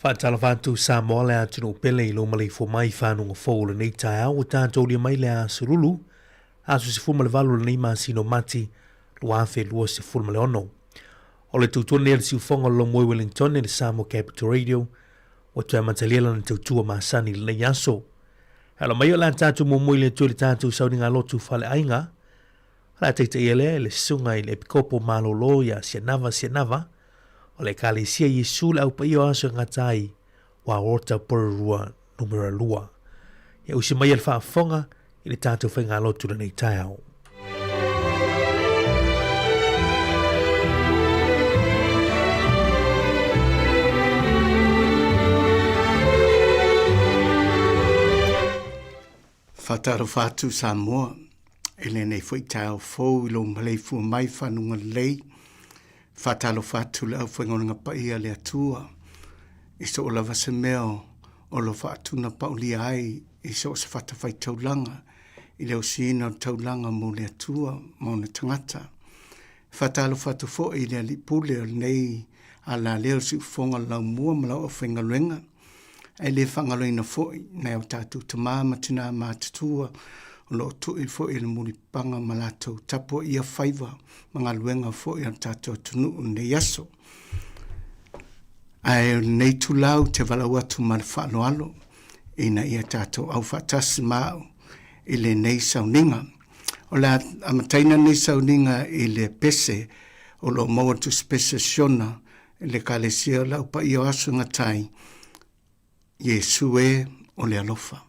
Faatalofa atu Samoa le atunuu pele i lou maleifua mai i fanuga fou o lenei taeao ua tatou ulia mai le aso Lulu, aso 18 o lenei masina o Mati 2026. O le tautua lenei a le siufofoga o le Lomoi Wellington i le Samoa Capital Radio ua toe amatalia lana tautua masani i lenei aso. E ala mai o le a tatou muamua i le Atua i le tatou sauniga lotu faleaiga, o le a taitaia lea e le Susuga i le Epikopo Malolo ia Sianava Sianava o le Ekalesia Iesu le Au Paia o Aso e Gata ai Waota Porirua Numera 2. Ia usi mai e le faafofoga i le tatou faigalotu lenei taeao. Faatalofa atu Samoa i lenei foi taeao fou i lou maleifua mai fanuga lelei. Faatalofa atu le aufaigaluega paia a le Atua i so o lava se mea o lo faatuna paulia ai i so o se fatafaitaulaga i le osiina o le taulaga mo le Atua ma ona tagata. Faatalofa atu foi i le Alii Pule o lenei alalea o le siufofoga o le laumua ma lau aufaigaluega, ae le faagaloina foi nai o tatou tama ma tina matutua o lo o tui foi i le mulipapaga ma latou tapuaia faiva ma galuega foi a le tatou atunuu i lenei aso. Ae o lenei itula ou te valaau atu ma le faaaloalo ina ia tatou aufaatasi ma au i lenei sauniga. O le a amataina lenei sauniga i le pese o lo o maua i le tusipese Siona i le Ekalesia o le Au Paia o Aso e Gata ai, Iesu e o le alofa.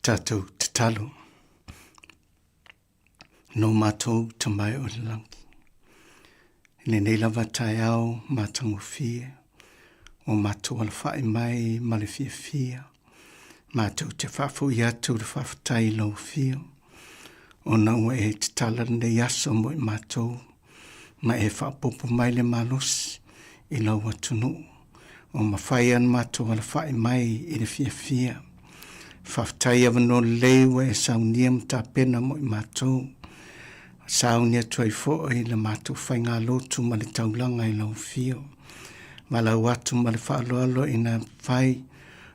Tatou tatalo. No matou Tama e o le lagi. I lenei lava taeao matagofie, ua matou alafai mai ma le fiafia, matou te faafoi atu le faafetai i lau afio, ona ua e tatala lenei aso mo i matou, ma e faaopoopo mai le malosi i lau atunuu, ua mafai ona matou alafai mai i le fiafia. Faafetai avanoa lelei ua e saunia ma tapena mo i matou. Sauni atu ai foi le matou faigalotu ma le taulaga i lau afio. Valaau atu ma le faaaloalo ina mafai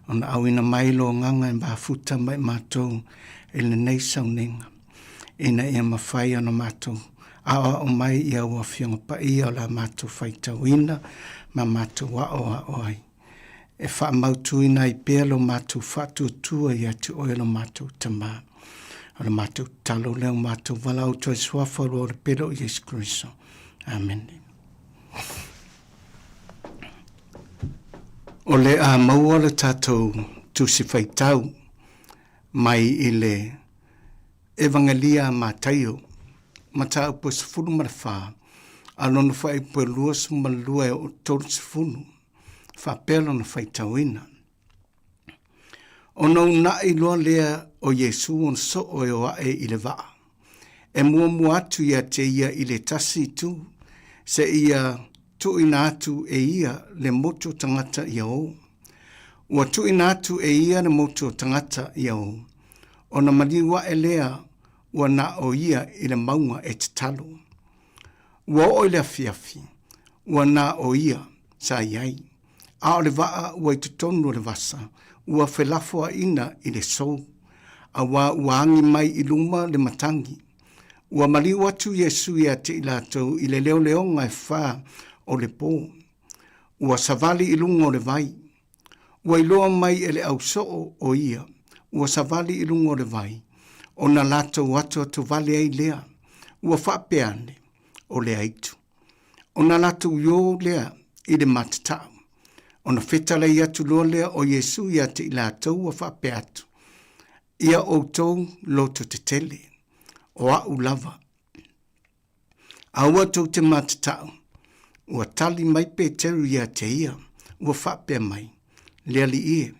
ona auina mai lo agaga e mafuta ma i matou i lenei sauniga, ina ia mafai ona matou aoao mai i au Afioga Paia o le a matou faitauina ma matou aoao ai, e faamautuina ai pea lo matou faatuatua ia te Oe lo matou Tama. O le matou tatalo lea o matou valaau atu ai suafa o le pele o Iesu Keriso. Amene. O le a maua le tatou tusi faitau mai i le Evagelia a Mataio, mataupu e 14, a lona fuaiupu e 22 e oo 30, faapea lona faitauina. Ona uunai loa lea o Iesu ona soo e o ae i le vaa, e muamua atu ia te ia i le tasi itu, seia tuuina atu e ia le motu o tagata ia o. Ua tuuina atu e ia le motu o tagata ia o, ona maliu ae lea ua na o ia i le mauga e tatalo. Ua oo i le afiafi, ua na o ia sa i ai, a o le vaa ua i totonu o le vasa, ua felafoaiina i le sou, auā ua agi mai i luma le matagi. Ua maliu atu Iesu ia te i latou i le leoleoga e fa o le pō. Ua savali i luga o le vai. Ua iloa mai e le au soo o ia, ua savali i luga o le vai, ona latou atoatovale ai lea, ua faapea ane, o le aitu. Ona latou iō lea i le matatau. Ona fetalai atu loa lea o Iesu ia te i latou ua faapea atu, Ia outou loto tetele, o a'u lava. Aua tou te matatau. Ua tali mai Peteru ia te ia, ua faapea mai, Le Alii e,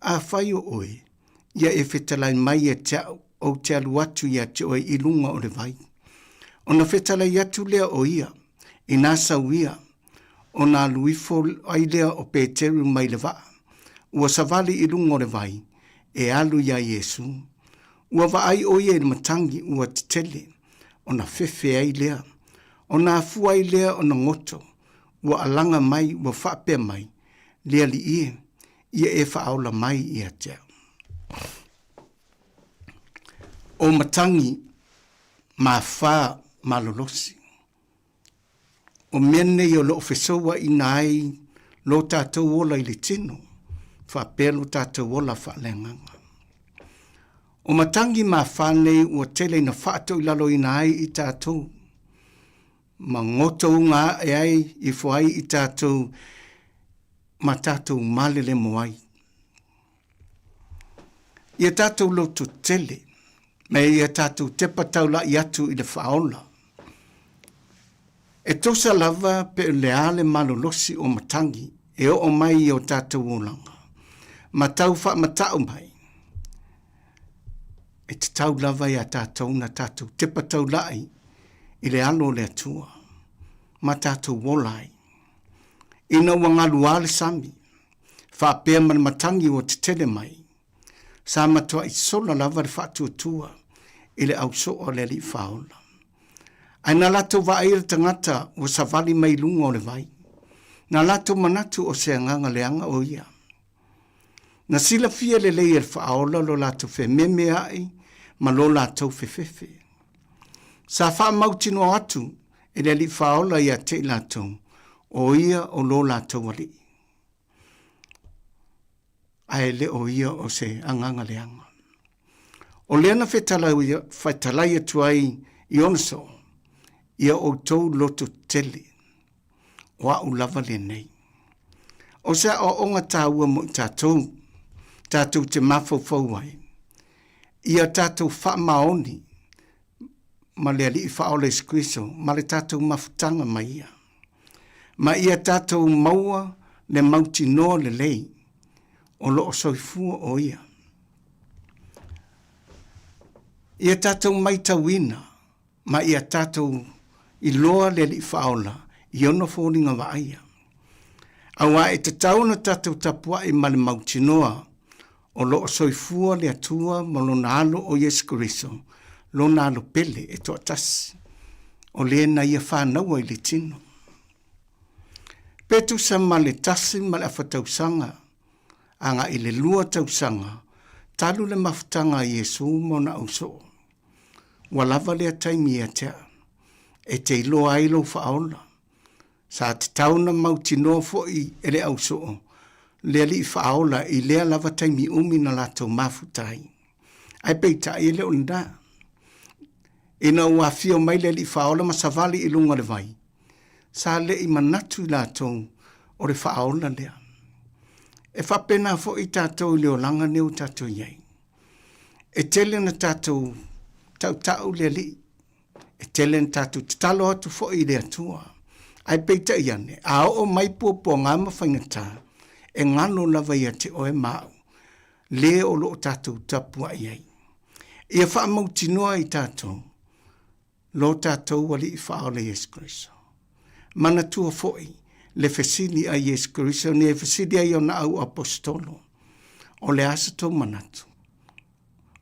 afai o oe, ia e fetalai mai ia te a'u ou te alu atu ia te oe i luga o le vai. Ona fetalai atu lea o ia, inā sau ia, ona alu ifo ai lea o Peteru mai le vaa, ua savali i luga o le vai, e alu iā Iesu. Ua vaai ʻo ia i le matagi ua tetele, ona fefe ai lea. Ona afua ai lea ona goto, ua alaga mai ua faapea mai, Le Alii e, ia e faaola mai ia te au. O matagi mafā malolosi. O mea nei o lo o fesouaina ai lo tatou ola i le tino, faapea lo tatou ola faaleagaga. O matagi mafā nei ua tele ina faatoilaloina ai i tatou, ma gotouga ae ai ifo ai i tatou ma tatou malelemo ai. Ia tatou loto tele, me ia tatou tepa taula'i atu i le faaola. E tosa lava pe o le a le malolosi o matagi e oo mai i o tatou olaga, ma tau faamata'u mai. E tatau lava iā tatou na tatou tepa taula'i i le alo o le Atua, ma tatou ola ai. Ina ua galuā le sami, faapea ma le matagi ua tetele mai, sa matuai sola lava le faatuatua i le ausoo a le Alii Faaola. Ae na latou vaai le tagata ua savali mai luga o le vai. Na latou manatu o se agaga leaga o ia. Na silafia lelei e le Faaola lo latou fememeai ma lo latou fefefe. Sa faamautinoa atu e le Alii Faaola ia te i latou, o ia o lo latou Alii. Ae le o ia o se agaga leaga. O lea na fetalai atu ai i ona soo, ia outou loto tetele, o a'u lava lenei. O se aoaoga taua mo i tatou, tatou te mafaufau ai. Ia tatou faamaoni ma le Alii Faaola Iesu Keriso ma le tatou mafutaga ma Ia. Ma ia tatou maua le mautinoa lelei o lo o soifua o Ia. Ia tatou maitauina ma ia tatou iloa le Alii Faaola i ona foliga vaaia. Auā e tatau ona tatou tapuai ma le mautinoa o lo o soifua le Atua ma Lona Alo o Iesu Keriso, Lona Alo pele e toatasi, o le na Ia fanaua i le tino. Pe tusa ma le 1.5 tausaga agai le 2 tausaga talu le mafutaga a Iesu ma ona ausoo, ua lava lea taimi ia te au e te iloa ai lou faaola. Sa tatau ona mautinoa foi e le ausoo le Alii Faaola i lea lava taimi umi na latou mafuta ai. Ae peitai e le o lena. Ina ua afio mai le Alii Faaola ma savali i luga o le vai, sa le i manatu i latou o le Faaola lea. E faapena foi tatou i le olaga nei ua tatou i ai. E tele na tatou tautau le Alii, e tele na tatou tatalo atu foi i le Atua. Ae peitai ane, a oo mai puapuaga ma faigata, e galo lava ia te oe ma au, le o lo o tatou tapuai ai. Ia faamautinoa i tatou lo tatou Alii Faaola Iesu Keriso. Manatua foi le fesili a Iesu Keriso nei e fesili ai ona au aposetolo, o le a se tou manatu?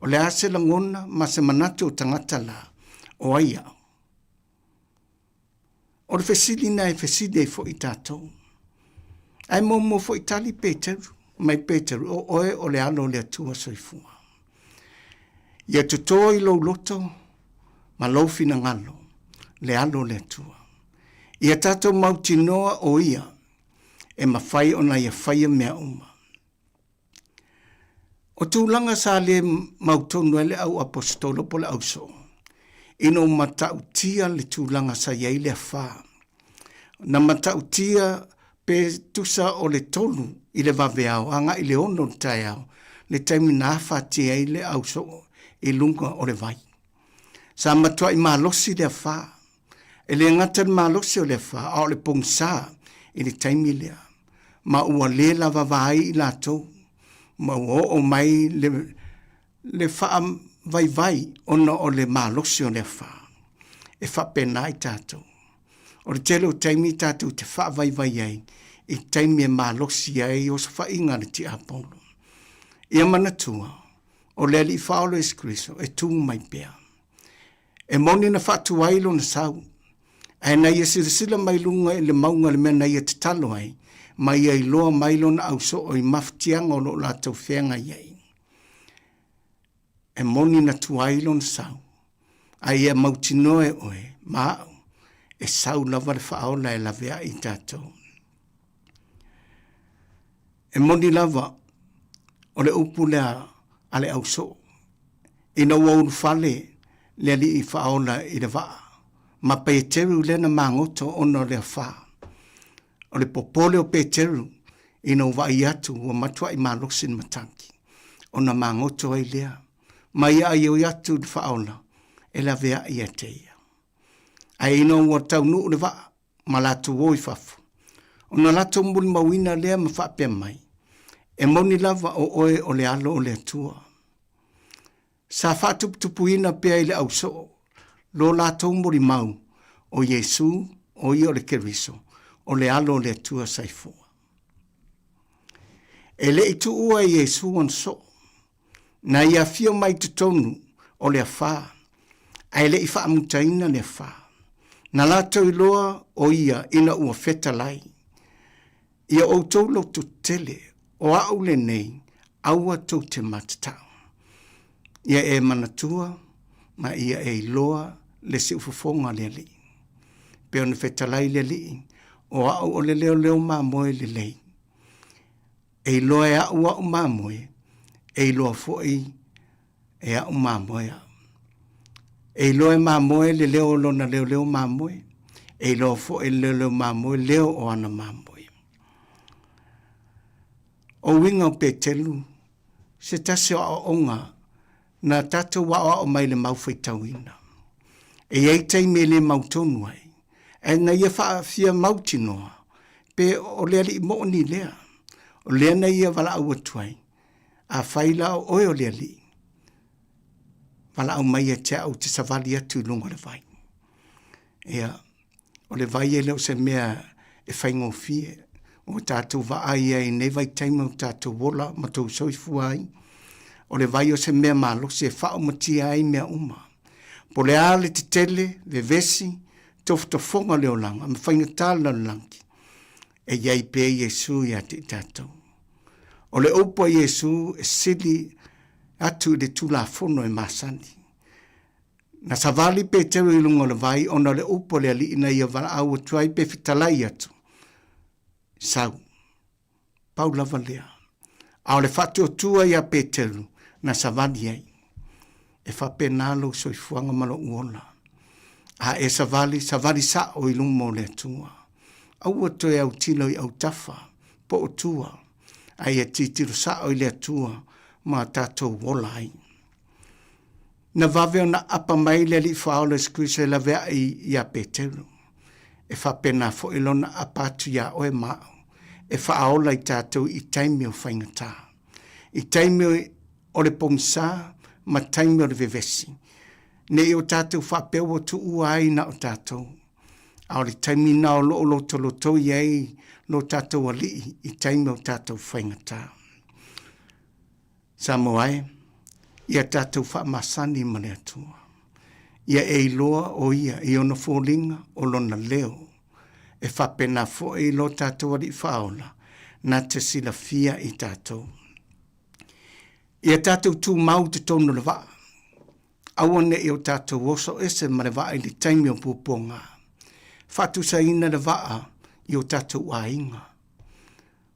O le a se lagona ma se manatu o tagata la, o ai au? O le fesili na e fesili ai foi tatou. Ae muamua foi tali Peteru, mai Peteru, o oe o le alo o le Atua soifua. Ia toto i lou loto ma lou finagalo le alo o le Atua. Ia tatou mautinoa o ia e mafai ona ia faia mea uma. O tulaga sa le mautonu ai le au aposetolo po o le ausoo, ina ua matautia le tulaga sa i ai le afa. Na matautia pe tusa o le 3 i le vaveao agai i le 6 o le taeao le taimi na afatia ai le ausoo i luga o le vai. Sa matuai malosi le afa. E le gata le malosi o le afa, a o le pogisa i le taimi lea, ma ua le lavava ai i latou, ma ua oo mai le, le faavaivai ona o le malosi o le afa. E faapena i tatou. O le tele o taimi tatou te faavaivai ai i taimi e malosi ai osofaiga a le tiapolo. Ia manatua, o le Alii Faaola Iesu Keriso e tu mai pea. E moni na faatuai lona sau, ae na ia silasila mai luga i le mauga le mea na ia tatalo ai, ma ia iloa mai lona ausoo i mafatiaga o lo o latou feagai ai. E moni na tuai lona sau, ae ia mautinoa e oe ma au, e sau lava le faaola e laveai i tatou. E moni lava o le upu lea a le ausoo, ina ua ulufale le alii faaola i le vaa, ma Peteru lea na magoto ona o le afa. O le popole o Peteru ina ua vaai atu ua matuai malosi le matagi, ona magoto ai lea, ma ia aioi atu i le faaola e laveai ia te ia. Ae ina ua taunuu le vaa, ma latou o i fafo. Ona latou molimauina lea ma faapea mai, E moni lava o oe o le Alo o le Atua. Sa faatuputupuina pea i le ausoo lo latou molimau, o Iesu, o ia o le Keriso, o le Alo o le Atua saifua. E le i tuua e Iesu ona soo, Na ia afio mai totonu o le afa, ae le i faamutaina le afa. Na latou iloa o ia ina ua fetalai, Ia outou lototetele, o au lenei, aua tou te matatau. Ia e manatua ma ia e iloa le siufofoga a le Alii. Pei ona fetalai le Alii, o au o le leoleo mamoe lelei. E iloa e au au mamoe, e iloa foi e au mamoe au. E iloa e mamoe le leo o lona leoleo mamoe, e iloa foi e le leoleo mamoe leo o ana mamoe. O uiga o Petelu, se tasi o aoaoga. Na tatou aoao mai i le mau faitauina. E i ai taimi e le mautonu ai, ae na ia faafia mautinoa pe o le Alii moni lea, o lea na ia valaau atu ai, Afai la o oe o le Alii, valaau mai ia te au ou te savali atu i luga o le vai. Ia, o le vai e le o se mea e faigofie. Ua tatou vaai ai i nei vaitaimi o tatou ola ma tou soifua ai, o le vai o se mea malosi e faaumatia ai mea uma. Po o le a le tetele, vevesi, tofotofoga o le olaga ma faigata le lalolagi, e i ai pea Iesu ia te i tatou. O le upu a Iesu e sili atu i le Tulafono e masani. Na savali Petero i luga o le vai ona o le upu a le Alii na ia valaau atu ai pe fetalai atu, Sau. Pau lava lea. A o le faatuatua ia Peteru na savali ai. E faapena lou soifuaga ma lou ola. A e savali, savali sa'o i luma o le Atua. Aua toe autilo i autafa, po o tua, a ia tilotilo sa'o i le Atua ma tatou ola ai. Na vave ona apa mai le Alii Faaola Iesu Keriso e laveai iā Peteru. E faapena foi lona apa atu iā oe ma a'u, e faaola i tatou i taimi o faigata, i taimi o le pogisa ma taimi o le vevesi, ne i o tatou faapea ua tuua ai na o tatou, a o le taimi na o lo o lotolotoi ai lo tatou Alii i taimi o tatou faigata. Samoa e, ia tatou faamasani ma le Atua. Ia e iloa o Ia i ona foliga o Lona leo. E faapena foi lo tatou Alii Faaola na te silafia i tatou. Ia tatou tumau i totonu o le vaa. Aua ne i o tatou oso ese ma le vaa i le taimi o puapuaga. Faatusaina le vaa i o tatou aiga.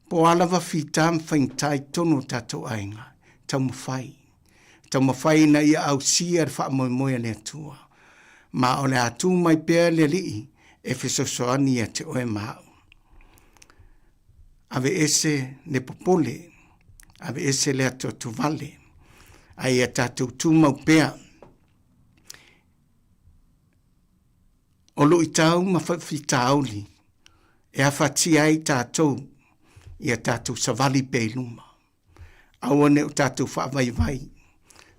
Po o a lava fita ma faigata i totonu o tatou aiga, taumafai. Taumafai ina ia ausia le faamoemoe a le Atua. Ma o le a tu mai pea le Alii e fesoasoani ia te oe ma au. Aveese le popole, aveese le atuatuvale, a ia tatou tumau pea. O luitau ma faafitauli e afatia ai tatou ia tatou savali pea i luma. Aua ne i o tatou faavaivai.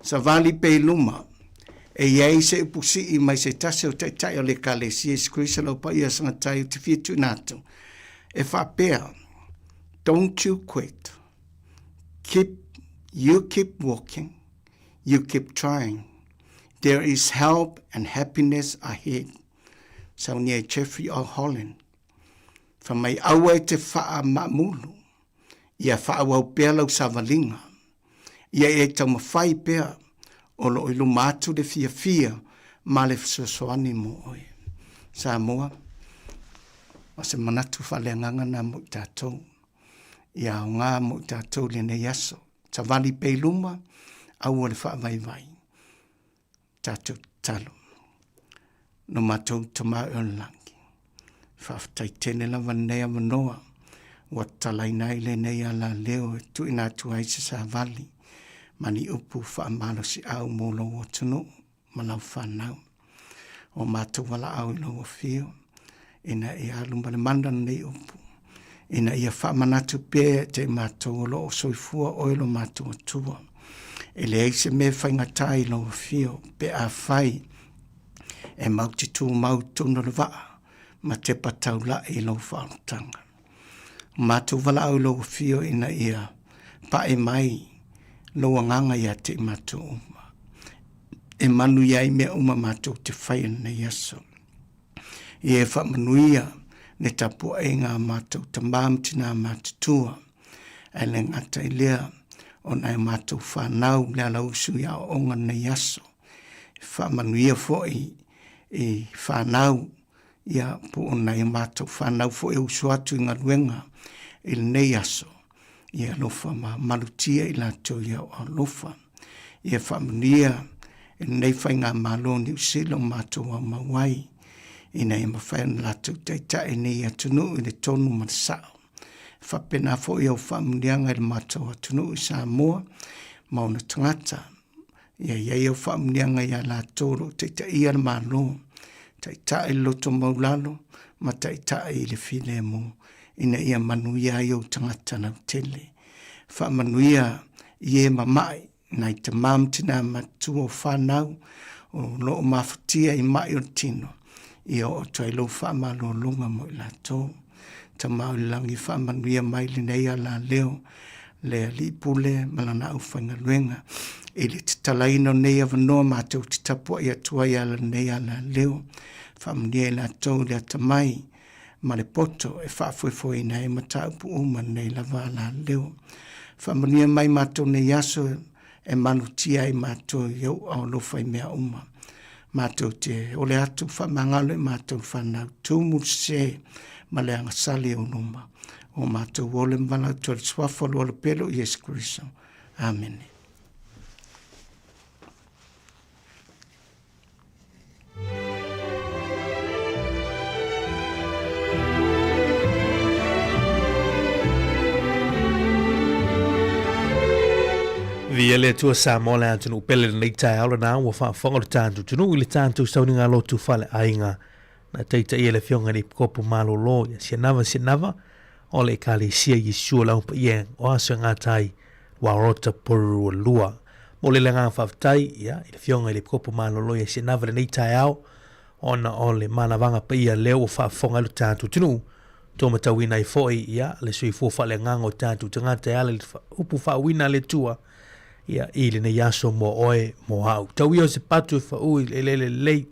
Savali pea i luma. E i ai se upu sii mai se tasi o taitai o le Ekalesia Iesu Keriso lau paia sagatai ou te fia tuuina atu e faapea, Don't you quit. Keep, you keep walking, you keep trying. There is help and happiness ahead. Saunia e Jeffrey O. Holland. Fai mai aua e te whaamamulu. Ia faaauau pea lau savaliga. Ia e taumafai pea o lo o i luma atu le fiafia ma le fesoasoani mo oe. Samoa, o se manatu faaleagaga na mo i tatou. Ia aoga mo i tatou i lenei aso. Savali pea i luma, aua le faavaivai. Tatou tatalo. No matou Tama e o le lagi. Faafetai tele lava lenei avanoa ua tatalaina ai lenei alaleo e tuuina atu ai se savali ma ni upu faamalosiau mo lou atunuu ma lau fanau. O matou valaau i lou afio ina ia alu ma le mana lenei upu, ina ia faamanatu pea ia te i matou o lo o soifua oe lo matou Atua. E leai se mea e faigata i lou afio pe afai e mau te tumau i totonu o le vaa ma tepa taulai i lou faaolataga. O matou valaau i lou afio ina ia pae mai lou agaga ia te i matou uma. E manuia ai mea uma matou te fai i lenei aso. Ia e faamanuia le tapuaiga a matou tama ma tinā matutua, ae le gata i lea, o nai a matou fanau le alausu i aoaoga lenei aso. E faamanuia foi i fanau, ia po o nai a matou fanau foi e usu atu i galuega i lenei aso, Ia alofa ma malutia i latou i au alofa. Ia faamanuia i lenei faigamalo o Niu Sila o matou aumau ai, ina ia mafai ona latou taitai lenei atunuu i le tonu ma le sao. E faapena foi au faamanuiaga i le matou atunuu i Samoa ma ona tagata. Ia i ai au faamuniaga ia latou o lo o taitaia le Malo, taitai le loto maulalo ma taitai i le filemu, ina ia manuia ai ou tagata lautele. Faamanuia i e mama'i, nai tama ma tinā matutua o fanau o lo o mafatia i ma'i o le tino, ia oo atu ai lou faamalologa mo i latou. Tama o le Lagi, faamanuia mai lenei alaleo le Alii Pule ma lana aufaigaluega i le tatalaina o nei avanoa matou te tapuai atu ai ala lenei alaleo. Faamanuia i latou i le atamai ma le poto e faafoefoeina ai mataupu uma lenei lava alaleo. Faamanuia mai matou nei aso e malutia ai matou i ou alofa i mea uma. Matou te ole atu faamagalo i matou fanau tumu le sese ma le agasali o luma. O matou ole ma valaau atu ai le suafa o le Alopele o Iesu Keriso. Amene. Viia le Atua Samoa le atunuu pele lenei taeao lena ua faafofoga lo tatou atunuu i le tatou sauniga lotu faleaiga na taitaia le afioga i le Epikopo Malolo ia Sianava Sianava o le Ekalesia Iesu o le Au Paia o Aso e Gata ai Warota Porirua. Mo le agaga faafetai ia, i le afioga i le Epikopo Malolo ia Sianava lenei taeao ona o le manavaga paia lea ua faafofoga ai lo tatou atunuu tou matauina ai foi ia le soifua faaleagaga o tatou tagata e ala i le upu faauuina a le Atua ia i lenei aso mo oe mo au. Tau ia o se patu e fauu i le eleele lelei,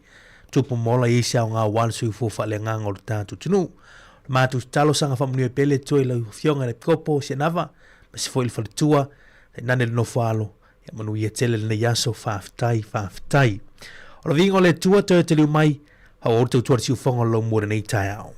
tupu ma ola i ai se aoga aua le soifua faaleagaga o le tatou atunuu. O le matou tatalo saga faamanuia pea le Atua i lau Afioga i le Epikopo Sianava, aemaise foi le faletua, tainane le nofo alo, ia manuia tele lenei aso, faafetai, faafetai. O le viiga o le Atua toe taliu mai, faaauau le tautua a le siufofoga o le laumua i lenei taeao.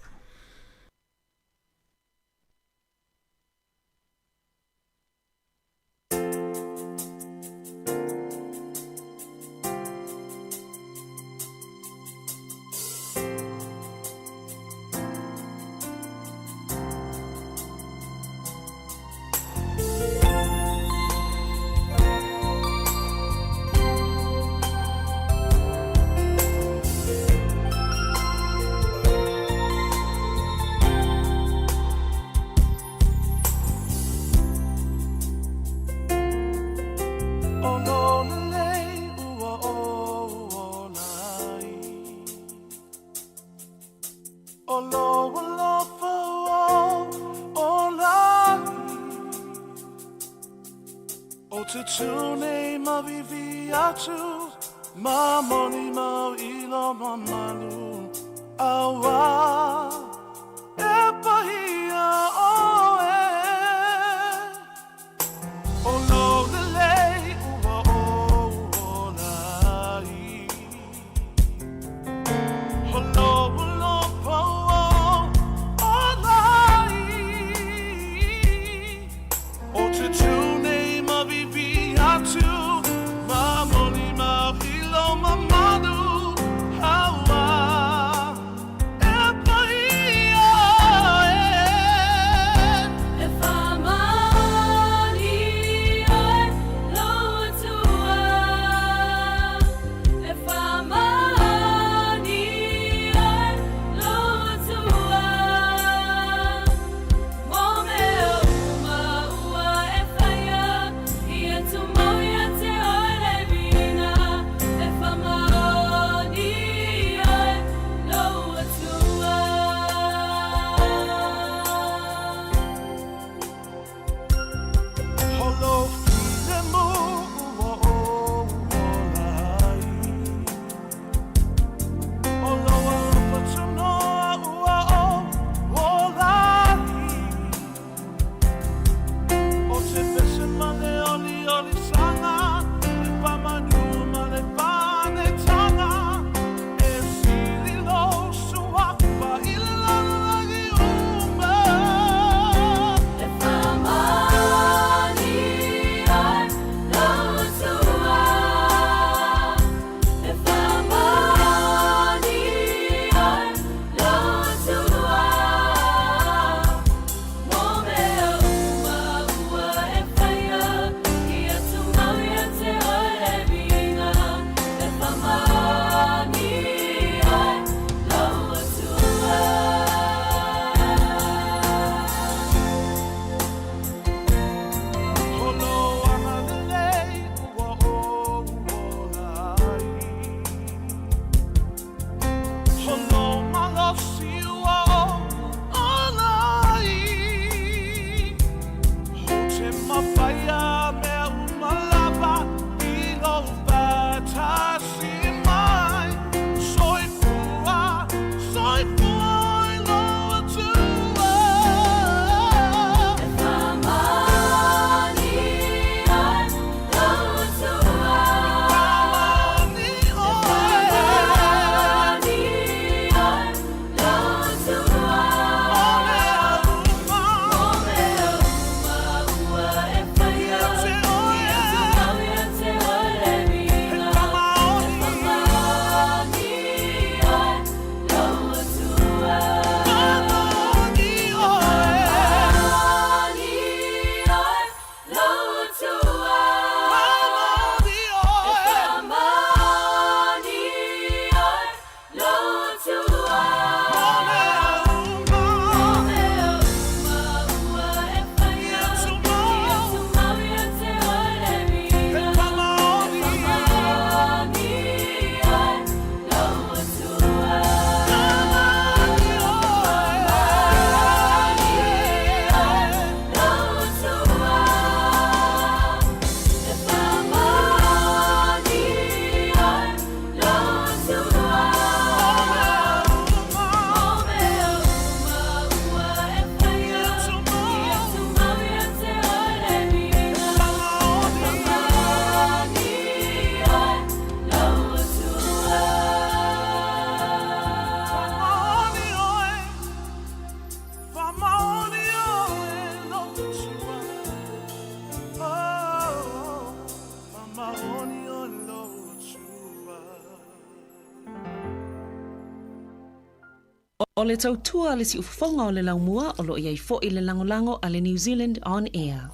O le tautua a le siufofoga o le laumua o lo o i ai foi le lagolago a le New Zealand On Air.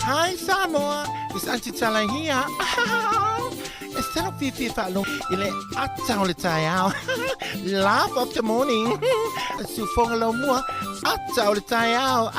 Hi Samoa, it's Aunty Tala here. E tino fiafia faalogo i le ata o le taeao. Laugh of the morning. Siufoga laumua, ata o le taeao.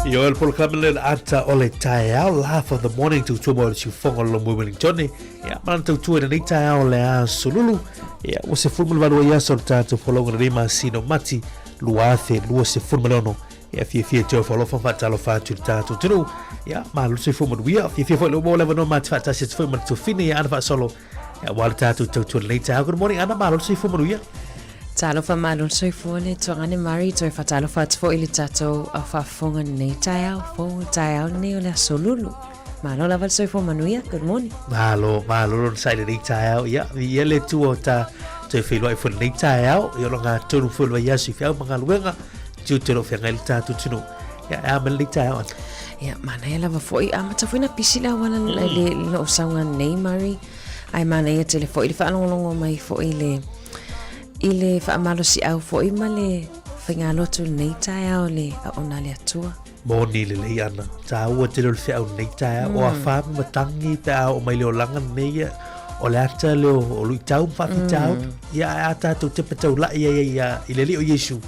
Ioe le polokalame le ata o le taeao, laugh of the morning, tautua mo le siufoga o le lomo Wellington. Ia, mana tautua i lenei taeao le aso lulu. Ia, ua 18 ai aso o le tatou folauga lenei masina o Mati 2026. Ia, fiafia te ofa alofa faatalofa atu i le tatou atunuu. Ia, malo le soifua manuia. Fiafia foi le uma o le avanoa ma te faatasi atu foi ma le tuafine ia Ana Faasolo. Ia, aua le tatou tautua lenei taeao. Good morning Ana, malo le soifua manuia. Talofa malo le soifua le tuagane Mari, toe faatalofa atu foi i le tatou au faafofoga lenei taeao fou, le taeao lenei o le aso Lulu. Malo lava le soifua manuia, good morning. Malo, malo lona sa i lenei taeao. Ia, viia le Atua o ta toe feiloai foi lenei taeao. Ia, o lo gatonu foi o le vaiaso i feau ma galuega, tiute o lo o feagai le tatou atunuu. Ia, e a mai lenei taeao Ana? Ia, manaia lava foi, amata foi na pisi le auala le lou sauga nei, Mari. Ae manaia tele foi le faalogologo mai foi i le i le faamalosiau foi ma le faigalotu i lenei taeao le auauna a le Atua. Moni lelei ana. Tāua tele o le feau lenei taeao. O afa ma matangi pe a oo mai le olaga lenei ia, o le ata lea o luitau ma faafitauli. Ia ae a tatou tepa taulai ai ai ia i le Alii o Iesu.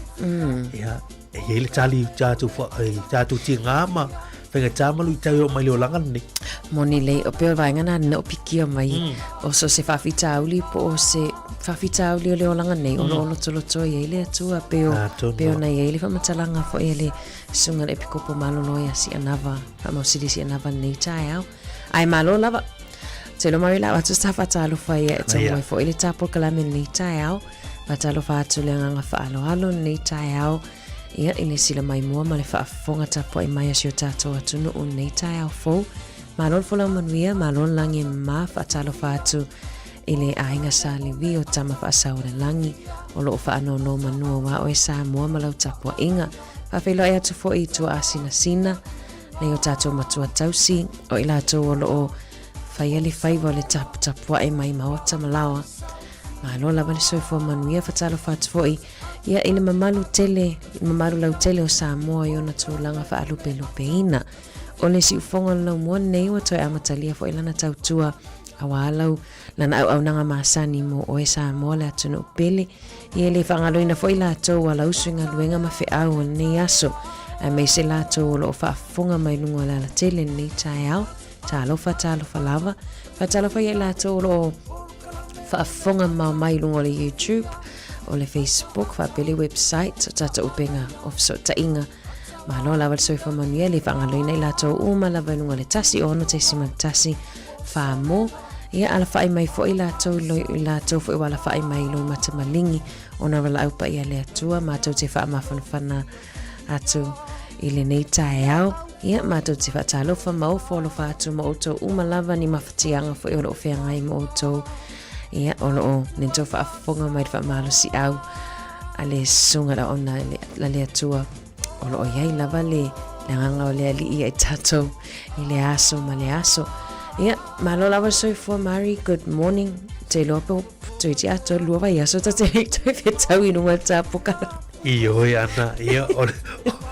Ia, e i ai le tali i tatou, i tatou tiga ma faigata ma luitau e oo mai le olaga lenei. Moni lelei, o pei o le vaega lena na ou pikia mai, o so o se faafitauli po o se faafitauli o le olaga nei, o lo o lotoloto i ai le Atua, pei o, pei ona i ai le faamatalaga foi a le Susuga i le Epikopo malolo ia Sianava, faamausili Sianava lenei taeao. Ae malo lava. Te lo mai lau atu sa faatalofa ia e tau mai foi le tā polokalame lenei taeao. Faatalofa atu le agaga faaaloalo lenei taeao. Ia, i le sila mai mua ma le faafofoga tapuai mai a si o tatou atunuu lenei taeao fou. Malo le folau manuia, malo le lagi e mama, faatalofa atu i le aiga Sa Levi o Tama Faasaualalagi o lo o faanonomanu aua oe Samoa ma lau tapuaiga. Faafeiloai atu foi i tuaasinasina nei o tatou matua tausi, o i latou o lo o faia le faiva o le taputapua'i mai maota ma laoa. Malo lava le soifua manuia, fatalofa atu foi ia i le mamalu tele, i le mamalu lautele o Samoa i ona tulaga faalupelupeina. O le siufofoga o le laumua lenei ua toe amatalia foi lana tautua auā lau lana auaunaga masani mo oe Samoa le atunuu pele. Ia e le faagaloina foi latou ua lausu i galuega ma feau o lenei aso, aemaise latou o lo o faafofoga mai luga o le alatele i lenei taeao. Talofa, talofa lava. Faatalofa ia i latou o lo o faafofoga mamao mai i luga o le YouTube, o le Facebook, faapea le website o tatou upega o fesootaiga. Malo lava le soifua manuia, le faagaloina i latou uma lava i luga o le 106.1 Famo. Ia alafai mai foi latou i latou foi ua alafai mai i loimata maligi ona o valaau paia a le Atua matou te faamafanafana atu i lenei taeao. Ia matou te faatalofa ma ofo alofa atu ma outou uma lava ni mafatiaga foi o lo o feagai ma outou. Ia o lo o le tou faafofoga mai le faamalosiau a le susuga la ona la le Atua o lo o i ai lava le le agaga o le Alii ia i tatou i le aso ma le aso. Ia, malo lava le soifua Mari, good morning. Te iloa pe toeitiiti atoa lua vaiaso ta te le toe fetau i luga o le tapokala. Ioe ana, ia, o,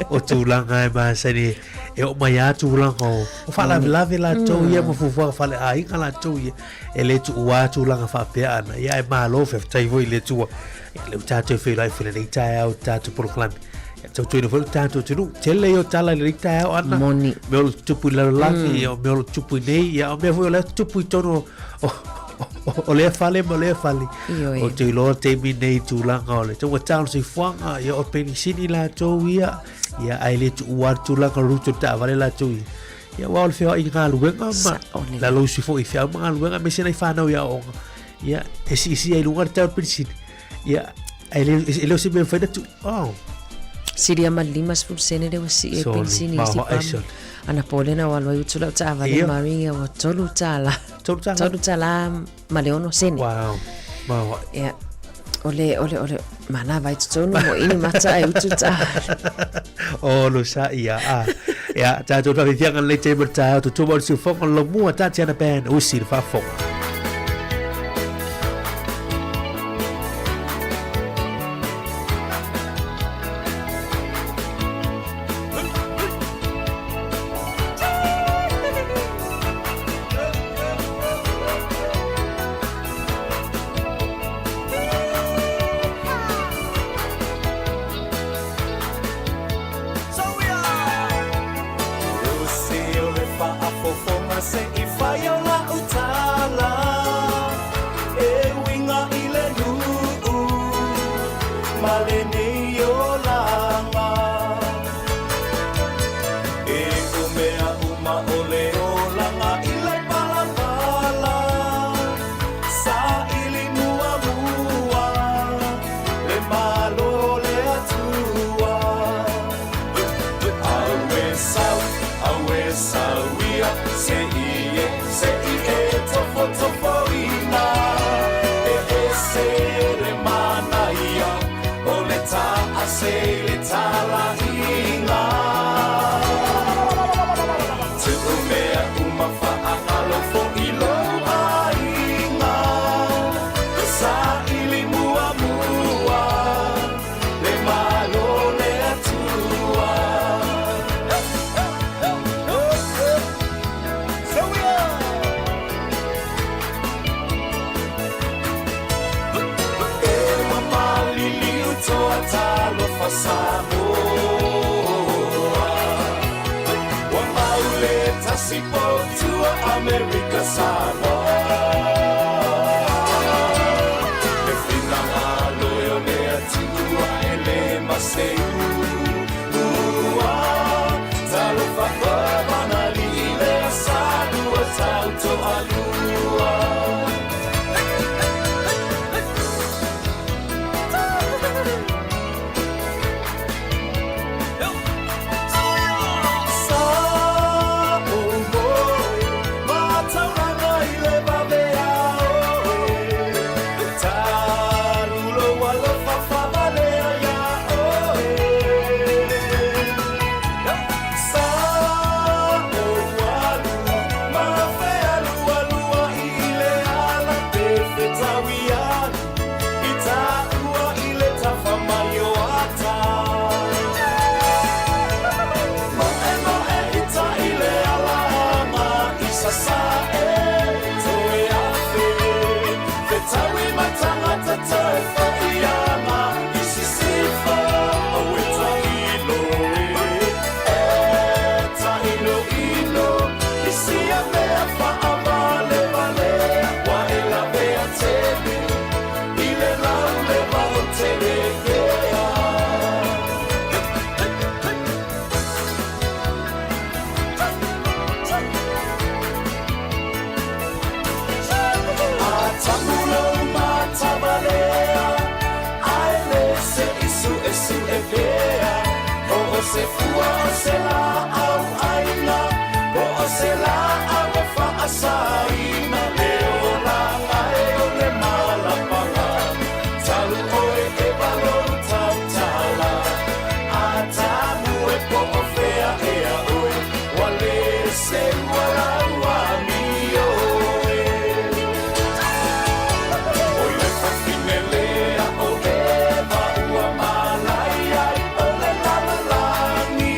o tulaga e masani e oo mai lava tulaga o, o faalavelave latou ia ma fuafuaga faaleaiga latou ia. E le tuua tulaga faapea ana. Ia, ae malo, faafetai foi i le Atua. Ia, lea ua tatou feiloai foi i lenei taeao i le tatou polokalame. Ia, tautuaina foi le tatou atunuu. Tele ia o tala i lenei taeao, Ana. Moni. Mea o lo o tutupu i le lalolagi, ia, o mea o lo o tutupu i nei, ia, o mea foi o lea tutupu i totonu o, o, o, o lea fale ma lea fale. Ioe. Ou te iloa le taimi nei i tulaga o le taugata o le soifuaga, ia, o penisini latou ia, ia, ae le tuua le tulaga o le rutu o le taavale latou ia. Ia, aua o le feoai i galuega ma Sao lelei. lalausi foi i feau ma galuega, aemaise nai fanau i aoaoga. Ia, e siisia i luga le tau o le penisini. Ia, ae le, e le o se mea mafai ona tuu. Oh. Silia ma le 50 sene lea ua sii ai Soli, penisini i isi maoae pam. soli. Anapo lea na ou alu ai utu lau taavale Ia. Mari ia ua $3. $3? $3 ma le 6 sene. Wow. Maoae. Ia. O le, o le, o le, mana vai totonu mo ini mata ai utu taavale. O lo sa ia a. Ia, tātou whawhiwhianga lei te mo taeao, tu tūma o le siufonga lo mua, Tatiana Band, usi le whaafonga. se fua o se laau aina, po o se laau e faasaina, le olaga e o le malapala, talu oe Eva lou tautala, Atamu e po o fea ea oe, ua le seua lau amio e. Oi le fafine lea o Eva ua malai ai o le lalolagi.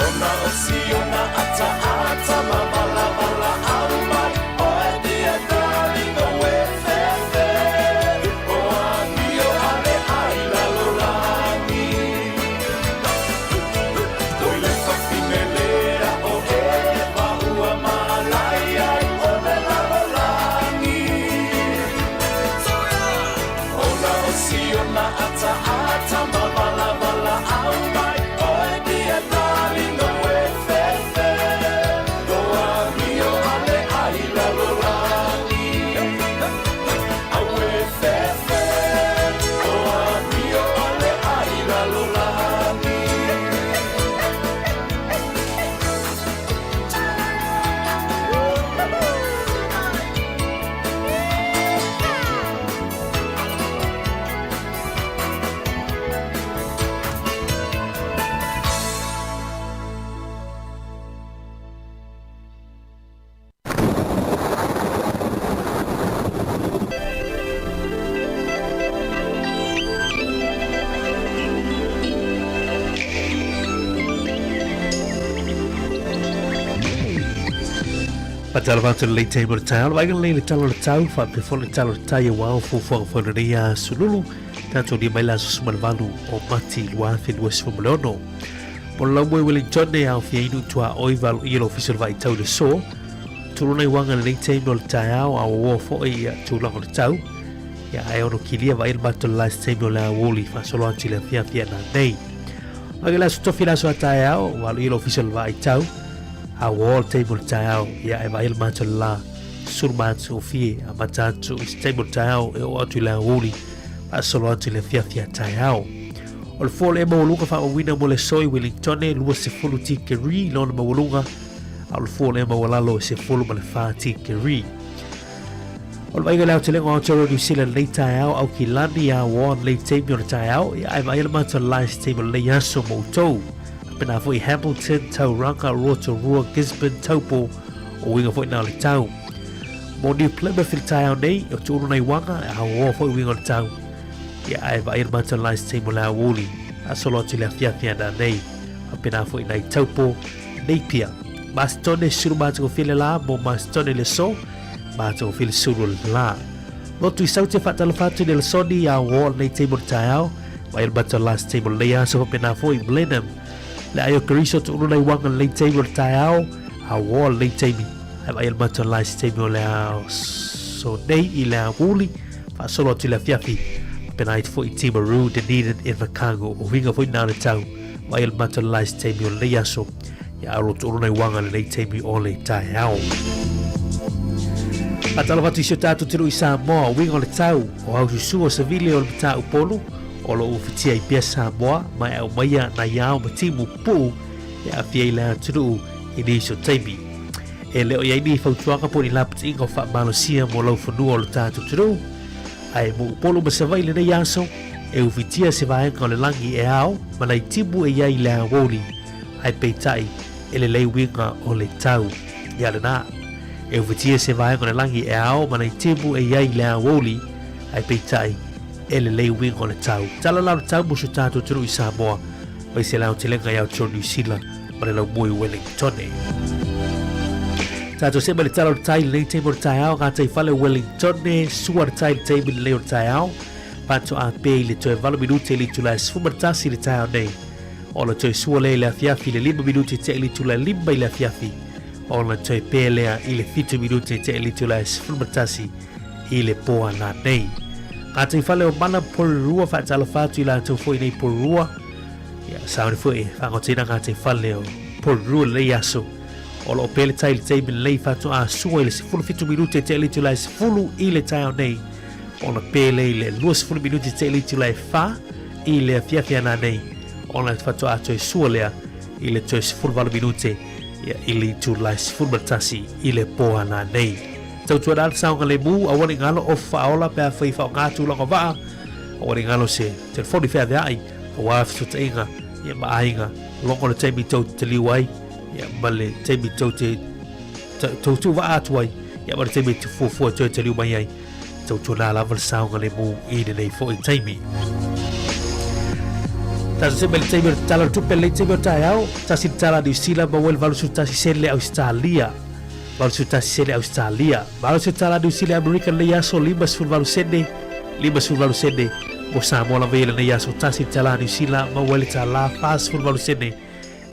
Ona o siona ataata ma valavala au mai oe dear darling oe fefe o amio ale ai lalolagi. Oi le fafine lea o Eva ua malai ai o le lalolagi. Ona o siona ataata ma valavala au mai oe dear darling oe fefe o amio ale ai lalolagi. Aue fefe o amio ale ai lalolagi. Faatalofa atu i lenei taimi o le taeao. Le vaaiga lenei i le tala o le tau, faapea foi le tala o le tai aua o fuafuaga foi o lenei aso lulu. Tatou lia mai le aso 18 o Mati 2026. Mo le laumua i Wellington e aofia ai nuu tuaoi valoia le ofisa o le vaaitau i le aso. Tulona i uaga i lenei taimi o le taeao a ua oa foi ia tulaga o le tau. Ia ae ono kilia vaai le matou le last taimi o le aoauli faasolo atu i le afiafi ana nei. Vaai le aso tofi le aso a taeao, valoia le ofisa o le vaaitau. A ua oa le taimi o le taeao, ia ae vaai le matou le la sulu ma atu ofie a mata atu i se taimi o le taeao e oo atu i le aoauli faasolo atu i le afiafi a taeao. O le fua o le maualuga faamauina mo le aso i Wellingtone, 20 tikeri lona maualuga, a o le fua o le maualalo e 14 tikeri. O le vaaiga i le aotelega o Aotearoa New Zealand lenei taeao, Aukilani a ua lenei taimi o le taeao, ia ae vaaia le matou live stream o lenei aso mo outou. Faapena foi Hamilton, Tauranga, Rotorua, Gisborne, Taupo, o uiga foi na o le tau. Mo New Plymouth i le taeao nei, o tuulu nai uaga, a ua foi uiga o le tau. Ia ae vaaia le matou live stream o le aoauli, faasolo atu i le afiafi ana nei. Faapena foi nai Taupo, Napier. Mastone sulu matagofie le la mo Mastone le so, matagofie le sulu le la. Lotu i saute faatalofa atu i le Lasoni a ua lenei taimi o le taeao, mai le matou last taimi o lenei aso faapena foi Blenheim. Le aio Keriso tuulu nai uaga lenei taimi o le taeao, a ua lenei taimi. Ae vaai le matou last taimi o le aso nei i le aoauli, faasolo atu i le afiafi. Faapena ai foi i Timaru, Dunedin, Invercargill, o uiga foi na o le tau. Vaai le matou last taimi o lenei aso, ia alo tuulu nai uaga lenei taimi o le taeao. Faatalofa atu i si o tatou atunuu i Samoa, uiga o le tau, o haususu o savili o le matau-upolu, o lo o ufitia ai pea Samoa, ma e aumaia nai ao ma timu pupuu e aafia ai le atunuu i nisi o taimi. E le o i ai ni fautuaga po o ni lapatiiga o faamalosia mo laufanua o lo tatou atunuu, ae mo Upolu ma Savaii lenei aso, e ufitia se vaega o le lagi e ao ma nai timu e i ai i le aoauli, ae peitai e lelei uiga o le tau. Ia lena, e ufitia se vaega o le lagi e ao ma nai timu e i ai i le aoauli, ae peitai e lelei uiga o le tau. Tala la o le tau mo si o tatou atunuu i Samoa, mai se laotelega i Aotearoa Niu Sila ma le laumua i Wellingtone. Tatou see mai le tala o le tai lenei taimi o le taeao, ngā tai whale Wellingtone, sua le tai le taimi lenei o le taeao, faatoa pea i le toe 8 minute i le itula e 11 i le taeao nei. Ona toe sua lea i le afiafi i le 5 minute tea i le itula e 5 i le afiafi. Ona toe pē lea i le 7 minute tea i le itula e 11 i le pō ana nei. Ngā tai whale o Mana Porirua whaatalofa atu i latou foi nei Porirua. Ia, sauni foi e whangoteina ngā tai whale o Porirua lenei aso. O loo pē le tai le taimi lenei whaatoa sua i le 17 minute tea i le itula e 10 i le taeao nei. Ona pē lea i le 20 minute tea i le itula e 4. i le afiafi a nanei ona faatoa toe sua lea i le toe 18 minute ia, i le itula 11 i le po a nanei. Tautuana le saogalemu, aua ne i galo ofu faaola pe afai faaaoga tulaga vaa, aua ne i galo se telefoni feaveai aua fesootaiga ia ma aiga. Logo le taimi tou te taliu ai ia ma le taimi tou te tou tuuvaa atu ai ia ma le taimi te fuafua toe taliu mai ai. Tautuana lava le saogalemu i lenei foi taimi. Tatou see mai le taimi o le tala o le tupe lenei taimi o taeao. Tasi le tala a Niu Sila maua i le 81 sene Ausetalia. 81 sene Ausetalia. 80 tala Niu Sila Amerika lenei aso 58 sene, 58 sene mo Samoa lava ia lenei aso. Tasi le tala Niu Sila maua i le tala 48 sene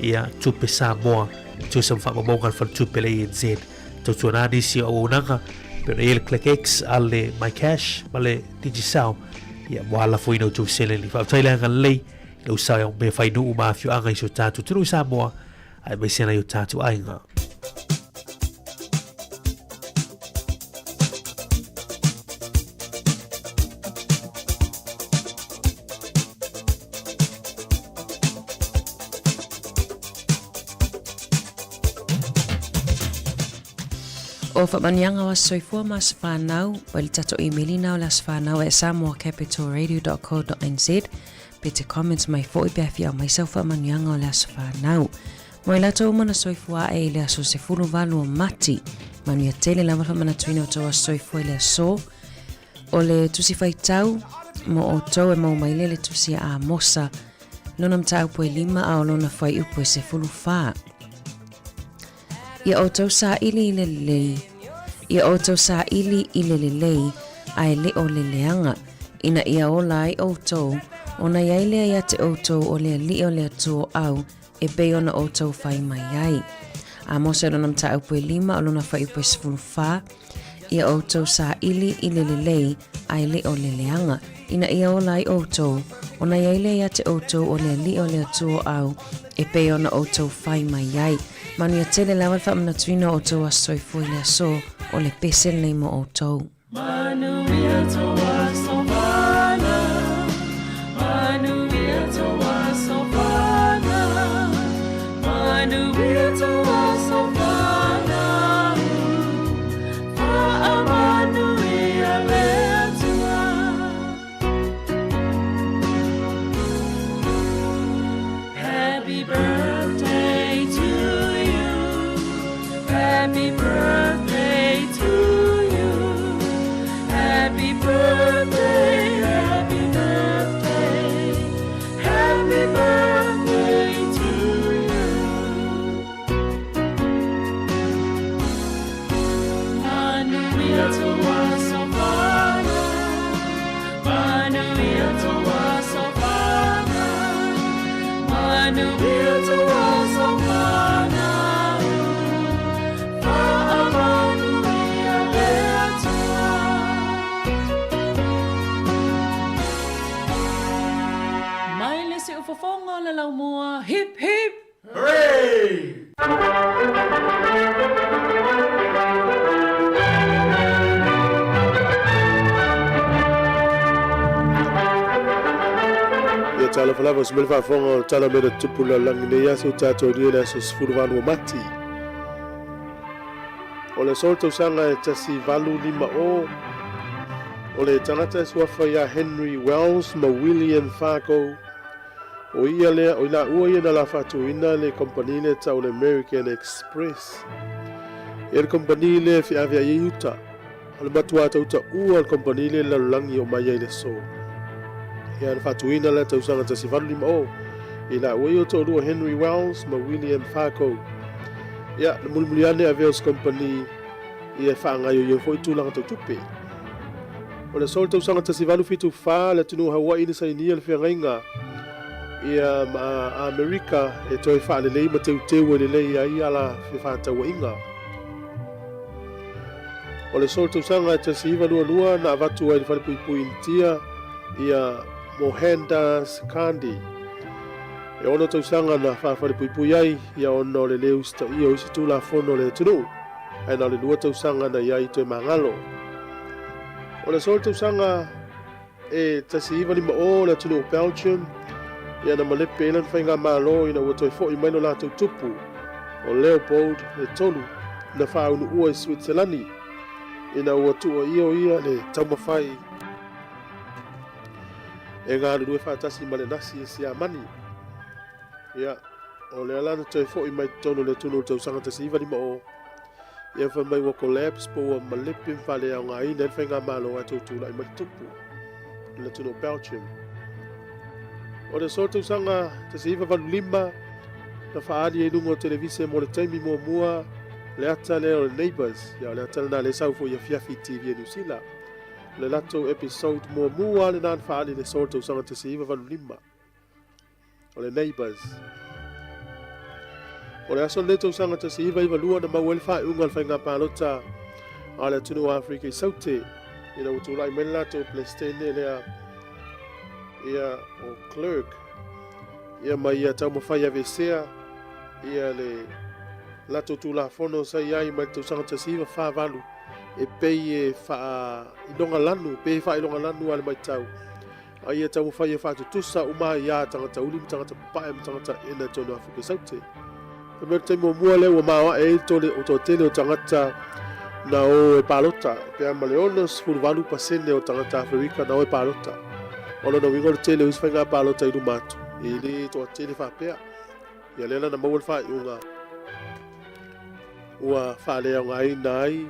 ia tupe Samoa. Tusa ma faamaumauga a le faletupe le ANZ. Tautuana nisi o auaunaga pei ona i ai le Click X a le MyCash ma le Digicel ia mo alafoina o tou seleni. Faafetai le agalelei i lou sao mea fai nuu ma afioaga i si o tatou atunuu i Samoa aemaise nai o tatou aiga. O faamanuiaga o Aso Soifua ma Aso Fanau, o le tatou imeli na o le asofanau at samoacapitalradio.co.nz pe te comments mai foi pe a fia mai sau faamanuiaga o le aso fanau. Mo i latou uma na soifua ae i le aso 18 o Mati, manuia tele lava le faamanatuina o tou aso soifua i le aso. O le tusi faitau mo outou e maua mai lea le tusi a Amosa, lona mataupu e lima a o lona fuaiupu e 14. Ia outou saili i le lelei, ia outou saili i le lelei, a e le o le leaga, ina ia ola ai outou, ona i ai lea ia te outou o le Alii o le Atua o au, e pei ona outou fai mai ai. Amosa i lona mataupu e lima o lona fuaiupu e 14, Ia outou saili i le lelei, a e le o le leaga, ina ia ola ai outou, ona i ai lea ia te outou o le Alii o le Atua o au, e pei ona outou fai mai ai. Manuia tele lava le faamanatuina o outou aso soifua i le aso, o le pese lenei mo outou. Manuia tou aso fanau, manuia tou aso fanau, manuia tou aso fanau, faamanuia le Atua. Happy birthday to you, happy birthday to you, happy birthday, happy birthday, happy birthday to you. Manuia tou aso fanau, manuia tou aso fanau, manuia tou aso fanau, faamanuia le Atua. Mai le siufofoga o le laumua, hip hip! Ia talofa lava se mele faafofoga o tala mea na tupu lalolagi nei aso tatou lia le aso 18 o Mati. O le aso tausaga e 1850 o le tagata e suafa ia Henry Wells ma William Fargo O ia lea, o i laua ia na la faatuina le kompani lea tau le American Express. Ia le kompani lea e feaveai ai uta. O le matua tautaua o le kompani lea i le lalolagi o mai ai le aso. Ia na faatuina lea tausaga 1850 i laua ia o toalua Henry Wells ma William Fargo. Ia, na mulimuli ane avea o se kompani ia e faagaioio foi tulaga tau tupe. O le aso o le tausaga 1874, le atunuu o Hawaii na sainia le feagaiga ia ma Amerika e toe faalelei ma teuteu ai lelei ai ala fefaatauaiga. O le aso o le tausaga 1922 na avatu ai le falepuipui Initia ia Mohandas Gandhi. E ono tausaga na faafalepuipui ai ia ona o le le usitaia o isi tulafono a le atunuu. ae na o le lua tausaga na i ai toe magalo. O le aso o le tausaga e 1950 le atunuu o Belgium, ia na malepe ai lana faigamalo ina ua toe fo'i mai lo latou tupu, o Leopold le Tolu, na faaunuua i Suitselani ina ua tuuaia o ia le taumafai e galulue faatasi ma le Nasi i Siamani. Ia, o lea la na toe fo'i mai totonu o le atunuu i le tausaga 1950, ia fai mai ua collapse po ua malepe ma faaleaogaina ai le faigamalo ae toe tulai mai le tupu i le atunuu o Belgium. O le aso tausaga 1985 na faaali ai i luga o televise mo le taimi muamua le ata lea o le Neighbours. Ia o le ata lena lea e sau foi i afiafi i TV a Niu Sila. O le latou episode muamua lena na faaali i le aso tausaga 1985. O le Neighbours. O le aso lenei tausaga 1992 na maua ai le faaiuga o le faiga palota a le atunuu o Afrika i Saute ina ua tulai mai le latou Peresetene lea ia o Klerk ia ma ia taumafai e aveesea ia le latou Tulafono sa i ai mai le tausaga 1948 e pei e faailoga lanu, pei e faailoga lanu a le matau A ia taumafai e faatutusa uma ai ia tagata uli ma tagata papae ma tagata ena i totonu o Afrika i Saute. Fai mai o le taimi muamua lea ua maoae ai le o toatele o tagata na o e palota, pe a ma le 68% o tagata Aferika na o e palota. O lona uiga o le tele o isi faiga palota i luma atu, e le toatele faapea. Ia lea la na maua le faaiuga ua faaleaogaina ai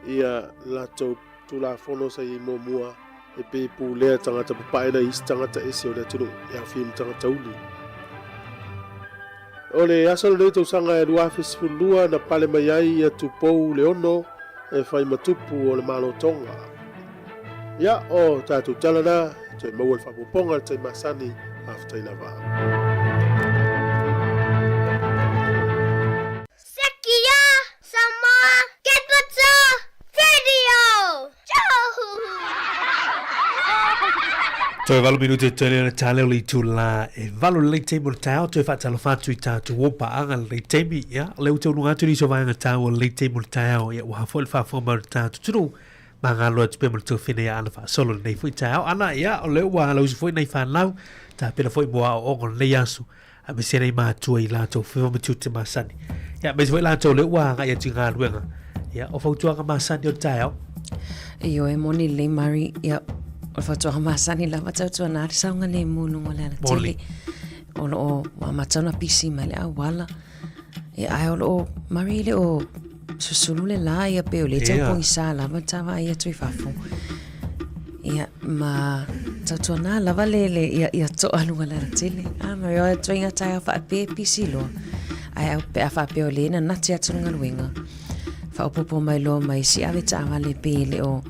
ia latou Tulafono sa i ai muamua e pei e pulea tagata papae nai isi tagata ese o le atunuu e aofia ma tagata uli. O le aso lenei tausaga e 2012 na pale mai ai ia Tupou Leono e fai ma tupu o le Malo Tonga. Ia, o tatou tala na, toe maua le faaopoopoga i le taimi masani, faafetai lava. Sekia Samoa Capital Radio! Toe valo minute toe lea na tāleo le itula e valo lelei taimi o le taeao toe faatalofa atu i tātou o paaga lelei taimi ia le ua taunuga atu nisi o vaega taua lelei taimi o le taeao ia ua hafoi le faafofoga mai o le tātou atunuu magalo atu pea ma le tuafine ia Ana faasolo lenei foi taeao Ana ia o lea ua alausi foi nai fanau tapena foi mo aoaoga o lenei aso aemaise nei matua i latou faiva ma tiute masani. Ia, aemaise foi latou lea ua agai atu i galuega. Ia, o fautuaga masani o le taeao. Ioe, moni lelei Mari, ia, o le fautuaga masani lava tautuana le saogalemu i luga o le alatele. O lo o ua amata ona pisi mai le auala. Ia, ae o lo o Mari e le o susulu le la, ia pei o lea tau pogisa lava ta vaai atu i fafo. Ia, ma tautuana lava le, le ia, ia to'a luga le alatele. A, Mari, o ituaiga taeao faapea e pisi loa. Ae au pe a faapea o lea e nanati atu le galuega, faaopoopo mai loa ma isi ave taavale pei e le o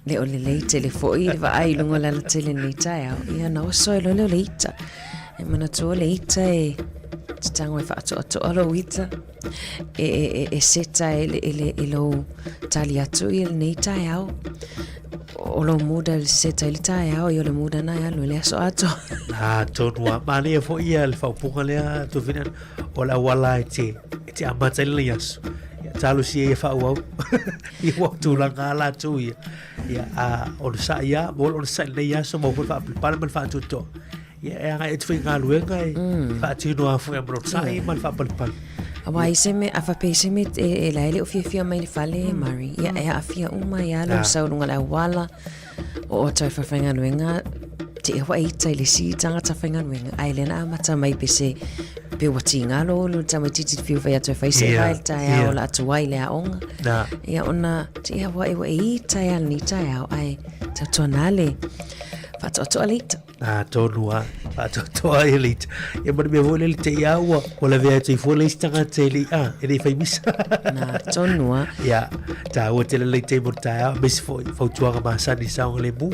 le o lelei tele foi le vaai i luga o le alatele i lenei taeao. Ia ona oso ai loa lea o le ita. E manatua o le ita e te tago e faatoatoa lou ita. E, e, e, e seta e, e, e, e lou tali atu i lenei taeao. O lou muda le seta i le taeao, ia o le muda na e alu i le aso atoa. Atonu a manaia foi ia le faaupuga lea Tufina o le auala e te, e te amata ai lenei aso. Ia talosia ia faaauau. Ia ua tulaga a latou ia. Ia a onosai ia, mo le onosai lenei aso maua foi le faapalepale ma le faatoatoa. Ia e agai atu foi i galuega e faatino a foi a ma le onosai ma le faapalepale. Aua i se mea, a faapea i se mea e, e la e le o fiafia mai i le fale, Mari, ia e aafia uma ai lava lou sau i luga o le auala, O o tau whaiwhaigaluega, te ea wai ita i le si tangata whaigaluega, ai lena amata mai pe se, pe ua tīngā lo lo tamaititi te whiu whai atu e whai se yeah, le taeao yeah. la atu ai le aonga. Nā. Ia ona, te ea wai wa e ita e ni taeao, ai tautua nā le, whaatoatoa le ita. Nā, tonu a, whaatoatoa e le ita. Ia ma le mea foi lele te ia ua, ua lavea atu ai fua le isi tagata e le i, a, e le i fai misa. Nā, tonu a. Ia, tāua tele lelei taimi o le taeao, aemaise foi fautuaga masani i saogalemu.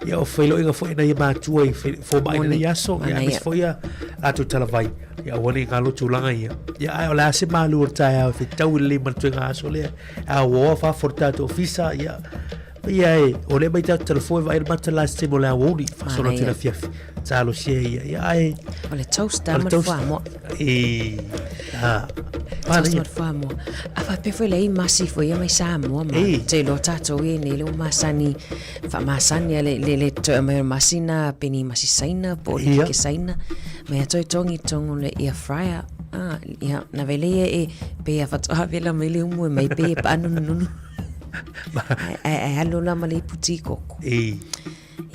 Ia, o feiloaiga foi nai matua i fomai i lenei aso, ia, aemaise foi ia latou talavai. Ia, aua ne i galo tulaga ia. Ia, ae o le a se malu o le taeao e fetau lelei ma le ituaiga aso lea. A ua oa fafo le tatou ofisa, ia, Ia e, o lea mai tatou telefoni e vaai le mata la se taimi o le aoauli, faasolo atu i le afiafi. Talosia ia, ia ai. O le toast ma le fuamoa. E, a. Toast ma le fuamoa. A faapea foi le ai masi foi ia mai Samoa ma. Te iloa tatou ia nei le ua masani, faamasani a le, le, le toe aumai o le masi na peni masi Saina po o le keke Saina. Ma ia toe togi tonu le air fryer. Ah, ia, na vele ia e, pe ia faatoa vela mai le umu e mai pe e paanunununu. Ae, ae alu la ma le ipu ti koko. E.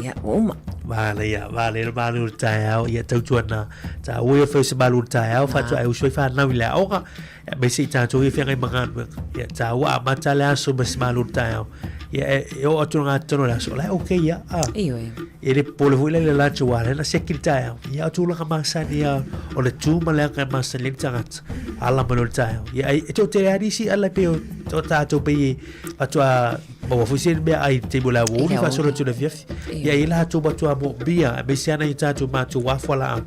Ia, ua uma. Manaia, manaia le malu o le taeao, ia tautuana, tāua ia whai se malu o le taeao, whātua e uso i whānau i le aoga, ia me se i tātou ia whiangai ma galuega. Ia tāua a mata le aso ma se malu o le taeao. Ia e, e o atu ngā tono le aso, la e okay ia, a. Ioe. E le pole foi le le la chua le na siaki le taeao. Ia o tulaga masani ia, o le tū ma le anga e masani le tagata. Ala mai le taeao. Ia e tau te ari si ala pe o o tātou pe i faatoa maua foi se mea ai te mo le aoauli faasolo atu le afiafi. Ia e la atu matua mo bia, me se ana i tātou mātou wāfua la au.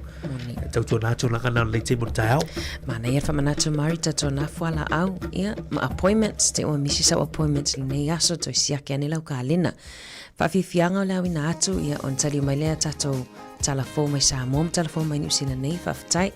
Tautuana atu langa na le taimi o le taeao. Manaia le faamanatu Mari tatou nafua laau, ia, ma appointments, te ua misi sau appointments lenei aso, toe siaki ane lau kalena. Faafiafiaga o le auina atu, ia, ona taliu mai lea tatou tala fou mai Samoa ma tala fou mai Niu Sila nei, faafetai.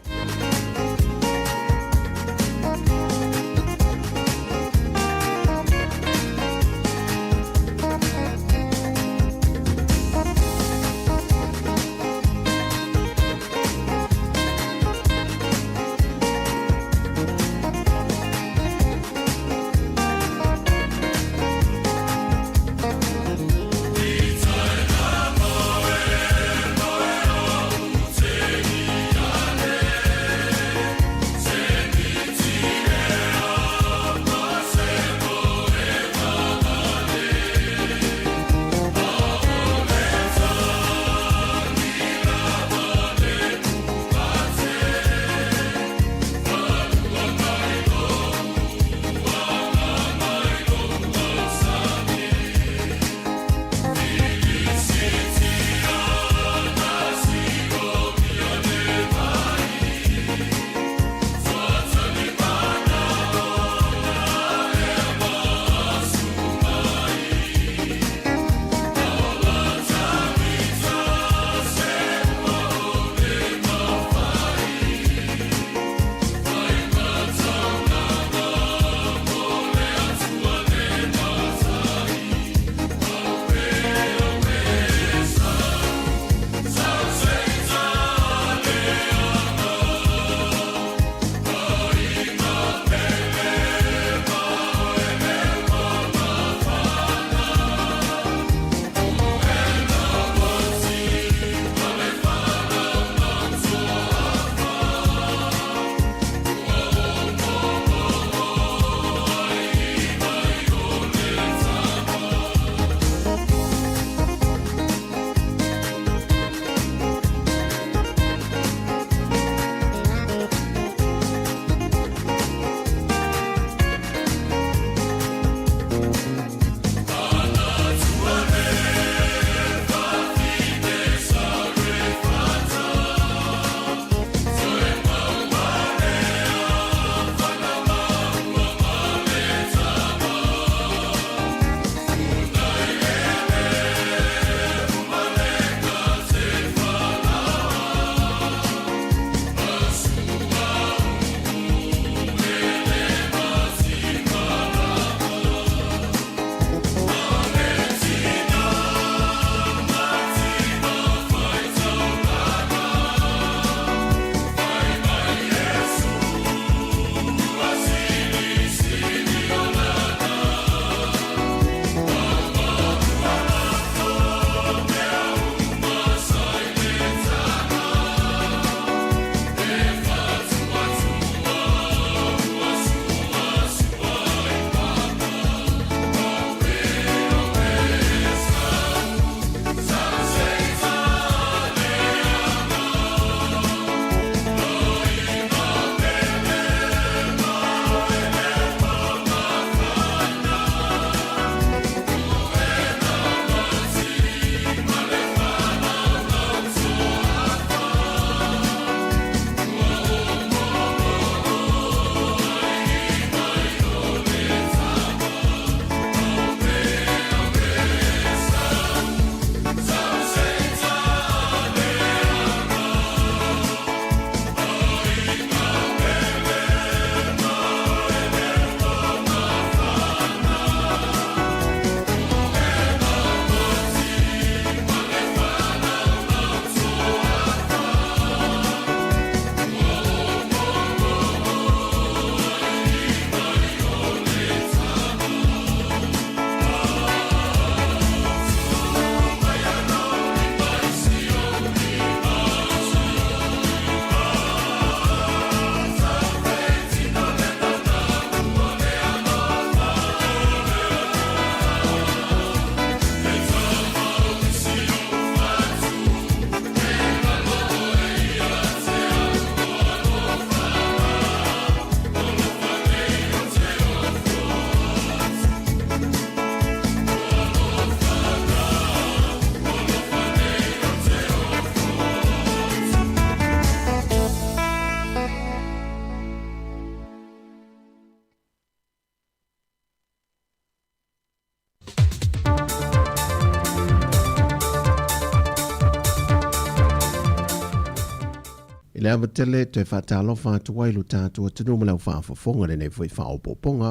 I le ava tele, toe faatalofa atu ai lo tatou atunuu ma lau faafofoga i lenei foi faaopoopoga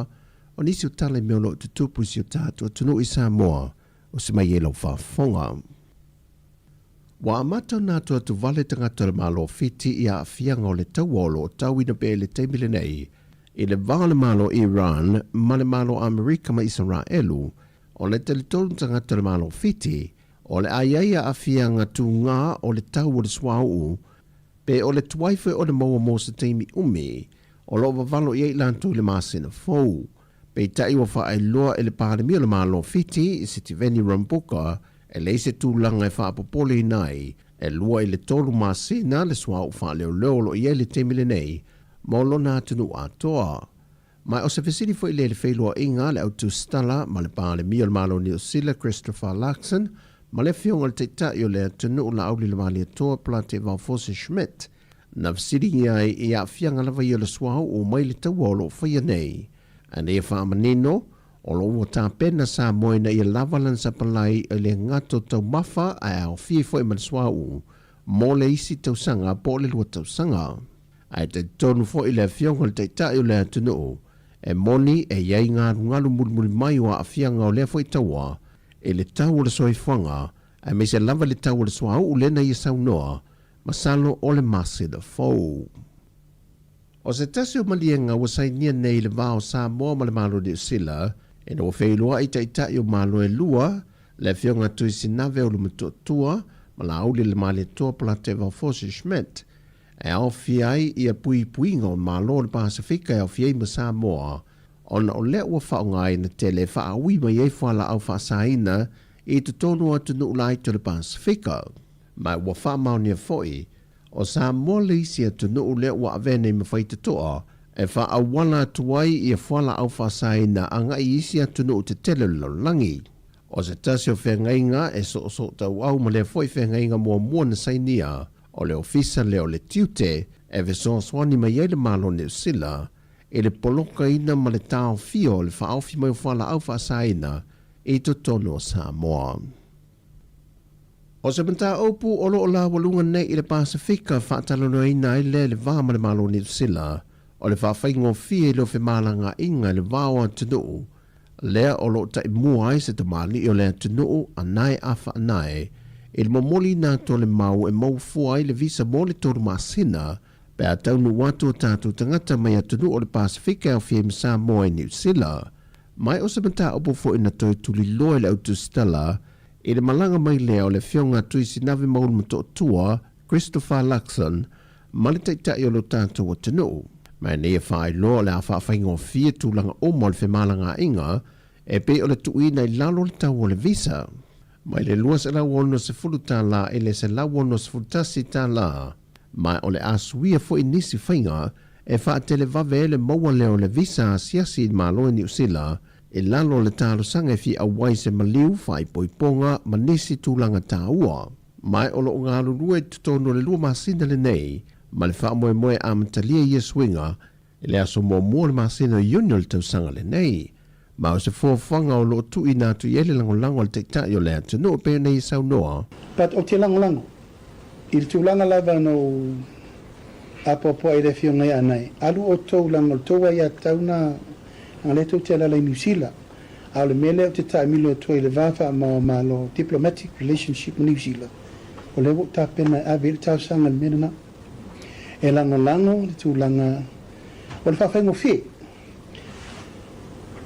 o nisi o tala i mea o lo o tutupu i si o tatou atunuu i Samoa, o se mai ai lau faafofoga. Ua amata ona atoato vale tagata o le Malo o Fiti i aafiaga o le taua o lo o tauina pea i le taimi lenei i le va o le Malo Iran ma le Malo Amerika ma Isaraelu. O le talitonu tagata o le Malo o Fiti, o le a i ai aafiaga tugā o le tau o le suauu pe o le tuai foi ona maua mo se taimi umi o lo o vavalo i ai latou i le masina fou. Peitai ua faailoa e le Palemia o le Malo o Fiti, Sitiveni Rabuka, e leai se tulaga e faapopoleina ai, e 2 i le 3 masina le suauu faaleoleo o lo o i ai i le taimi lenei mo lona atunuu atoa. Ma o se fesili foi lea i le feiloaiga a le au tusitala ma le Palemia o le Malo o Niu Sila Christopher Luxon ma le Afioga i le Taitai o le atunuu Laauli Lemalietoa Polate Vaofosi Schmidt na fesiligia ai i aafiaga lava ia o le suauu mai le taua o lo o faia nei. Ina ia faamanino, o lo o ua tapena Samoa ina ia lava lana sapalai e le gata o taumafa ae aofia ai foi ma le suauu mo le isi tausaga po o le 2 tausaga. Ae talitonu foi le Afioga i le Taitai o le atunuu, e moni e i ai galugalu mulimuli mai o aafiaga o lea foi taua i le tau o le soifuaga aemaise lava i le tau o le suauu lea na ia saunoa masalo o le masina fou. O se tasi o maliega ua sainia nei i le va o Samoa ma le Malo o Niu Sila, ina ua feiloai taitai o Malo e lua, le Afioga Tuisinave Olumatuatua ma Laauli Lemalietoa Polate Vaofosi Schmidt, e aofia ai ia puipuiga o Malo o le Pasefika e aofia ai ma Samoa, ona o lea ua faaaogaina tele e faaaui mai ai fualaau faasaina i totonu o atunuu laiti o le Pasefika. Ma ua faamaonia foi, o Samoa le isi atunuu lea ua avea nei ma faitotoa e faaauala atu ai ia fualaau faasaina agai i isi atunuu tetele o le lalolagi. O se tasi o feagaiga e soosootauau ma lea foi feagaiga muamua na sainia, o le Ofisa lea o le Tiute e fesoasoani mai ai le Malo o Niu Sila i le polokaina ma le taofia o le faaofi mai o fualaau faasaina i totonu o Samoa. O se mataupu o lo o laualuga nei i le Pasefika faatalanoaina ai lea i le va ma le Malo o Niu Sila, o le faafaigofie i leo femalagaaiga i le va o atunuu, lea o lo o taimua ai se tamalii o le atunuu Anae Afa Anae i le momoliina atu o le mau e maua fua ai le visa mo le 3 masina pe a taunuu atu o tatou tagata mai atunuu o le Pasefika e aofia ai ma Samoa i Niu Sila. Mai o se mataupu foi na toe tuliloa i le au tusitala i le malaga mai lea o le Afioga a Tuisinave Maulumatoatua, Christopher Luxon, ma le Taitai o lo tatou atunuu. Ma ina ia faailoa o le a faafaigofie tulaga uma o le femalagaaiga e pei o le tuuina i lalo o le tau o le visa mai le $260 i le $161, ma o le a suia foi nisi faiga e faatelevave ai le maua lea o le visa asiasi i le Malo i Niu Sila i lalo o le talosaga e fia auai se maliu, faaipoipoga ma nisi tulaga taua. Ma o lo o galulue i totonu o le 2 masina lenei ma le faamoemoe e amatalia ia suiga i le aso muamua o le masina o Iuni o le tausaga lenei. Ma o se fuafuaga o lo o tuuina atu i ai le lagolago a le Taitai o le atunuu e pei ona ia saunoa. But ou te lagolago i le tulaga lava na ou apoapoai i le afioga ia Anae, alu outou leaga o le tou aiatatau na leaga lea tou te alala i Niu Sila, a o le mea lea ou te taamilo atu ai i le va faamao Malo, diplomatic relationship ma Niu Sila, o lea ua ou tapena e ave i ai le talosaga i le mea lena. E lagolago le tulaga o le faafaigofie.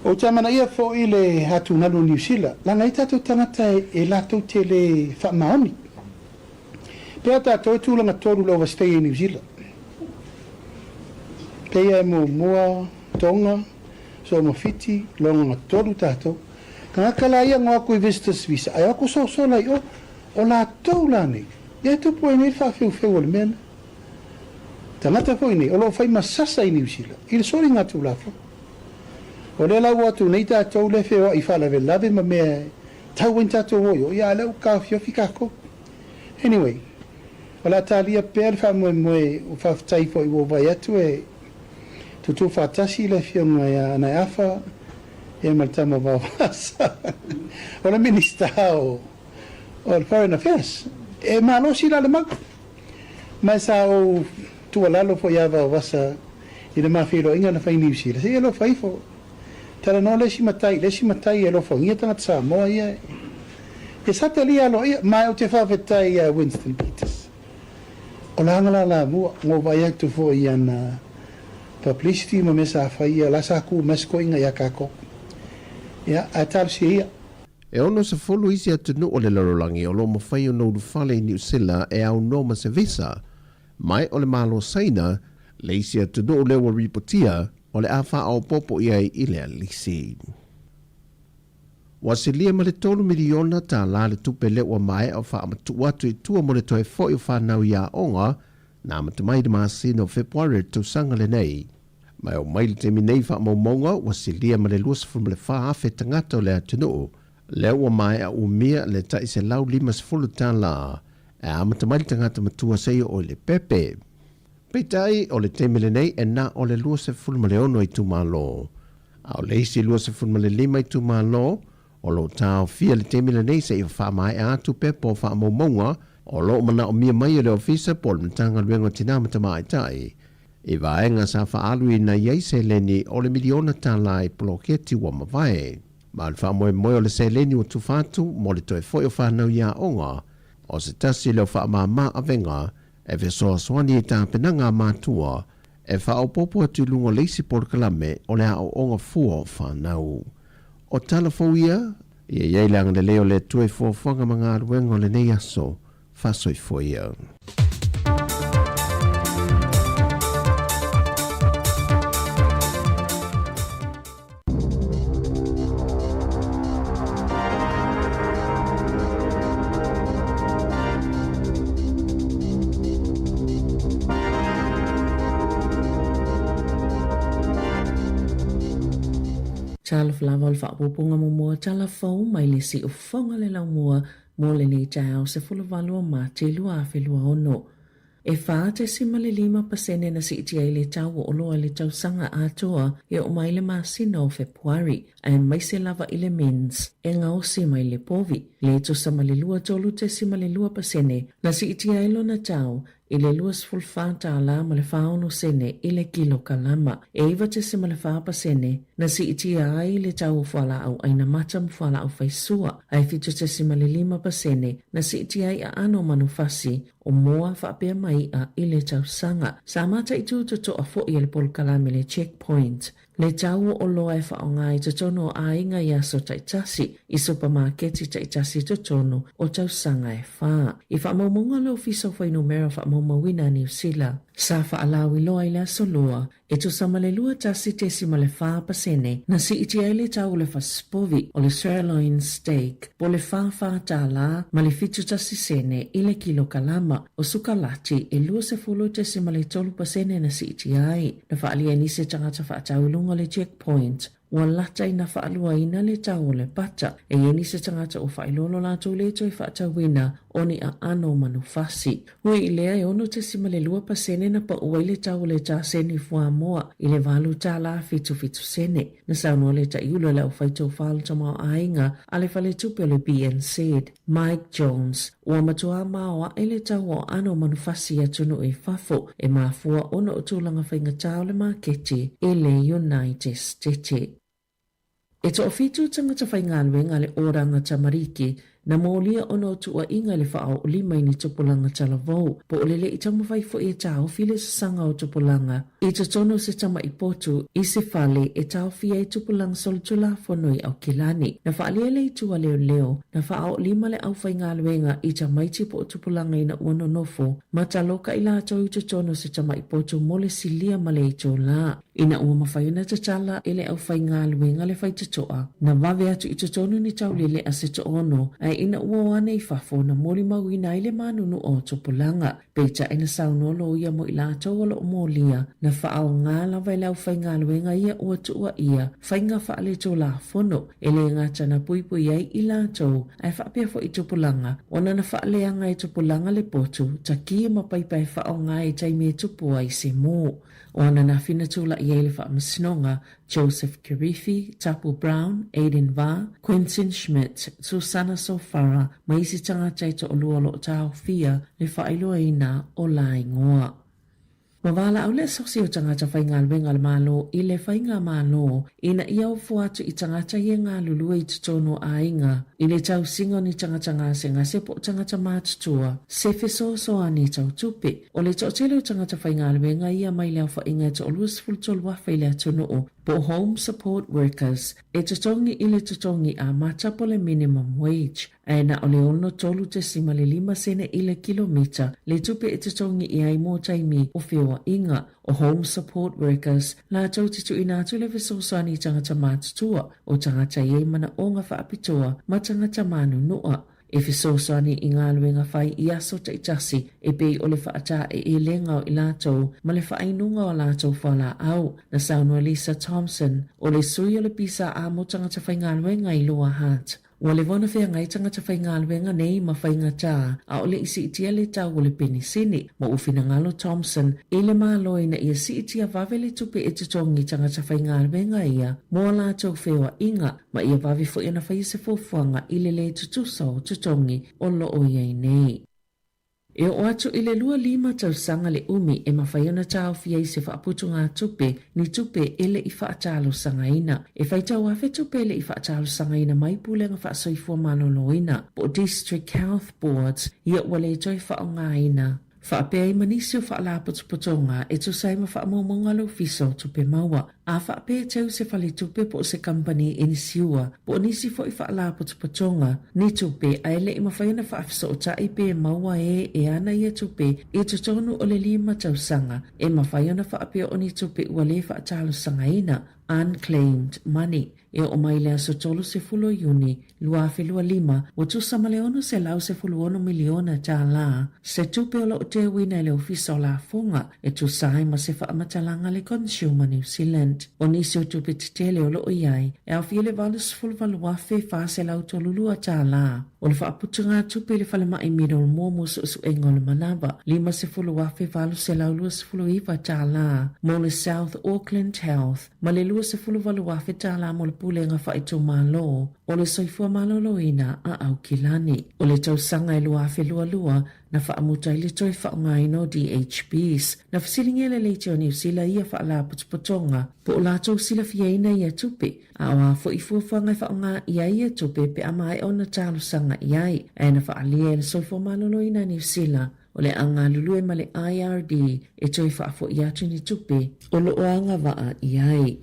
Ou te amanaia foi le atugalu o Niu Sila, leaga e i ai tatou tagata e latou te le faamaoni. Pea tatou e tulaga tolu le overstay i Niu Sila. Peia e muamua Tonga, Samoa Fiti, logaga tolu tatou. Tagata la ia ngo aku i visitors visa ae o aku sosola i o, o latou la nei, ia e tupu ai nei le faafeufeu o le mea lena. Tagata foi nei o lo o fai ma sasa i Niu Sila i le soligatulafono. O lea la ua o atu nei tatou lea e feoai faalavelave ma mea e tau ai ni tatou o i o, ia a lea ua taofiofi tatou. Anyway, o le a talia pea le faamoemoe, ua faafetai foi ua ou vaai atu e tutū faatasi le afioga ia Anae Afa ia ma le tama Vaovasa o le Minisita o le Foreign Affairs. E malosi la le mau. Ma e sa ou. tuualalo foi ia Vaovasa i le ma feiloaiga na fai i Niu Sila, se i alofa ifo. Talanoa le isi matai i le isi matai e alofagia tagata Samoa ia e. Ia sa talia aloaia, ma ou te faafetai ia Winston Peters. O la aga lalamua, na ou vaai atu foi i ana publicity ma mea sa faia, la sa ku mai se toeaina ia tatou. Ia, ae talosia ia. E 60 isi atunuu o le lalolagi o lo o mafai ona ulufale i Niu Sila e aunoa ma se visa, mai o le Malo Saina le isi atunuu lea ua ripotia o le a faaopoopo i ai i lea lisi. Ua silia ma le $3 miliona le tupe lea ua maea o faamatuu atu i tua mo le toe foi o fanau i aoga na amata mai i le masina o Fepuari o le tausaga lenei. Ma e oo mai i le taimi nei i faamaumauga ua silia ma le 24,000 tagata o le atunuu lea ua maea umia le tai $150 e amata mai le tagata matua seia oo i le pepe. Peitai, o le taimi lenei e na o le 26 itumalo, a o le isi 25 itumalo o lo o taofia i le taimi lenei seia faamaea atu pepa o faamaumauga o lo o manaomia mai e le Ofisa po o le Matagaluega o Tina ma Tamaitai i vaega sa faaaluina i ai seleni o le miliona tala i poloketi ua mavae. Ma o le faamoemoe o le seleni ua tufa atu mo le toe foi o fanau i aoga, o se tasi lea o faamama avega e fesoasoani i tapenaga a matua e faaopoopo atu i luga o le isi polokalame o le aoaoga fua o fanau. O tala fou ia, ia i ai le agalelei o le Atua i fuafuaga ma galuega o lenei aso. Faasoifua ia. Talofa lava o le faaopoopoga muamua tala fou mai le siufofoga le laumua mo lenei taeao 18 o Mati 2026. E 4.5% na siitia ai le tau o oloa i le tausaga atoa e oo mai le masina o Fepuari, aemaise lava i le mince e gaosi mai le povi, le tusa ma le 23.2% na siitia ai lona tau i le $24 ma le 46 sene i le kilokalama. E 9.4% na siitia ai le tau o fualaau ʻaina mata ma fualaau faisua, ae 7.5% na siitia ai aano o manufasi o moa faapea ma iʻa i le tausaga. Sa mataitu totoa foi e le polokalame le Checkpoint le tau o oloa e faaaoga i totonu o aiga i aso taitasi, i supamaketi taitasi i totonu o tausaga e fa. I faamaumauga le Ofisa o Fuainumera Faamaumauina a Niu Sila, sa faalauiloa i le aso Lua E tusa ma le 21.4% na siitia ai le tau o le fasipovi o le sirloin steak po o le $44 ma le 71 sene i le kilokalama. O sukalati e 20.3% na siitia ai. Na faaalia e nisi tagata faatau i luga o le checkpoint ua lata ina faaluaina le tau o le pata. E i ai nisi tagata ua faailoa lo latou le toe faatauina o ni aano manufasi. Ui i lea, e 6.2% na pau ai le tau o le taseni fuamoa i le $8.77. Na saunoa le taiulu a le aufaitou le tamaoaiga a le faletupe o le BNZ, Mike Jones, ua matua maoae le tau o aano manufasi i atunuu i fafo e mafua ona o tulaga faigata o le maketi i le United States. E toafitu tagata faigaluega a le Oranga Tamariki na molia ona o tuuaiga i le faaoolima i ni tupulaga talavou, po o le le i taumafai foi e taofi le sasaga o tupulaga i totonu o se tama'i potu i se fale e taofia ai tupulaga solitulafono i Aukilani. Na faaalia le itu a leoleo na faaoolima le aufaigaluega i tamaiti po o tupulaga ina ua nonofo ma taloka i latou i totonu o se tama'i potu mo le silia ma le itulā. Ina ua mafai ona tatala e le aufaigaluega le faitotoa, na vave atu i totonu ni taulele a se toono, ae ina ua o ane i fafo na molimauina ai le manunu o tupulaga. Peitai na saunoa loia mo i latou o lo o molia, na faaaoga lava e le aufaigaluega ia ua tuuaia faiga faaletulafono e le gata na puipui ai i latou ae faapea foi i tupulaga, ona na faaleaga e tupulaga le potu, taki ma paipa e faaaoga i taimi e tupu ai se mū. O ananafi na tula'i ai le Faamasinoga, Joseph Kirifi, Tapu Brown, Aiden Va, Quentin Schmidt, Susana Sofara ma isi tagata e toalua o lo o taofia le faailoaina o la igoa. Ma valaau le Asosi o Tagata Faigaluega a le Malo i le Faigamalo ina ia ofo atu i tagata ia e galulue i totonu o aiga i le tausiga o ni tagata gasegase po o tagata matutua se fesoasoani tau tupe. O le toatele o tagata faigaluega ia mai le aofaiga e toalua 13,000 i le atunuu po o Home Support Workers e totogi i le totogi amata po o le minimum wage. Ae na o le 63.5 sene i le kilomita le tupe e totogi i ai mō taimi o feoaiga. O Home Support Workers latou te tuuina atu le fesoasoani i tagata matutua, o tagata i ai manaoga faapitoa ma tagata manunua. E fesoasoani i galuega fai i aso taitasi e pei o le faataeelega o i latou ma le faainuga o a latou fualaau. Na saunoa Lisa Thompson, o le sui o le PSA mō tagata faigaluega i Lower Hutt, Ua leva ona feagai tagata faigaluega nei ma faigata ʻaʻole i siitia le tau o le penisini, ma ua finagalo Thompson i le Malo ina ia siitia vave le tupe e totogi tagata faigaluega ia mo a latou feoaiga, ma ia vave foi ona faia se fuafuaga i le lē tutusa o totogi o lo o i ai nei. E oo atu i le 25 tausaga le umi e mafai ona taofi ai se faaputugatupe ni tupe e le i faatalosagaina. E faitau afetupe e le i faatalosagaina mai Pulega Faasoifua Maloloina po o District Health Boards ia ua le toe faaaogaina. Faapea ai ma nisi o faalapotopotoga e tusa ai ma faamaumauga a le Ofisa o Tupe Maua. A faapea e teu se faletupe po o se kamupani inisiua po o nisi foi faalapotopotoga ni tupe ae le i mafai ona faafesootai pe maua e e ana ia tupe i totonu o le lima tausaga, e mafai ona faapea o ni tupe ua le faatalosagaina, unclaimed money. E oo mai i le aso 30 o Iuni 2025, ua tusa ma le $616 miliona tālā se tupe o lo o teuina e le Ofisa o Lafoga e tusa ai ma se faamatalaga a le Consumer New Zealand. O nisi o tupe tetele o lo o i ai, e aofia le $88,432 tālā o le faaputugatupe i le falemai Middlemore mo suesuega o le manava, $50,829 tālā mo le South Auckland Health, ma le $28,000 mo le Pulega Faaitumalo o le Soifua Maloloina a Aukilani. O le tausaga e 2022 na faamuta ai le toe faaaogaina o DHBs. Na fesiligia e le Leitio o Niu Sila ia faalapotopotoga po o latou silafiaina ia tupe, a o a foi fuafuaga e faaaoga i ai ia tupe pe a maea ona talosaga i ai. Ae na faaalia e le Soifua Maloloina a Niu Sila O le a galulue ma le IRD e toe faafo'i atu ni tupe o lo o agavaa i ai.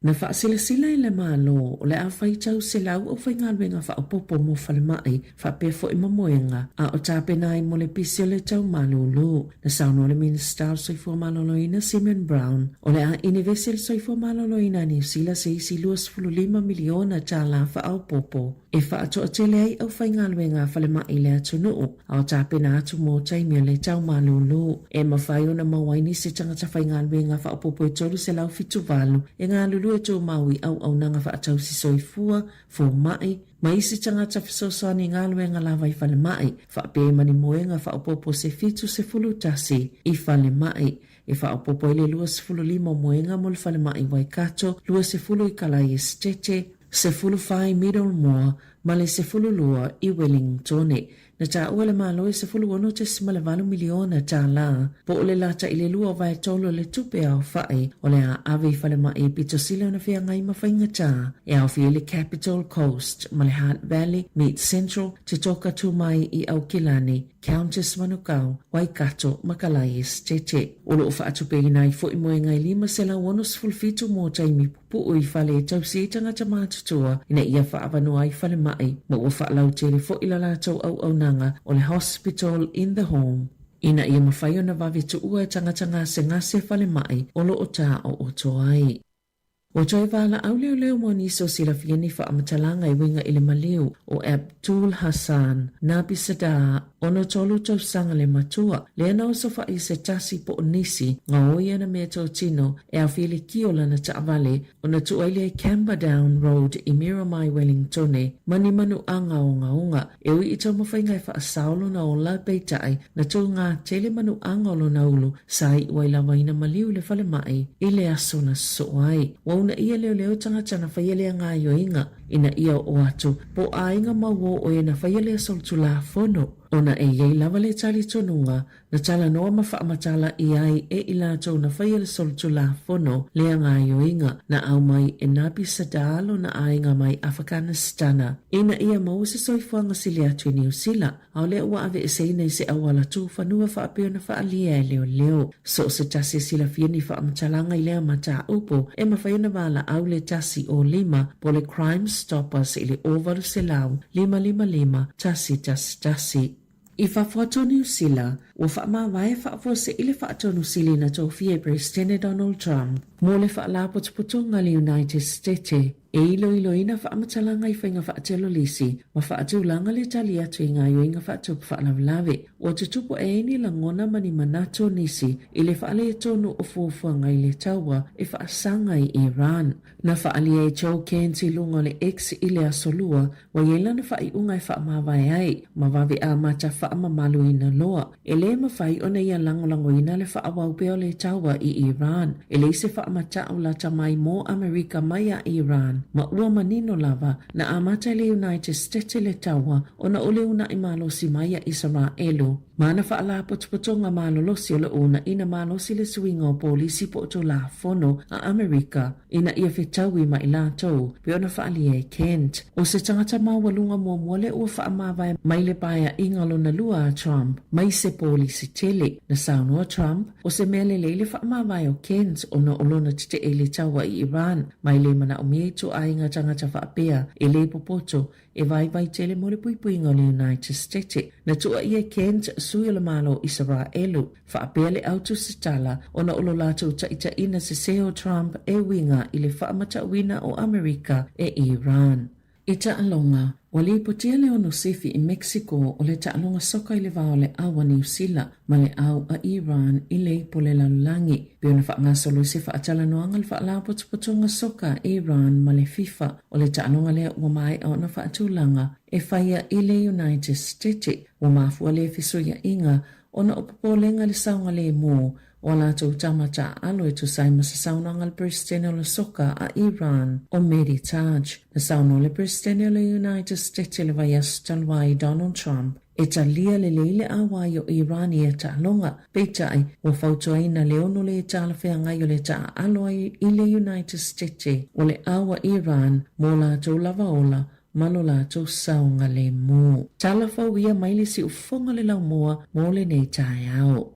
Na faasilasila e le Malo o le a faitau 100 aufaigaluega faaopoopo mo falemai faapea foi ma moega a o tapena ai mo le pisi o le tau malūlū. Na saunoa le Minisita o le Soifua Maloloina Simon Brown o le a inivesi e le Soifua Maloloina a Niu Sila se isi $25 miliona tālā faaopoopo e faatoatele ai aufaigaluega a falemai i le atunuu, a o tapena atu mō taimi o le tau malūlū. E mafai ona maua ai nisi tagata faigaluega faaopoopo e 378 e galulue tumau i auaunaga faatausi soifua, fomai, ma isi tagata fesoasoani i galuega lava i falemai, faapea ma ni moega faaopoopo se 71 i falemai. E faaopoopo ai le 25 o moega mo le falemai Waikato, 20 i Kalai Esetete, 14 i Middlemore ma le 12 i Wellingtone. Na taua e le Malo e $16.8 miliona tālā, po o le lata i le lua o vaetolu o le tupe aofai o le a ave i falemai e pito sili ona feagai ma faigata e aofia ai le Capital Coast ma le Hutt Valley, Mid Central, Te Toka Tumai i Aukilani, Countess Manukau, Waikato ma Kalai Esetete. O lo o faatupeina ai foi moega e 567 mō taimi pupuu i fale e tausi ai tagata matutua ina ia faaavanoa ai falemai ma ua faalautele foi la latou auaunaga o le Hospital in the Home ina ia mafai ona vave tuua e tagata gasegase falemai o lo o tāooto ai. Ua toe valaau leoleo mo nisi o silafia ni faamatalaga e uiga i le maliu o Abdul Hassan Nabi Sadar, 63 tausaga le matua, lea na osofai i se tasi po o nisi gaoi ana meatotino e aofia i le ki o lana taavale ona tuu ai lea i Camperdown Road i Miramai, Wellingtone, ma ni manu āgaogaoga. E ui i taumafaiga e faasao lona ola, peitai, na tū tele manuaga o lona ulu, sa iu ai lava ina maliu i le falemai i le aso na sosoo ai. Ua uunaia leoleo tagata na faia lea gaoioiga. ina ia oo atu po o aiga mauō o e na faia lea solitulafono, ona e i ai lava le talitonuga na talanoa ma faamatala i ai e i latou na faia le solitulafono lea gaoioiga na aumai e Nabi Sadar lona aiga mai Afakanistana ina ia maua se soifuaga sili atu i Niu Sila. A o lea ua aveeseina i se auala tu fanua faapea ona faaalia e leoleo. So o se tasi e silafia ni faamatalaga i lea mataupu e mafai ona valaau le 105 po o le Crime Stoppers i le 0800 555 111. I fafo atu o Niu Sila, ua faamavae faafuasei le faatonu sili na tofia e Peresetene Donald Trump mo le Faalapotopotoga a le United Stete e iloiloina faamatalaga i faiga faatelolisi ma faatulaga le tali atu i gaoioiga faatupu faalavelave. Ua tutupu ae ai ni lagona ma ni manatu o nisi i le faaletonu o fuafuaga i le taua e faasaga i Iran. Na faaalia e Joe Cairns i luga o le X i le Aso Lua, ua i ai lana faaiuga e faamavae ai ma vave amata faamamaluina loa. E lē mafai ona ia lagolagoina le faaauau pea o le taua i Iran. E leai se faamatau lata mai mo Amerika mai a Iran, ma ua manino lava, na amata e le United Stete le taua ona o le unaʻi malosi mai a Isaraelu. Ma ana faalapotopotoga malolosi o le unaʻina malosi le suiga o polisi po o tulafono a Amerika ina ia fetaui ma i latou, pei ona faaalia e Kent. ʻO se tagata maualuga muamua lea ua faamavae mai le paeaiga lona lua a Trump mai se polisi tele. Na saunoa Trump, ʻo se mea lelei le faamavae o Kent ona o lona teteʻe i le taua i Iran, ma e le manaomia ituaiga tagata faapea e le popoto e vaivai tele mo le puipuiga o le United Stete. Na tuuaia e Kent sui o le Malo o Isaraelu, faapea le au tusitala ona o lo latou taitaiina sese o Trump e uiga i le faamatauina o Amerika e Iran. I taaloga, ua lipotia le ono sifi i Mexico o le taaloga soka i le va o le au a Niu Sila ma le au a Iran i le ipu o le lalolagi. Pei ona faagasolo i se faatalanoaga le Faalapotopotoga Soka a Iran ma le FIFA, o le taaloga lea ua maea ona faatulaga e faia i le United Stete. Ua mafua lea fesuiaiga ona o popolega le saogalemu o a latou tama taaalo e tusa ai ma se saunoaga a le Peresetene o le Soka a Iran, o Mehdi Taj. Na saunoa le Peresetene o le United Stete i le vaiaso talu ai, Donald Trump, e talia lelei le ʻauai o Iran i ia taaloga, peitai, ua fautuaina le ono le talafeagai o le taaalo ai i le United Stete o le ʻau a Iran mo latou lava ola ma lo latou saogalemu. Tala fou ia mai le siufofoga o le laumua mo lenei taeao.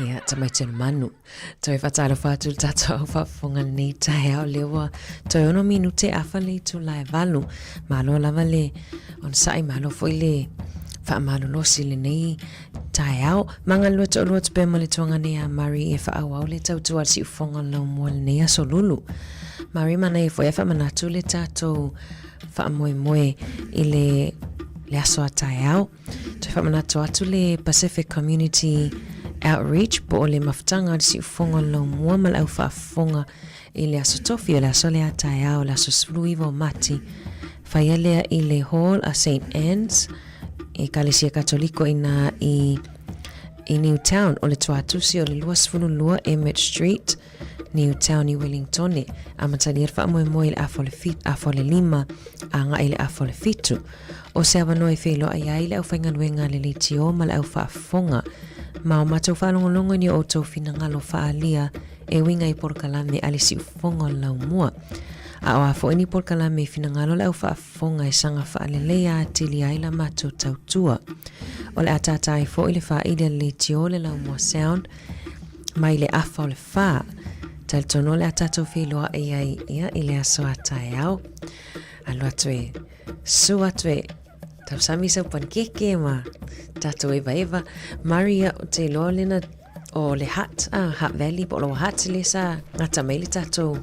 Ia, tamaiti o le manu. Toe whataalofa atu le tātou au whaafofoga lenei taeao lea ua toe ono minute afa le itula e valu. Malo lava le onosai, malo foi le faamalolosi lenei taeao. Magalua toalua atu pea ma le tuagane ia Murray e faaauau le tautua a le siufofoga o le laumua lenei aso lulu. Murray, manaia foi a faamanatu le tātou faamoemoe i le, le aso a taeao. Toe faamanatu atu le Pacific Community Outreach po o le mafutaga o le siufofoga o le laumua ma le au faafofoga i le Aso Tofi o le aso lea taeao le aso 19 o Mati. Faia lea i le Hall a St Anne's, Ekalesia Katoliko inā i i Newtown o le tuatusi o le 22 Emmett Street, Newtown i Wellingtone. Amatalia le faamoemoe i le afa o le fit, afa o le lima agai i le afa o le fitu. O se avanoa e feiloai ai le aufaigaluega a le leitio ma le au faafofoga. Ma o matou faalogologo i ni o outou finagalo faaalia e uiga i polokalame a le siufofoga o le laumua. A o a foi ni polokalame i finagalo le au faafofoga e saga faaleleia atili ai la matou tautua. O le a tātā ai foi le faaili a le leitio le laumua sound mai le afa o le fa. Talitonu o le a tatou feiloai ai ia i le aso a taeao. Alu atu e Su atu e tausami sau panikeke ma tatou evaeva. Maria, o te iloa lena o le Hutt, ah, Hutt Valley, po o Lower Hutt lea sa gata mai le tatou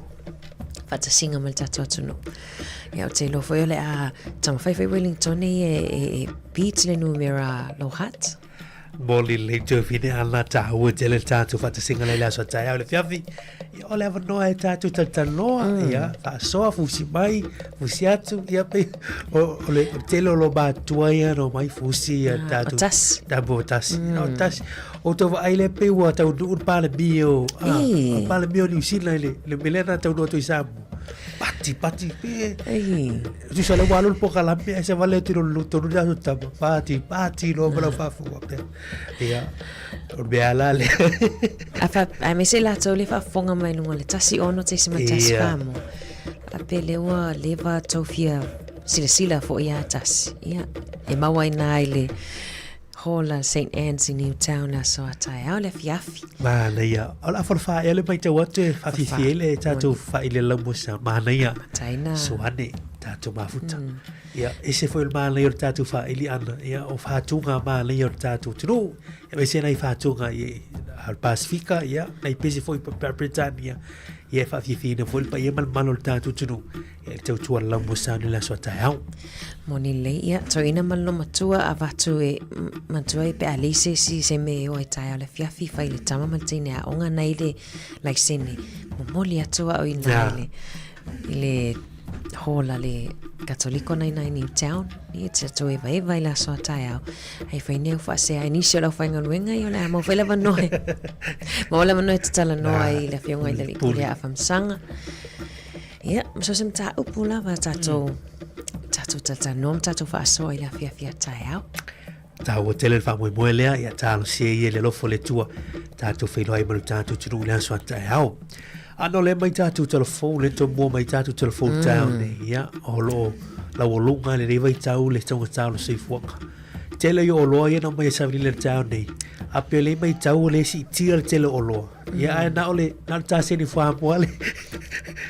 faatasiga ma le tatou atunuu. Ia, o te iloa foi o le a taumafai foi Wellington e, e, e beat le numera Lower Hutt. Moli lelei Josephine ana tāua tele le tātou faatasinga lele aso taeao le fiafi. Ia, o le avanoa e tātou talatalanoa, ia, faasoa, fusi mai, fusi atu, ia, pe, o, o le o tele o lo matua ia no mai fusi ia Ah, tātou. o tasi. Tātou o tasi. Mm. O tasi. O tau vaai le pe ua tau nuu le palemia o, ah, Ei. o palemia o New Zealand le, le mea lea na tau nuu atu i Samoa. Pati, pati, pe, Ei. Tusa le ua alu le pokalame ae se vale atu i lona tonu le aso tama. Pati, pati loa ma lau faafofoga pea. Ia, o le mea la lea. A fa, aemaise latou le faafofoga mai luga o le 16.1 Ia. mo. A pe le ua leva tou fia silasila foi ia tasi. Ia, e maua ai nā i le Hall a St Anne's i Newtown aso a taeao le afiafi. Manaia. O le afa o le wha ea le maitau atu e whawhiwhi ai le tātou wha i le laumo sa. Manaia. Taina. Soane, tātou mafuta. Ia, ese foi o le manaia o le tātou whaili ana. Ia, o whātūnga manaia o le tātou tunu. Ia, me nai whātūnga i a le Pasifika, ia, nai pese foi pa Britania. Ia, e whawhiwhi ina foi le pa ia malmalo o le tātou tunu. Ia, le tautua le laumo sa ni le aso a taeao. Moni lelei, ia, tauina ma le matua avatu e matua e pe a lei se isi se me e o e taeao le afiafi fai le tama ma le teine aoga nai le laisene. Momoli atu au i nai le, i le hall a le Katoliko nai nai Newtown. Ia te atu evaeva i le aso a taeao. Hei whai nei au whaasea ai nisi o lau whaingaluenga i o le a mau whai lava noe. Mau lava noe te talanoa i le afioga i le alii pule a Whamsanga. Ia, ma so se mataupu lava tatou, tatou talatalanoa ma tatou faasoa i le afiafi a taeao. Taua tele le faamoemoe lea, ia talosia ia le alofa o le Atua, tatou feiloai ma lo tatou atunuu i le aso a taeao. Ano le mai tatou telefou, le tomua mai tatou telefou mm. taeao nei, ia, o loo laualuga i lenei vaitau le taugata o le soifuaga. Tele i o oloa ia na mai e savilila i le taeao nei, a pe le mai tau o le siitia le tele o oloa. Ia ae na o le na o le taseni fuamoa le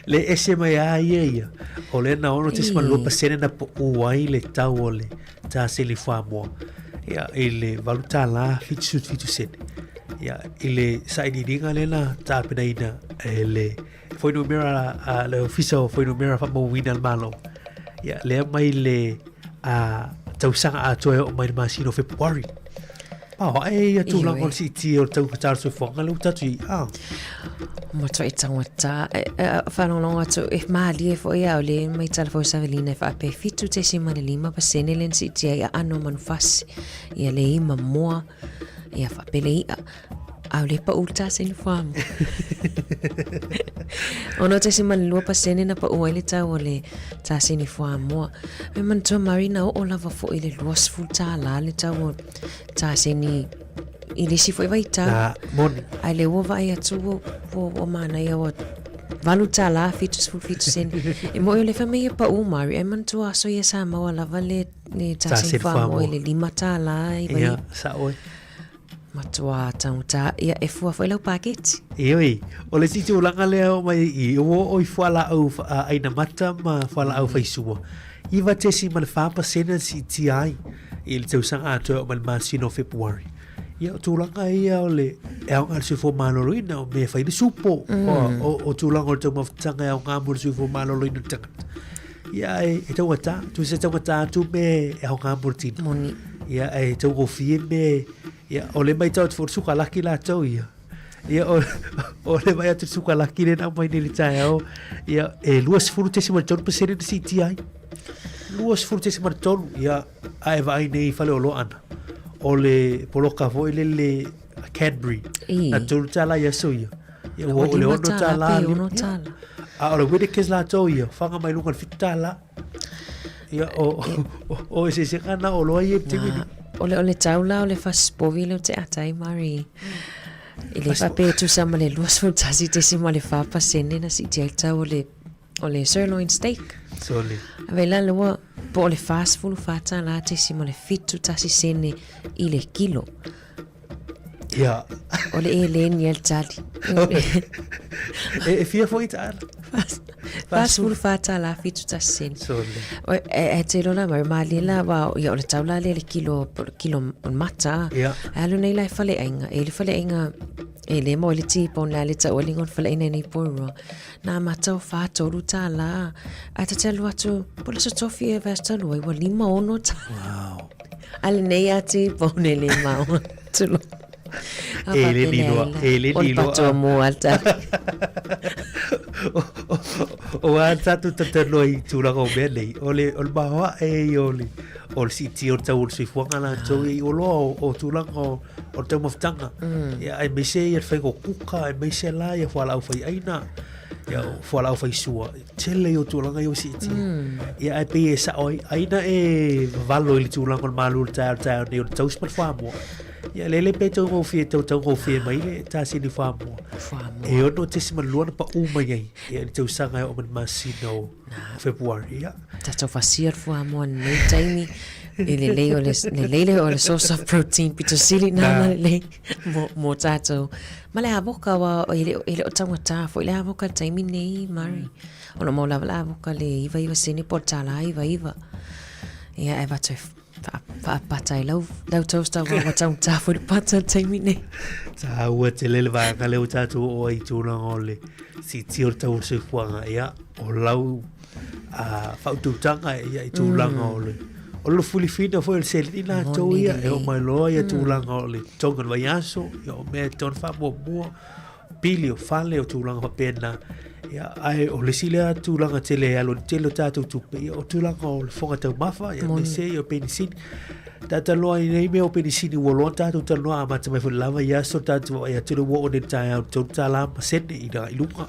le ese mai a ia ia. O le na 6.2% na pau ai le tau o le taseni fuamoa. Ia i le $8 77 sene. Ia i le sailiiliga lea na tapenaina e le fuainumera a le Ofisa o Fuainumera Faamauina a le Malo. Ia lea mai le a tausaga atoa e oo mai le masina o Fepuari. Pao, e ia tūlanga o le siitia o le taugata o le soifuaga, le ua tatou i, ah. Matua i tangata, e, e, whaalongolongo atu, e mālie foi au le mai tala fau savelina e whaape 7.5 pasene le siitia i aano manufasi, ia le ima moa, ia whaapele ia. Au le pa ul taseni fuamoa. 6.2 pasene na pau ai le tau o le taseni fuamoa. Me manatua Mari na oo lava foi le 20 tālā le tau o taseni i le isi foi vaitau. Na, moni. Ai le ua vaai atu ua, ua, ua manaia ua valu tālā 77 sene. E moi o le wha mei e pau Mari, ai manatua aso ia sa maua lava le, le taseni fuamoa i le lima tālā i vai. Ia, sa oe. Matua taugata, ia e fua foi lau paketi. Ioe, o le isi tulaga lea e oo mai i i, ua oo i fualaau aina mata ma fualaau faisua, 9.4% na siitia ai i le tausaga atoa e oo mai i le masina o Fepuari. Ia, o tulaga ia o le e aoga i le soifua maloloina, o mea e fai le supo, o, o tulaga o le taumafataga e aoga mo le soifua maloloina o le tagata. Ia, e, e taugata, tusa e taugata atu mea e aoga mo le tino. Moni. Ia, e taugofie mea, ia, o le matau atu foi o le sukalaki latou ia. Ia, o, o le vaai atu i le sukalaki lea na aumai nei i le taeao, ia, e 20.3% na siitia ai. 20.3, ia, a e vaai nei i faleoloa ana, o le poloka foi lele Cadbury, na $3 i aso ia. Ia, ua oo i le $6. A o le Whittaker's latou ia, faga mai luga i le $7. Ia, o, o, o eseesega na o oloa ia i le taimi nei. O le, o le tau la o le fasipovi lea ou te ata ai, Mari. E le faapea e tusa ma le 21.4% na siitia ai le tau o le, o le sirloin steak. Sole. A vei la ua po o le 44 tala .71 sene i le kilo. Ia. O le eleni a le tali. E, e fia foi taala? 44 tala 71 sene. Sole. O, e, e te lola mai malie la wa ia o le tau la le le kilo kilo o le mata. Ia. E alu nei la e faleaiga. E le faleaiga e le mo le T-bone la le tau alinga o le faleaiga nei Porirua. Nā mata o 43 tala. Ae ta te alu atu, po le aso tofi e vai aso talu ai, ua 56 tala. Wow. A lenei a T-bone e le mao. Tulo. A E le faapelea liloa, ai la. e le O le liloa. patoa mua le tali. O a tātou tataloa i tulaga o mea nei, o le, o le maoae ia o le, o le siitia o le tau o le soifuaga latou ia i oloa o, o tulaga o, o le taumafataga. Ia, aemaise ia le faiga o kuka, aemaise la ia fualaau faiaina, ia o fualaau faisua. Tele ia o tulaga ia ua siitia. Ia, ae pei e sao ai, ai na e vavalo i le tulaga o le malu o le taeao, le taeao nei o le tausi ma le fuamoa. Ia, lele pe taugofie, tau taugofie mai le tasini fuamoa. Fuamoa. E 6.2 na paʻū mai ai ia i le tausaga e oo mai le masina o Fepuari. Ia. Tatou fasia le fuamoa i lenei taimi i lelei o le, lelei le o le source of protein pito sili nā Nā. ma lelei mo, mo tātou. Ma le avoka wa, e le, e le o taugata foi le avoka i le taimi nei, Murray. Ona mau lava le avoka le 99 sene po o le tālā 99. Ia, e avatu e Faapata i lau, lau toaster ua ua taugata foi le pata i le taimi nei. Tāua tele le vaega lea ua tātou oo ai i tulaga o le siitia o le tau o le soifuaga, ia, o lau uh, faautautaga ia i tulaga o le o le lufilufiina foi o le seleni latou ia, e oo mai loa ia tulaga o le totogi o le vaiaso, ia o mea e tatau ona faamuamua, pili o fale o tulaga faapena. Ia, ae o le isi lea tulaga tele e alu ai le tele o tatou tupe, ia o tulaga o le fofoga taumafa, ia aemaise ia o penisini. Tatou i nei mea o penisini ua loa tatou talanoa amata mai foi i le lava i aso tatou vaai atu le ua oo nei i le taeao i le $3 ma sene i luga.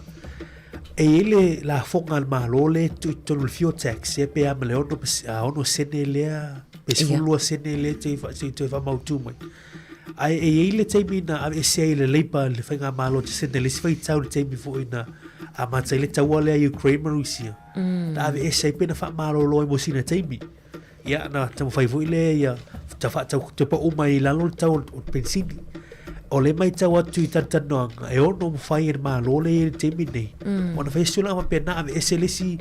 E i ai le lafoga a le Malo lea e tuu i totonu o le fuel tax, ia pe a ma le 6 sene lea, pe 12 sene lea se i toe faamautu mai. Ae e i ai le taimi na aveese ai le Labour i le faigamalo te sene le isi vaitau le taimi foi na amata ai le taua lea Ukraine ma Rusia. Na aveese ai pe na faamalolo ai mo sina taimi. Ia na taumafai foi lea ia ta faatau toe pau mai i lalo le tau o le penisini. O le matau atu i talatalanoaga e ono mafai e le Malo lea i ai i le taimi nei. Ona fai se tulaga faapena aveese le isi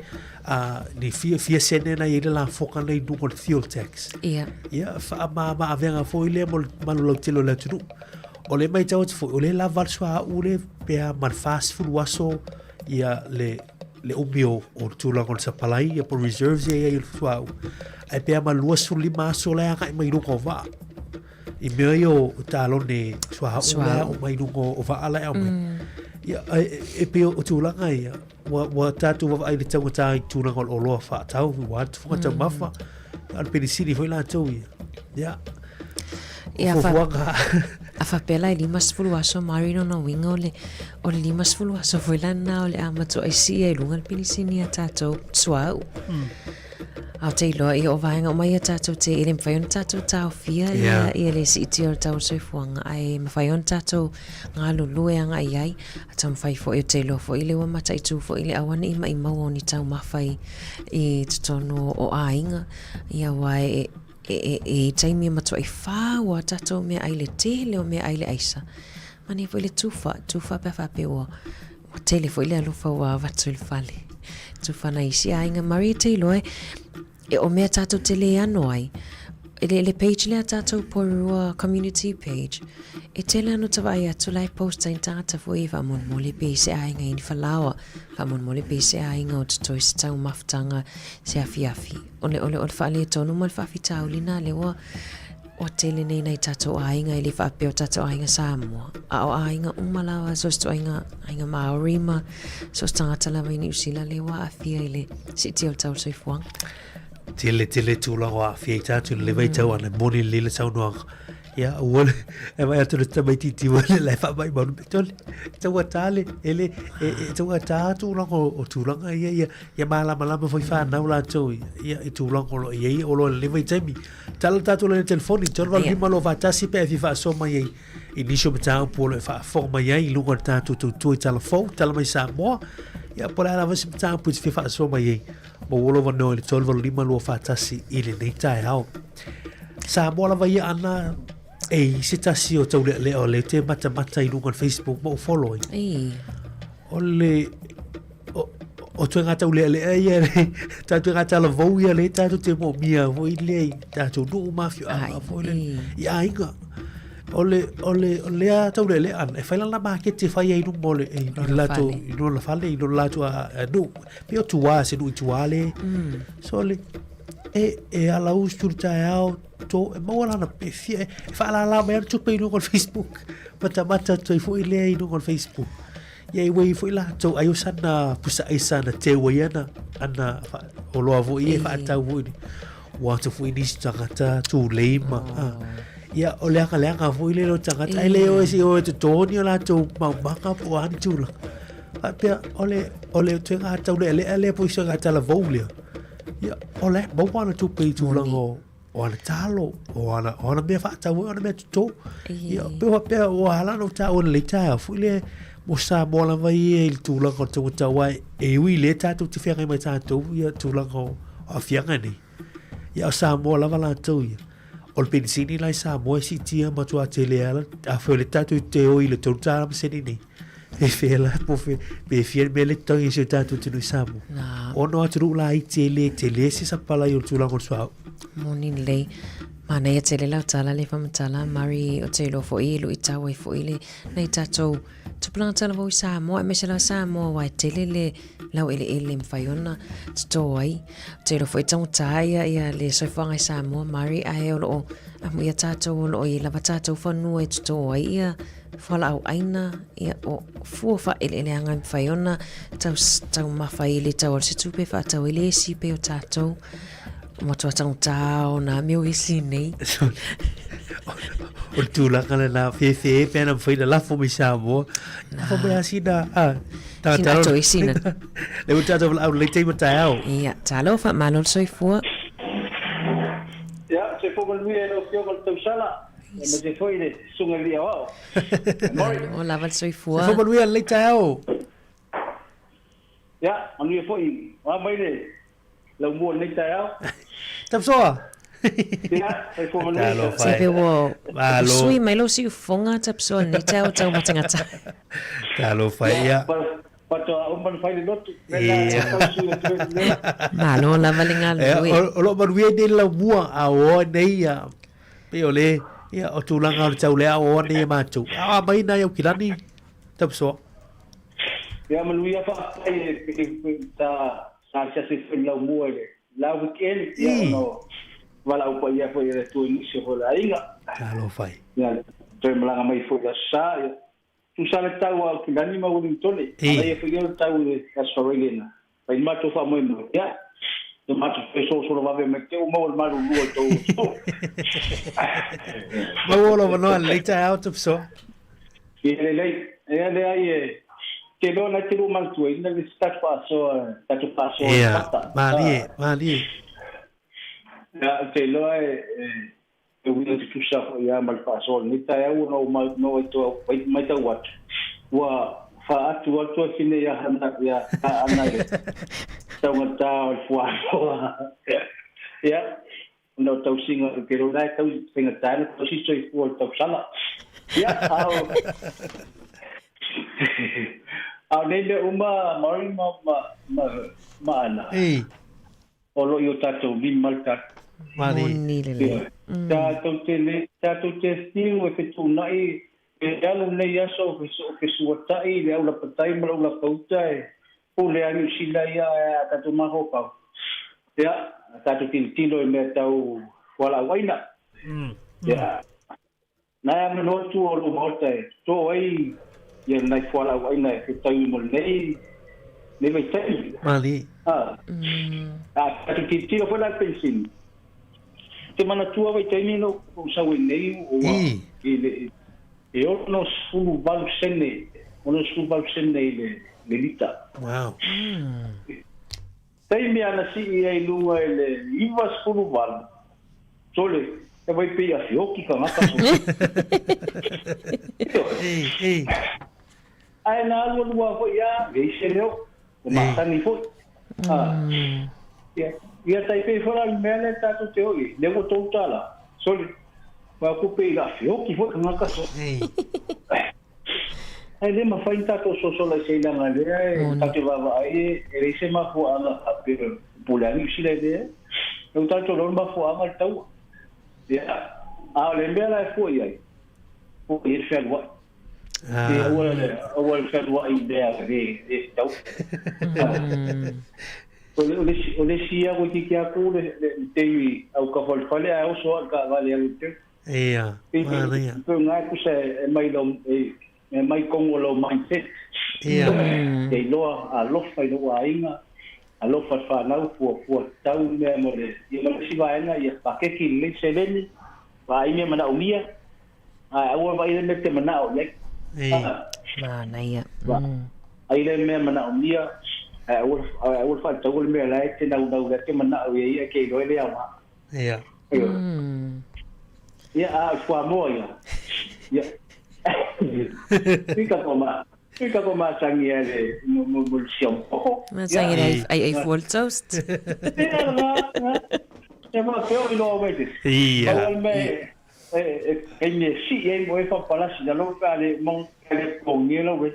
a ni fia, fia sene na i ai le lafoga nei i luga o le fuel tax. Ia. Ia, whaamā-avega foi lea mo le malu lautele o le atunuu. O le matau atu foi, o le lava le suauu le pe a ma le 40 aso ia le, le umi o, o le tulaga o le sapalai, ia po reserves ia i le suauu. Ae pe a ma 25 aso la e agai mai luga o vaa. I mea ia o talone suauu la e ao mai luga o vaa la e ao mai. Ia, e, e pei o tulaga ia, Ua, ua tātou vaavaai i le taugata i tulaga o le oloa faatau, ua atu fofoga taumafa, a o le penisini foi latou ia. Ia, Ia, fa, fuafuaga. a faapea la e 50 aso Mari lona uiga o le, o le 50 aso foi la lena o le a matuai sii ai i luga le penisini a tātou suauu. A ou te iloa ia o vaega uma ia tātou te, e le mafai ona tātou taofia ia, Yeah. ia le siitia o le tau o le soifuaga, ae mafai ona tātou galulue agai i ai. A taumafai foi ou te iloa foi le ua mataitu foi le aua ne i maʻimau o ni taumafa i, i totonu o aiga, ia aua e, E, e, e i taimi e matuai fau a tatou meaai le tele o meaai le aisa. Manaia foi le tufa, tufa pe a faapea ua, ua tele foi le alofa ua avatu i le fale. Tufa nai isi aiga. Marie te iloa e, e o mea tatou te le ano ai. I le, le page lea tatou Porirua community page, e tele ano ta vaai atu la e post ai ni tagata foi e faamolemole pe i se aiga i ni falaoa, faamolemole pe i se aiga o totoe se taumafataga, se afiafi. O le, o le, o le faaletonu ma le faafitauli na lea ua, ua tele nei nai tatou aiga e le faapea o tatou aiga Samoa, a o aiga uma lava, so o se ituaiga aiga Māori ma so o se tagata lava i Niu Sila lea ua aafia i le siitia o le tau o le soifuaga. Tele, tele tulaga o aafia i tatou i le vaitau ana moni lelei le saunoaga. Ia, ua le, e vaai atu le tamaitiiti ua le la e faamaumau le tole. E taugata le, e le, e, e taugata tulaga o, o tulaga ia, ia, ia malamalama foi whanau latou ia, i tulaga o lo o i ai o lo o le vaitaimi. Tala le tatou laina telefoni, 385 241 pe a e fia faasoa mai ai i nisi o mataupu o lo o e faafofoga mai ai i luga o le tatou tautua i Tala Fou, Tala Mai Samoa. Ia, po o le a lava se mataupu e te fia faasoa mai ai, maua lou avanoa i le 385 241 i lenei taeao. Samoa lava ia ana e i se tasi o taulealea o lea te matamata i luga o le Facebook ma ou follow ai. Ei. O le o, o ituaiga taulealea ia le tatou ituaiga talavou ia lea tatou te moomia foi lea i tatou nuu ma afioaga foi lea i aiga. O le, o le, o lea taulealea ana, e fai lana maketi e fai ai i luma o le, i, i latou, i lona fale, i lona latou nuu. Pei o tua, se nuu i tua le. So le, e, e ala usu le taeao, to, e maua lana pe fia, e faalala mai ana tupe i luga o le Facebook. Matamata atu ai foi lea i luga o le Facebook. Ia e uei foi latou ai o sana pusa aisa na teu ai ana ana oloa foi e faatau foi ni. Ua atu foi nisi tagata tulei ma oh. Ia o le leaga foi le o tagata ai le o si o te toni o latou maumaga po o a ni tulaga. Faapea o le o le ituaiga taulealea lea po o ituaiga talavou lea. Ia o la e maua ana tupe i tulaga o o ana talo, o ana, o ana mea faatau ai, o ana mea toto. Ia, pe faapea, ua ala ona ou taua lelei taeao foi lea, mo Samoa lava ia i le tulaga o le taugata aua e ui lea tatou te feagai mai tatou ia tulaga o aafiaga nei. Ia o Samoa lava latou ia. O le penisini la i Samoa e siitia matua tele ala, afai o le tatou te oi i le $3 ma sene nei. E fea la, po fe, pe fia le mea le totogi i si o tatou atunuu i Samoa. Nā. Ona o atunuu laiti e le tele se sapalai o le tulaga o le suauu. Moni lelei. Manaia tele lau tala le faamatala, Mari, ou te iloa foi e luitau ai foi le nai tatou tupulaga talavou i Samoa, aemaise lava Samoa aua e tele le laueleele e mafai ona toto ai. Ou te iloa foi e taugata ia, ia le soifuaga i Samoa, Mari, ae o lo o amuia tatou o lo o i ai lava tatou fanua e toto ai ia fualaau ʻaina, ia, o fua faaeleeleaga e mafai ona tau, taumafa ai le tau o se tupe faatau ai le esi pei o tatou. Matua taugata ona mea o esi nei. O le tulaga lena, fefe pe ana mafai na lafo mai Samoa. Lafo mai lava sina, ah, Sina ato esi na. Le ua tatou valaau lelei taimi o taeao. Ia, talofa, malo le soifua. Ia, soifua manuia i lau Afioga i le tausala. Aemaise foi le Susuga i le Aoao. Malo lava le soifua. Soifua manuia lelei taeao. Ia, manuia foi. O a mai le laumua i lenei taeao? Tapsoa. Ia, soifua manuia. Talofa Se e. pe ua Malo. sui mai lou siufofoga Tapsoa i lenei taeao tau matagata. Talofa e. Ia. Faatoa uma ona fai le lotu. Mea la e tau sui atu ai le mea. Malo lava le galulue. O lo o manuia nei le laumua a o nei ia Pei o le, ia, o tulaga o le tau lea o nei e mātou. A o mai nai au kilani, tausoa. Ia manuia faafetai e e ta sa asiasi foi le laumua i le la weekend ia ona o valaau paia foi e le Atua i nisi o le aiga. Talofa e. Ia toe malaga mai foi i le Aso Sa ia tusa le tau a Aukilani ma Wellingtone. Manaia foi ia le tau i le Aso Faraile na Fai le matou faamoemoe, ia, le matou toe solosolo vave mai te ua maua le malulua i tou aso. Maua lou avanoa lelei taeao Tupusoa. Ia lelei, ia leai e, te iloa na te lua manatuaina le isi tatou faasoa, tatou faasoa i Ia, fata. malie, malie. Ia, ou te iloa e, e, e uiga tutusa foi lava ma le faasoa i lenei taeao ona ou matau atu, ua faaatu atu a sine ia Hana ia Ana i le taugata o le fuamoa. Ia, Ona o tausiga o ke rona e tau faigata ona tausi soifua o le tausala. Ia, a o a o nei mea uma Maori ma ma ma ma Ana. Ei. O lo o i o tatou lima le tatou. Mali. Moni lelei. Tatou te le tatou te fiu e fetuunai e alu nei aso o fesuata'i le au lapatai ma le au lapauta e pule a Niu Sila ia a tatou mafaufau. Ia, tatou tilotilo i mea tau fualaau aina. Ia, na e amanoa atu o lou maota e toto ai ia nai fualaau aina e fetaui mo lenei nei vaitaimi. Malie. A, a tatou tilotilo foi la i le penisini. Te manatua vaitaimi na ou sau ai nei ua i le e 68 sene, 68 sene i le le lita. Wow. Taimi ana sii ai i luga i le 98, sole, e vai pei a fioki tagata sole. Ei, ei. Ae na alualu lava foi a, leai se leo, ua masani foi. Ia, ia tai pei foi la le mea lea tatou te o i ai, lea ua $3, sole, ua aku pei la feoki foi tagata sole. Ae le mafai ona tatou sosola i se ilaga lea e tatou te vaavaai e leai se mafuaaga faapea po o le a Niu Sila e leai. Ua tatou iloa le mafuaaga o le taua. Ia, a o le mea la e fua i ai, fua i ai le fealuai. E aua le, aua le fealuai i mea e le tatau. O le, o le, o le isi ia toeitiiti atu le, le, le taimi autafa o le fale ae oso lava i le taavale e alu i le teu. Ia, manaia. Pei o lena e tusa e mai lau, e mai tonu o lou mindset. Ia. Te iloa alofa i lou aiga, alofa i le fanau, fuafua tatau mea mo le, ia ma le isi vaega, ia pakeki lelei seleni, vaai mea manaomia, ae aua vaai le mea e te manao i ai. Ei. Manaia. Vaai le mea manaomia, ae aua, ae aua le faataua le mea la e te naunau la e te manao i ai, ae te iloa e le aoga. Ia. Ia, a o fuamoa ia. Ia. Fika ko ma, fika ko matangi ai le mo mo mo le siaupoko. Matangi le ai ai ai full toast. Ia la, la. E ma te o iloa mai te. Ia. Mau me e e e me si e mo e fa palasi na lo ka le mo ka le kongi lo we.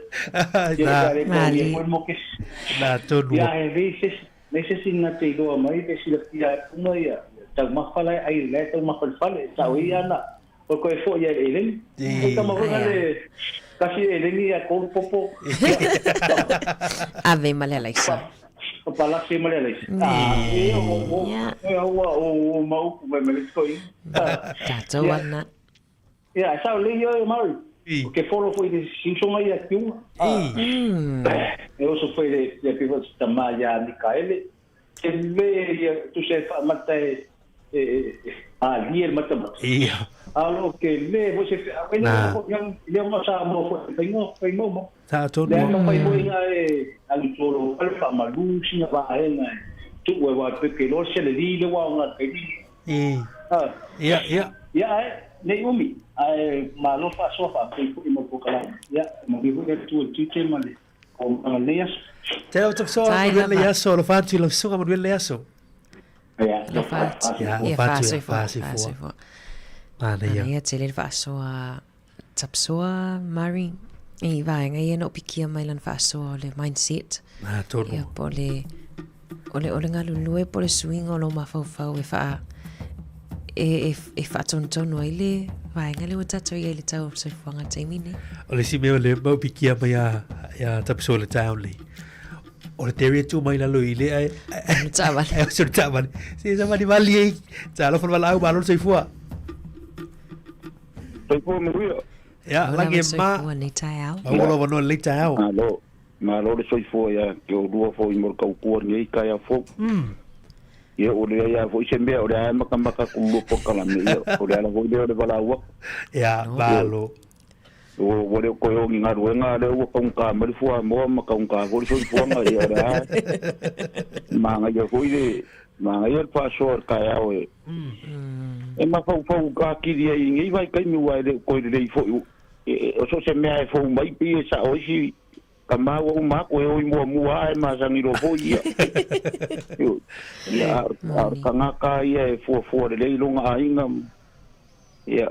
Ia ka le kongi mo mo ke. Na tonu. Ia e vi se Leai se isi na te iloa mai pe silafia ai uma ia taumafa la e ai la e taumafa i le fale e sao ai ana o koe foi ia i le eleni. E tama foi na le kasi eleni ia kolu popo. Ave ma le alaisa. Palasi ma le alaisa. E o o e ua o ma upu mai ma le toi. Tatou ana. Ia, e sao lelei oe, Murray. O ke follow foi le siusoga ia Kiunga. E oso foi le le pei foi se tama ia Mikaele. Ke le ia tusa e faamata e e e alie le matamata. Ia. A o lo ke le foi se feau e le foi ia le ma sa mo foi faingo faingo mo. Sa tonu. Le ma fai foi nga e alu tolo fale faamalu sina vaega e tuu e wa pe ke lo se le li le wa nga ke li. I. Ia, ia. Ia, ae, nei umi, ae malo faasoa faapea foi mo le polokalame. Ia, manuia foi le Atua i le tiute ma le auaunaga i lenei aso. Teo Tafsoa, Tai manuia lenei lava. aso, alofa atu i lau susuga, manuia lenei aso. Ia, Alofa atu. Ia, Ia, alofa atu, ia, faasoifua, faasoifua. faasoifua. Manaia. Manaia tele le faasoa Tapsoa Murray i vaega ia na ou pikia mai lana faasoa o le mindset. Ah, tonu. Ia, po o le, o le, o le galulue po o le suiga o lou mafaufau e faa, e, e, e faatonutonu ai le vaega lea ua tatou i ai i le tau o le soifuaga i le taimi nei. O le isi mea o le mau pikia mai a, ia Tapsoa i le taeao nei. O le Terry e tu mai lalo i le ai. Ono taavale. Ai, o le taavale. Se sa mali mali ei. Talofa le valaau, malo le soifua. Soifua manuia. Ia, Ola lagi ma e ma. soifua nei taeao. Maua lou avanoa i lenei taeao. Malo, malo le soifua ia te olua foi mo le tautua i lenei taeao fou. Ia, ua leai lava foi se mea, o lea lava e matamata atu i lua polokalame, ia, o le ala foi lea o le valaau atu. Ia, malo. Ua, ua le o toe o ni galuega, a lea ua taugata mai le fuamoa ma taugata foi le soifuaga, ia, o lea lava e manaia foi le, manaia le faasoa i le taeao e, E mafaufau atili ai i nei vaitaimi aua e le o toe lelei foi, o so o se mea e fou mai pei e sao ai si Tama ua uma aku e oi muamua a e masani loa foi ia. Ioe. Ia, a o le tagata ia e fuafua lelei i lona aiga, ia,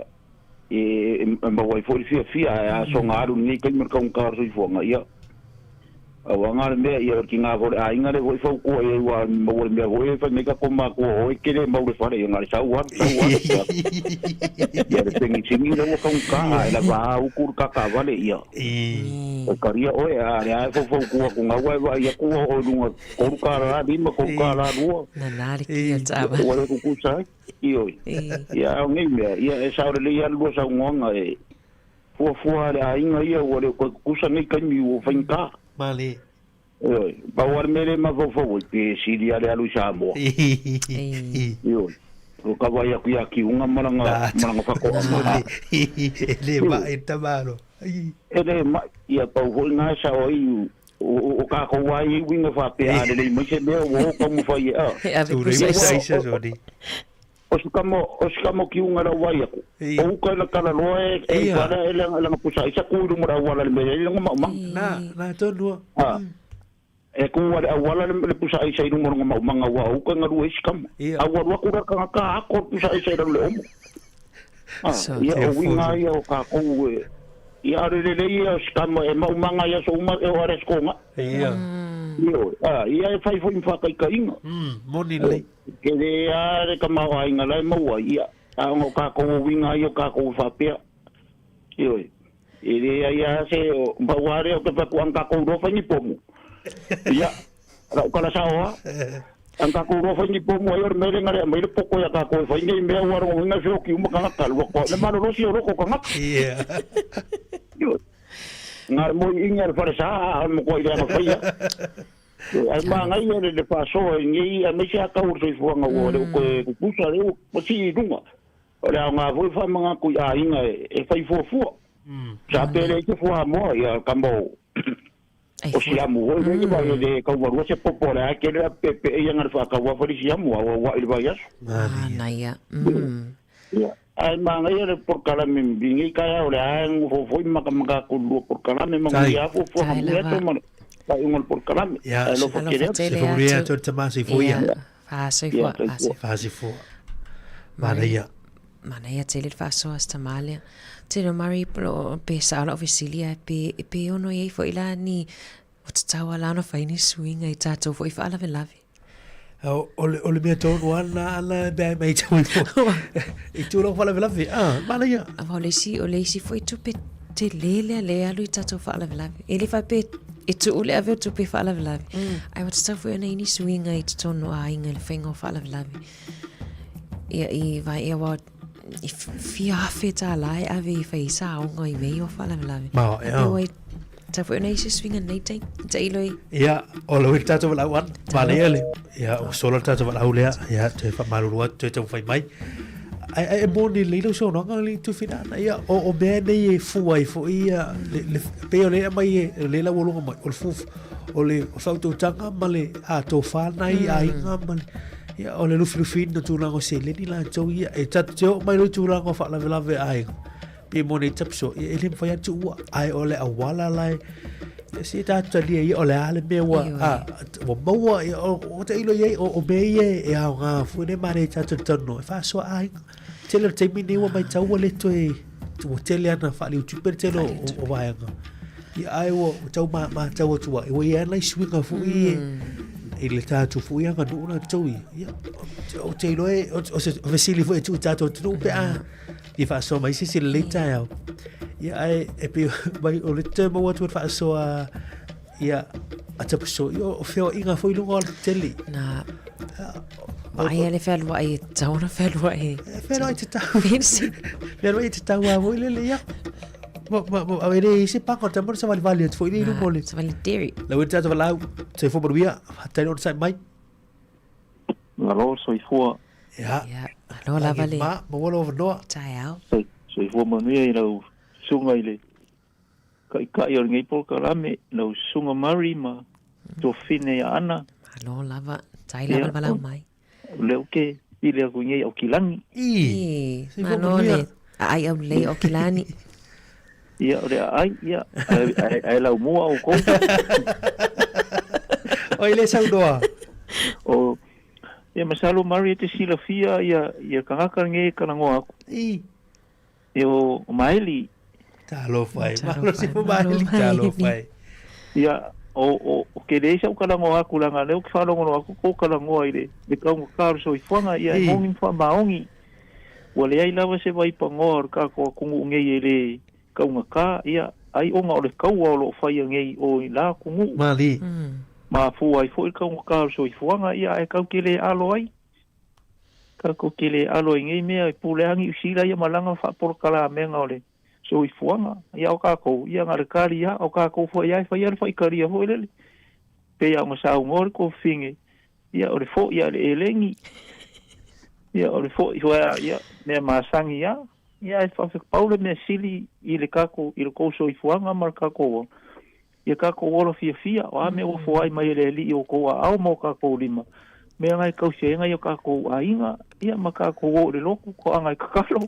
e maua ai foi le fiafia, ae a soga alu i lenei taimi o le taugata o le soifuaga, ia, auaga le mea, ia, o le tiga foi o le aiga lea foi e fautua i ai, aua e maua i le mea foi lea e fai mai tatou matua, o oe e te le mau i le fale, ia na o le sau alu, sau alu, ia, ia le penisini lea ua taugata, ae lava a utu le ta taavale, ia. E talia oe, a lea e faufautua atu naua e vaai atu ua oo i luga $3, 5, $3, 2. Nana le kia taavale. Ua le tutusa ai. Ioe. Ia, a o nei mea, ia e sao lelei lava le lua saunoaga e fuafua a le aiga ia ua le o toe tutusa nei taimi ua faigata. Malie. Ioe. Pau lava le mea lea e mafaufau ai, pe sili lava le alu i Samoa. Ioe. O ka vaai atu ia Kiuga ma lana, ma lana faatoaga. E le mai le tamalo. E le mai, ia pau foi lena e sao ai, o tatou lava e i ai uiga faapea a lelei mai se mea ua o taumafai e a. E ave pusa aisa. O si kama, o si kama o Kiuga lau vaai atu, o uka i la talaloa e e fale e lana pusa aisa tu i luma o le auala i le mea e i ai lana maumaga. Na, na tonu. A. E tu a le auala le pusa aisa i luma o lona maumaga aua o uka e galue ai si kama. A ua alu atu la le tagata ako le pusa aisa i lalo i le omo. A, ia o uiga ia o tatou e, ia a o le lelei ia o si kama e maumaga i aso uma e oo lava i le aso toga. Ia. Ioe. A, ia e fai foi ma faataitaiga. Moni lelei. Tele lava le tamaoaiga la e maua ai, ia, a ona o tatou o uiga ia o tatou e faapea. Ioe. E leai lava se, pau lava lea ou te fai atu, ana tatou iloa fai ni pomu. Ia, lau tala sao lava. Ana tatou iloa fai ni pomu ai o le mea lea na le aumai le poto ia tatou e fai nei mea aua lona uiga e feoti uma tagata, lua toa, le malolosi o loto o tagata. Ia. Ioe. Na o le moeina o le falesa a o le matuai leaga fai lava. Ae manaia le faasoa i nei, aemaise lava tau o le soifuaga ua le o toe tutusa, lea ua sii i luga. O le aoga foi e faamanatu i aiga e fai fuafua. Sa pe leai se fuamoa, ia tama o Siamu foi lea, ia e le taumalua se popo o lea e tele a peepee ia na le faataua fai le Siamu a ua ua'i i le vaiaso. Manaia. Ia, ae manaia le polokalame i lenei taeao o lea e nofo foi ma makamaka atu i le lua polokalame, manuia lava fuafuaga mo le aso ma le faaiuga o le polokalame. Ia, Ae alofa tele atu. Soifua manuia atu le tama, soifua ia. Faasoifua, Ia, faasoifua. Manaia. Manaia tele le faasoa a si tama lea. Tele o Murray, pe sao lau fesili ae pe, pe ono i ai foi la ni Ua tatau lava la ona fai ni suiga i tatou foi faalavelave. O le, o le mea tonu lava lena ana e mea mai tau i tulaga faalavelave. Ah, manaia. Aua o le isi, o le isi foi tupe tele lea lea e alu i tatou faalavelave. E le faapea e tuu le ave o tupe faalavelave. Ae ua tatau foi ona i ai ni suiga i totonu o aiga i le faiga o faalavelave. Ia i vai, ia aua i fia afe tālā e ave i whai saonga i mei o faalavelave. Ma, ia. Pe wai, tā foi ona i se suiga nei tai, tai iloi. Ia, o le wili tātou walau an, manaia le, ia, o sola le tātou walau lea, ia, toe whamaluru atu, toe taumafai mai. Ai, ai, e moni lelei lau saunoaga le Tufina ana, ia, o, o mea nei e fua ai foi ia, le, le, pei o le aumai e, o le lauologa mai, o le fu, o le faautautaga ma le atofa nai aiga ma le, Ia, o le lufilufiina o tulaga o seleni latou ia, e tatou te oo mai loa i tulaga o faalavelave aiga, pe mo nei tapiso, ia e le mafai lava ona tuua, ae o le auala la e, ia se tatou talia ia, o le a le mea ua, a, ua maua, ia, o, o tailo i ai, o, o mea ia e aoga foi lea manaia tatou te talanoa, e faasoa aiga. Tele o le taimi nei ua matau ua le toe, ua tele ana faaliutupe le tele o, o, o vaega. Ia, ae ua tau matau atu ai, ua i ai nai suiga foi e, i le tatou foi aganuu latou ia. Ia, ou te iloa e, o se fesili foi e tuu i tatou atunuu pe a i faasoa mai se isi i lenei taeao. Ia, ae e pei mai o le toe maua atu o le faasoa ia a Tapuso, ia o feoaiga foi i luga o le tele. Na, Ai a le fealuai e tatau ona fealuai. E fealuai tatau. Fealuai tatau a foi lele ia. Ma ma ma e le se panga o te mona savalivali atu foi le i luma o le. Savali dairy. Lau e tatou valaau. Soifua manuia. Faafetai le onosai mai. Malo soifua. Ia. Ia. Malo lava le. Ma, maua lou avanoa. Taeao. Soifua manuia i lau susuga i le Taitai o lenei polokalame, lau Susuga Murray ma Tuafafine ia Ana. Malo lava, tai lava le valaau mai. O lea ou te pili atu i nei Aukilani. Ii, malo le aai aulelei o Aukilani. Ia, o le aai, ia, ae, ae laumua oukou. O ai lea saunoa? O, ia, masalo Murray e te silafia ia, ia tagata lenei e talanoa atu. I. Ia, o, o Maeli. Talofa e, malosi fo Maeli, talofa e. Ia, o, o, o ke leai sa'u talanoa atu leaga o lea ou te faalogologo atu kou talanoa i le, le taugata o le soifuaga, ia e moni ma faamaoni. Ua leai lava se vaipanoa o le tatou atunuu nei e le taugata, ia, ai ona o le taua o lo o faia nei i o i la atunuu. Malie. Mafua ai foi le taugata o le soifuaga, ia, ae tatou te le alo ai. Tatou te le alo i nei mea, e pule lava Niu Sila ia ma lana faapolokalaamega o le soifuaga. Ia o tatou, ia na o le tali lava, o tatou foi lava e faia le faitalia foi lele. Pei lava ona saunoa le tuafafine, Ia, o le foi a le eleni. Ia, o le foi foi a, ia, mea masani a. Ia, ae faafepau le mea sili i le kako, i le kou soifuaga ma le kako ola. Ia kako ola fiafia, o a mea ua foai mai e le Alii o kou aao ma o kakou lima. Mea na e kausi ai ngai o kakou aiga, ia, ma kakou o i le lotu, toaga e tatalo.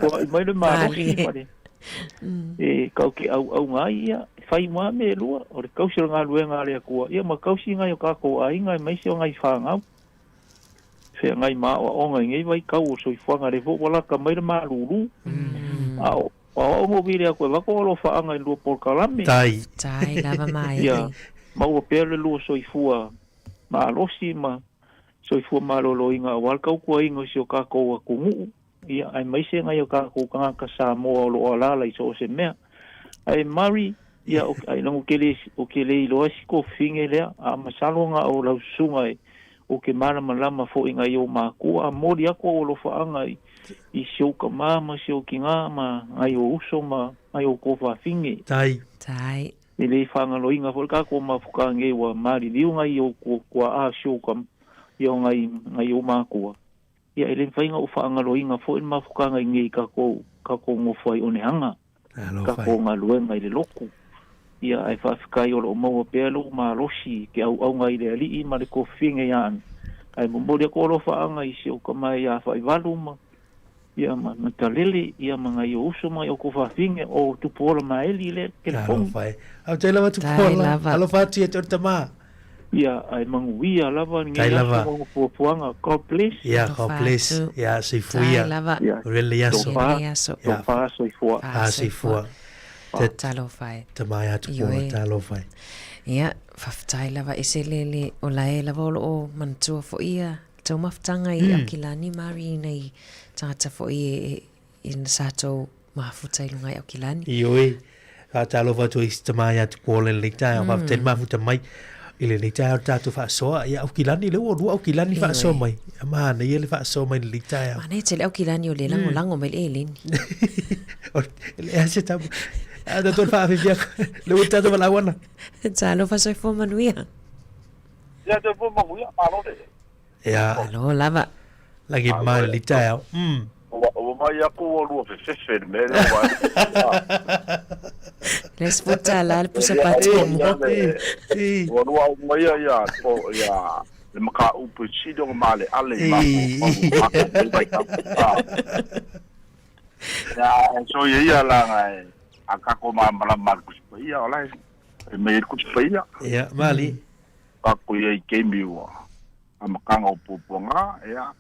Foai mai le malosi ma le e kau ke ʻauʻauga ai, ia, e fai uma lava mea e lua, o le kausi o le galuega a le Atua, ia ma kausi nai o kākou ʻaiga aemaise o nai fanau. Feagai ma aoaoga i nei vaitau o le soifuaga lea foi ua lata mai le malūlū. A o aoaoga o vili atu e avatu o alofaaga i le lua polokalame. Tai. Tai lava mai. Ia maua pea le lua soifua malosi ma soifua maloloina aua le tautuaina o si o kākou atunuu. Ia, aemaise nai o tatou tagata Samoa o lo o alaala i so o se mea. Ae Murray, ia, o, ai lago ke le, o ke le iloa si tuafafine lea, a masalo na o lau susuga e, o ke malamalama foi nai ou makua, a moli atu ou alofaaga i, i si ou tama ma si ou tina ma nai ou uso ma nai ou tuafafine. Tai. Tai. E le faagaloina foi le tatou mafuta nei ua maliliu nai ou tuaa si ou tama, ia o nai, nai ou makua. Ia, e le mafai ona ou faagaloina foi le mafutaga i nei tatou, tatou nofo ai oneaga, tatou galuega i le lotu. Ia, ae faafetai o lo o maua pea lou malosi i ke auauna i le Alii ma le tuafafine ia Ana. Ae momoli atu alofaaga i si ou tama ia Faivalu ma, ia, ma, ma Talele, ia, ma nai ou uso ma nai ou tuafafine, o Tupuola Maeli lea telefoni. Talofa e. Faafetai lava Tupuola. Alofa atu ia te oe le tama. Ia, ae manuia lava lenei aso ma ona fuafuaga. God bless. Ia, God bless. Ia, soifua ia. Manuia lenei aso. Tofa, soifua. A, soifua. Talofa e. Tama ia Tupuola, talofa e. Ia, faafetai lava e se lele o lae lava o lo o manatua foi ia tou mafutaga i Aukilani Mari i nei tagata foi e Ina sa tou mafuta i lunga i Aukilani. Ioe, faatalofa atu ai i si tama ia Tupuola i lenei taeao. Faafetai le mafuta mai i lenei taeao le tatou faasoa. Ia Aukilani, lea ua lua Aukilani faasoa mai. Manaia le faasoa mai i lenei taeao. Manaia tele Aukilani o le lagolago mai le eleni. E a se tama. A tatou le faafefi atu. Le ua tatou valaauana. Talofa soifua manuia. Ia soifua manuia, malo le. Ia. Malo lava. Lagi mai le taeao. Ua mai atu ua lua fefefe le mea lea ua Le sputa la le pusa patu o mo. Ua lua au mai ia ia ia le mataupu e sili ona maaleale i matou vaitau. Ia soia ia laga e a tatou malamalama i le Tusi Paia o la e fai mai ai le Tusi Paia. Ia, malie. Tatou i ai i taimi ua amataga o puapuaga, ia,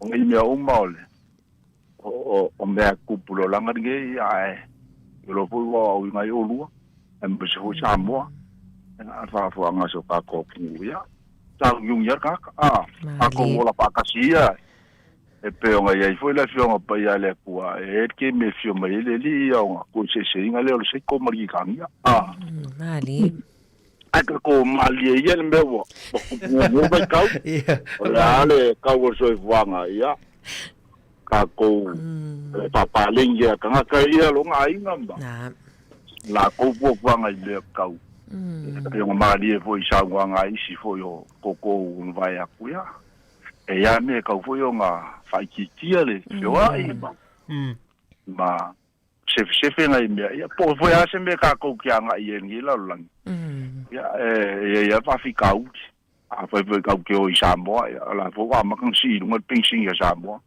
o nei mea uma o le, o, o mea e tupu i le olaga lenei, ia, ae iloa foi ua aoaoina ai oulua, aemaise foi Samoa, ia, le faafofoga a si o tatou atunuu, ia, sauniuni lava le tagata, a, tatou ola faatasi ia, e pei ona i ai foi le Afioga Paia a le Atua, e i ai le taimi e afio mai ai le Alii, ia, ona tuueseeseina lea o le seiko ma le gitagia, a. Malie. Ae tatou malie ia le mea ua tupu muamua vaitau. O le a le kau o le soifuaga, ia, tatou faapaleni ia tagata ia lona aiga ma latou fuafuaga i mea kau. E pei ona malie foi i saunoaga a isi foi o koukou ua mavae atu, ia, e i ai lava mea e kau foi ona faaitiitia le feoai ma sefesefe nai mea, ia, po o foi lava se mea tatou te agai i ai i lenei lalolagi, ia, e i ai lava faafitauli. Afai foi tatou te o i Samoa, ia, o la foi ua amata ona sii i luga le penisini a Samoa.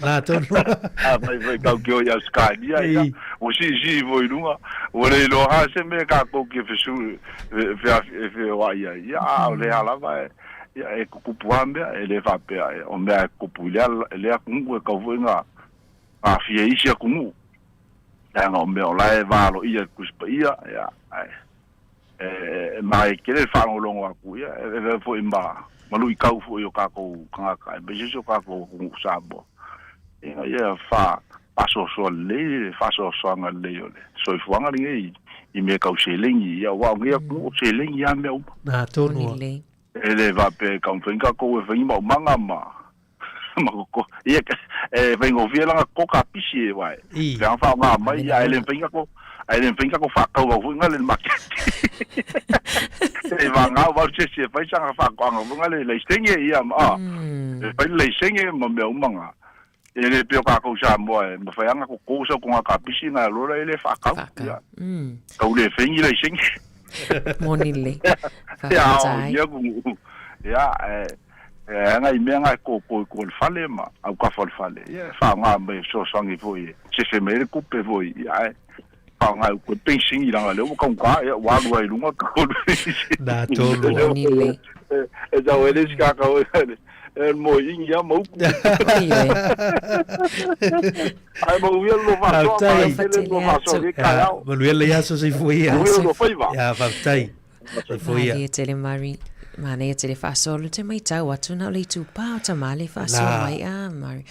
Nā tonu. A mai foi kau ke o i Australia, ia, ua siisii foi i luga, ua le iloa lava se mea kākou ke fesu, e feoai ai, ia, a o lea lava e, ia, e tutupu lava mea, e le faapea, o mea e tutupu i lea, lea atunuu e tatau foi ona aafia i isi atunuu, leaga o mea o la e va aloaia i le Tusi Paia, ia, ae, e manaia tele le faalogologo atu, ia, e avea foi ma, ma luitau foi o tatou tagata, aemaise si o tatou atunuu Samoa, ina ia fa, faasoasoa lelei le faasoasoaga lelei o le soifuaga lenei i mea tau seleni, ia, aua o nei atunuu o seleni lava mea uma. Na, tonu. E le faapea e taumafai ni tatou e fai ni maumaga ma ma koko. Ia, e faigofie la ona toto kapisi e wae. I. Pe ana whaonga mai, ia, e le mawhai ngako, e le mawhai ngako whakau au foi ngale le maketi. E wā ngā wau se se whai sanga whakoanga foi ngale leisenge ia, ma, a, e whai leisenge ma mea umanga. E le peo kākou Samoa e mawhai anga ko kōsa ko ngā kapisi ngā lora e le whakau. Whakau. Ia. Kau le whengi leisenge. Moni le. Ia, o, Whakatau. ia, ku, ia, e, E hanga i mea nga e kōkō i kō le fale ma aukafa o le fale. Ia, e whaonga mai e fesoasoani foi e sefe mai ai le kupe foi. Ia, ae whaonga e uku e pensingi langa lea ua kaungā, ia, ua alu ai i lunga ka kolu pensingi. Nā tonu a. Moni le. E tau e le isi kākau e le, e mo ingi a ma uku. Oi, oi. Ae manuia le lua faasoa, Faafetai. manuia tele le lua faasoa i lenei taeao. Manuia le aso soifua ia. Manuia le lua faiva. Ia, faafetai. Soifua ia. Malie tele Mari. Manaia tele faasoa te maitau atu na o le itupa o tama le faasoa mai a Mari.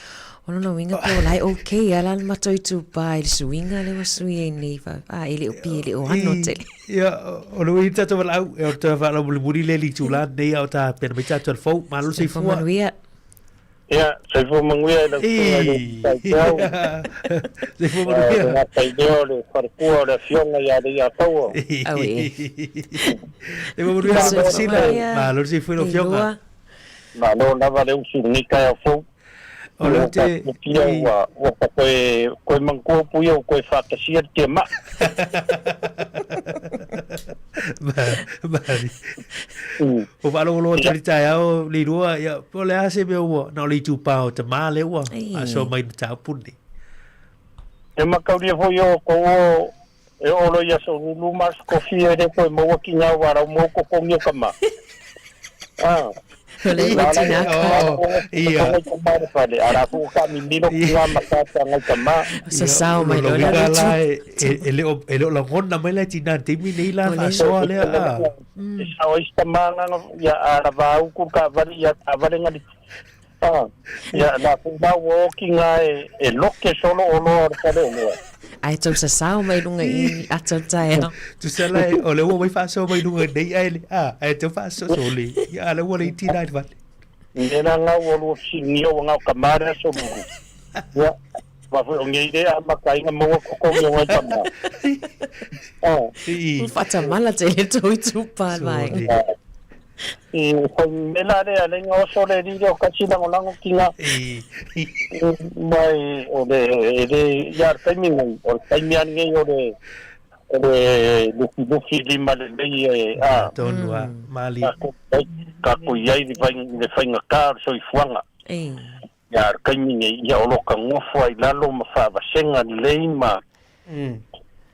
O lona uiga pe o la e okay a la le matou itupa i le suiga lea ua sui ai nei fa a e le o pi e le o ano tele. Ia, o le uiga tatou valaau, e o toe valaau mulimuli lea i le itula nei a o tapena mai tatou le fou. Malo le Soifua soifua. manuia. Ia, soifua manuia i lau susuga i le Taitau. Soifua manuia. Le gatai lea o le falekua o le Afioga ia Leiataua. Auē. Soifua manuia Soifua Sila. manuia. Malo le soifua i lau Afioga. Malo lava le usu i lenei taeao fou. O lea ou te... Ua ua ua ta koe koe manatua upu ia ua koe faatasia le tiamaa. Mari. O faalogologo atu i le taeao Leilua, ia, po o le a se mea ua, na o le itupa o tamā lea ua faasoa mai i le mataupu lenei. E mataulia foi o outou o e oo loa i aso lulu ma aso kofi e le toe maua ki ngā wā rau mō totogi o ka ma. Ah. O le ua tina ka. Ia. A la fu ka mi milo ki ngā matata ngai ka ma. Sa sao mai loa la la la e le o e le o lagona mai la tina taimi nei la faasoa lea. E sao ai sta manga ia a la vau ku ka vali ia ka vali ngali. Ah, ia la fu la wo ki ngā e e loke solo o loa o le fale o loa. Ae tou sasao mai luga i ata o taeao. Tusa la e, o le ua mai faasoa mai luga nei ae le, a, ae tau faasoa sole. Ia, a le ua le iti la i le fale. Nge la ngau o lua fesiligia ua ngau ka mare aso lulu. Ia, wa foi o ngei le a makainga maua totogi o ngai tama. Ah. Ua faatamala tele tou itupa le vaega. I hoi mela le a lenga oso le li leo kasi lagolago ki nga mai o le e le ia le taimi nei o le taimi a nei o le o le lufilufi lima lelei e a Tonu a mali. Ka ko iai le vai le faigata o le soifuaga. Ia le taimi nei ia o lo ka nofo ai lalo ma faavasega lelei ma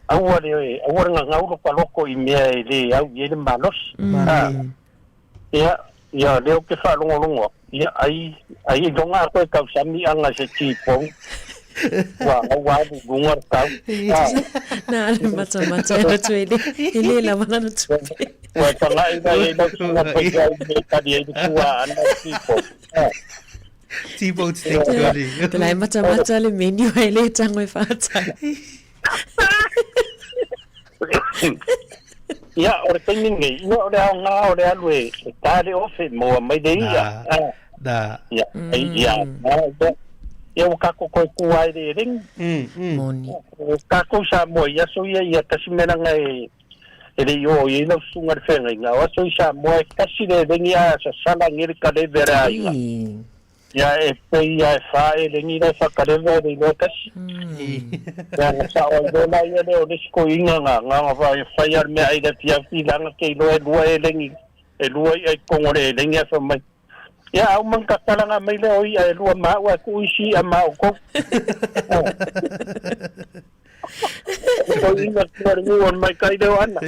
aua le aua le gagau lo ka loko i mea e le au i ai le malosi. A ia ia lea ou te faalogologo atu ia ai ai iloga a koe tausami aga se tipou ua ua alu i luga le tau. A Na le matamata e atu e le e le lava lana tupe. Ua tagai mai ai lau susuga paia i mea e tali ai le tuaana o le tipou. A. T-bone steak Johnny. Te lai matamata le menu ai le tango e whātai. Ia, o le taimi nei, ia o le aoga o le alu e, e tā le ofe moa mai le ia. Nā, nā. Ia, ai, ia, nā, ia, ia ua kākou koe kū ai le rengi. Moni. O kākou Samoa i aso ia, ia kasi mea e, e le i oo i ai lau susuga le feagaiga, o aso i Samoa e kasi le rengi a sasala ngele ka leve a le aiga. Ia e pei ia e wha e lengi lai whakarewa e le iloa kasi. Ia nga sao ai loa la ia lea o le isi koiga nga nga nga wha e whai a le mea ai le fiafi langa ke iloa e lua e lengi e lua i ai kongo le e lengi a wha mai. Ia, a uma ona tatalaga mai lea o i'a e lua ma a'u ae tuu isi i'a ma outou. Toeaina tua le niu o le maikai lea o Ana.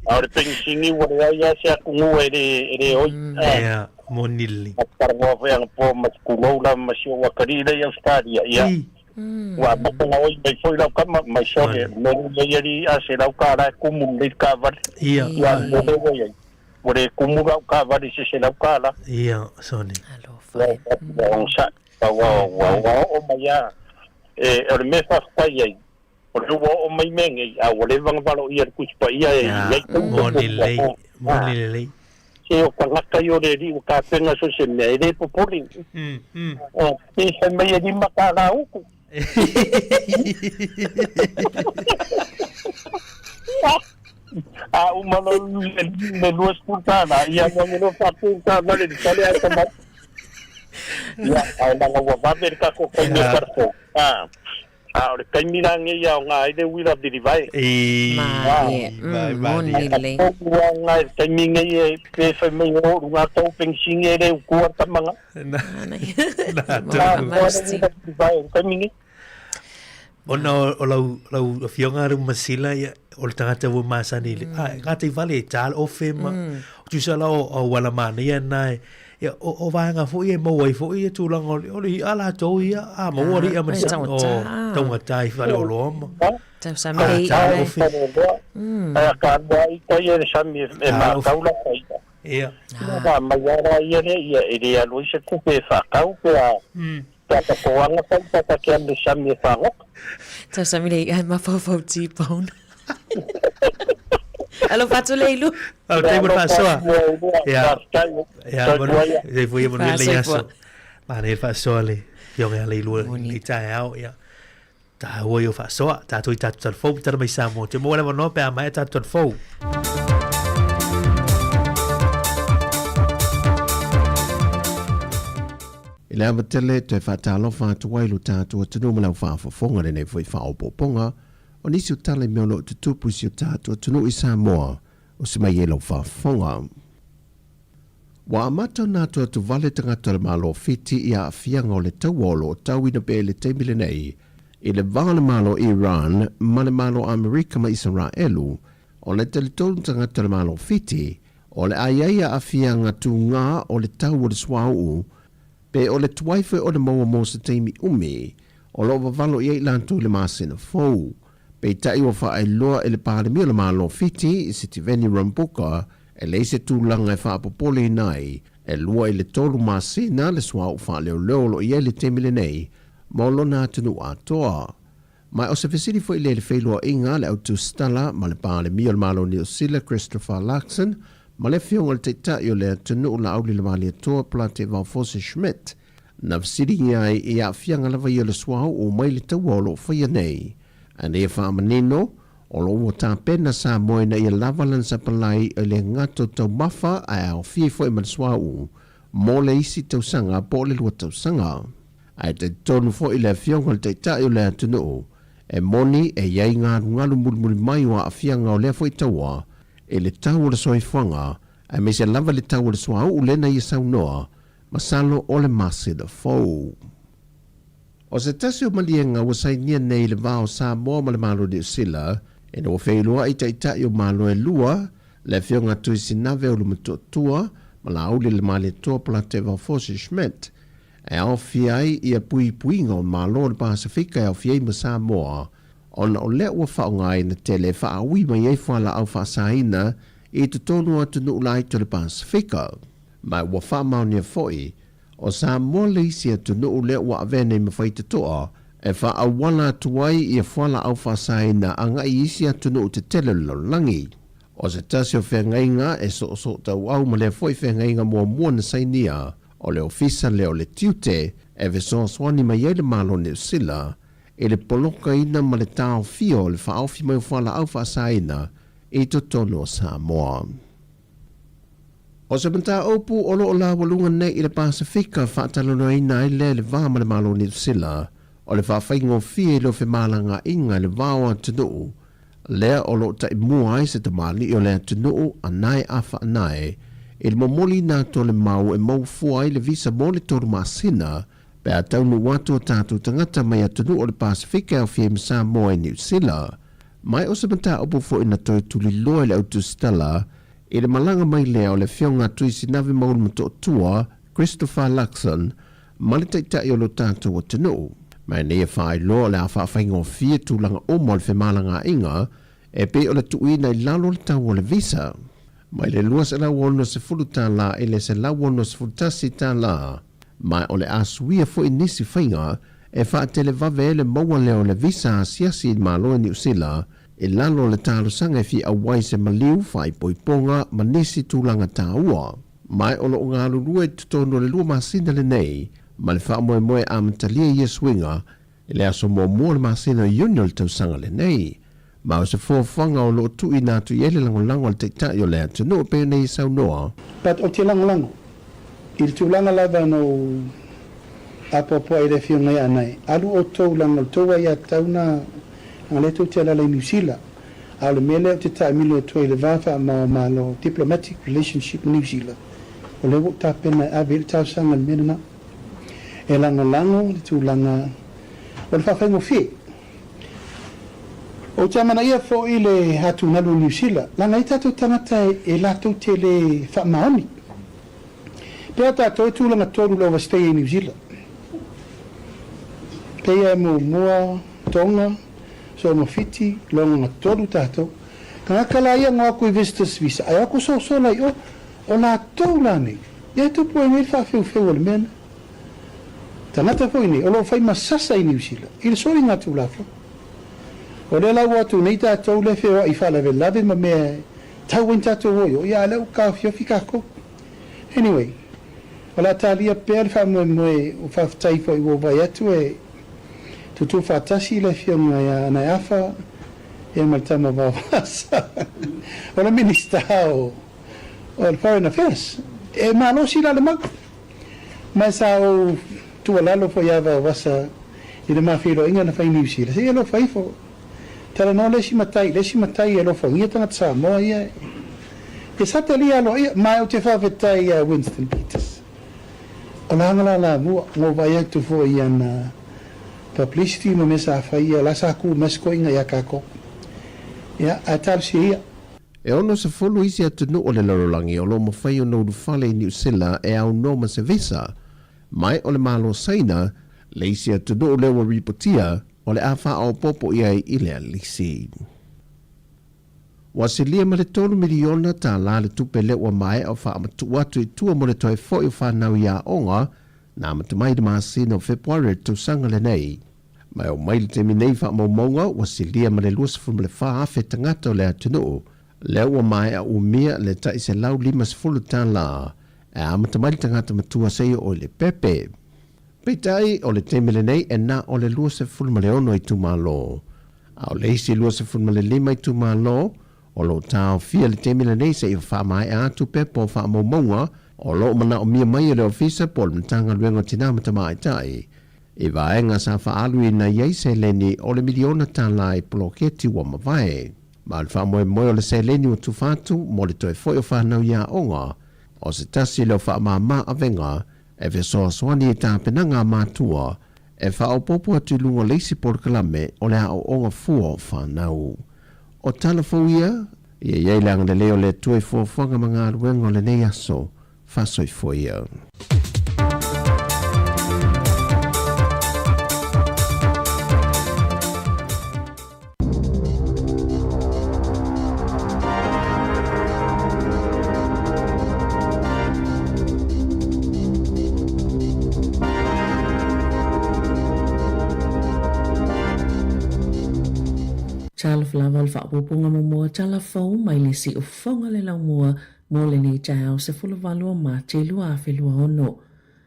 A o le penisini ua leai lava se atunuu e le, e le oi. Ia, moni lelei. Ma te talanoa foi anapo ma si tulou lava ma si ou atalii lea i Ausetalia, ia, ua amata ona oi mai foi lau tama, mai sole, o le mea lea i alii a $100 e tumu lelei le taavale. Ia, Ia, a o le mea lea ua i ai, ua le tumu lau taavale i se $100. Ia, sole. Alofa e. Ua onosai, ua, ua, ua oo mai lava. E, o le mea e faafetai ai, o lea ua oo mai mea nei, a ua leva ona valoia e le Tusi Paia e i ai taimi Moni lelei, moni lelei. Se o tagata ia o le Alii ua tapena so o se mea, e le popole. Pe fai mai e $5 utu. A uma loa le $20, ia alu ane loa faatu le taavale i le fale ae tamai. Ia, ae leaga ua vave le tatou taimi e talafou. A, a o le taimi la lenei e aoga ai le uila vilivae. Malie, moni lelei. Tonu lava lena i le taimi lenei e pe fai mai e oo i luga tou penisini e le utua le tama lena. Na, tonu. Le uila vilivae i le taimi lenei. Ona o lau, lau afioga le masila ia, o le tagata ua masani i le, mm. a, gata i vale e tā le ofe ma, mm. o tusa la o, o wala manaia nā e, ia, o, o vaega foi e maua ai foi ia tulaga o le, o le i'a latou ia, a maua le i'a ma le o taugata i fale oloa ma. Tau sami le i'a. Tā le ofe. Mm. Ai a ka alua i tai e le sami e mātau la ka i'a. Ia. Ia, mai ara ia le ia, e le alu ai se tupe e whakau, pe a, mm. Kia takoanga kai tata kia me sami e whangoka. Tau sami le i'a e mafaufau T-bone. Alofa atu le ilu. Au te mo faasoa. Ia. Ia, mo le foi mo le aso. Ma le faasoa le fioga le ilu i taeao ia. Tāua i o faasoa, tātou i tātou tala fou, tala mai Samoa. Te mua lava noa pe a mai tātou tala fou. I le ava tele, toe faatalofa atu ai lo tatou atunuu ma lau faafofoga lenei foi faaopoopoga o nisi o tala i mea o lo o tutupu i si o tatou atunuu i Samoa o se mai ai lau faafofoga. Ua amata ona atuatuvale tagata o le Malo o Fiti i aafiaga o le taua o lo o tauina pea i le taimi lenei i le va o le Malo Iran ma le Malo Amerika ma Isaraelu. O le talitonu tagata o le Malo o Fiti, o le a i ai aafiaga tugā o le tau o le suauu pe o le tuai foi ona maua mo se taimi umi o lo o vavalo i ai latou i le masina fou. Peitai ua faailoa e le Palemia o le Malo o Fiti, Sitiveni Rabuka, E leai se tulaga e faapopoleina ai, e lua i le tolu masina le suauu faaleoleo o lo o i ai i le taimi lenei mo lona atunuu atoa. Ma o se fesili foi lea i le feiloaiga a le Autusitala ma le Palemia o le Malo o Niu Sila Christopher Luxon ma le Afioga i le Taitai o le atunuu Laauli le Malietoa Polate Vaofosi Schmidt na fesiligia ai i aafiaga lava ia o le suauu mai le taua o lo o faia nei. Ina ia faamanino, O lo o ua tapena Samoa ina ia lava lana sapalai e le gata o taumafa ae aofia ai foi ma le suauu mo le isi tausaga po o le lua tausaga. Ae talitonu foi le Afioga i le Taitai o le atunuu, e moni e i ai galugalu mulimuli mai o aafiaga o lea foi taua i le tau o le soifuaga aemaise lava le tau o le suauu lena ia saunoa masalo o le masina fou. O se tasi o maliega ua sainia nei i le va o Samoa ma le Malo o Niu Sila, ina ua feiloai taitai o Malo e lua, le Afioga Tuisinave Olumatuatua ma Laauli le Malietoa Polate Vaofosi Schmidt, e aofia ai ia puipuiga o Malo o le Pasefika e aofia ai ma Samoa, ona o lea ua faaaogaina tele e faaui mai ai fualaau faasaina i totonu o atunuu laiti o le Pasefika. Ma ua faamaonia foi O Samoa le isi atunuu lea ua avea nei ma faitotoa e faaauala atu ai ia fualaau faasaina agai i isi atunuu tetele o le lalolagi. O se tasi o feagaiga e soosootauau ma lea foi feagaiga muamua na sainia o le Ofisa lea o le Tiute e fesoasoani mai ai le Malo o Niu Sila i le polokaina ma le taofia o le faaofi mai o fualaau faasaina i totonu o Samoa. O se mataupu o lo o laualuga nei i le Pasefika faatalanoaina ai lea i le va ma le Malo o Niu Sila, o le faafaigofie i leo femalagaaiga i le va o atunuu, lea o lo o taimua ai se tamalii o le atunuu a Nae Afa Anae. i le momoliina atu o le mau e maua fua ai le visa mo le tolu masina pe a taunuu atu o tatou tagata mai atunuu o le Pasefika e aofia ai ma Samoa i Niu Sila. Ma o se mataupu foi na toe tuliloa e le au tusitala i le malaga mai lea o le Afioga a Tuisinave Maulu Motootua, Christopher Luxon, ma le Taitai o lo tatou atunuu. Ma e nei e faailoa o le a faafaigofie tulaga uma o le femalagaaiga e pei o le tuuina i lalo o le tau o le visa mai le $260 i le $161, ma o le a suia foi nisi faiga e faatelevave ai le maua lea o le visa asiasi i le Malo i Niu Sila i lalo o le talosaga e fia auai se maliu, faaipoipoga ma nisi tulaga taua. Ma o lo o galulue i totonu o le lua masina lenei ma le faamoemoe e amatalia ia suiga i le aso muamua o le masina o Iuni o le tausaga lenei. Ma o se fuafuaga o lo o tuuina atu i ai le lagolago a le Taitai o le atunuu e pei ona ia saunoa. But ou te lagolago i le tulaga lava na ou apoapoai i le Afioga ia Anae, alu outou leaga o le tou aiatatau na, leaga lea tou te alaala i Niu Sila, a o le mea lea ou te taamilo atu ai i le va faamao-o-Malo, diplomatic relationship ma Niu Sila, o lea ua ou tapena e ave i ai le talosaga i le mea lena. E lagolago le tulaga o le faafaigofie. Ou te amanaia foi le atugalu o Niu Sila, leaga e i ai tatou tagata e latou te le faamaoni. Pea tatou e tulaga tolu le overstay i Niu Sila. Peia e muamua Tonga, Samoa Fiti, logaga tolu tatou. Tagata la ia ngo aku i visitors visa ae o aku sosola i o, o latou la nei. Ia e tupu ai nei le faafeufeu o le mea lea. Tagata foi nei o lo o fai ma sasa i Niu Sila i le soliga Tulafono. O lea la ua atu nei tatou lea feoai i faalavelave ma mea e tau ai ni tatou o i o, ia a lea ua taofiofi tatou. Anyway, o le a talia pea le faamoemoe o faafetai foi ua ou vaai atu e tutū faatasi le Afioga ia Anae Afa ia ma le tama Vaovasa o le Minista o le Foreign Affairs. E malosi la le mau. Ma sa ou tuualalo foi ia Vaovasa i le ma feiloaiga na fai i Niu Sila, se i alofa ifo. Talanoa le isi matai i le isi matai e alofagia tagata Samoa ia e sa talia aloaia. Ma ou te faafetai ia Winston Peters. O la la lamua, ngo vaai atu foi i ana publicity ma mea sa fai ia, la sa ku mai se koiga ia kakou. Ia, ae talosia ia. E 60 isi atunuu o le lalolagi o lo o mafai ona ulufale i Niu Sila e aunoa ma se visa, mai o le Malo Saina le isi atunuu lea ua ripotia o le a faaopoopo i ai i lea lisi. Ua silia ma le $3 miliona le tupe lea ua maea o faamatuu atu i tua mo le toe foi o fanau i aoga na amata mai i le masina o Fepuari o le tausaga lenei. Ma e oo mai i le taimi nei i faamaumauga ua silia ma le 24,000 tagata o le atunuu lea ua maea umia le tai $150 e amata mai le tagata matua seia oo i le pepe. Peitai, o le taimi lenei e na o le 26 itumalo, a o le isi 25 itumalo o lo o taofia i le taimi lenei seia faamaea atu pepa o faamaumauga o lo o manaomia mai e le Ofisa po o le Matagaluega o Tina ma Tamaitai i vaega sa faaaluina i ai seleni o le miliona tala i poloketi ua mavae. Ma o le faamoemoe o le seleni ua tufa atu mo le toe foi o fanau i aoga, o se tasi lea o faamama avega e fesoasoani i tapenaga a matua e faaopoopo atu i luga o le isi polokalame o le aoaoga fua o fanau. O tala fou ia, ia i ai le agalelei o le Atua i fuafuaga ma galuega o lenei aso. Faasoifua ia. Talofa lava o le faaopoopoga muamua tala fou mai le siufofoga le laumua mo lenei taeao 18 o Mati 2026.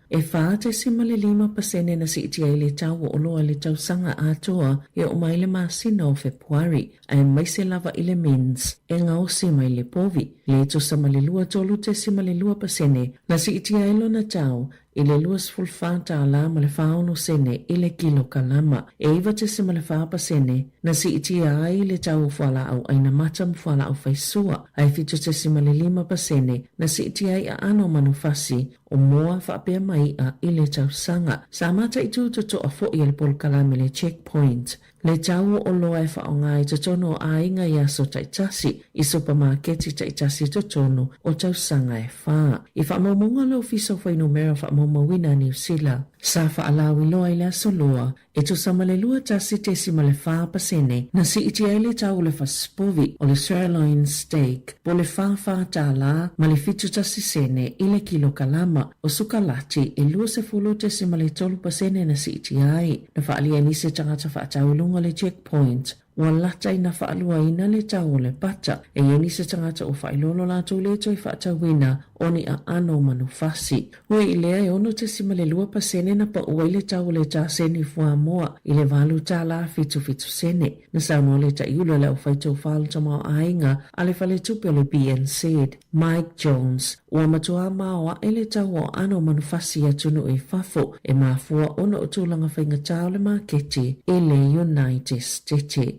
E 4.5 pasene na siitia ai le tau o oloa i le tausaga atoa e oo mai le masina o Fepuari, aemaise lava i le mince e gaosi mai le povi, le tusa ma le 23.2 pasene na siitia ai lona tau. i le 24 tālā ma le 46 sene i le kilokalama, e 9.4 pasene na siitia ai le tau o fualaau ʻaina mata ma fualaau faisua, ae 7.5 pasene na siitia ai aano o manufasi o moa faapea ma iʻa i le tausaga. Sa mataitu totoa foi e le polokalame le Checkpoint le tau o oloa e faaaoga i totonu o aiga i aso taitasi, i supamaketi taitasi i totonu o tausaga e fā. I faamaumauga le Ofisa o Fuainumera Faamaumauina a Niu Sila, sa faalauiloa i le Aso Lua, e tusa ma le 21.4 pasene na siitia ai le tau o le fasipovi o le sirloin steak po o le 44 tālā ma le 71 sene i le kilokalama o sukalati e 20.3 pasene na siitia ai. Na faaalia e nisi tagata faatau i luga o le checkpoint ua lata ina faaluaina le tau o le pata. E i ai nisi tagata ua faailoa lo latou le toe faatauina o ni aano manufasi. Ui i lea, e 6.2 pasene na pau ai le tau o le taseni fuamoa i le $8.77 sene. Na saunoa le taiulu a le aufaitou le tamaoaiga a le faletupe o le BNZ, Mike Jones, ua matua maoaʻe le tau o aano manufasi i atunuu i fafo e mafua ona o tulaga faigata o le maketi i le United States.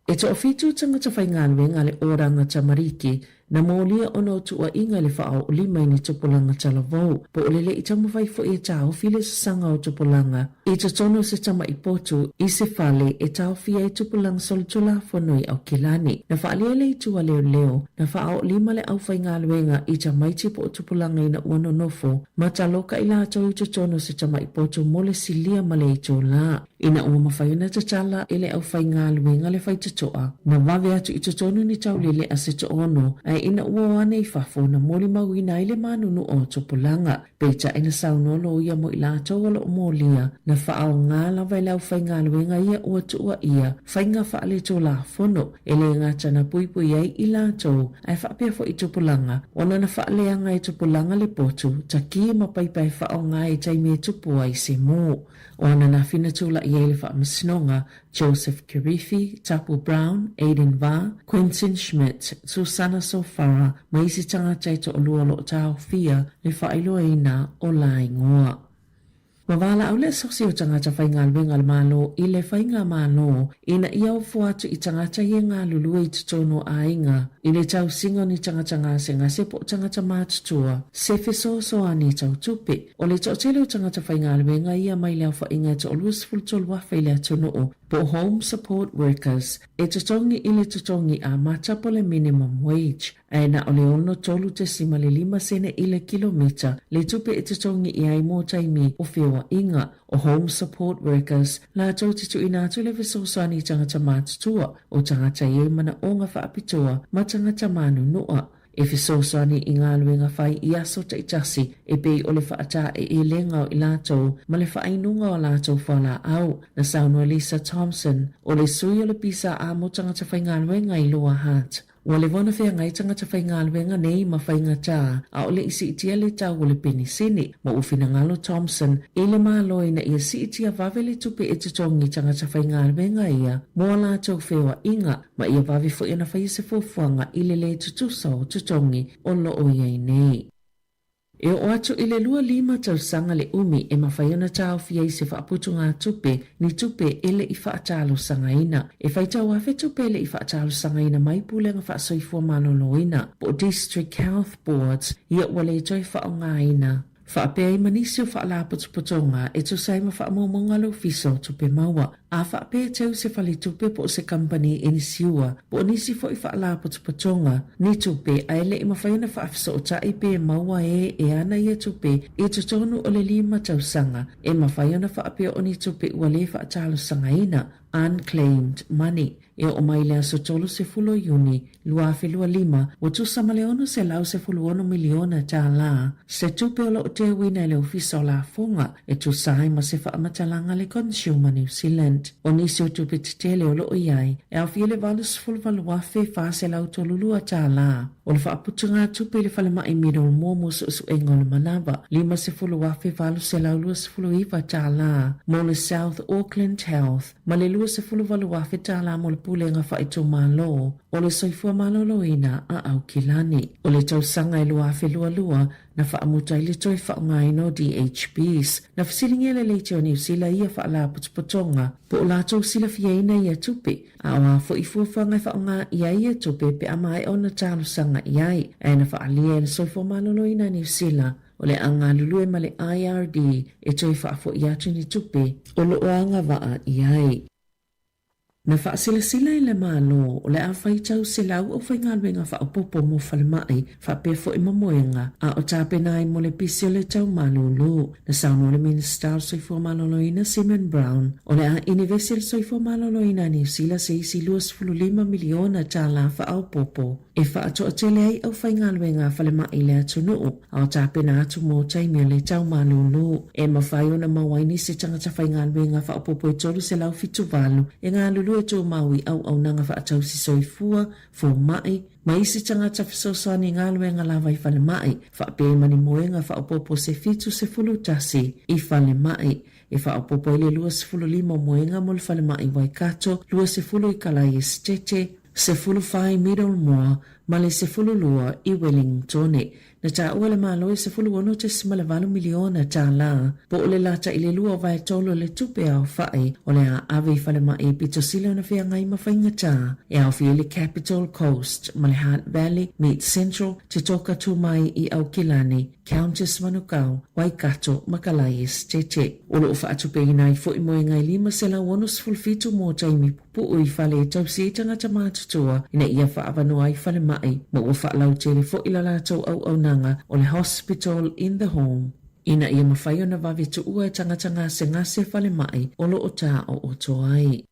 E toafitu tagata faigaluega a le Oranga Tamariki na molia ona o tuuaiga i le faaoolima i ni tupulaga talavou, po o le le i taumafai foi e taofi le sasaga o tupulaga i totonu o se tama'i potu i se fale e taofia ai tupulaga solitulafono i Aukilani. Na faaalia le itu a leoleo, na faaoolima le aufaigaluega i tamaiti po o tupulaga ina ua nonofo ma taloka i latou i totonu o se tama'i potu mo le silia ma le itulā. Ina ua mafai ona tatala e le aufaigaluega le faitotoa, na vave atu i totonu ni taulele a se toono, ae ina ua o ane i fafo na molimauina ai le manunua o tupulaga. Peitai na saunoa loia mo i latou o lo o molia, na faaaoga lava e le aufaigaluega ia ua tuuaia faiga faaletulafono e le gata na puipui ai i latou ae faapea foi i tupulaga, ona na faaleaga e tupulaga le potu, taki ma paipa e faaaoga i taimi e tupu ai se mū. O ananafi na tulai ai le Faamasinoga, Joseph Kirifi, Tapu Brown, Aiden Va, Quentin Schmidt, Susana Sofara ma isi tagata e toalua o lo o taofia le faailoaina o la igoa. Ua valaau le Asosi o Tagata Faigaluega a le Malo i le Faigamalo ina ia ofo atu i tagata ia galulue i totonu o aiga i le tausiga o ni tagata gasegase po o tagata matutua se fesoasoani tau tupe. O le toatele o tagata faigaluega ia mai le aofaiga e toalua 13,000 i le atunuu po o Home Support Workers e totogi i le totogi amata po o le minimum wage ae na o le 63.5 sene i le kilomita le tupe e totogi i ai mo taimi o feoaiga. O Home Support Workers latou te tuuina atu le fesoasoani i tagata matutua, o tagata i ai manaoga faapitoa ma tagata manunua. E fesoasoani i galuega fai i aso taitasi e pei o le faataeelega o i latou ma le faainuga o a latou fualaau. Na saunoa Lisa Thompson, o le sui o le PSA mo tagata faigaluega i Lower Hutt, ua leva ona feagai tagata faigaluega nei ma faigata ʻaʻole i siitia le tau o le penisini. Ma ua finagalo Thompson i le Malo ina ia siitia vave le tupe e totogi tagata faigaluega ia mo a latou feoaiga ma ia vave foi ona faia se fuafuaga i le lē tutusa o totogi o lo o i ai nei. E oo atu i le 25 tausaga le umi e mafai ona taofi ai se faaputugatupe ni tupe e le i faatalosagaina. E faitau afe tupe e le i faatalosagaina mai Pulega Faasoifua Maloloina po o District Health Boards ia ua le toe faaaogaina. Faapea ai ma nisi o faalapotopotoga e tusa ai ma faamaumauga a le Ofisa o Tupe Maua, a faapea e teu se faletupe po o se kamupani inisiua po o nisi foi faalapotopotoga ni tupe ae le i mafai ona faafesootai pe maua e e ana ia tupe i totonu o le lima tausaga e mafai ona faapea o ni tupe ua le faatalosagaina, unclaimed money. E oo mai i le aso 30 o Iuni 2025, ua tusa ma le $616 miliona tālā se tupe o lo o teuina e le Ofisa o Lafoga e tusa ai ma se faamatalaga a le Consumer New Zealand. O nisi o tupe tetele o lo o i ai, e aofia le $88,432 tālā o le faaputugatupe i le falemai Middlemore mo suesuega o le manava, $50,829 tālā mo le South Auckland Health, ma le $28,000 tala mo le Pulega Faaitumalo. o le Soifua Maloloina a Aukilani. O le tausaga e 2022 na faamuta ai le toe faaaogaina o DHBs. Na fesiligia e le Leitio a Niu Sila ia faalapotopotoga po o latou silafiaina ia tupe, a o a foi fuafuaga e faaaoga i ai ia tupe pe a maea ona talosaga i ai. Ae na faaalia e le Soifua Maloloina a Niu Sila o le a galulue ma le IRD e toe faafoi atu ni tupe o lo o agavaa i ai. Na faasilasila e le Malo o le a faitau 100 aufaigaluega faaopoopo mo falemai faapea foi ma moega a o tapena ai mo le pisi o le tau malūlū. Na saunoa le Minisita o le Soifua Maloloina Simon Brown o le a inivesi e le Soifua Maloloina a Niu Sila se isi $25 miliona tālā faaopoopo e faatoatele ai aufaigaluega a falemai i le atunuu, a o tapena atu mo taimi o le tau malūlū. E mafai ona maua ai nisi tagata faigaluega faaopoopo e 378 e galulue tumau i auaunaga faatausi soifua, fomai, ma isi tagata fesoasoani i galuega lava i falemai, faapea ai ma ni moega faaopoopo se 71 i falemai. E faaopoopo ai le 25 o moega mo le falemai i Waikato, 20 i Kalaesetete, 14 i Middlemore ma le 12 i Wellingtone. Na taua e le Malo e $16.8 miliona tālā, po o le lata i le lua vaetolu o le tupe aofai o le a ave i falemai e pito sili ona feagai ma faigata e aofia ai le Capital Coast ma le Hutt Valley, Mid Central, Te Toka Tumai i Aukilani, Countess Manukau, Waikato ma Kalaesetete. O lo o faatupeina ai foi moega e 567 mo taimi pupuu i fale e tausi ai tagata matutua ina ia faaavanoa ai falemai ma ua faalautele foi la latou auaunaga o le Hospital in the Home ina ia mafai ona vave tuua e tagata gasegase falemai o lo o tāooto ai.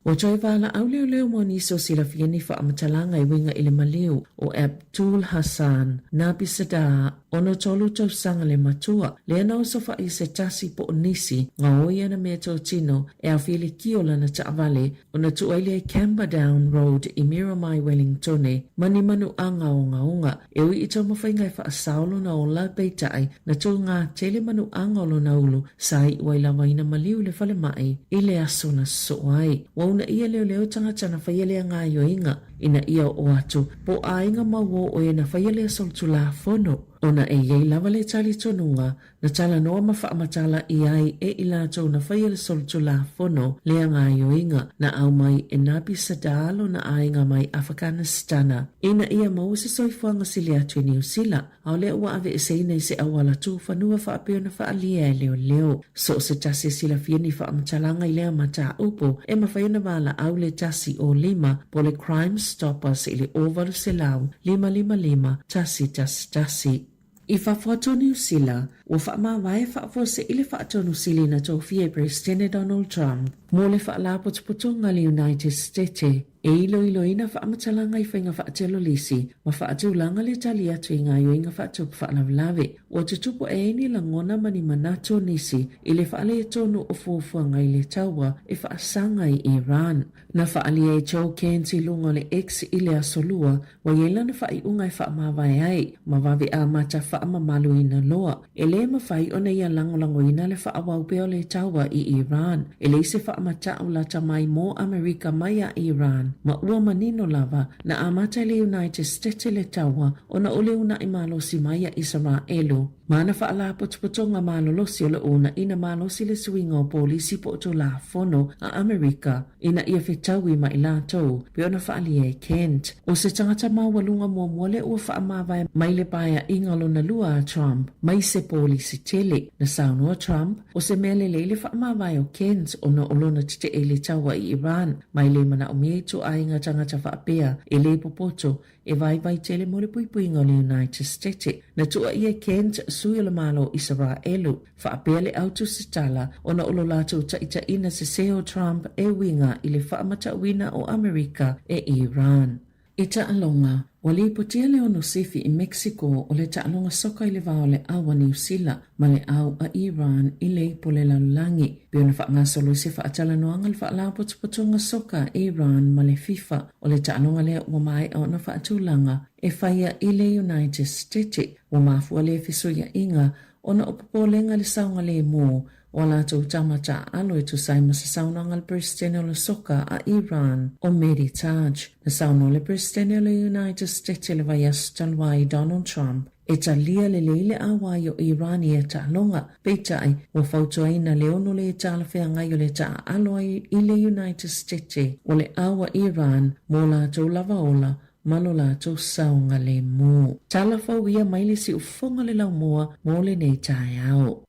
Ua toe valaau leoleo mo nisi o silafia ni faamatalaga e uiga i le maliu o Abdul Hassan Nabi Sadar, 63 tausaga le matua, lea na osofaʻi i se tasi po o nisi gaoi ana meatotino e aofia i le ki o lana taavale ona tuu ai lea i Camperdown Road i Miramai, Wellingtone, ma ni manu āgaogaoga. E ui i taumafaiga e faasao lona ola, peitai, na tū tele manuaga o lona ulu sa iʻu ai lava ina maliu i le falemai i le aso na sosoo ai. Ua uunaia leoleo tagata na faia lea gaoioiga ina ia oo atu po o aiga mauō o e na faia lea solitulafono ona e i ai lava le talitonuga na talanoa ma faamatala i ai e i latou na faia le solitulafono lea gaoioiga na aumai e Nabi Sadar lona aiga mai Afakanistana ina ia maua se soifuaga sili atu i Niu Sila a o lea ua aveeseina i se auala tū fanua faapea ona faaalia e leoleo. So o se tasi e silafia ni faamatalaga i lea mataupu e mafai ona valaau le 105 po o le Crime Stoppers i le 0800 555 111. I fafo atu o Niu Sila, ua faamavae faafuasei le Faatonu Sili na tofia e Peresetene Donald Trump mo le Faalapotopotoga a le United Setete e iloiloina faamatalaga i faiga faatelolisi ma faatulaga le tali atu i gaoioiga faatupu faalavelave. Ua tutupu ae ai ni lagona ma ni manatu o nisi i le faaletonu o fuafuaga i le taua e faasaga i Iran. Na faaalia e Joe Cairns i luga o le X i le Aso Lua, ua i ai lana faaiuga e faamavae ai ma vave amata faamamaluina loa. E lē mafai ona ia lagolagoina le faaauau pea o le taua i Iran. E leai se faamatau lata mai mo Amerika mai a Iran, ma ua manino lava na amata e le United Stete le taua ona o le uunai malosi mai a Isaraelu. Ma ana faalapotopotoga malolosi o lo o uunaina malosi le suiga o polisi po o Tulafono a Amerika ina ia fetaui ma i latou, pei ona faaalia e Kent. O se tagata maualuga muamua lea ua faamavae mai le paeaiga lona lua a Trump mai se polisi tele. Na saunoa Trump, o se mea lelei le faamavae o Kent ona o lona tetee i le taua i Iran, ma e le manaomia ituaiga tagata faapea e le popoto e vaivai tele mo le puipuiga o le United Stete. Na tuuaia e Kent, sui o le Malo o Isaraelu, faapea le au tusitala ona o lo latou taitaiina sese o Trump e uiga i le faamatauina o Amerika e Iran. I taaloga, ua lipotia le ono sifi i Mexico o le taaloga soka i le va o le au a Niu Sila ma le au a Iran i le ipu o le lalolagi. Pei ona faagasolo i se faatalanoaga le Faalapotopotoga Soka a Iran ma le FIFA o le taaloga lea ua maea ona faatulaga e faia i le United Stete. Ua mafua lea fesuiaiga ona o popolega i le saogalemu. o a latou tama taaalo e tusa ai ma se saunoaga a le Peresetene o le Soka a Iran, o Mehdi Taj. Na saunoa le Peresetene o le United States i le vaiaso talu ai Donald Trump e talia lelei le auai o Iran i ia taaloga. Peitai, ua fautuaina le ono le talafeagai o le taaalo ai i le United States o le au a Iran mo latou lava ola ma lo latou saogalemu. Tala fou ia mai le siufofoga o le laumua mo lenei taeao.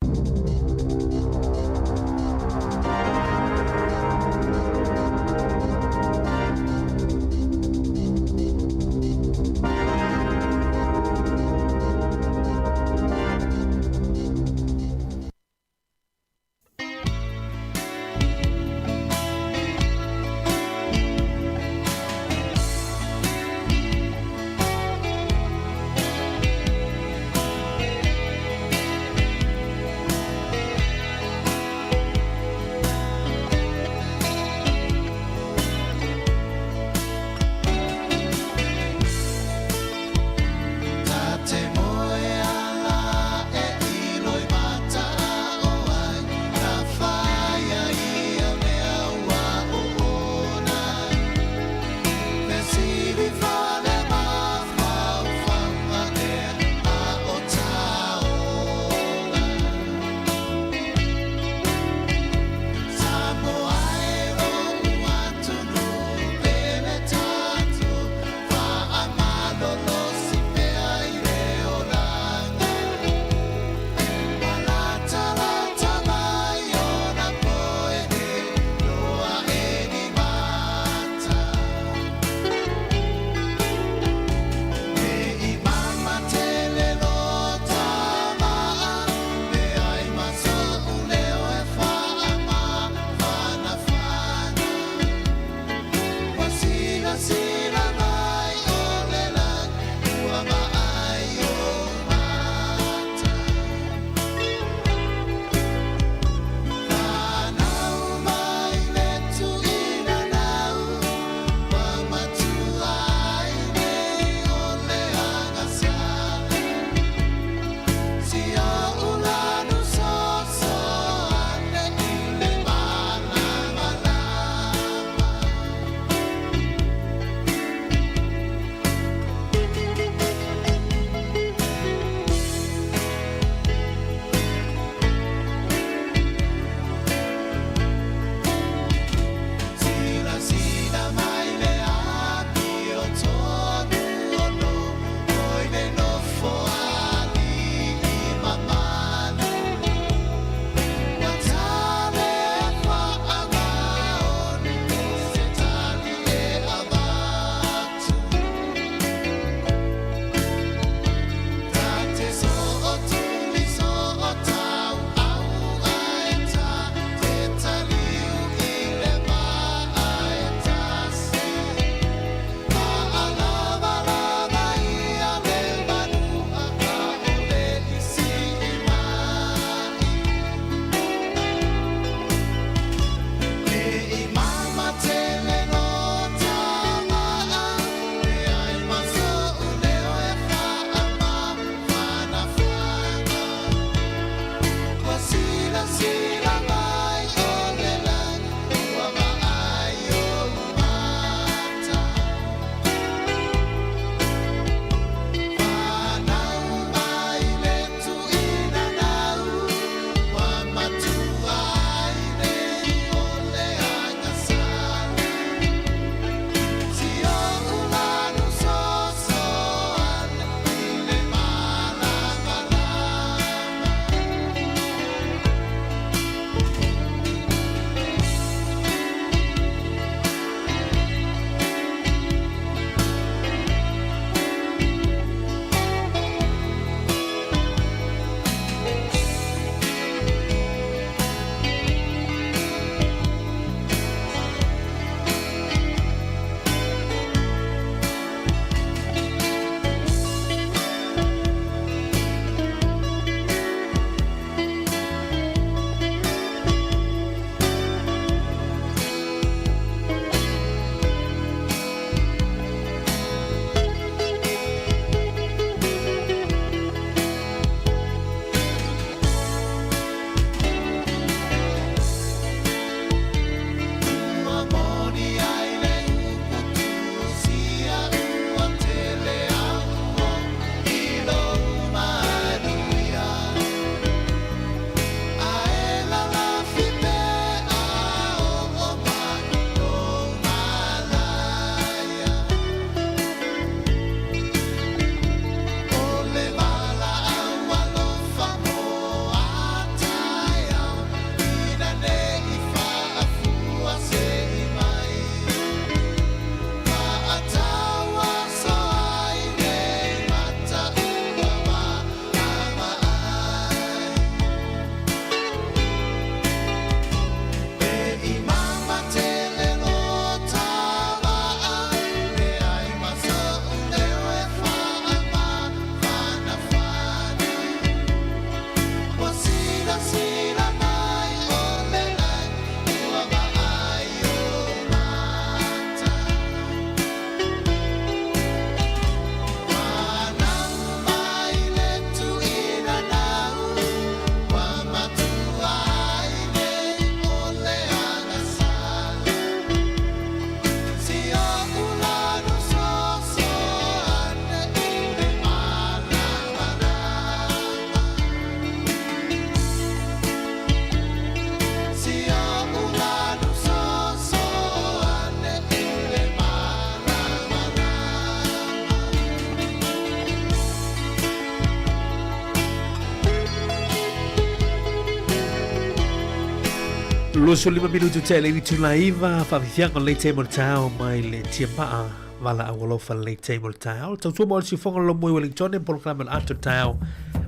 25 minutu te le itula iva, whawhiwhianga o lenei taimi o le taeao mai le tiamaa valaau alofa lenei taimi o le taeao. Tautua mo le siufoga lo moi Wellington, polokalame o le ato taeao,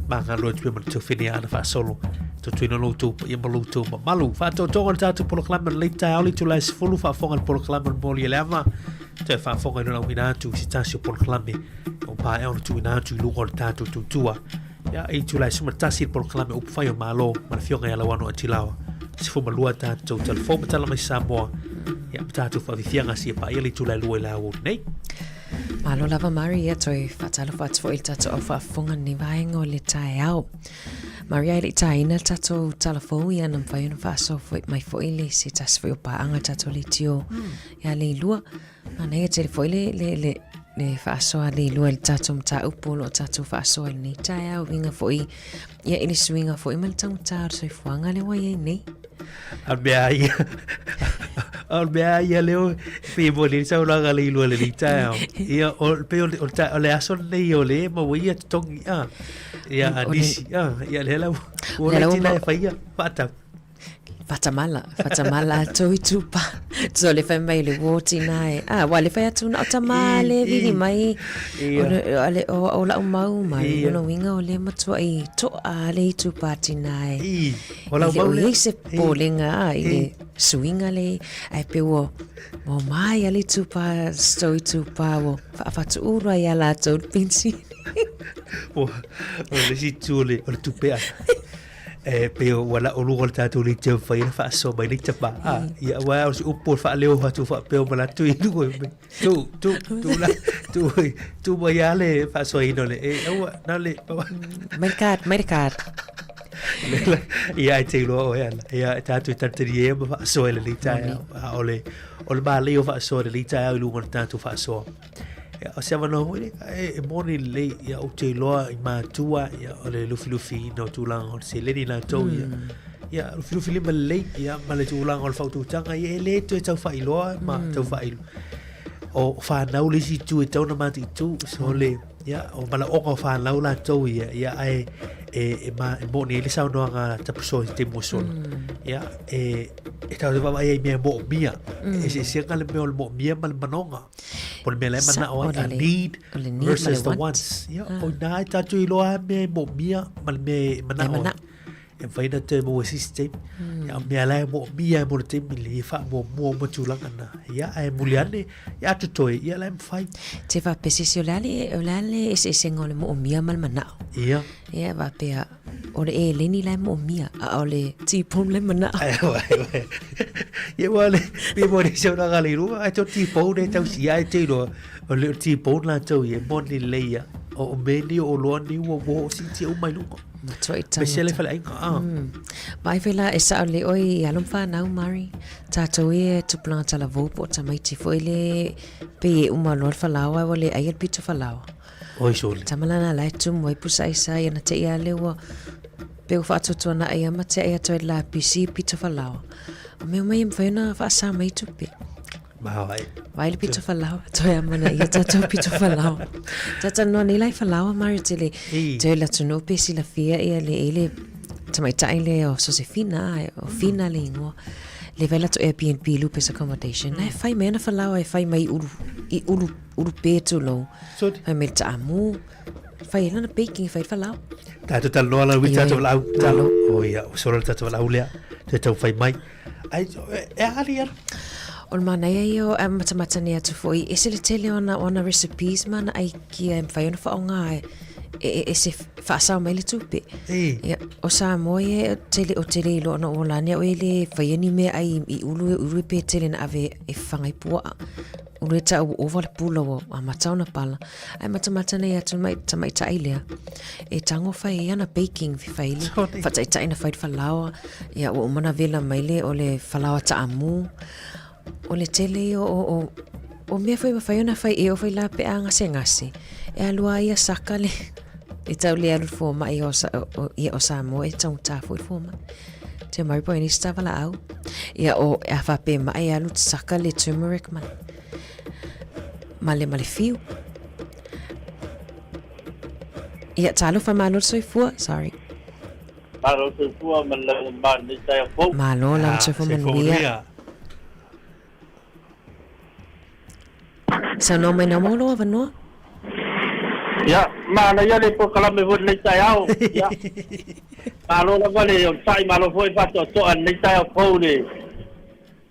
ma ngā loa tue ma le tauwhene ana whaasolo. Tautuina lo tou paia ma lo tou mamalu. Whaatoatoga le tātou polokalame o lenei taeao le itula e 10, whaafonga le polokalame o le moli e le ava. Toe whaafonga i nona uina atu i se tasi o polokalame o pā e ona tuina atu i luga o le tātou tautua. Ia, i itula e 11 le polokalame upu fai o Malo ma le Afioga ia Lauano Atilawa. 12 tātou talafou ma tala mai Samoa. Ia, ma tātou whaafifianga si e paia le itula e 2 i le aoauli nei. Malo lava Mari, ia toe faatalofa atu foi i le tatou au faafofoga lenei vaega o le taeao. Mari ai le i tāina le tatou talafou ia na mafai ona faasoa foi mai foi le se tasi foi o paaga tatou leitio ia Leilua. Manaia tele foi le, le, le, le faasoa leilua i le tatou mataupu o lo o tatou faasoa i lenei taeao uiga foi ia i le suiga foi ma le taugata o le soifuaga lea ua i ai nei. A mea ia, o le mea ia leo, pe mo le saunoaga leilua le lenei taeao. Ia, o, pe o, o, o le aso lenei o le maua ia totogi, a, ia, a nisi, a, ia lea la, ua le tina e whaia, whaatau. Fatamala, fatamala atu i tupa. So le fai mai le woti na e. Ah, wa le fai atu na o tama le vili mai. O le o le o o lau mau mai. Lona uiga o le matua i to'a le itupa tina e. O lau mau le. se polenga a i le suiga le ai pe ua ua mai a le itupa sto itupa ua faafatuulu ai ia latou le pensine. O le isi itu o le o le tupe ana. E pei ua la'u luga o le tatou leitio e mafai ai ona faasoa mai nei tama a ia aua o se upu o le faaleo atu faapea o manatu i luga i tu tu tu la tu tu mai lava le faasoaina o le e aua na o le Mai le card, mai le card. Ia ai te iloa oe ala ia e tatou e talitali ea ma faasoa i lenei taeao a o le o le mālei o faasoa i lenei taeao i luga o le tatou faasoa. Ia, o se avanoa foi lea, e, e moni lelei, ia, ou te iloa i mātua, ia, o le lufilufiina o tulaga o le seleni latou, ia, ia, lufilufi lima lelei, ia, ma le tulaga o le faautautaga, ia, e le toe tau faailoa ma tau faailoa. O whānau le isi itu e tau na mataitu, so le, ia, o manaoga o whānau latou ia, ia, ae, e, e, ma, e moni ai le saunoaga a Tapusoa i te taimi ua sola. Ia, e, e tau te vaavaai ai i mea e moomia. Mm. Eseesega le mea o le moomia ma le manaoga. Po le mea la e manao ai, a need versus the wants. Ia, o ina e tātou iloa a mea e moomia ma le mea e manao ai. E mafai ona toe maua i se isi taimi. Ia, o mea la e moomia e mo le taimi lenei, e faamuamua uma tulaga na. Ia, ae muli ane, ia a totoe, ia la e mafai. Te faapea se isi, o le a le, o le a le eseesega o le moomia ma le manao? Ia. Ia, faapea, O le eleni la e moomia, a o le T-bone la e manao. Ia ua le, pe mo le saunoaga a le ilua, ai tau T-bone e tausi ia e te iloa, o le T-bone latou ia, e moni lelei ia. O o mea nei o oloa nei ua ua hoosiitia uma i luga. Matua i Aemaise le faleaiga, ah. Vaai foi la, e sao lelei oe i alo ma fanau, Mari. Tatou ia e tupulaga talavou po o tamaiti foi le pei e uma loa le falaoa ae ua le aia le pito falaoa. Oi sole. Tama lana la e tumu ai pusa aisa ia na te ia le ua pe ua faatuatuana ai ama te ai atu ai le lapisi pito falaoa. O mea uma ia e mafai ona faasa mai tupe. Vaai. Vaai le pito falaoa. Toe amana ia tatou pito falaoa. Tata noa nei lai falaoa Mari te le te le atunuu pe silafia ia le e le tamaitai le o Sosefina ai o Fina le ingoa. Le vai latou Airbnb Lupus accommodation. Mm. E fai mai ana falaoa e fai mai i ulu i ulu ulu pe tulou. Sori. Fai mai le taamu. Fai ai lana baking, fai le falaoa. Tatou talanoa la ui tatou valaau. Talo. O ia, o solo le tatou valaau lea. Toe tau fai mai. Ai, e ali ala. O le manaia ia o e matamata nei atu foi, ese le tele o ana, o ana recipes ma ana aikia e mafai ona faaaoga e, e, e, e se faasao mai le tupe. E. Ia, o Samoa ia e tele, o tele iloa ona ua lani au e le faia ni meaai i ulu e ulu e pe tele na ave e fafaga i puaa. Ulu e tau ua ova le pula ua amata ona pala. Ae matamata nei atu mai tamaitai lea. E tango fai ai ana baking fi fai le. Fataitai na fai le falaoa. Ia ua uma na vela mai le o le falaoa taamu. O le tele ia o, o, o mea foi mafai ona fai e o fai la pe a gasegase. E alu a ia saka le e tau le alu le fomai o, o, ia o Samoa e taugata foi le fomai. Te mai po ni sta valaau. Ia o a faapea mai e alu te saka le turmeric ma ma le ma le fiu. Ia talofa malo le soifua, sorry. Malo soifua ma le lava ma lenei taeao fou. Malo lava soifua manuia. Saunoa mai nama lou avanoa. Ia, manaia le polokalame foi lenei taeao. Ia, malo lava le onosai, malo foi le faatoatoa i lenei taeao fou i le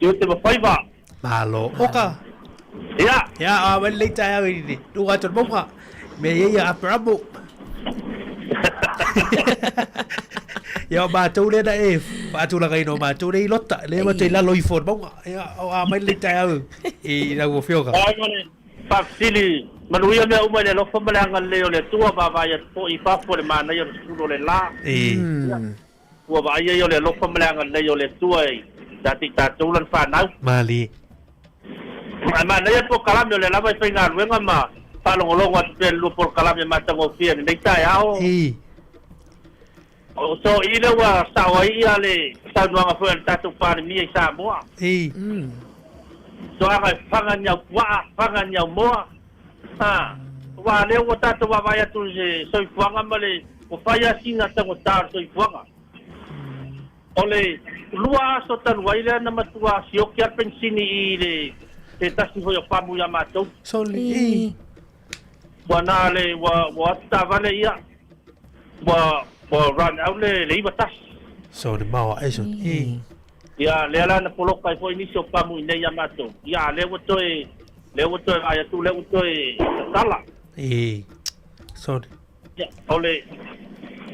tiute ma faiva. Malo. Oka. Ia. Ia, a mai lenei taeao i le luga atu o le mauga. Me ia ia Aperamo. Ia o matou lea na e faatulagaina o matou lea i Lota, lea matou i lalo ifo o le mauga. Ia, o a mai lenei taeao i lau afioga. Ai ma le faafesili, manuia mea uma i le alofa ma le agalelei o le Atua, vaavaai atu foi i fafo i le manaia o le sulu o le la. Ia, ua vaaia ia o le alofa ma le agalelei o le Atua ia te i tatou lana fanau. Malie. Ae manaia le polokalame o lea lava e faigaluega ma faalogologo atu pea i le lua polokalame matagofie i lenei taeao. O so i lea ua sao ai ia le saunoaga foi a le tatou Palemia i Samoa. Soaga e faga ni au puaa, faga ni au moa. Ha, aua lea ua tatou vaavaai atu i le soifuaga ma le ua fai lava sina taugata o le soifuaga. O le lua aso talu ai lea na matua sioki a le penisini i le se tasi foi o pamu ia matou. Soli. Ua na le ua ua atu taavale ia ua ua run out le le 91. Soli maoa e soli. Ia lea la na poloka ai foi nisi o pamu i nei ia matou. Ia a lea ua toe lea ua toe vaai atu lea ua toe tatala. Soli. Ia, o le,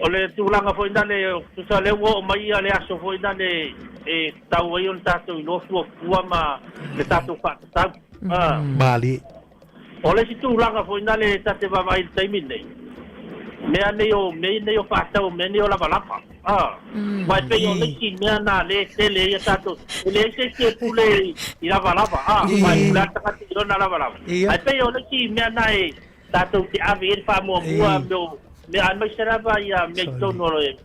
o le tulaga foi lale, tusa lea ua oo mai ia le aso foi lale e tatau ai ona tatou iloa fuafua ma le tatou faatatau. Ah. Malie. O le isi tulaga foi lale ta te vaavaai i le taimi lenei, mea nei o mea nei o faatau, mea nei o lavalava. Ah. Aua e pei o le isi mea na lea e tele ai a tatou, e leai se isi e pule i lavalava. Ah, aua e pule lava le tagata i lona lavalava. Ae pei o le isi mea na e Tatou te ave i ai le faamuamua mea o mea aemaise lava ia mea i totonu o le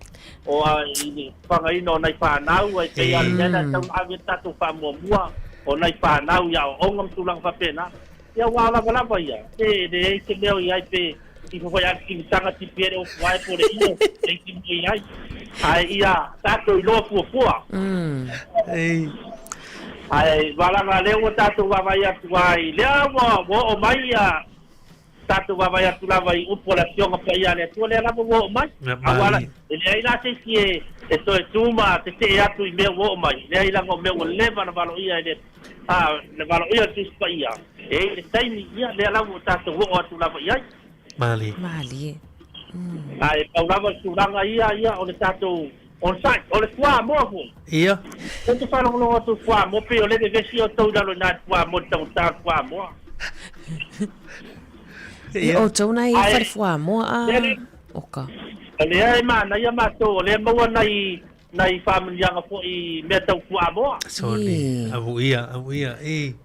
o a i le fagaina o nai fanau ai pei lava o le mea lea e tatau ona ave i ai le tatou faamuamua o nai fanau i aoaoga ma tulaga faapena. Ia aua o lavalava ia, pe leai se mea o i ai pe ifo foi lava le timitaga tipi ai le ofu ae po o le io e isi mea i ai. Ae ia tatou iloa fuafua. Ae valaga lea ua tatou vaavaai atu ai, lea ua oo mai ia Tatou vaavaai atu lava i upu a le Afioga Paia a le Atua, lea lava ua oo mai. Aua la, e leai la se isi e, e toe tu ma tetee atu i mea ua oo mai, leai leaga o mea ua leva ona valoia e le, a, na valoia e le Tusi Paia, e i ai le taimi, ia, lea lava ua tatou oo atu lava i ai. Malie. Malie. Ae pau lava le tulaga ia, ia, o le tatou onosai, o le fuamoa foi. Ia. Ou te faalogologo atu i le fuamoa, pei o lea e vevesi outou i lalo i ina i le fuamoa, i le taugata o le fuamoa. Ia outou na ia fale fuamoa a oka. O lea e manaia matou, o lea e maua nai nai faamanuiaga foi i mea tau fuamoa. Soni, amuia, amuia, e.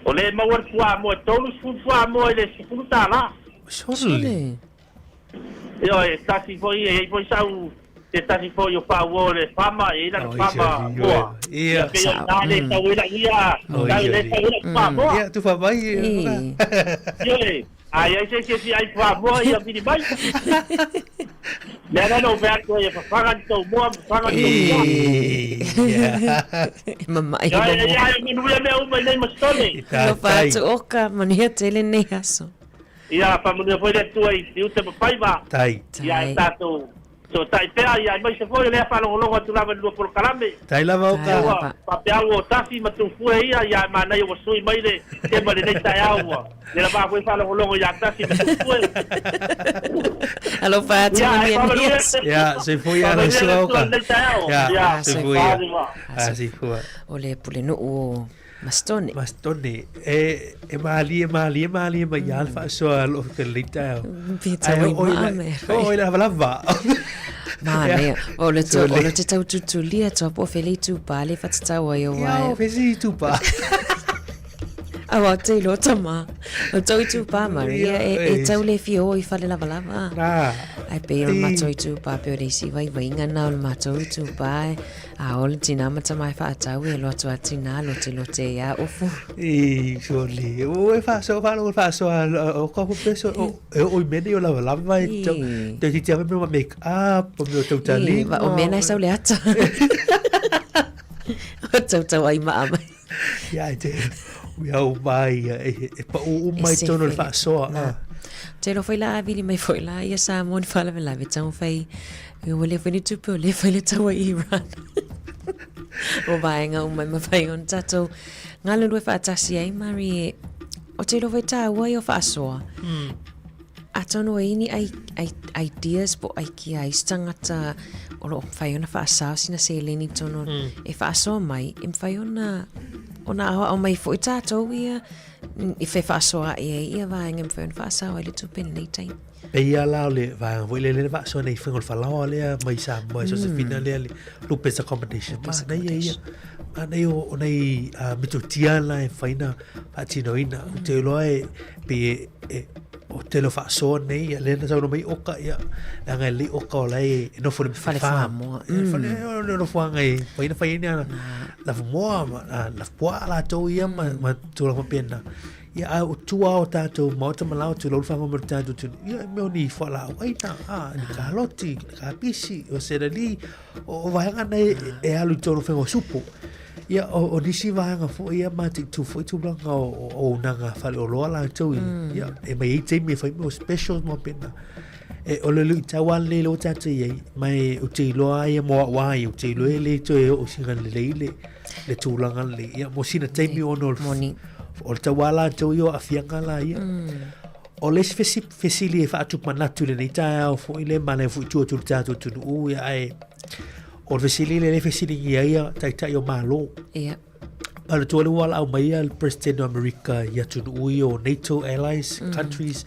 O lea e maua le fuamoa, e 30 fuamoa i le $10. Soni. Ioe, e tasi foi, e i ai foi sau, se tasi foi o fauo o le fama, e i ai lana fama moa. Ia, pei o ina le tau ai lau ia, tau le tau ai lau fuamoa. Ia, tufa mai. Ioe, a i ai se isi e fia ai fuamoa, ia vili mai. Mea la na ou fai atu ai, e fafaga ni tou moa, fafaga ni tou moa. E mamae ma moa. Ia, ia, manuia mea uma i nei masitone. Alofa atu oka, manuia tele nei aso. Ia faamanuia foi le Atua i tiute ma faiva. Tai. Ia e tatou toatai pea, ia aemaise foi o lea faalogologo atu lava i le lua polokalame. Tai lava o ka. Ua faapea ua o tasi ma tufue ia, ia e manaia ua sui mai le tema i lenei taeao ua le lava foi faalogologo ia tasi ma tufue. Alofa atu manuia nei aso. Ia, soifua ia lau susuga o ka. Ia, soifua ia. Soifua. O le pulenuu o Mastone. Mastone. E, e malie, malie, malie mai ia le faasoa lo te lei taeao. Pita oi maa me. O, oi lava lava. Manaia. O le to, o le te tau tutulia toa po fele i tūpā le whatatau ai o wae. Ia, o fesi i tūpā. Awa te ilo tama. O tou itupa, Maria, e, e tau le fia o i whare lava lava. Nā. Ai pei o le matou itupa, pei o le isi vaivaiga na o le matou itupa, e, a o le tina ma tama e whaatau e loa atu a tina, lote lote ia ofu. I, soli. O e whaasoa, whaalo o whaasoa, o ka peso, o e o i mene o lava lava, e tau, te titi ave mea make up, o mea o tau tali. O mea nai sau le ata. O tau tau ai maa mai. Ia, e te, ui au mai, e, e pa u mai tonu le whaasoa. Nā. Te ro whai la avili mai foi la ia Samoa ni whalavelave tau whai e ua le whai ni tupe o le whai le taua i Iran. o vaenga o mai mawhai on tatou galulue whaatasi ai Mari e o te ro whai tāua i o whaasoa. Atonu e ini ai, ai, ideas po ai ki ai tangata o lo whai ona whaasao sina seleni tono e whaasoa mai e mwhai ona ona awa o mai foi tātou ia i whai whaasoa ai ai ia vaenga e mwhai ona whaasao ai le tupe nei tai. E ia la o le vaega foi le le faasoa nei faiga o le falaoa lea mai Samoa so se fina lea le Lupes accommodation. Manaia ia. Manaia o nei metotia la e mafai ona faatinoina. Ou te iloa e pei e o tele o faasoa nei ia lea na saunoa mai Oka ia leaga e lelei Oka o la e nofo i le Fale Fuamoa. Fale o le nofoaga e mafai ona fai ai ni ana lafumoa ma lafupuaa latou ia ma tulaga faapena. Ia a o tua o tātou maota ma lao tu lolu whango mo tātou tunu. Ia mea o ni whalaau aina, a, ni kaloti, ni kapisi, o serali, o, o vaega nei e alu i tōna whengo supo. Ia, o, o nisi vaega fo ia mā te tū fo i tūranga o, o, o unanga whale o loa lātou i. Ia, e mai ei teimi e whai mea o specials mō pena. E, o le lui tau a le lo tātou i ai, mai o te iloa ai mo a wai, o te iloa e le toe o singa le leile. le tulaga lenei. Ia, mo sina taimi ona o le, Moni. o le tauā latou ia o aafiaga la ia. O le isi fesi, fesili e faatupu manatu i lenei taeao foi le manaia foi i tua atu i le tatou atunuu, ia ae o le fesili lea e fesiligia ai ia taitai o Malo. Ia. Manatua le ua valaau mai ia le President o Amerika i atunuu ia o NATO allies countries,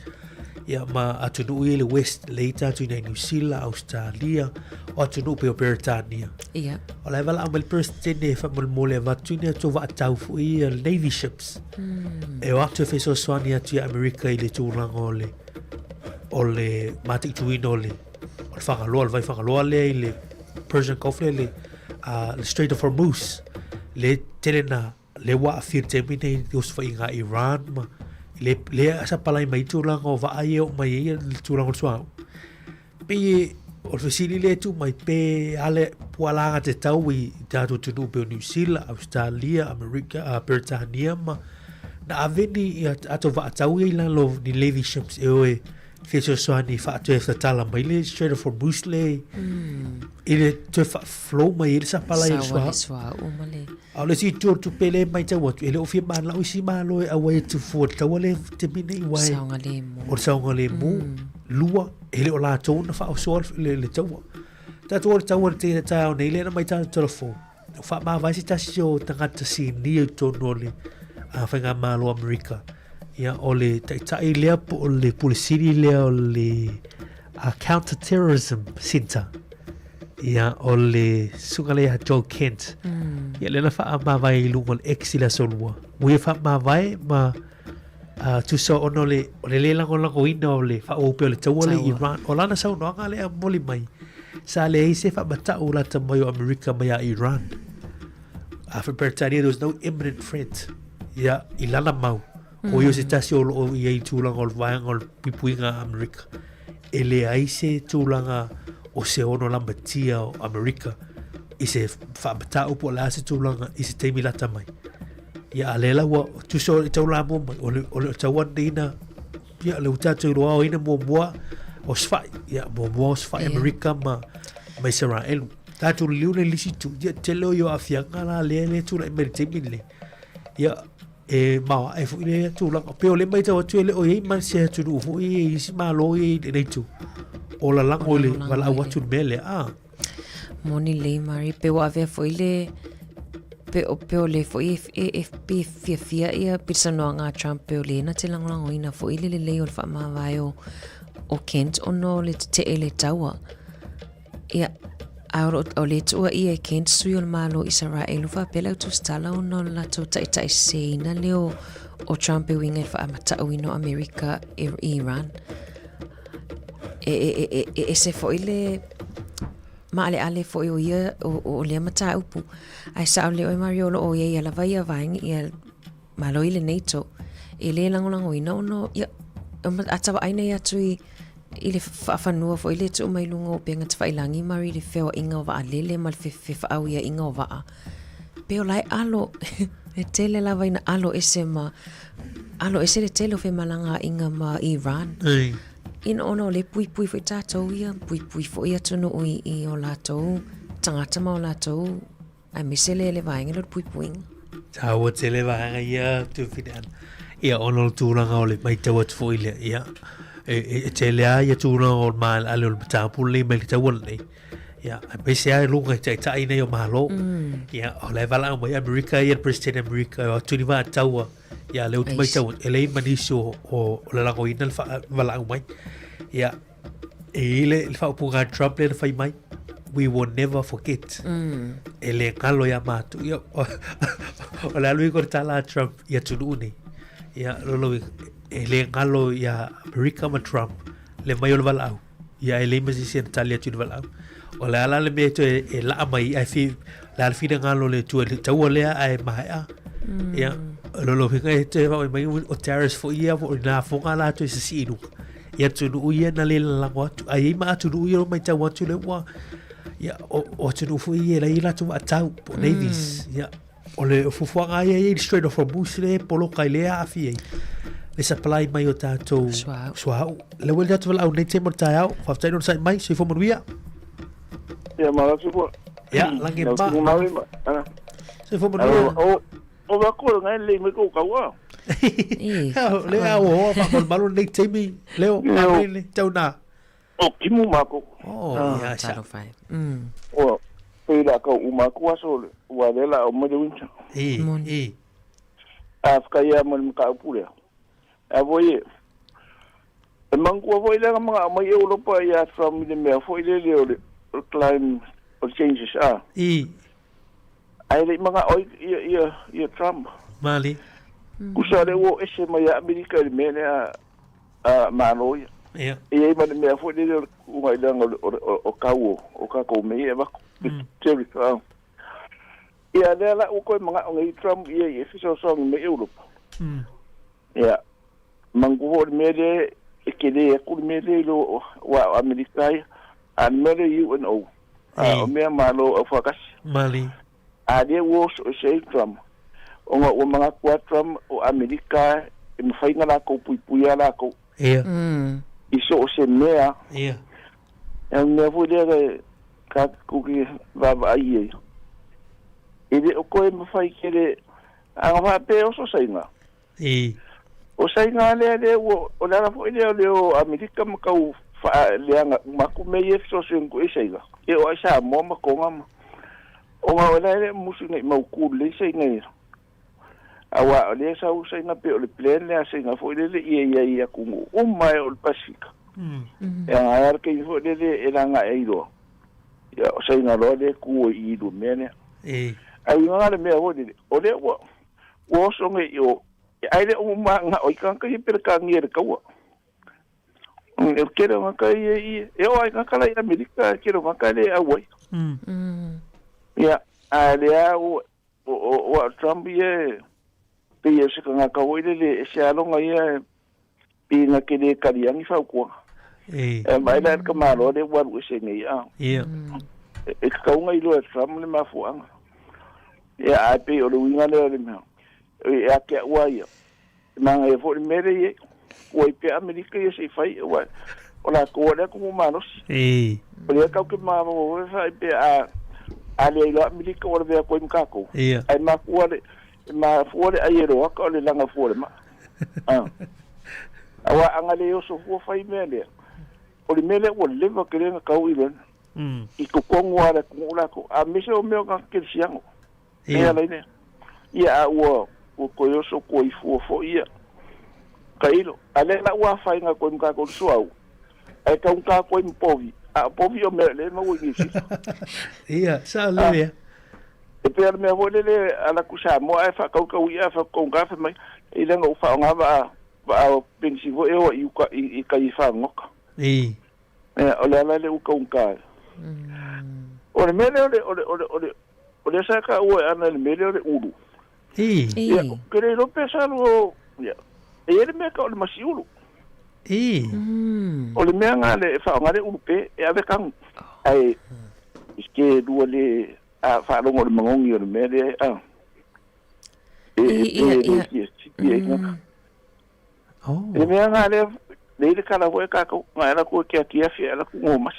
ia ma atunuu ia i le West, lea i tatou i inei New Zealand, Australia, o atunuu pei o Peretania. Ia. O la e valaau mai le President e faamolemole avatu ni atu vaatau foi ia Navy ships. E o atu e fesoasoani atu i Amerika i le tulaga o le o le mataituina o le o le Fagaloa, le vai Fagaloa lea i le Persian Gulf lea le, le Strait of Hormuz. Le tele na le ua aafia i le taimi nei i osofaiga a Iran ma le lea sapalai mai tulaga o vaa ia e oo mai ai le tulaga o le suauu. Pei e o le fesili lea e tuu mai pe ale pualaga te tau i tatou atunuu pei o New Zealand, Australia, Amerika, Peretania ma na ave ni ia atou vaatau ia i lalo o ni levy ships e o e fesoasoani faatoe tatala mai le Strait of Hormuz le i le toe faaflow mai ai le sapalai o le Saua le suauu. suauu ma le A o le isi itu o le tupe lea e matau atu, e le o fia manao isi Malo e auai atu fua i le taua lea i le taimi nei, aua e, Saogalemu. o le saogalemu, lua, e le o latou na faaosoa le, le taua. Tatou o le taua i le te- taeao nei lea na mai tatou telefoni, ua faamavae se tasi o tagata sinia i totonu o le uh, Faigamalo o Amerika. Ia, o le taitai lea po o le Pule Sili lea o le uh, Counter Terrorism Center. Ia, o le susuga lea ia Joe Kent. Ia, lea na faamavae i luga o le X i le aso lua. Ua ia faamavae ma uh, tusa ona o le, o le le lagolagoina o le faaauau pea o le taua lea i Iran. O lana saunoaga lea e momoli mai, sa leai se faamatau lata mai o Amerika mai a Iran. A for Peretania, there was no imminent threat. Ia, i lana mau. O ia o se tasi o loo i ai i tulaga o le vaega o le puipuiga a Amerika. E leai se tulaga o se ono lamatia o Amerika i se faamatau po o le a se tulaga i se taimi lata mai. Ia, a lea la ua tusa o le tau lamua mai, o le, o le taua lenei na, ia, le ua tatou iloa o ai na muamua o sfai. Ia, muamua o sfai Amerika ma, ma Isaraelu. Tatou liliu le lisi itu, ia, tele o ia aafiaga la lea le tulai mai le taimi lenei. Ia, e maoae foi lea tulaga. Pei o lea matau atu e le o i ai ma se atunuu foi e i isi Malo ia i lenei itu o lalago i le valaau atu i le mea lea. Ah. Moni lelei Mari, pe ua avea foi le pe o pe o le foi e e e pe fiafia ia pe saunoaga a Trump pe o le na te lagolagoina foi le lelei o le faamavae o o Kent ona o le tetee i le taua. Ia. A o, o le tuuaia e Kent sui o le Malo o Isaraelu faapea le au tusitala ona o le latou taitai seseina lea o, o Trump e uiga i le faamatauina o Amerika e Iran. E, e, e, e, e ese foi le maaleale foi o ia o, o lea mataupu. Ae sao lelei oe Mario o lo o i ai lava ia vaega ia Malo i le NATO e le lagolagoina ona ia a tavaai nei atu i i le faafanua foi le tuu mai luga o upega tafailagi ma i le feoaiga o vaalele ma le fefaauiaiga o vaa. Pe o la e alo, e tele lava ina alo ese ma alo ese le tele o femalagaaiga ma Iran. Ei. Ina ona o le puipui foi tatou ia, puipui foi atunuu i, i o latou tagata ma o latou Aemaise le le vaega lea o le puipuiga. Taua tele vaega ia Tufineana. Ia ona o le tulaga o le matau atu foi lea, ia, e, e, e tele lava ia tulaga o le maaleale o le mataupu lenei mai le taua lenei. Ia, aemaise lava i luga i taitai nei o Malo. Ia, o la e valaau mai Amerika ia le President Amerika e o atu ni vaa taua. Ia, lea ou te matau atu, e leai ma nisi o, o, o le lagoina le valaau mai. Ia, E i le, le faaupuga a Trump lea na fai mai, we will never forget. Mm. E le galo ia mātou. Ia, o, o le alu i ko tala a Trump i atunuu nei. Ia, lolo, e le galo ia Amerika ma Trump le mai o le valaau. Ia, e le ma sisi na tali atu i le valaau. O le ala le mea e toe e laa mai, ai fi, le ala whina ngalo le tua, le taua lea ai maea. Mm. Ia, lolo hinga e te wha mai o terrorist fo ia, o nā fonga la atu e sisi i luka. I atunuu ia na le lalago atu. A i ai ma atunuu ia o matau atu le ua, ia, o, o atunuu foi ia e leai latou vaatau, po o navies. Ia, o le fuafuaga ia i le Strait of Hormuz le poloka i le aafia ai le supply mai o tatou Suauu. suauu. Le ua le tatou valaau nei taimi o le taeao. Faafetai lona sai mai, soifua manuia. Ia, malo atu po. Ia, lagi Lau ma. tumu maui ma. Ah. Soifua manuia. O, o va ko ngai le mai ko kaua. E, Le au hoa whakamau nei taimi, Leo, Leo. a le tau nā. O kimu mako. Oh, oh, ia, sa. talofa e. Mm. O pe la ka u mako aso le ua le la o mai le winter. E, Moni. e. A whakaia mo le maka upule. A voi e e mangua foi le mga mai Europa ia from le mea foi le le o le o le climate o changes a. E, Ai le mga oi ia ia ia Trump. mali. Kusa le ua ese mai a Amerika i le mea lea a malo ia. Ia. E i ai ma le mea foi lele o le kuʻuga i laga o le o le o kau o o kākou mea ia e avatu. Tariff a. Ia lea la ua toe mana'o nei Trump ia i e fesoasoani mai Europa. Ia manatua foi o le mea lea e tele atu le mea lea i lo aua o Amerika ia a o le mea lea UNO a o mea malo aufaatasi. Mali. A lea ua oso ese ai Trump ona ua manatu lava Trump o Amerika e mafai ona latou puipuia latou. Ia. I so o se mea. Ia. E le mea foi lea e tatou te vaavaai i ai. E le o toe mafai tele ana faapea e oso Saina. I. O Saina lea lea ua o le ala foi lea o le o Amerika ma tau faaleaga uma atu mea ia e fesoasoani atu i ai Saina. E oo lava i Samoa ma Toga ma ona o la e le o musu ina i mautu lelei Saina ia. Aua o lea e sau Saina pei o le plan lea a Saina foi lele ia i ai i atunuu uma e oo i le Pasefika. E aga ai lava le taimi foi lele e laga ai loa, ia o Saina loa lea e tu ai i i le mea lea. Ae uiga la le mea foi lele, o lea ua ua oso nei i o, ae le o mananao ai tagata ia Peretania i le taua. O le tele o tagata ia i, e oo lava i tagata la i Amerika, e tele o tagata e le auai. Ia, a o lea ua O o Trump ia e pei o se tagata foi lele e ese lava lona ia e pei na te le talia ni fautuaga. E. E vaai la i le tamaloa lea ua alu ese nei a. Ia. E tatau ona iloa e Trump le mafuaaga. Ia ae pei o le uiga lea o le mea, e ate au a ia, E manaia foi le mea lea e i ai. Ua i pea Amerika ia se i fai, aua o latou lava le atunuu malosi. E. O lea tatou te mafaufau e fai pea a, a leai loa Amerika ua lavea atu ai ma tatou. Ia. Ae mafua le, e mafua le ai e loaka o le laga fua o le maa. A. Aua a na le oso fua fai mea lea, o le mea lea ua leva tele ona tau i lona. I totonu lava o le atunuu latou, aemaise o mea o tagata kerisiano. E ala i lea. Ia, a ua, ua toe oso koe i fua foi ia. Tailo, a lea la ua afaina koe ma tatou le suauu, ae taugata koe ma povi. A o povi o mea lea e maua i Niu Sila. Ia, sao lelei a. E pei o le mea foi lele a alu atu i Samoa ae faatautau i'a faataugata fai mai, e leaga ua faaaoga vaa vaa penisi foi e o ai i uta i tai i fagota. I. Ia, o le ala lea ua taugata ai. O le mea lea o le o le o le o le o lea sa taua e Ana i le mea lea o le ulu. I. Ia, ou te le iloa pe sa alu o, ia, e i ai le mea e tau o le masiulu. I. O le mea lena e faaaoga le ulu pe, e ave tanu. Ae, ke lua le a faalogo i le magogi o le mea lea, a. E, e, e, e, e, e, e, e, Oh. Le mea lena lea, lea i le tala foi a tatou, na e alu atu e te atiafi ae alu atu gomasi.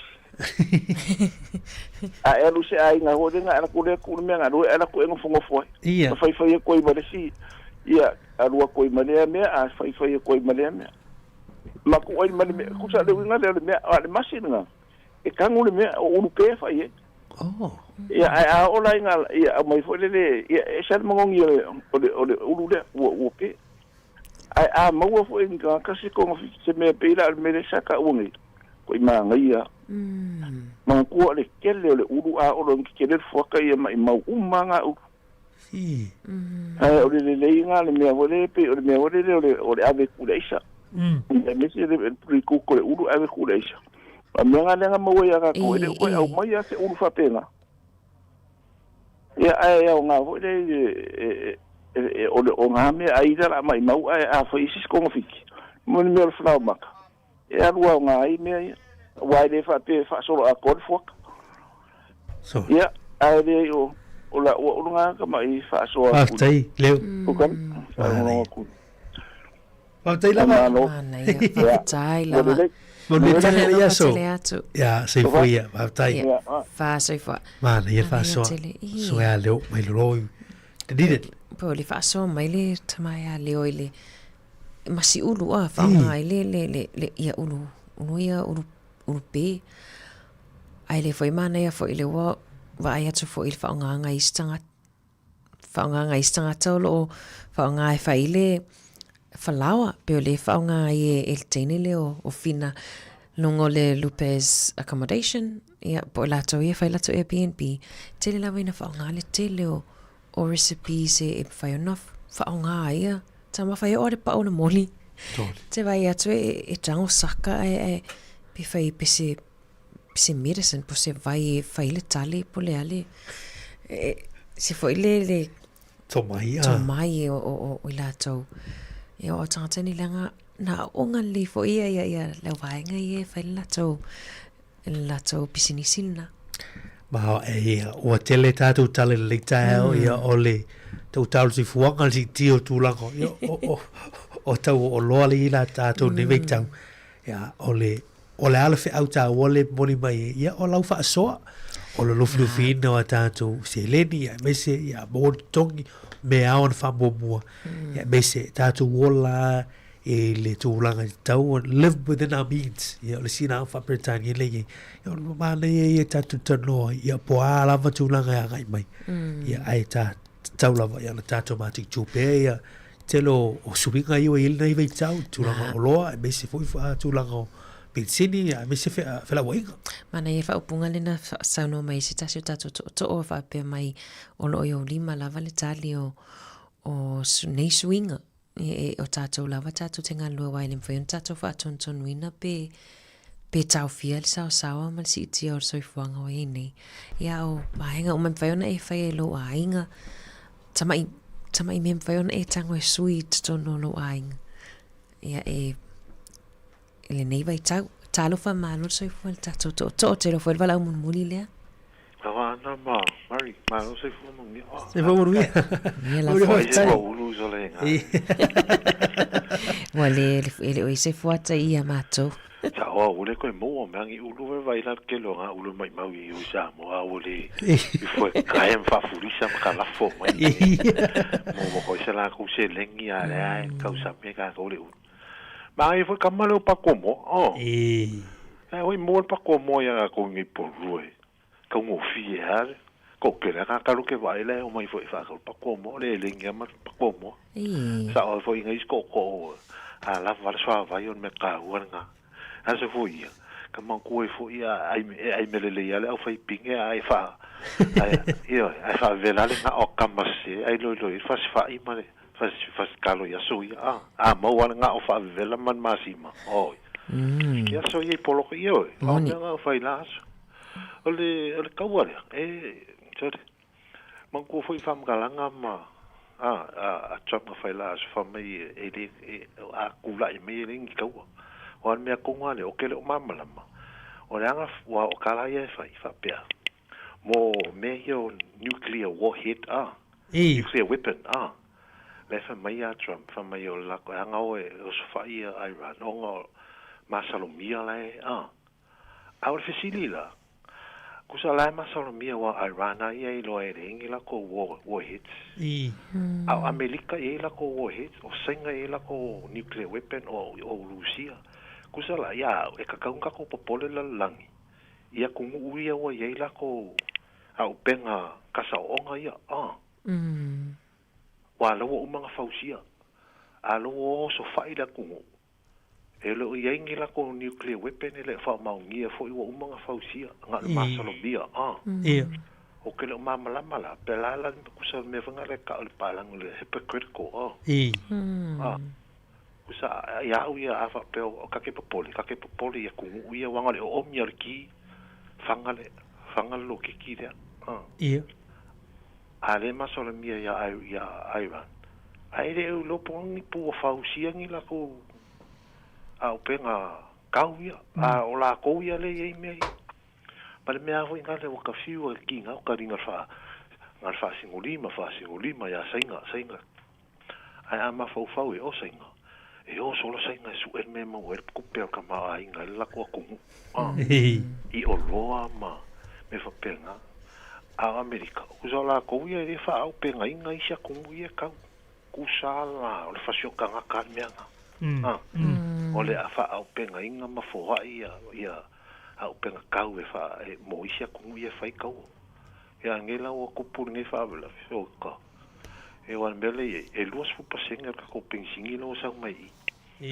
A e alu i se aiga foi lea, na e alu atu lea tuu le mea galue ae alu atu e nofonofo ai. Ia. Ma faifai atu ai ma le isi, ia, alu atu ai ma lea mea, a faifai atu ai ma lea mea. Ma tuu ai ma le mea, tusa le uiga lea o le mea, a o le masi lena, e tanu le mea, o ulu pe e fai ai. Oh. Ia, ae a oo la ina, ia, aumai foi lele, ia, e ese lava le magogi o le, o le, o le ulu lea, ua, ua pe. Ae a maua foi e ni tagata se togafiti se mea pei la o le mea lea sa taua nei, ko i manaia. Manatua o le tele o le ulu a oo loa ina tetele le fuata ia maimau uma lava ngā ulu. Ae o le lelei ngā le mea foi lele pei o le mea foi lele o le o le ave atu i le aisa. Aemaise le pulikuku o le ulu ave atu i le aisa. A o mea ngā lea na maua ia tatou e le o toe aumai lava se ulu faapena. Ia, ae aoga foi lea i le, e, e, e, o le, o ngā mea ai la la maimau ae a fai isi togafiti, mo le mea o le falaomata, e alu aoga ai mea ia, aua e le faapea e faasolo atoa le fuata. So. Ia, ae leai o, o la ua ulu ngā tama'i faasoa atu. Faafetai, Leo. Ukan, faalogologo atu. Faafetai lava. Manaia, faafetai lava. Manuia tele le aso. Ia, soifua ia, faafetai. Ia, faasoifua. Manaia faasoa. Soa ia leo mai lolo i. Te need it. Po le faasoa mai le tama ia leo i le masi ulu a whaonga ai le le le le ia ulu ulu ia ulu ulu pe. Ai le foi manaia foi le ua vaai atu foi i le whaonga i isi tangata Faaaogaga i isi tagata o lo o faaaoga e fai i le falaoa, pei o lea e faaaoga ai e le teine lea o Fina luga o le Lupez Accommodation, ia, po o latou ia e fai latou Airbnb. Tele lava ina faaaoga le tele o o recipes e e mafai ona faaaoga ai ia taumafa e oo lava i le pau o le moli. Te vaai atu e e tago saka ae ae pe fai pe se se medicine po se vai e fai le tali po le a le se foi le le Tomai a. Tomai o o o i latou. Ia o tagata nei leaga na aoga lelei foi ia ia ia le au vaega ia e fai le latou le latou pisinisi lena. Ma e ia, ua tele tatou tala i lenei taeao, ia o le tau talo soifuaga le siitia o tulaga, ia o o o tau o oloa lea e i ai la tatou nei vaitau. Ia, o le, o le a le feau taua lea e momoli mai ai, ia, o lau faasoa, o le lufilufiina o a tatou seleni, ia, aemaise, ia, maua le totogi, mea ao ona faamuamua, ia, aemaise, tatou ola i le tulaga e tatau ona live within our means, ia, o le sina faa-Peretania lea e i ai, ia, o le manaia ia tatou talanoa ai, ia, po o a lava tulaga e agai mai, ia, ae tatau lava, ia, ona tatou mataitu pea, ia, tele o, o suiga ia ua i ai lenei vaitau, i tulaga o oloa, aemaise foi tulaga o penisini, aemaise felauaiga. Manaia le faaupuga lea na saunoa mai ai se tasi o tatou tootoo e faapea mai o lo o i ou lima lava le tali o, o nei suiga. E, e, o tatou lava tatou te galulue aua e le mafai ona tatou faatonutonuina pe, pe taofia le saosaoa ma le siitia o le soifuaga o i ai nei. Ia o vaega uma e mafai ona e faia i lou aiga, Tamai, tamai mea mafai ona e tago e sui i totonu o lou aiga. Ia e, i lenei vaitau. Talofa malo le soifua i le tatou tootoo, te iloa foi le valaau mulimuli lea. Lava ana ma Mary, malo soifua manuia. Oh, soifua manuia. Manuia lava. Ua ese ua ulu i sola e ngā. Ua le, e le o i se fuata i ia matou. Sa oa ule koe moa mea ngi ulu vai vai la ke lo nga ulu mai mau i ui Samoa ua le i foe kae ma faafulisa ma kalafo mai mo mo koi se la kou se lengi a le ai kau sa me ka kou le ulu. Ma ai foi kama le o pako mo o. Ai hoi mo le pako mo ia ka kou ngi po rue. Kaugofie lava le kokele ka kalu ke vaai la e omai foi faakau le pakoa le elegi lava ma le pakoa moa. Sao ai foi i isi tootoo a lava le suavai o le mea taua lena. A se foi ia, Ka manatua ai foi a ai e ai mea lelei lava le aufaipine ae faa ae ioe ae faavela le gao a tama sese ae iloilo i ai le fasifa'i ma le fasikalo i aso ia a a maua lava le gao faavevela ma le masima oi i aso ia i poloka ioe a o mea na fai la aso o le o le kaua lea e sole Manatua foi faamatalaga ma a a Trump na fai la aso fai mai e le e a tula'i mai e leai ni taua. Aua o le mea tonu lava lea ou te le o malamalama o le aga aua o tala ia e fai faapea mo mea ia o nuclear warhead a nuclear weapon a la e fai mai a Trump fai mai o le latou e aga o e osofa'i ia Iran ona o masalomia la e a A o le fesili la, kusa la e masalomia aua Iran a ia e iloa e leai ni lakou war, warheads. A o Amelika e i ai lakou warheads, o Saina e i ai lakou nuclear weapon, o, o Rusia. Kusa la, ia au, e tatau ona tatou popole le lalolagi i atunuu ia ua i ai lakou auupega kasaooga ia, a. Ua la ua uma ona fausia, a la ua osofa'i le atunuu. E le o i ai ni latou nuclear weapon e le o faamaonia foi ua uma ona fausia, na o le masalomia, a. Ia. Ou te le o malamalama la, pe la la kusa le mea foi lena e tau e le palagi o le hypocritical, a. A. Kusa ia au ia a faapea o ka te popole, ka te popole i atunuu ia aua na o le oomi lava o le ki, faga le, faga le loketi lea, a. Ia. A lea e masalomia ia ia Iran, ae le o iloa po o a ni pu ua fausia ni lakou auupega kau ia, a o lakou ia lea e i ai mea ia. Ma le mea foi lena ua ka fiu ai le kiga o ka liga fa na le faasigolima faasigolima ia Saina Saina. Ae a mafaufau e o Saina, e o solo Saina e suʻe le mea e maua ai le tupe a le tamaoaiga i le latou atunuu, a, i oloa ma mea faapena. A o Amerika, tusa o latou ia e le faaaupegaina isi atunuu ia e tau. Tusa la o le fasiotagata le mea na, a, o le faaaupegaina ma foai ia auupega tau e faa, e, mo isi atunuu ia e fai taua. Ia, a nei la ua tupu lenei faalavelave, oi ka. E aua o le mea lea e i ai, e 20% o le tatou penisini lea ua sau mai i i.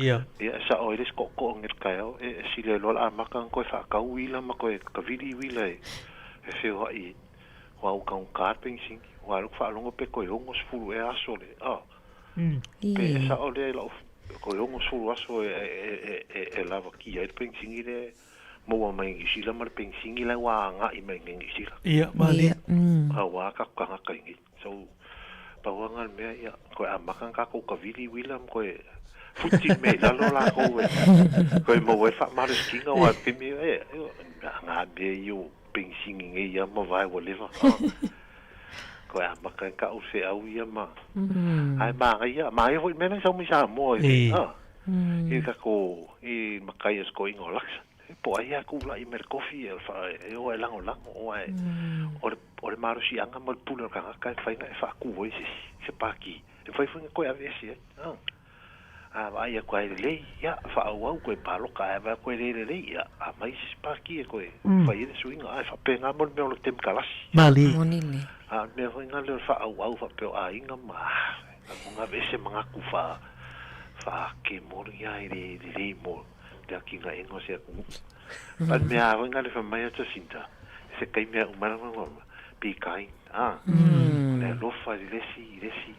Ia. Ia, e sao ai le isi tootoo nei i le taeao, e e sili ai loa le amata ona toe faatau uila ma toe kavili uila e e feoai ai. Aua ua taugata le penisini. Aua o lea ou te faalogo pe toe 60 ea aso le, a. Pe e sao lea i lau, toe 60 aso e e e e lavakia ai le penisini lea e maua mai i Niu Sila ma le penisini la ua agai mai i Niu Sila. Ia, malie. Aua tatou tagata i nei. So, pau lava lena o le mea, ia, toe amata ona tatou tavili uila ma toe futi le mea i lalo latou e toe maua ai le faamalositina aua o le taimi, e, a mea ia o penisini nei lava ma vae ua leva. Toe amata ai tau feau ia ma... Ae manaia, manaia foi le mea lea na sau mai Samoa i le, i le tatou, i matai o si toeaina o Laksa. Po o ai lava tulai mai le tofi e e o e lagolago, aua e, o le, o le malosiaga ma le pule o le tagata e mafai ona e faatu ai se isi, se pati, e mafai foi ona toe aveese ai. A, a vaai atu lava e lelei, ia, faaauau toe palota, ae vaai atu e le lelei, ia, aumai se isi pati e toe fai ai le suiga. Ae faapena mo le mea o le temokalasi. Malie. Moni le. A o le mea foi lena o le faaauau faapea o aiga ma, a, aveese manatu faa, faakemoli ia e le lelei mo le atinaega o se atunuu. Ma le mea lava foi lena le fai mai a Jacinta, i se taimi a uma ai lana be kind, a, o le alofa i le isi i le isi,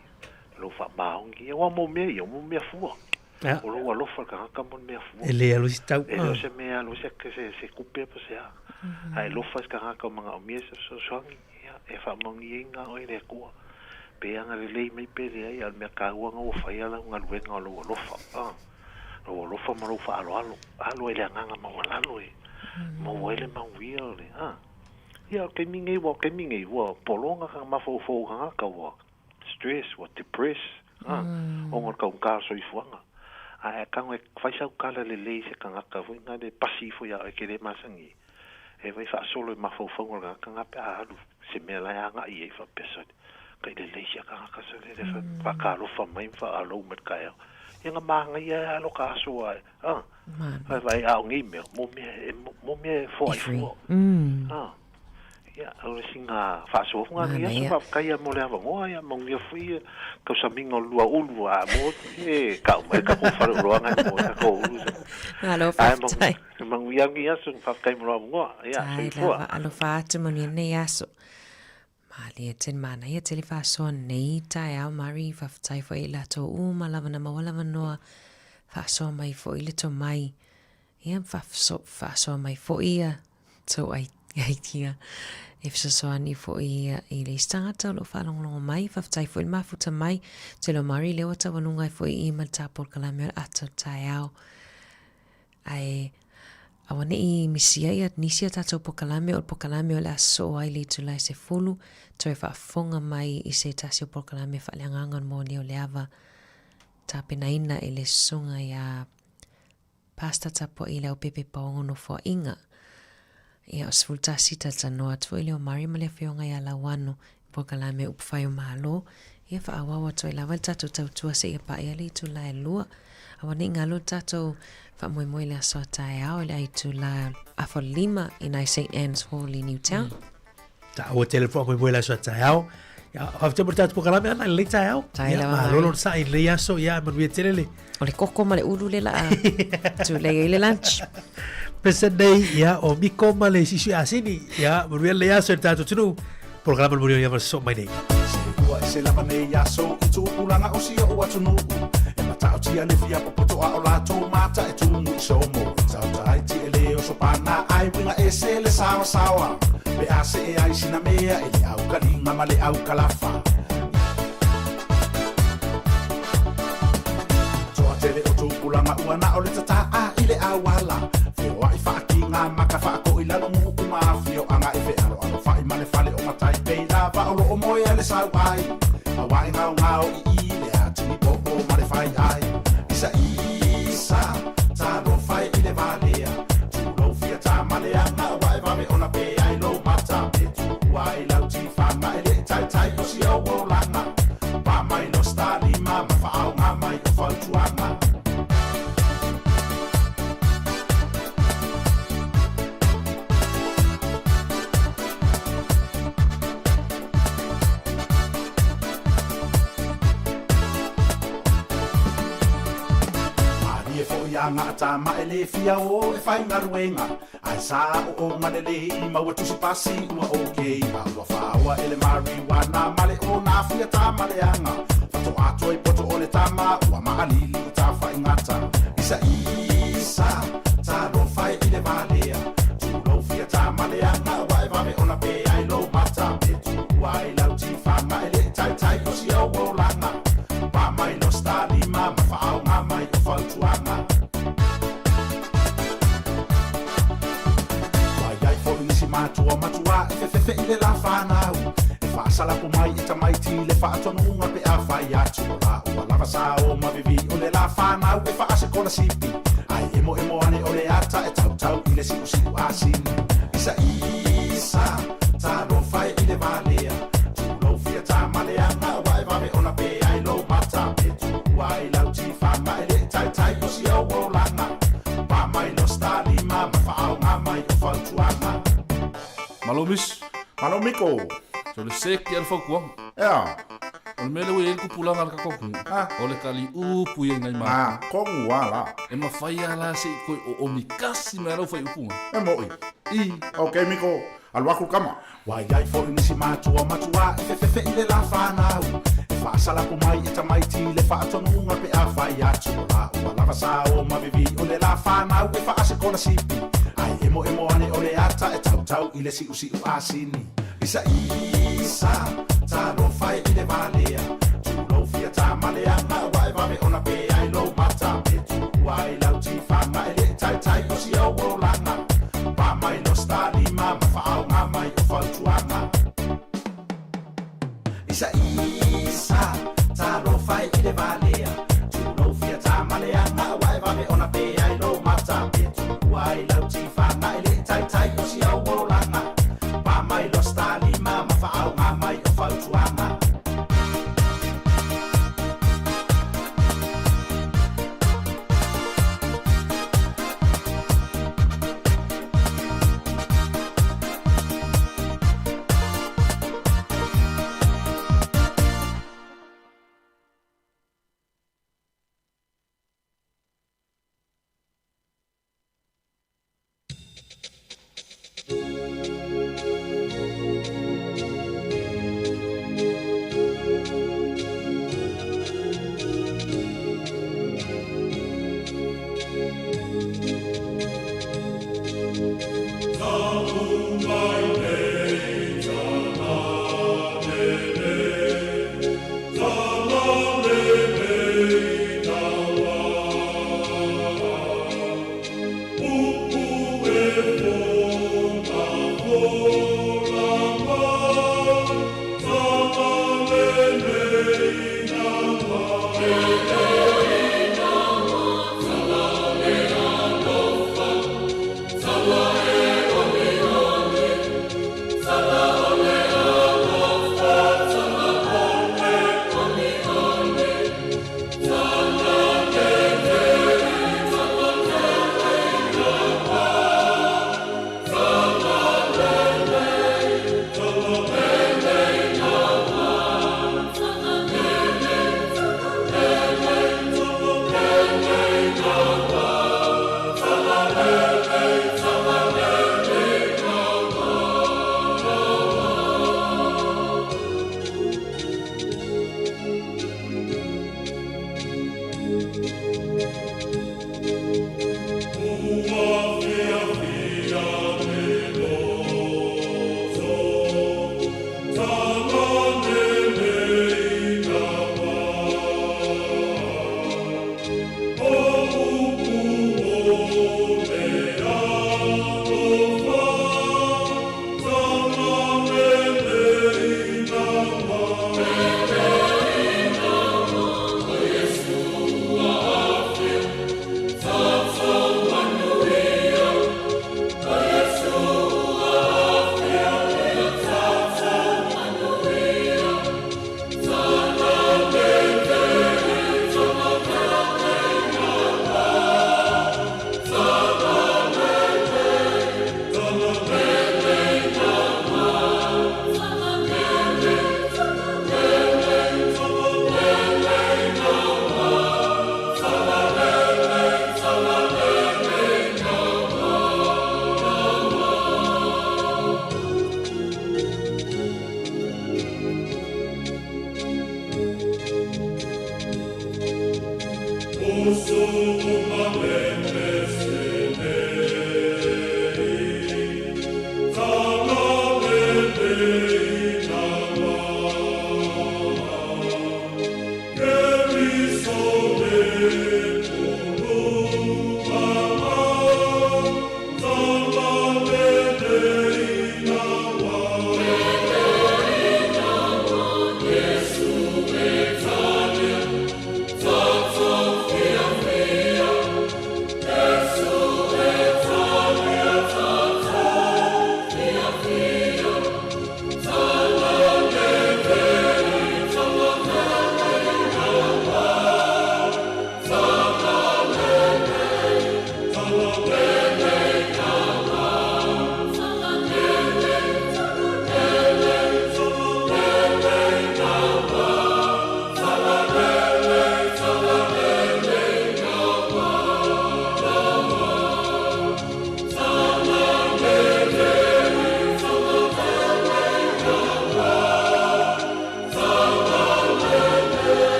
o lou faamaoni. Ia aua mo mea ia, mo mea fua. O lou alofa i le tagata mo le mea fua. E le alu i se tau. E le o se mea e alu ai se, se tupe po o se a. A e alofa i se tagata o manaomia se fesoasoani, ia, e faamaoniaina oe e le Atua. Pe agalelei mai pe leai, a o le mea taua lena ua faia lau galuega o lou alofa, a. Lou alofa ma lou faaaloalo, alo ai le agaga maualalo e maua ai le manuia o le, a. Ia, o le taimi nei, aua o le taimi nei, ua pologa ka mafaufau o tagata, ua stress, ua depress, a, ona o le taugata o le soifuaga. Ae a tago e fai sau tala lelei i se tagata foi lena e pasi ifo ia oe e te le masani ai, e vai faasolo i mafaufauga o le tagata lena pe a alu i se mea la e agai i ai faapea sole, kai lelei sia tagata sole le faatalofa mai ma faalou mai i le taeao. Ia na manaia ai lava lota aso ae, a, vaai a o nei mea, mo mea, mo mea e foai fua. A. Ia, o le siga faasoaga lenei aso, faafetai lava mo le avanoa, ia manuia foi tausamiga o le lua ulu a mo e tau mai le tatou faleoloaga e maua ai tatou ulu. Malo faafetai. Ae manuia lenei aso, faafetai mo lou avanoa. Ia, soifua. Tai lava, alofa atu, manuia lenei aso. Malie tele manaia tele faasoa nei taeao Mari, faafetai foi i latou uma lava na maua le avanoa faasoa mai foi le tomai. Ia faasoa mai foi ia tou aitia e fesoasoani foi ia i le isi tagata o lo o faalogologo mai. Faafetai foi le mafuta mai. Tele o Mari lea ua taualuga ai foi i ma le ta polokalame o le ata o le taeao. Ae aua ne i misia ia nisi a tatou polokalame o le polokalame o le a sosoo ai le itula e 10, toe faafofoga mai i se tasi o polokalame faaleagaga o le moni o le ava tapenaina e le susuga iā Pastor Tapuai Leaupepe Paogo Nofoaiga. Ia, o 11 talatalanoa atu foi le Omari ma le Afioga ia Lauano i polokalame Upufai o Malo. Ia, faaauau atu ai lava le tatou tautua seia paia le itula e 2. Aua ne i galo le tatou faamoemoe i le aso a taeao i le itula afa 5 i nai St Anne's Hall i Newtown. Taua tele faamoemoe le aso a taeao. Ia, faafetai mo le tatou polokalame ana i lenei taeao. Tai Ia, lava, malo Mari. lona sa'i i lenei aso. Ia, manuia tele le. O le koko ma le ulu le laa tulei ai le lunch. Pesa nei, ia, o Miko ma le Sisi Asini. Ia, manuia lenei aso i le tatou atunuu. Polokalame o le Moni o Iava sosoo mai nei. Ua ese lava nei aso i tupulaga o si oʻu atunuu E matautia le fia popoto a o latou mata e tumu i somo E taota ai tiʻele o sopana ai uiga ese le saoasaoa Pe a see ai sina mea i le aukaliga ma le aukalafa Toatele o tupulaga ua na o le tataʻa i le auala Feoaʻi faakiga maka faakoi lalo nuu ma afioaga e fealoalofaʻi ma le fale o matai Pei lava o loo moea le sauai Aua e gaogao i i le atini popo ma le fai ai Isa isa talofa e i le valea Tulou fia tama leaga ua e vave ona pe ai lou mata Pe tuua ai lau tifaga e le i taitai o si ou olaga Pa mai lo stalima ma faaoga mai o fautuaga. Malie foi a gata ma e le fia o e faigaluega Ae sa aoaoga lelei i maua tusi pasi ua okay Ma ua faaoa e le marijuana ma le ona fia tama leaga Faatoa toe poto o le tama ua maalili i tafaigata Isa isa talofa e i le valea Tulou fia tama leaga ua e vave ona pe ai lou mata Pe tuua ai lau tifaga e le i taitai o si ou olaga Pa mai lo stalima ma faaoga mai o fautuaga Ua i ai foi nisi matua matuā e fefefe i le la fanau E faasalapo mai i tamaiti le faatonuga pe afai atu O laua lava sa o ma vivi o le la fanau e faasekolasipi Ae emoemo ane o le ata e tautau i le siusiu asini Isa isa talofa e i le valea Tulou fia tama leaga ua e vave ona pe ai lou mata Pe tuua ai lau tifaga e le i taitai o si ou olaga Pa mai lo stalima ma faaoga mai o fautuaga. Malo Miss. Malo Miko. So le seki a le fautuaga. Ea. O le mea lea ua i ai le tupulaga a le tatou atunuu, o le taliupu ia i nai matua. A, tonu a la. E mafai a la se i toe oomi kasi mai a lau faiupuga. E moʻi. I. Ok Miko, alu aku le tama. Ua i ai foi nisi matua matuā e fefefe i le la fanau E faasalapo mai e tamaiti le faatonuga pe afai atu O laua lava sa o ma vivi o le la fanau e faasekolasipi Ae emoemo ane o le ata e tautau i le siusiu asini Isa isa talofa e i le valea Tulou fia tama leaga ua e vave ona pe ai lou mata Pe tuua ai lau tifaga e le i taitai o si ou olaga Pa mai lo stalima ma faaoga mai o fautuaga Isa isa talofa e i le valea Tulou fia tama leaga ua e vave ona pe ai lou mata Pe tuua ai lau tifaga e le i taitai o si ou olaga Pa mai lo stalima ma faaoga mai o fautuaga.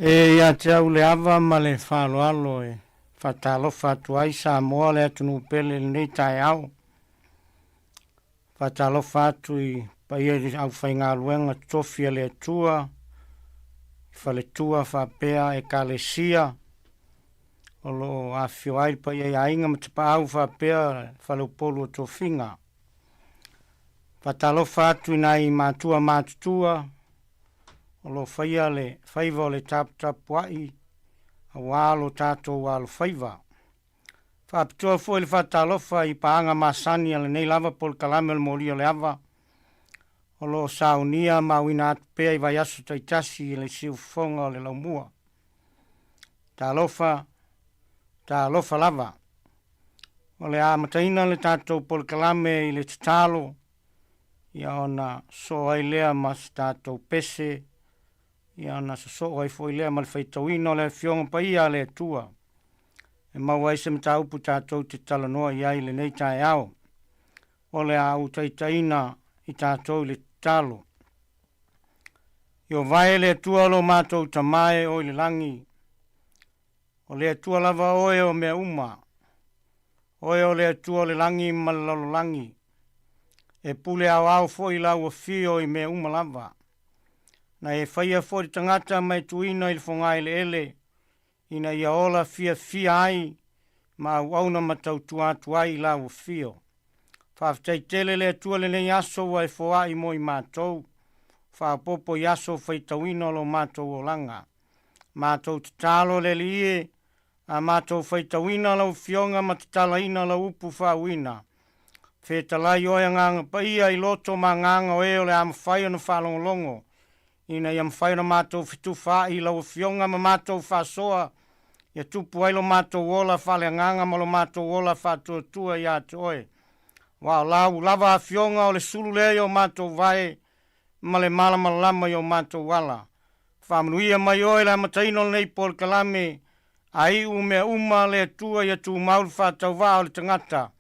E ia te au le ava ma le faaaloalo e faatalofa atu ai Samoa le atunuu pele i lenei taeao. Faatalofa atu i paia i le aufaigaluega totofi a le Atua, i faletua faapea Ekalesia o lo o afifio ai le paia i aiga ma tapaau faapea le faleupolu o tofiga. Faatalofa atu i nai matua matutua o lo o faia le faiva o le taputapuai aua lo tatou alofaiva. Faapitoa foi le faatalofa i paaga masani a lenei lava polokalame o le Molia o le Ava o lo o saunia ma auina atu pea i vaiaso taitasi i le siufofoga o le laumua. Talofa, talofa lava. O le a amataina le tatou polokalame i le tatalo, ia ona sosoo ai lea ma se tatou pese, ia ona sosoo ai foi lea ma le faitauina o le Afioga Paia a le Atua, e maua ai se mataupu tatou te talanoa i ai i lenei taeao. O le a ou taitaiina i tatou i le tatalo. Ieova e le Atua o lo matou Tama e o i le lagi, o le Atua lava oe o mea uma, oe o le Atua o le lagi ma le lalolagi, e pule aoao foi lau afio i mea uma lava. Na e faia foi le tagata ma e tuuina i le fogaeleele, ina ia ola fiafia ai ma auauna ma tautua atu ai i lau afio. Faafetai tele le Atua lenei aso ua e foai mo i matou, faaopoopo i aso faitauina o lo matou olaga. Matou tatalo le Alii e, a matou faitauina lau Afioga ma tatalaina lau upu faauuina. Fetalai oe Agaga Paia i loto ma agaga o e o le a mafai ona faalogologo, ina ia mafai ona matou fetufaai i lau Afioga ma matou faasoa, ia tupu ai lo matou ola faaleagaga ma lo matou ola faatuatua ia te oe. Aua o lau lava Afioga o le sulu lea i o matou vae ma le malamalama i o matou ala. Faamanuia mai oe le amataina o lenei polokalame, a iu mea uma le Atua ia tumau le faatauvaa o le tagata,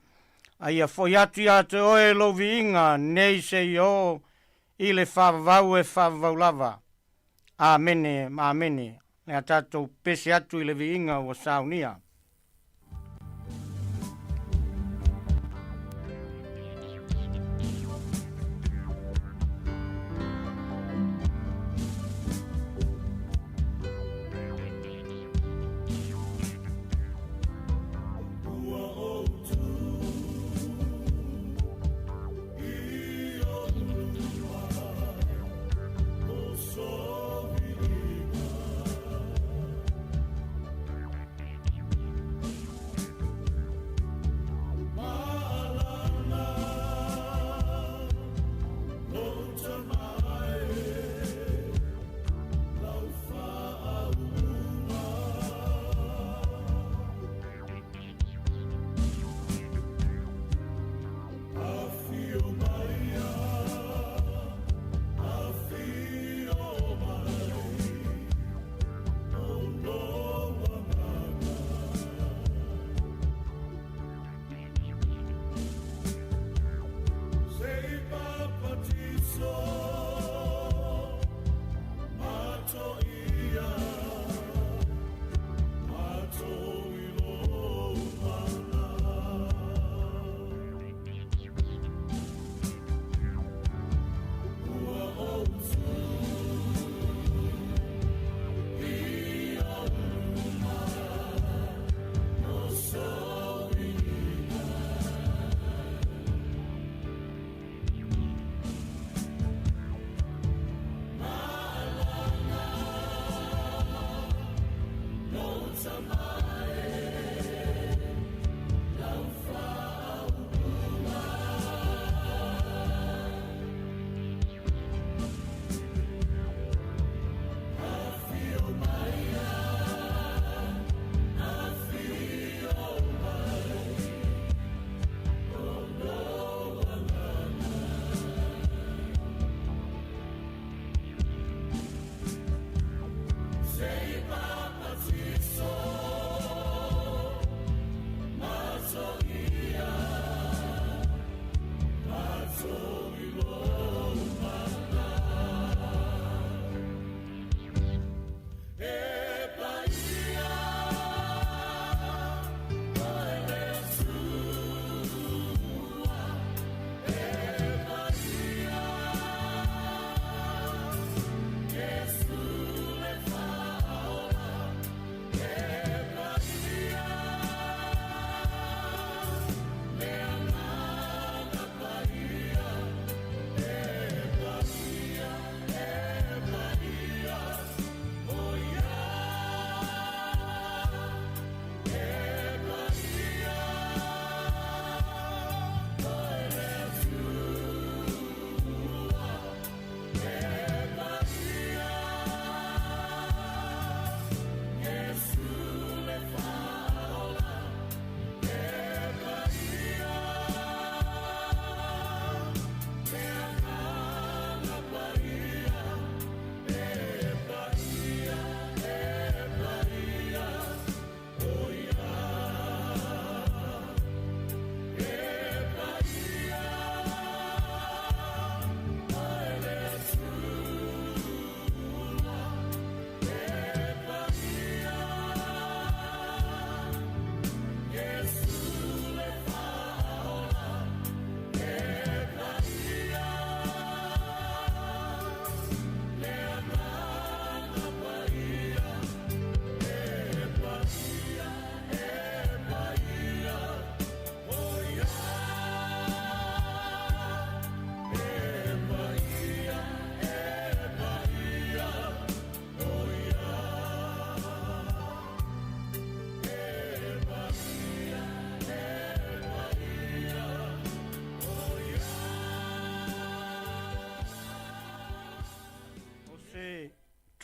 a ia foi atu ia te oe lou viiga nei seia oo i le faavavau e faavavau lava. Amene ma amene. Le a tatou pese atu i le viiga ua saunia.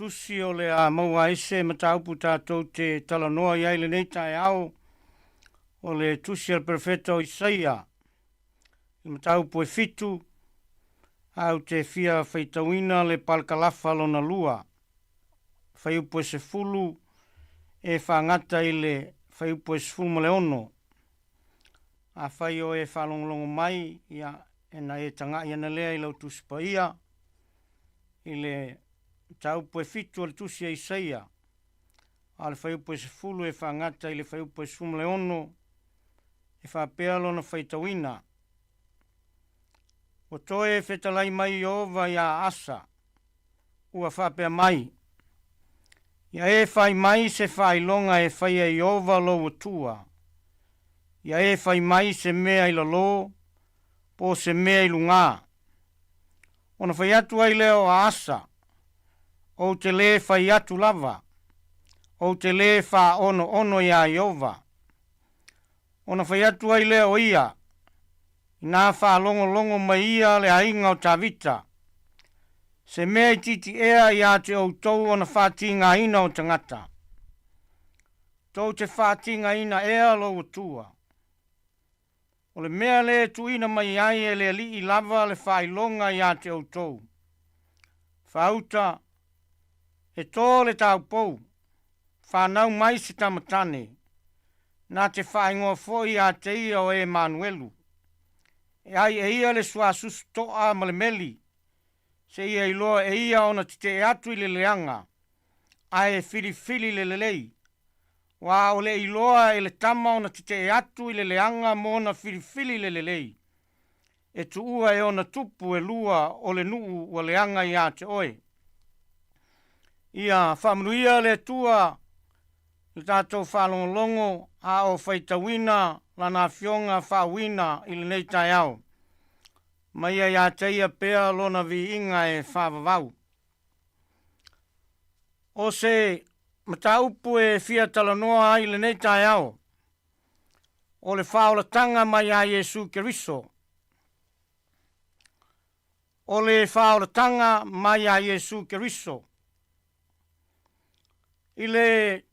Tusi o le a maua ai se mataupu tatou te talanoa i ai lenei taeao, o le Tusi a le Perofeta o Isaia, i le mataupu e fitu, ae ou te fia faitauina le palakalafa lona lua, fuaiupu e 10 e faagata i le fuaiupu e 16. Afai o e faalogologo mai, ia, ena e taga'i ana lea i lau Tusi Paia, i le mataupu e fitu o le Tusi a Isaia, a o le fuaiupu e 10 e faagata i le fuaiupu e 16, e faapea lona faitauina, Ua toe fetalai mai Ieova iā Asa, ua faapea mai, Ia e fai mai se faailoga e faia e Ieova lou Atua, ia e fai mai se mea i lalō, po o se mea i lugā. Ona fai atu ai lea o Asa, Ou te lē fai atu lava, ou te lē faaonoono iā Ieova. Ona fai atu ai lea o ia, Inā faalogologo mai ia le aiga o Tavita, se mea itiiti ea iā te outou ona faatigāina o tagata? Tou te faatigaina ea lou Atua? O le mea lea e tuuina mai ai e le Alii lava le faailoga iā te outou. Faauta, e tō le taupou, whanau mai se tama tane, na te whaingoa foi iā te ia o Emanuelu. E ai e ia le suasusu toa ma le meli, se ia iloa e ia ona tetee atu i le leaga, ae e filifili le lelei. Ua o le iloa e le tama ona tetee atu i le leaga mo ona filifili le lelei. E tuua e ona tupu e lua o le nuu ua leaga iā te oe. Ia faamanuia le Atua i le tatou faalogologo a o faitauina Lana Afioga faauuina i lenei taeao. Ma ia iā te ia pea Lona viiga e faavavau. O se mataupu e fia talanoa ai i lenei taeao, o le faaolataga mai iā Iesu Keriso. O le faaolataga mai iā Iesu Keriso. I le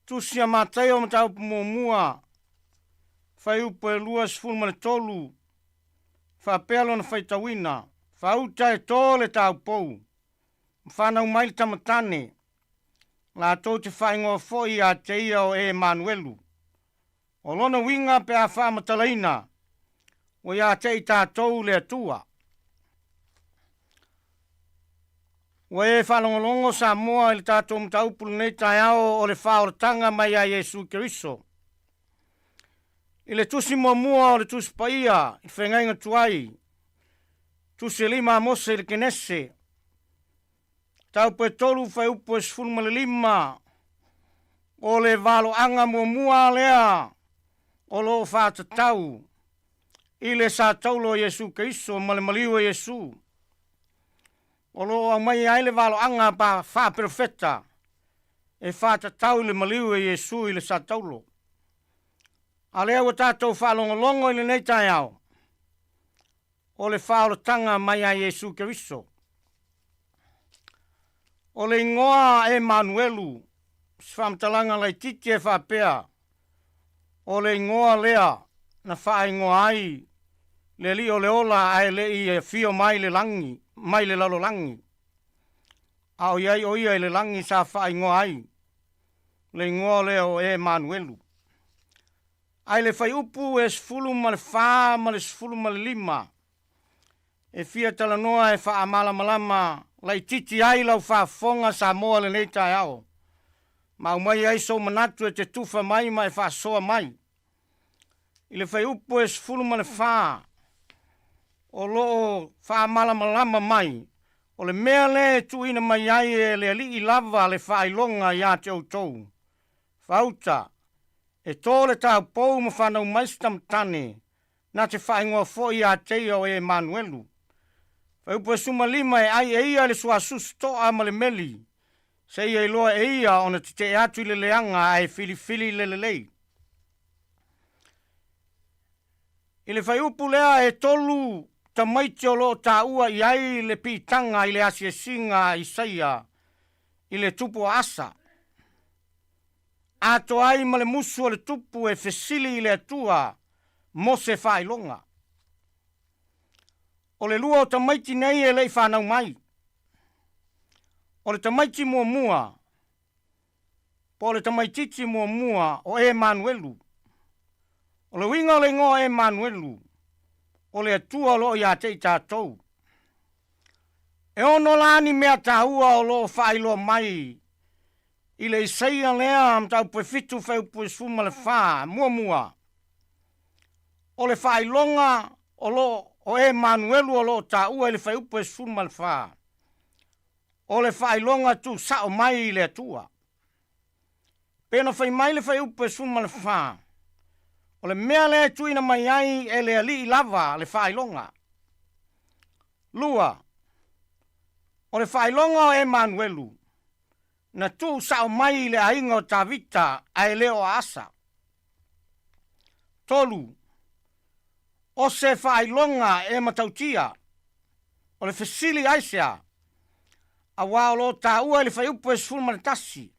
Tusi a Mataio mataupu muamua, fuaiupu e 23, faapea lona faitauina, Faauta e tō le taupou, ma fanau mai le tama tane, latou te faaigoa foi ia te ia o Emanuelu. O lona uiga pe a faamatalaina, ua ia te i tatou le Atua. Ua e faalogologo Samoa i le tatou mataupu lenei taeao o le faaolataga mai ia Iesu Keriso. I le tusi muamua o le Tusi Paia i le Feagaiga Tuai, tusi e lima a Mose i le Kenese, Taupu e tolu fuaiupu e 15, o le valoaga muamua lea o lo o faatatau i le sataulo o Iesu Keriso ma le maliu o Iesu. O lo o aumaia ai le valoaga pa faaperofeta e faatatau i le maliu o Iesu i le sataulo. A lea ua tatou faalogologo i lenei taeao, o le faaolataga mai ia Iesu Keriso. O le igoa Emanuelu, se faamatalaga laitiiti e faapea, o le igoa lea na faaigoa ai le Alii o le ola ae le i afio mai le lagi, mai le lalolagi. A o i ai o ia i le lagi sa faaigoa ai le igoa lea o Emanuelu. Ae le fuaiupu e 14 ma le 15, e fia talanoa e faamalamalama laitiiti ai lau faafofoga Samoa lenei taeao, ma aumai ai sou manatu e te tufa mai ma e faasoa mai. I le fuaiupu e 14, o lo o faamalamalama mai, o le mea lea e tuuina mai ai e le Alii lava le faailoga ia te outou, Faauta, e tō le taupou ma whanau mai se tama tane, na te whaingoa foi ia te ia o Emanuelu. Fuaiupu e 15 e ai e ia le suasusu toa ma le meli, se ia iloa e ia ona tetee atu i le leaga ae filifili le lelei. I le fuaiupu lea e tolu. tamaiti o lo o taua i ai le piitaga i le asiasiga a Isaia i le tupu o Asa, atoa ai ma le musu o le tupu e fesili i le Atua mo se faailoga. O le lua o tamaiti nei e le i fanau mai. O le tamaiti muamua, po o le tamaitiiti muamua o Emanuelu. O le uiga o le igoa o Emanuelu, o le Atua o lo o ia te i tatou. E ono la ni mea taua o lo o faailoa mai i le Isaia lea mataupu e 7 fuaiupu e 14, muamua, o le faailoga o lo o Emanuelu o lo o taua i le fuaiupu e 14, o le faailoga tuusao mai i le Atua. Pei ona fai mai le fuaiupu e 14, o le mea lea e tuuina mai ai e le Alii lava le faailoga. 2, o le faailoga o Emanuelu, na tuusao mai i le aiga o Tavita ae le o Asa. 3, o se faailoga e matautia, o le fesili aisea, auā o lo o taua i le fuaiupu e 11,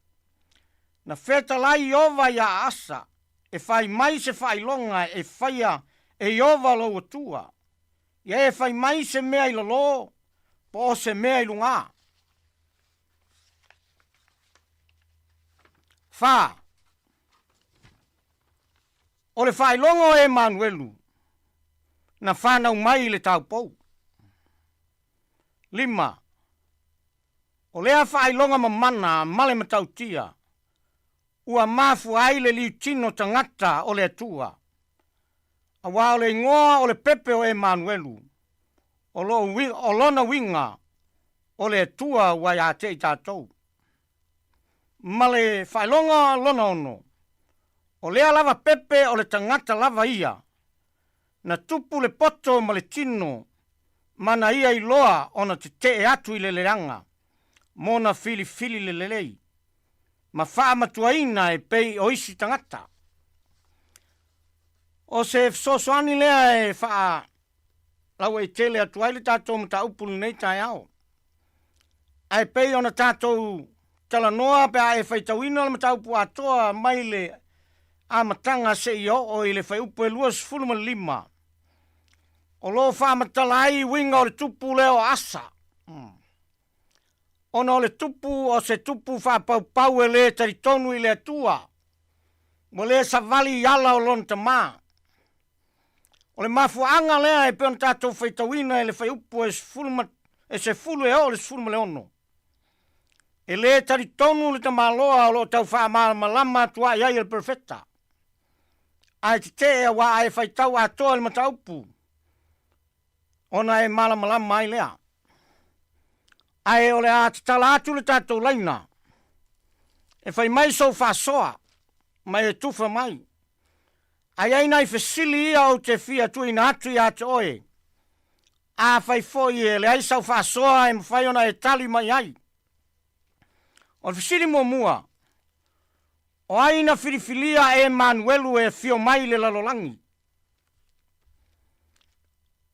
na fetalai Ieova iā Asa e fai mai se faailoga e faia e Ieova lou Atua, ia e fai mai se mea i lalō po o se mea i lugā. 4. O le faailoga o Emanuelu na fanau mai i le taupou. 5. O lea faailoga mamana ma le matautia ua mafua ai le liutino tagata o le Atua, auā o le igoa o le pepe o Emanuelu, o lo o lona uiga o le Atua ua ia te i tatou. Ma le faailoga lona ono, o lea lava pepe o le tagata lava ia, na tupu le poto ma le tino ma na ia iloa ona tetee atu i le leaga mona filifili le lelei ma faamatuaina e pei o isi tagata. O se fesoasoani lea e faalauaitele atu ai le tatou mataupu i lenei taeao. Ae pei ona tatou talanoa pe a e faitauina le mataupu atoa mai le amataga seia oo i le fuaiupu e 25, o lo o faamatala ai uiga o le tupu lea o Asa. Ona o le tupu o se tupu faapaupau e le talitonu i le Atua, ua le savali i ala o lona tamā. O le mafuaaga lea e pei ona tatou faitauina i le fuaiupu e 10 e oo i le 16. E le talitonu le tamaloa o lo o tau faamalamalama atu ai ai e le perofeta. Ae tetee auā a e faitau atoa i le mataupu, ona e malamalama ai lea. Ae o le a tatala atu le tatou laina e fai mai sou faasoa ma e tufa mai. A i ai nai fesili ia ou te fia tuuina atu ia te oe, afai foi e leai sau faasoa e mafai ona e tali mai ai. O le fesili muamua, o ai na filifilia e Emanuelu e afio mai i le lalolagi?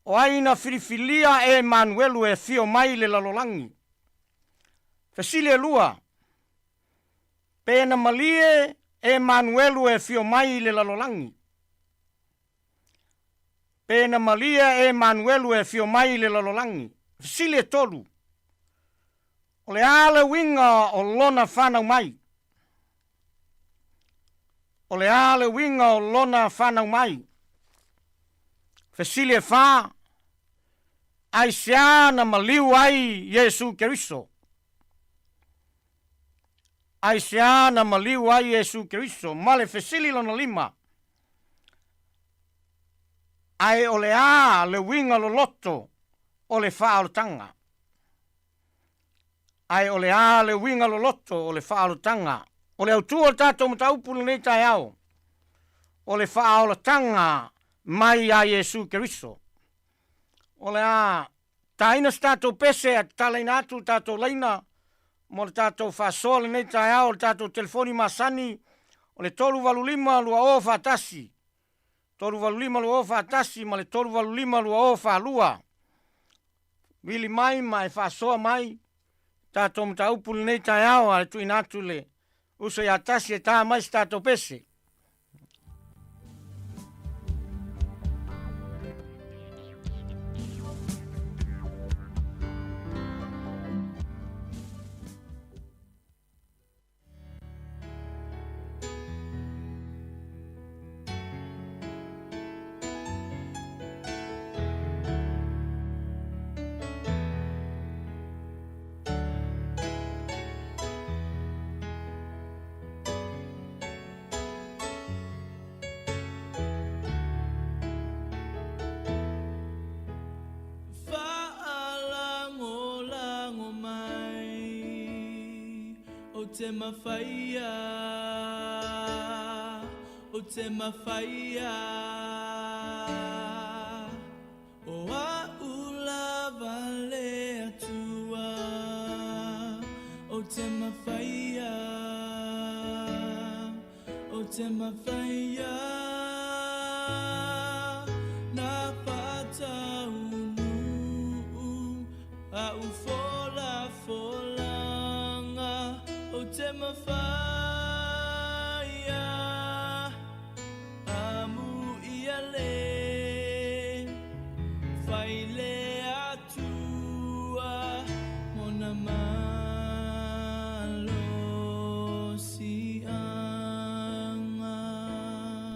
O ai na filifilia e Emanuelu e afio mai i le lalolagi? Fesili e lua, pe na malie e Emanuelu e afio mai i le lalolagi? Pe na malie e Emanuelu e afio mai i le lalolagi? Fesili e tolu, o le a le uiga o lona fanau mai? O le a le uiga o lona fanau mai? Fesili e fa, aisea na maliu ai Iesu Keriso? Aisea na maliu ai Iesu Keriso? Ma le fesili lona lima, ae o le a le uiga loloto o le faaolataga? Ae o le a le uiga loloto o le faaolataga? O le autū o le tatou mataupu i lenei taeao, o le faaolataga mai iā Iesu Keriso. O le a taina se tatou pese ae tatalaina atu le tatou laina mo le tatou faasoa lenei taeao, o le tatou telefoni masani o le 385 20 41, 385 20 41 ma le 385 20 42. Vili mai ma e faasoa mai tatou mataupu i lenei taeao a le tuuina atu i le uso ia Tasi e ta mai se tatou pese. Faalagolago mai o te mafaia, o te mafaia, O a'u lava le Atua, o te mafaia, o te mafaia, Na faataunuu a'u folafolaga, o te mafaia. Amu ia le fai le Atua mona malosiaga.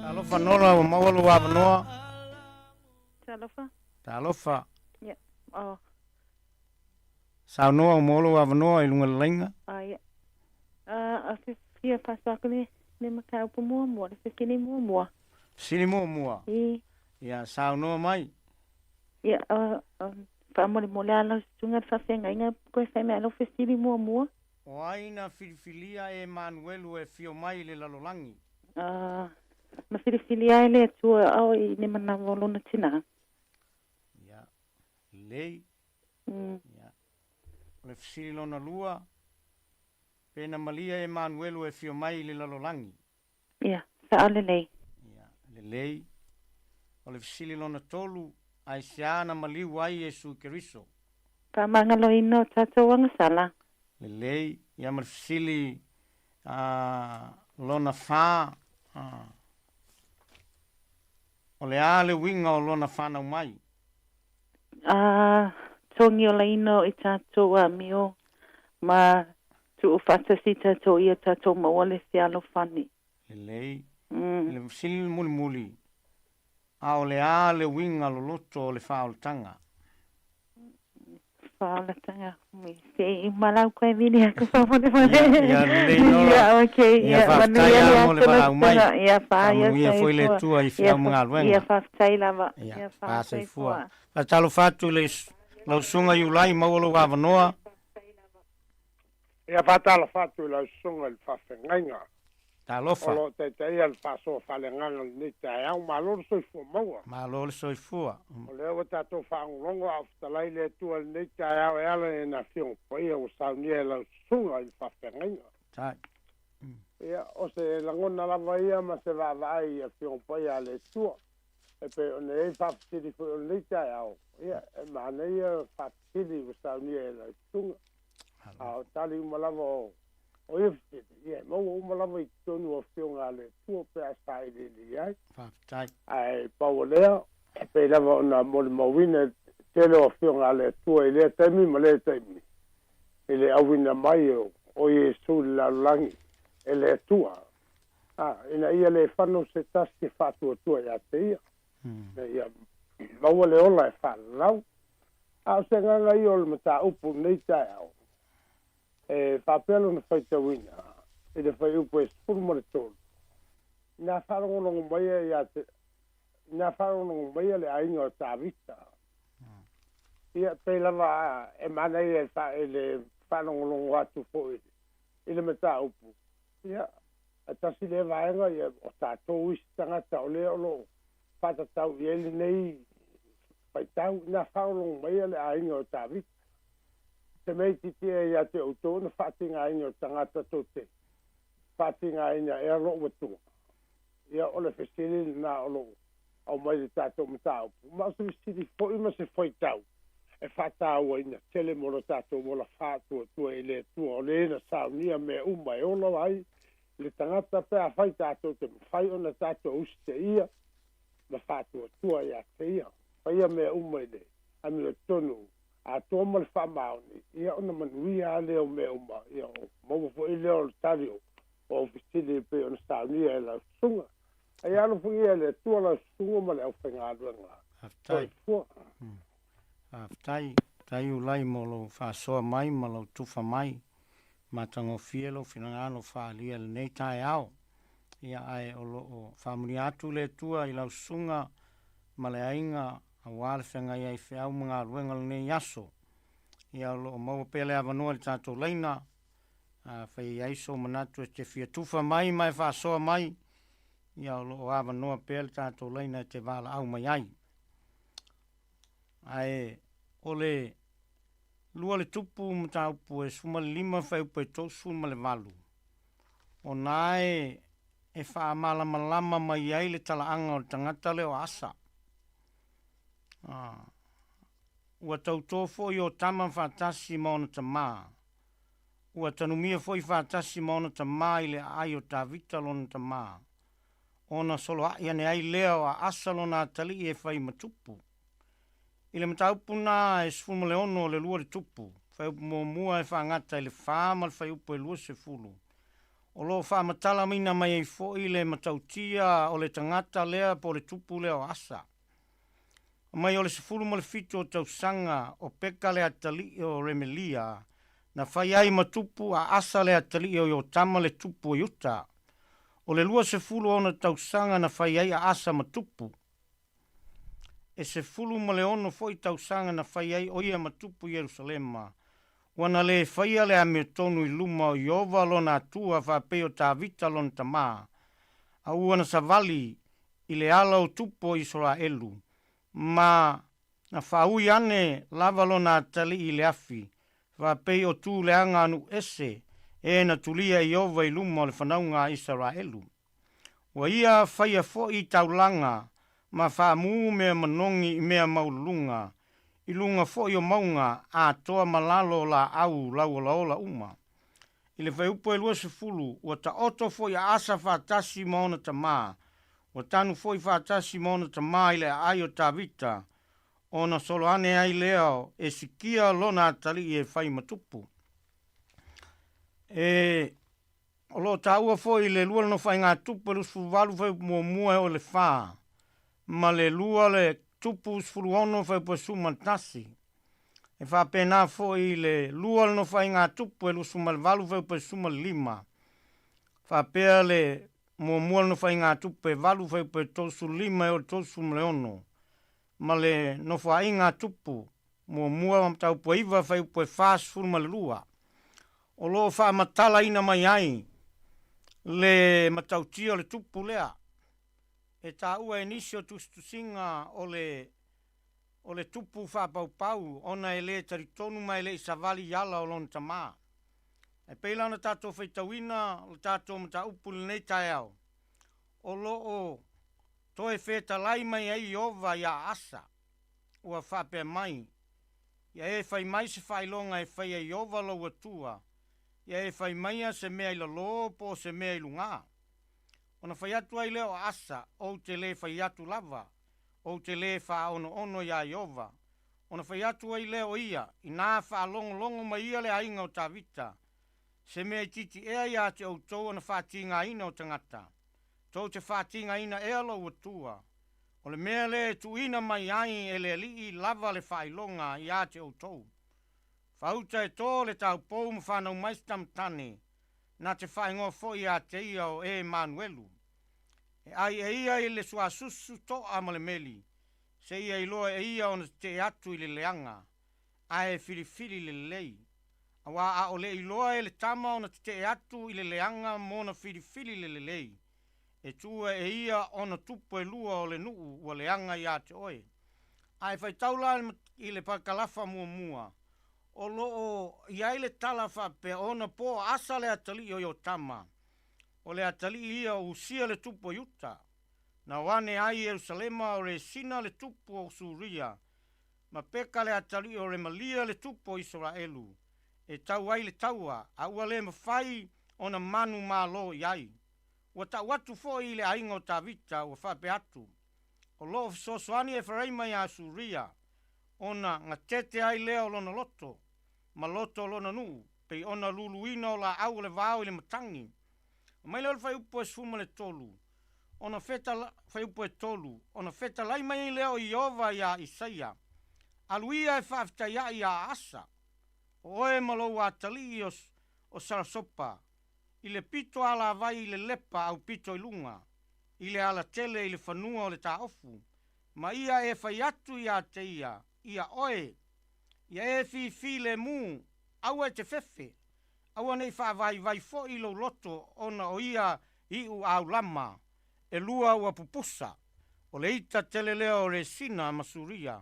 Talofa Nola ua maua lou avanoa. Talofa. Talofa. Ia. Oh. Saunoa ua maua lou avanoa i luga o le laina. Ah, ia. Ah, a fia faasoa atu le le mataupu muamua, le fesili muamua. Fesili muamua. I. Ia, saunoa mai. Ia, faamolemole lava lau susuga le faafeagaiga toe fai mai lau fesili muamua. O ai na filifilia e Emanuelu e afio mai i le lalolagi? Ah, na filifilia e le Atua ao i le manawa o lona tina. Ia, lelei. Ia. O le fesili lona lua, pe na malia e Emanuelu e afio mai i le lalolagi? Ia, sao lelei. Ia, lelei. O le fesili lona tolu, aisea na maliu ai Iesu Keriso? Faamagaloina o tatou agasala. Lelei. Ia ma le fesili lona fa, o le a le uiga o lona fanau mai? A togiolaina o i tatou amio ma tuufaatasi i tatou ia tatou maua le fealofani. Lelei. I le fesili mulimuli, a o le a le uiga loloto o le faaolataga? Faaolataga, se i uma lau koe vili aku faamolemole. Ia, lelei Nola. Ia, okay. Ia, faafetai lava mo le valaau mai. Ia, Faamanuia foi le Atua i feau ma galuega. Ia, faafetai lava. Ia, faasoifua. Faatalofa atu i lau Susuga Iulai, maua lou avanoa. Ia faatalofa atu i lau susuga i le faafeagaiga. Talofa. O lo o taitaia le faasoa faaleagaga i lenei taeao. Malo le soifua maua. Malo le soifua. O lea ua tatou faalogologo a o fetalai le Atua i lenei taeao e ala i ana Afioga Paia ua saunia e lau susuga i le faafeagaiga. Tai. Ia, o se lagona lava ia ma se vaavaai i Afioga Paia a le Atua e pei ona i ai faafesili foi o lenei taeao. Ia, e manaia faafesili ua saunia e lau susuga. A o tali uma lava o o ia fesili, ia e maua uma lava i totonu o Afioga a le Atua pe a sailiili i ai. Faafetai. Ae pau o lea, e pei lava ona molimauina le tele o Afioga a le Atua i lea taimi ma lea taimi, i le auina mai o Iesu i le lalolagi e le Atua, a, ina ia le fano se tasi e faatuatua ia te ia, ina ia maua le ola e faalalau. A o se agaga ia o le mataupu i lenei taeao, e faapea lona faitauina i le fuaiupu e 13, Ina faalogologo mai ia te, ina faalogologo mai le aiga o Tavita. Ia, pei lava e manaia i le faalogologo atu foi i le mataupu, ia, e tasi lea vaega, ia, o tatou isi tagata o lea o lo o faatatau i ai lenei faitau, ina faalogologo mai le aiga o Tavita. Se mea itiiti ea ia te outou ona faatigaina o tagata tou te faatigaina ea lou Atua? Ia, o le fesili lena o lo o aumai i le tatou mataupu, ma o se fesili foi ma se faitau. e faatauaina tele mo lo tatou ola faatuatua i le Atua, o le na saunia mea uma e ola ai le tagata pe afai tatou te mafai ona tatou usitaia ma faatuatua ia te Ia. Faia mea uma i le amiotonu atoa ma le faamaoni, ia ona manuia lava lea o mea uma, ia maua foi lea o le tali o o fesili e pei ona saunia e lau susuga. Ae alofagia e le Atua lau susuga ma le aufaigaluega. Faafetai. Soifua. Faafetai. Faafetai Ulai mo lou faasoa mai ma lou tufa mai. Matagofie lou finagalo faaalia i lenei taeao. Ia ae o lo o faamanuia atu le Atua i lau susuga ma le aiga aua le feagai ai i feau ma galuega o lenei aso. Ia o lo o maua pea le avanoa i le tatou laina, afai e i ai sou manatu e te fia tufa mai ma e faasoa mai, ia o lo o avanoa pea le tatou laina e te valaau mai ai. Ae o le lua le tupu mataupu e 15 fuaiupu e 38, ona e e faamalamalama mai ai le talaaga o le tagata lea o Asa. A, ua tautō foi o tama faatasi ma ona tamā, ua tanumia foi faatasi ma ona tamā i le aai o Tavita lona tamā, ona soloaʻi ane ai lea o Aasa lona atalii e fai ma tupu. I le mataupu na e 16 o le lua le tupu, fuaiupu muamua e faagata i le fa ma le fuaiupu e 20, o lo o faamatalaina mai ai foi le matautia o le tagata lea po o le tupu lea o Asa. Mai o le 17 o tausaga o Peka le atalii o Remelia, na fai ai ma tupu a Asa le atalii o Iotama le tupu o Iuta. O le 20 o ona tausaga na fai ai a Asa ma tupu. E 16 foi tausaga na fai ai o ia ma tupu i Ierusalema, ua na lē faia le amiotonu i luma o Ieova lona Atua faapei o Tavita lona tamā, a ua na savali i le ala o tupu o Isaraelu, ma na faaui ane lava lona atalii i le afi, faapei o tu leaga a nuu ese, e na tulia e Ieova i luma o le fanauga a Isaraelu. Ua ia faia foi taulaga ma faamū mea manogi i mea maualuluga, i luga foi o mauga atoa ma lalo o laau lauolaola uma. I le fuaiupu e 20, ua taoto foi a Asa faatasi ma ona tamā, ua tanu foi faatasi ma ona tamā i le aai o Tavita, ona solo ane ai lea o Esikia lona atalii e fai ma tupu. E O lo o taua foi i le lua le Nofoaiga Tupu e 28 fuaiupu muamua e oo i le fa, ma le lua le Tupu 16 fuaiupu e 11. E faapena foi i le lua le Nofoaiga Tupu e 28 fuaiupu e 15. Faapea le muamua le Nofoaiga Tupu e 8 fuaiupu e 35 e oo i le 36, ma le Nofoaiga Tupu muamua mataupu e 9 fuaiupu e 42. O lo o faamatalaina mai ai le matautia o le tupu lea e taua e nisi o tusitusiga o le o le tupu faapaupau ona e le talitonu ma e le i savali i ala o lona tamā. Ae pei la ona tatou faitauina le tatou mataupu i lenei taeao, o lo o toe fetalai mai ai Ieova iā Asa, ua faapea mai, Ia e fai mai se faailoga e faia e Ieova lou Atua, ia e fai maia se mea i lalō po o se mea i lugā. Ona fai atu ai lea o Asa, Ou te lē fai atu lava, ou te lē faaonoono iā Ieova. Ona fai atu ai lea o ia, Inā faalogologo mai ia le aiga o Tavita, se mea itiiti ea iā te outou ona faatigaina o tagata, tou te faatigaina ea lou Atua. O le mea lea e tuuina mai ai e le Alii lava le faailoga iā te outou. Faauta e tō le taupou ma whanau mai se tamatane, na te whaingoa foi iā te ia o Emanuelu. E ai e ia i le suasusu toa ma le meli, se ia iloa e ia ona tetee atu i le leaga, ae filifili le lelei. Auā ʻaʻole iloa e le tama ona tetee atu i le leaga mona filifili le lelei, e tuua e ia ona tupu e lua o le nuu ua leaga iā te oe. A e faitau la i le parakalafa muamua, o lo o i ai le tala faapea ona po o Asa le atalii o Iotama, o le atalii ia o Usia le tupu o Iuta. Na o ane ai i Ierusalema o Resina le tupu o Suria. Ma Peka le atalii o Remalia le tupu o Isaraelu, e tau ai le taua, a ua le mafai ona manu malo i ai. Ua tau atu foi i le aiga o Tavita, ua faapea atu, O lo o fesoasoani Eferaima iā Suria, ona gatete ai lea o lona loto, ma loto o lona nuu, pei ona luluina o laau o le vao i le matagi. Aumai lea o le fuaiupu e 13, ona fetala, fuaiupu e 3, ona fetalai mai ai lea o Ieova iā Isaia, Alu ia e faafetaiaʻi iā Asa, o oe ma lou atalii o, o Sarasopa, i le pito alavai i le lepa aupito i luga, i le alatele i le fanua o le taofu, ma ia e fai atu iā te ia, ia oe, ia e fifilemu, aua e te fefe, aua ne i faavaivai foi lou loto ona o ia iʻu aulama, elua ua pupusa, o le ita tele lea o Resina ma Suria,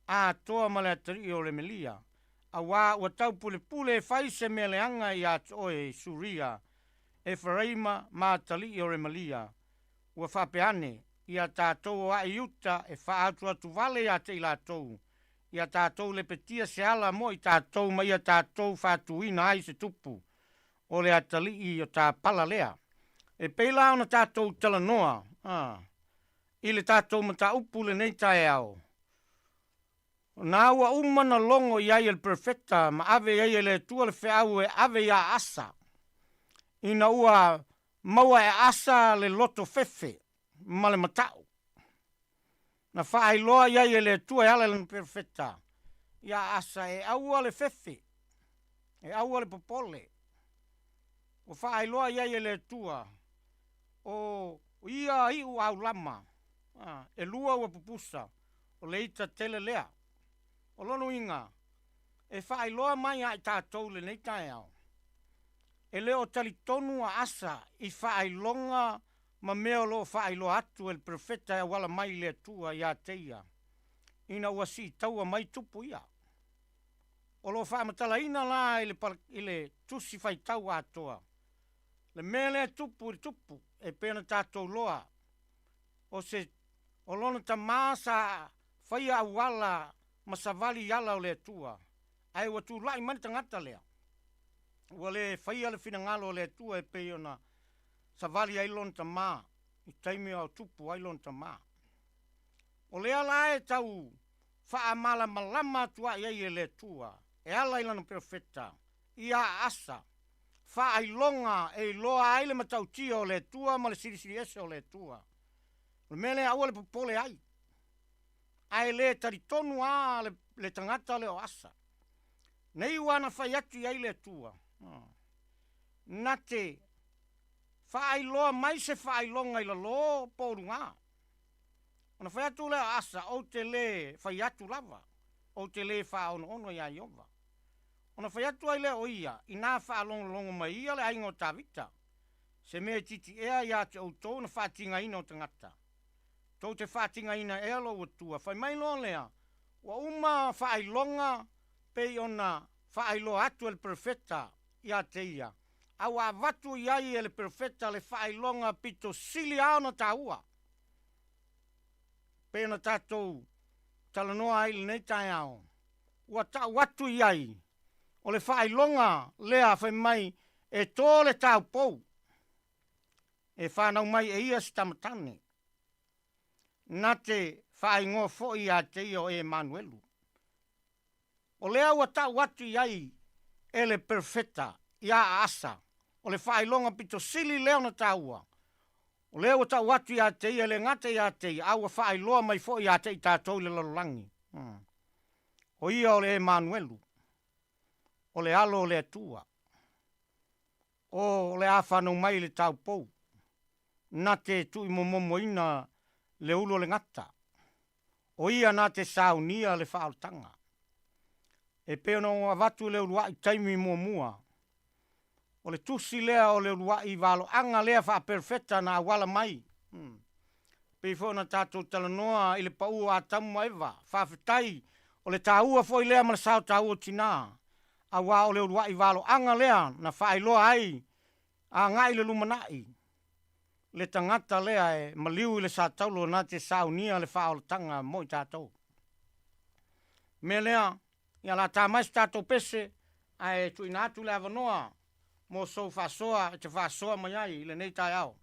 atoa ma le atalii o Remelia, auā ua taupulepule e fai se mea leaga iā te oe i Suria, Eferaima ma atalii o Remalia, ua faapea ane, Ia tatou o aʻe i uta e faaatuatu vale iā te i latou, ia tatou lepetia se ala mo i tatou ma ia tatou faatuina ai se tupu o le atalii o Tapala lea. E pei la ona tatou talanoa, a, i le tatou mataupu lenei taeao, Na ua uma na logo i ai e le perofeta ma ave i ai e le Atua le feau e ave iā Asa, ina ua maua e Asa le loto fefe ma le mataʻu. Na faailoa i ai e le Atua e ala i lana perofeta iā Asa e aua le fefe, e aua le popole. Ua faailoa i ai e le Atua, o ia iʻu aulama, elua ua pupusa, O le ita tele lea. O lona uiga, e faailoa mai ia i tatou i lenei taeao, e le o talitonu a Asa i faailoga ma mea o lo o faailoa atu e le perofeta e auala mai i le Atua iā te ia, ina ua siitaua mai tupu ia. O lo o faamatalaina la i le, i le tusi faitau atoa, le mea lea e tupu i le tupu, e pei ona tatou loa, o se O lona tamā sa faia auala ma savali i ala o le Atua, ae ua tulai mai le tagata lea, ua le faia le finagalo o le Atua e pei ona savali ai lona tamā i taimi o tupu ai lona tamā. O lea la e tau faamalamalama atu ai ai e le Atua e ala i lana perofeta, iā Asa, faailoga e iloa ai le matautia o le Atua ma le Silisili Ese o le Atua. O le mea lea aua le popole ai. Ae le talitonu a le, le tagata lea o Asa. Nei ua na fai atu i ai le Atua. Na te faailoa mai se faailoga i lalō po o lugā. Ona fai atu lea o Asa, Ou te lē fai atu lava, ou te lē faaonoono iā Ieova. Ona fai atu ai lea o ia, inā faalogologo mai ia le aiga o Tavita, se mea itiiti ea iā te outou na faatigaina o tagata. Tou te faatigaina ea lou Atua. Fai mai loa lea, ua uma faailoga pei ona faailoa atu e le perofeta iā te ia, a ua avatu i ai e le perofeta le faailoga pito sili a ona taua. Pei ona tatou talanoa ai i lenei taeao, ua tau atu i ai o le faailoga lea fai mai e tō le taupou e whānau mai e ia se tamatane. Na te whaaingoa foi iā te ia o Emanuelu. O lea ua tau atu i ai e le perofeta iā Asa, o le faailoga pito sili lea ona taua, o lea ua tau atu iā te ia e le gata iā te ia, a ua faailoa mai foi iā te i tatou i le lalolagi. O ia o le Emanuelu, o le Alo o le Atua, o le a whanau mai i le taupou, na te tuimomomoina le ulu o le gata. O ia na te saunia le faaolataga. E pei ona ou avatu i le uluai taimi muamua, o le tusi lea o le uluai valoaga lea faaperofeta na auala mai. Pei foi ona tatou talanoa i le pau o Atamu ma Eva, faafetai o le taua foi lea ma le sao taua o tinā, auā o le uluai valoaga lea na faailoa ai agai i le lumanai le tagata lea e maliu i le sa taulo na te saunia le faaolataga mo i tatou. Mea lea, ia la tā mai se tatou pese, ae tuuina atu le avanoa mo sou faasoa e te faasoa mai ai i lenei taeao.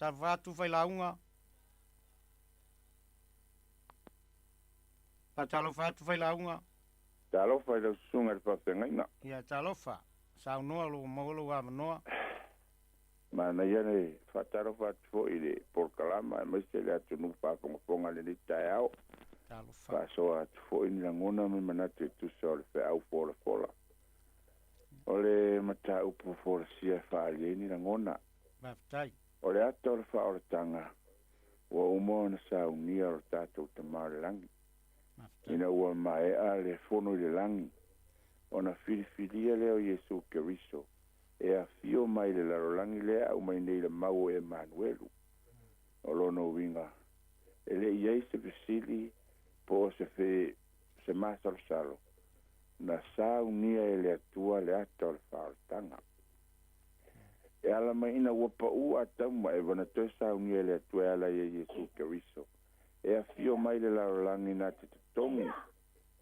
Talofa atu failauga. Faatalofa atu failauga. Talofa i lau susuga i le faafeagaiga. Ia talofa. Saunoa lo maua lou avanoa. Manaia le faatalofa atu foi i le polokalama aemaise le atunuu faafogafoga i lenei taeao. Talofa. Faasoa atu foi ni lagona ma ni manatu e tusa o le feau folafola. O le mataupu folasia e faaali ai ni lagona. Faafetai. O le ata o le faaolataga ua uma ona saunia o lo tatou Tama o le Lagi. Ina ua maea le fono i le lagi, ona filifilia lea o Iesu Keriso e afio mai i le lalolagi lea aumai nei i le mau o Emanuelu. O lona uiga, e le i ai se fesili po o se fe, se masalosalo, na saunia e le Atua le ata o le faaolataga. E ala mai ina ua paʻū Atamu ma Eva na toe saunia e le Atua e ala ia Iesu Keriso e afio mai le lalolagi na te totogi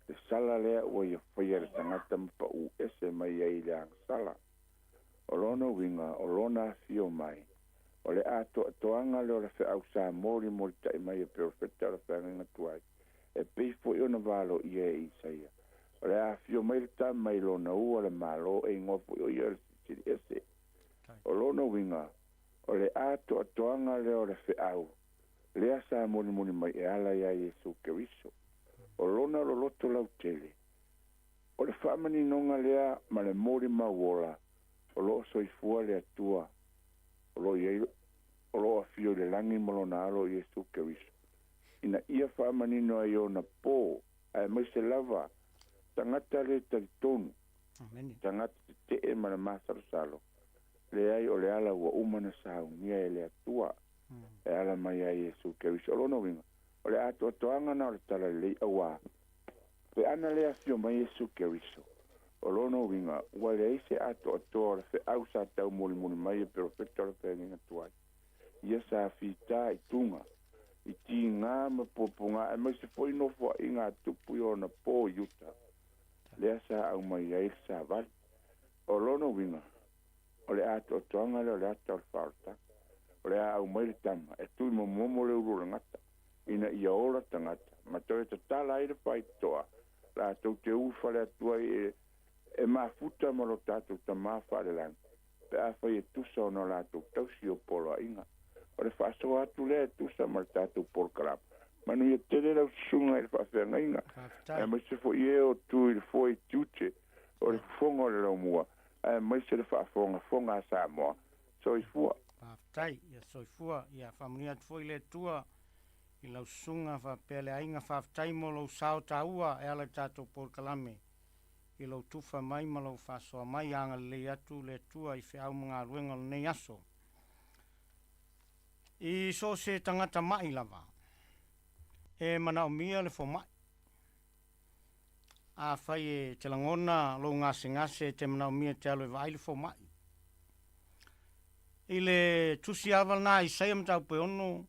le sala lea ua ia faia e le tagata ma paʻū ese mai ai i le agasala. O lona uiga, o lona afio mai, o le atoatoaga lea o le feau sa molimolitaʻi mai e perofeta o le feagaiga tuai, e pei foi ona valoia e Isaia, O le a afio mai le tama i lona ua le Malo e igoa foi o ia o le Silisili Ese. O lona uiga, o le atoatoaga lea o le feau lea sa molimoli mai e ala iā Iesu Keriso. O lona loloto lautele, o le faamaninoga lea ma le molimau ola o lo o soifua le Atua o lo o i ai o lo o afio i le lagi ma lona Alo o Iesu Keriso, ina ia faamanino ai ona po aemaise lava tagata le talitonu, tagata tetee ma le masalosalo, leai o le ala ua uma na saunia e le Atua e ala mai ai Iesu Keriso. O lona uiga, o le atoatoaga na o le Talalelei, auā, pe ana le afio mai Iesu Keriso, o lona uiga, ua leai se atoatoa o le feau sa taumolimoli mai e perofeta o le feagaiga tuai. Ia sa fitā i tuga, i tigā ma puapugā aemaise foi nofoaiga a tupu i ona pō i uta, lea sa aumai ai le savali. O lona uiga, O le atoatoaga lea o le ata o le faaolataga. O le a aumai le tama e tuuimomomo le ulu o le gata ina ia ola tagata ma toe tatala ai le faitotoa latou te ulufale atu ai e e mafuta ma lo tatou Tamā faalelagi pe afai e tusa ona o latou tausi o poloaiga. O le faasoa atu lea e tusa ma le tatou polokalame. Manuia tele lau susuga i le faafeagaiga, aemaise foi e o tu i le foe i tiute o le fofoga o le laumua, aemaise le faafogafoga a Samoa. Soifua. Faafetai. Ia soifua. Ia faamanuia atu foi le Atua i lau susuga faapea le aiga. Faafetai mo lou sao taua e ala i le tatou polokalame i lou tufa mai ma lou faasoa mai. Ia agalelei atu le Atua i feau ma galuega o lenei aso. I so o se tagata ma'i lava, e manaomia le fomai. Afai e te lagona lou gasegase e te manaomia e te alu e vaai le fomai. I le tusi ava lena a Isaia mataupu e ono,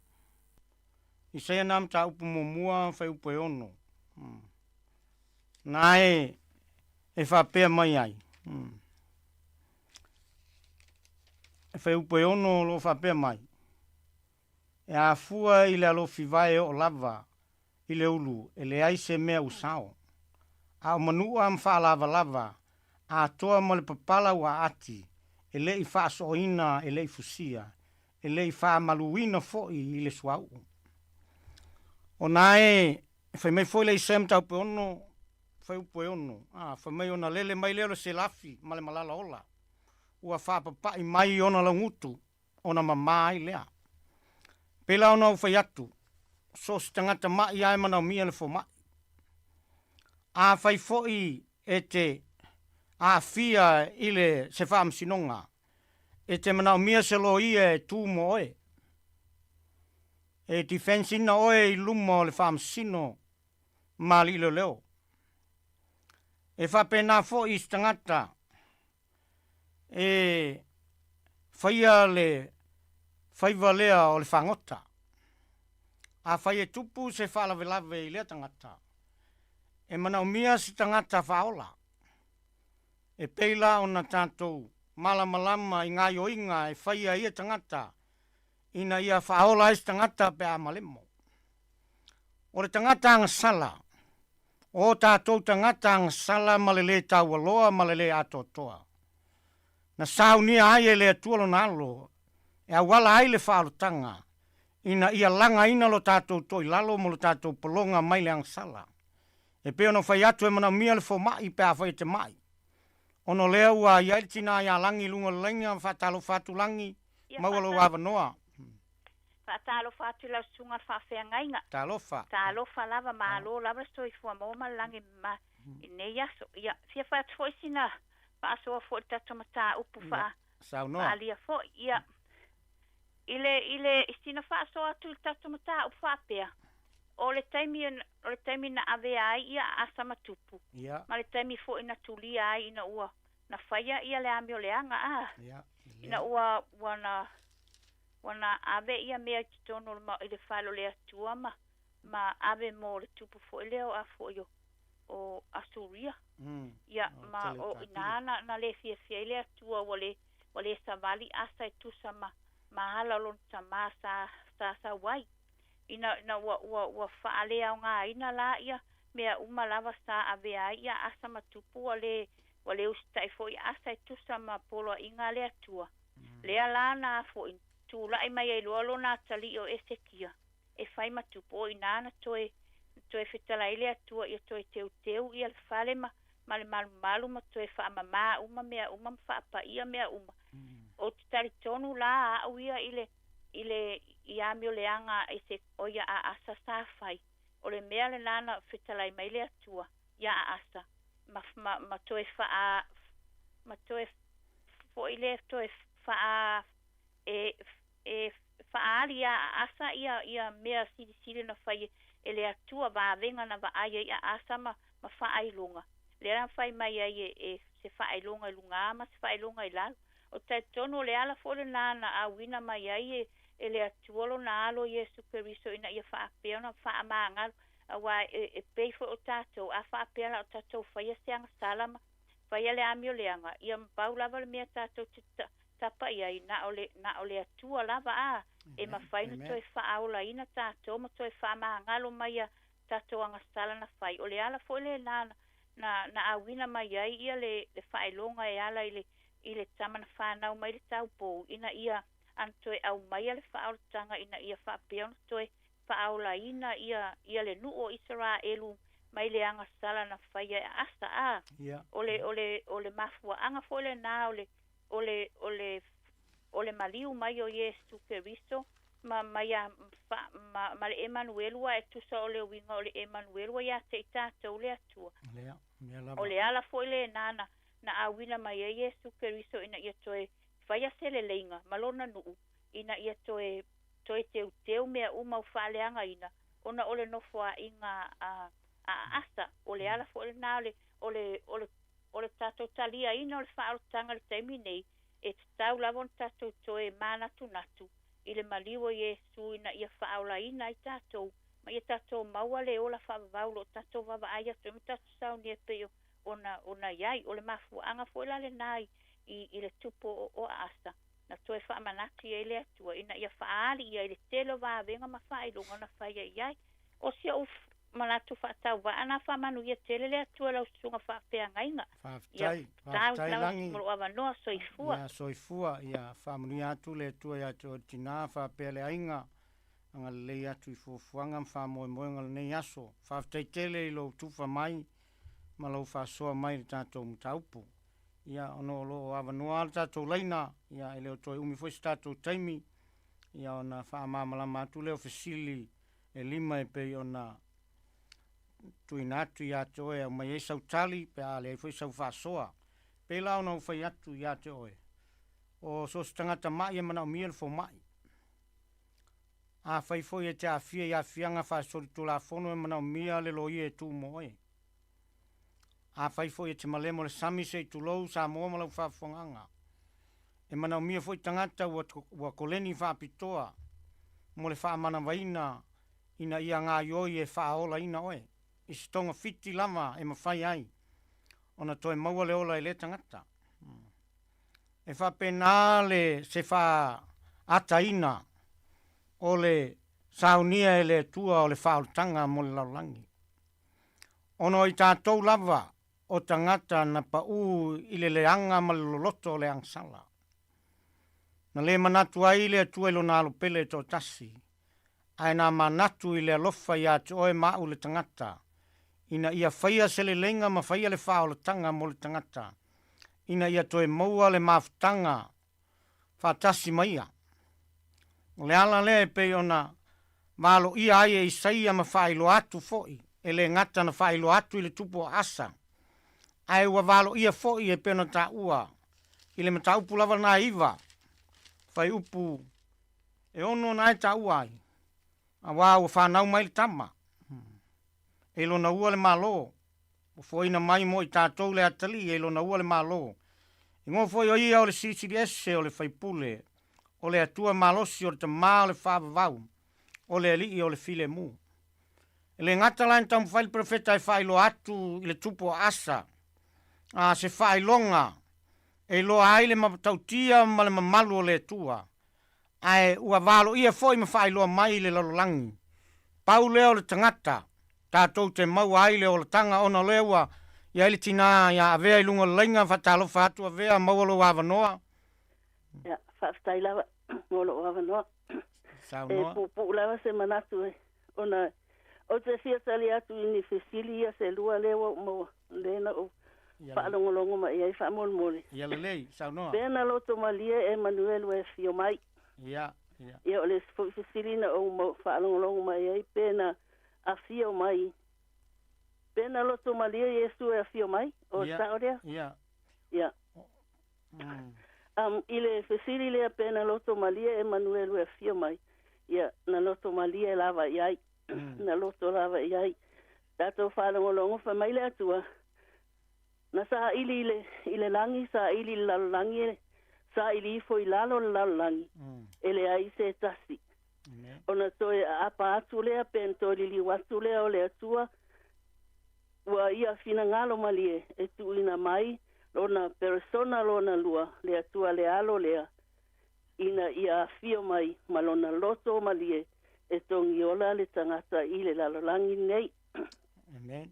Isaia na mataupu muamua fuaiupu e ono. Na e e faapea mai ai. E fuaiupu e ono o lo o faapea mai, E afua i le alofi vae oo lava i le ulu e leai se mea ua sao, a o manua ma faalavalava atoa ma le papala ua aati, e le i faasooina, e le i fusia, e le i faamaluina foi i le suauu. Ona e fai mai foi le Isaia mataupu e ono, fuaiupu e ono, a, fai mai ona lele mai lea o le selafi ma le malala ola, ua faapapai mai ona laugutu, ona mamā ai lea. Pēlā ona ou fai atu, so o se tagata maʻi lava e manaomia le fomai. Afai foi e te aafia i le se faamasinoga, e te manaomia se loia e tu mo oe, e defense ina oe i luma o le faamasino ma alii leoleo. E faapena foi i se tagata e faia le faiva lea o le fagota. Afai e tupu se faalavelave i lea tagata, e manaomia se tagata faaola. E pei la ona tatou malamalama i gaoioiga e faia e ia tagata ina ia faaola ai se tagata pe a malemo. O le tagata agasala, o tatou tagata agasala ma le lē taualoa ma le lē atoatoa, na saunia ai e le Atua Lona Alo e auala ai le faaolotaga ina ia lagaina lo tatou toilalo ma lo tatou pologa mai le agasala. E pei ona fai atu e manaomia le fomai pe afai e te maʻi. Ona o lea ua i ai le tinā iā Lagi i luga o le laina, faatalofa atu Lagi, maua lou avanoa. Faatalofa atu i lau susuga le faafeagaiga. Talofa. Talofa lava, malo lava le soifua maua ma le lagi ma i nei aso. Ia, fia fai atu foi sina faasoa foi i le tatou mataupu faa, faalia foi. Ia, i le, i le, i sina faasoa atu i le tatou mataupu faapea, o le taimi, o le taimi na avea ai ia Asa ma tupu, ma le taimi foi na tulia ai ina ua na faia ia le amioleaga, a, ina ua, ua na, Ua na ave ia mea i totonu o le i le fale o le Atua ma, ma ave mo le tupu foi lea o a foi o, o Asuria. Ia, ma o inā na, na le fiafia ai le Atua ua le, ua le savali Asa e tusa ma, ma ala o lona tamā sa, sa sau ai. Ina, ina ua, ua, ua faaleaogaina la ia mea uma lava sa avea ai ia Asa ma tupu ua le, ua le usitai foi Asa e tusa ma poloaiga a le Atua. Lea la na foi tulai mai ai loa lona atalii o Esekia e fai ma tupu, o inā na toe, na toe fetalai le Atua ia toe teuteu ia le fale ma, ma le malumalu ma toe faamamā uma mea uma ma faapaia mea uma. Ou te talitonu la au ia i le, i le, i amioleaga a Ese, o ia a Asa sa fai, o le mea lenā na fetalai mai le Atua iā Asa ma, ma, ma toe faa, ma toe foi lea toe faa e e faaali iā Asa ia ia mea silisili na fai e le Atua vavega na vaai ai a Asa ma ma faailoga. Lea na fai mai ai e e se faailoga i lugā ma se faailoga i lalo. O talitonu o le ala foi lenā na auina mai ai e e le Atua lona Alo Iesu Keriso ina ia faapea ona faamagalo auā e e pei foi o tatou a faapea la o tatou faia se agasala ma Faia le amioleaga, ia pau lava le mea tatou te tapa i ai, na o le, na o le Atua lava a e mafai ona toe faaolaina tatou ma toe faamagalo mai ia tatou agasala na fai. O le ala foi lena na, na auina mai ai ia le, le faailoga e ala i le, i le tama na fanau mai le taupou, ina ia ana toe aumaia le faaolataga ina ia faapea ona toe faaolaina ia, ia le nuu o Isaraelu mai le agasala na faia e Asa. A, o le, o le, o le mafuaaga foi lena o le, o le, o le, o le maliu mai o Iesu Keriso ma, ma ia, fa, ma, ma le Emanuelu, a e tusa o le uiga o le Emanuelu ua ia te i tatou le Atua. O le ala foi lena na, na auina mai ai Iesu Keriso ina ia toe faia se leleiga ma lona nuu, ina ia toe, toe teuteu mea uma ua faaleagaina, ona o le nofoaʻiga a, a Asa. O le ala foi lena o le, o le, o le, o le tatou taliaina o le faaolataga i le taimi nei, e tatau lava ona tatou toe manatunatu i le maliu o Iesu ina ia faaolaina ai tatou, ma ia tatou maua le ola faavavau o lo o tatou vaavaai atu ai ma tatou saunia e pei ona, ona i ai. O le mafuaaga foi la lena i, i, i le tupu o, o Asa, na toe faamanatu i ai le Atua ina ia faaali i ai le tele o vavega ma faailoga na faia i ai. O si ou manatu faatauvaa na, faamanuia tele le Atua i lau susuga faafeagaiga. Ia Faafetai, faafetai Lagi. Mo lou avanoa, soifua. Ia, soifua, ia faamanuia atu le Atua ia te oe le tina, faapea le aiga, agalelei atu i fuafuaga ma faamoemoega o lenei aso. Faafetai tele i lou tufa mai ma lou faasoa mai i le tatou mataupu. Ia, ona o lo o avanoa lava le tatou laina, ia, e le o toe umi foi se tatou taimi, ia, ona faamalamalama atu lea o fesili e lima e pei ona tuuina atu ia te oe e aumai ai sau tali pe a leai foi sau faasoa. Pei la ona ou fai atu ia te oe, o so o se tagata ma'i e manaomia le fomai. Afai foi e te aafia i aafiaga faasolitulafono e manaomia le loia e tu mo oe. Afai foi e te malemo le sami se i tulou Samoa ma lau faafofogaaga, e manaomia foi tagata ua, ua koleni faapitoa mo le faamanavaina ina ia gaioi e faaolaina oe i se togafiti lava e mafai ai ona toe maua le ola e lea tagata. E faapena le se faaataina o le saunia e le Atua o le faaolataga mo le lalolagi. Ona o i tatou lava o tagata na paʻū i le leaga ma le loloto o le agasala. Na le manatu ai le Atua i Lona Alo Pele e toatasi, ae na manatu i le alofa ia te oe ma au le tagata, ina ia faia se leleiga ma faia le faaolataga mo le tagata, ina ia toe maua le mafutaga faatasi ma ia. O le ala lea e pei ona valoia ai e Isaia ma faailoa atu foi, e le gata na faailoa atu i le tupu o Asa, ae ua valoia foi e pei ona taua i le mataupu lava lena e iva, fuaiupu e ono na e taua ai, auā ua fanau mai le tama, e lona ua le Malo, Ua foaina mai mo i tatou le atalii e lona ua le Malo. Igoa foi o ia o le Silisili Ese, o le Faipule, o le Atua Malosi, o le Tama o le Faavavau, o le Alii o le Filemu. E le gata la ina taumafai le perofeta e faailoa atu i le tupu o Asa, a se faailoga e iloa ai le matautia ma le mamalu o le Atua, ae ua valoia foi ma faailoa mai i le lalolagi. Pau lea o le tagata tatou te maua ai le olataga ona o lea ua i ai le tinā ia Avea i luga o le laina, faatalofa atu Avea, maua lou avanoa. Ia, faafetai lava mo lou avanoa. Saunoa. E puupuu lava se manatu e, ona ou te fia tali atu i ni fesili ia se lua lea ua ou maua, lea na ou faalogologo mai i ai faamolemole. Ia lelei, saunoa. Pea na loto malie e Emanuelu e afio mai. Ia, ia. Ia, o le isi foi fesili na ou mau faalogologo mai ai, pe na afio mai, pe na loto malie Iesu e afio mai, o Ia, sao lea? ia. Ia. Um, i le fesili lea pe na loto malie Emanuelu e afio mai, ia, na loto malie lava i ai. Na loto lava i ai. Tatou faalogologo fai mai le Atua, Na saili i le, i le lagi, saili i le lalolagi, e saili ifo i lalo le lalolagi, e leai se tasi. Ona toe aapa atu lea, pe na toe liliu atu lea o le Atua, ua ia finagalo malie e tuuina mai Lona Peresona lona lua, le Atua le Alo lea, ina ia afio mai ma Lona loto malie e togiola le tagata i le lalolagi nei. Amen.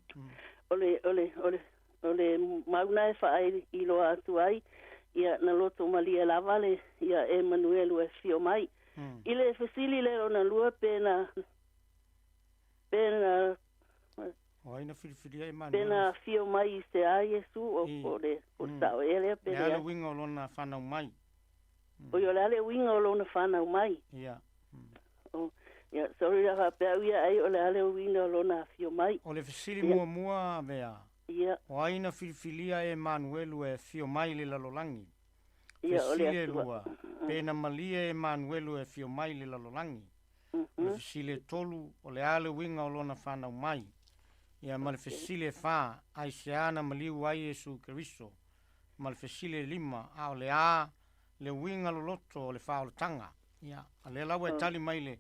O le, o le, o le, o le mauna e faailoa atu ai, ia, na loto malie lava le, ia Emanuelu e afio mai. I le fesili le lona lua pe na, pe na, O ai na filifilia Emanuelu? Pe na afio mai i se a Iesu, o, o le, o le sao ea lea pe Le a leai? le uiga o lona fanau mai? Oi, o le a le uiga o lona fanau mai? Ia. O, ia, sorry la faapea au ia ai o le a le uiga o lona afio mai. O le fesili muamua avea, Ia. o ai na filifilia Emanuelu e afio mai i le lalolagi? Ia, o le Fesili e Atua. lua, pe na malie Emanuelu e afio mai i le lalolagi? O le fesili e tolu, o le a le uiga o lona fanau mai? Ia, ma le fesili e fa, aisea na maliu ai Iesu Keriso? Ma le fesili e lima, a o le a le uiga loloto o le faaolataga? Ia, a lea la ua e tali mai le,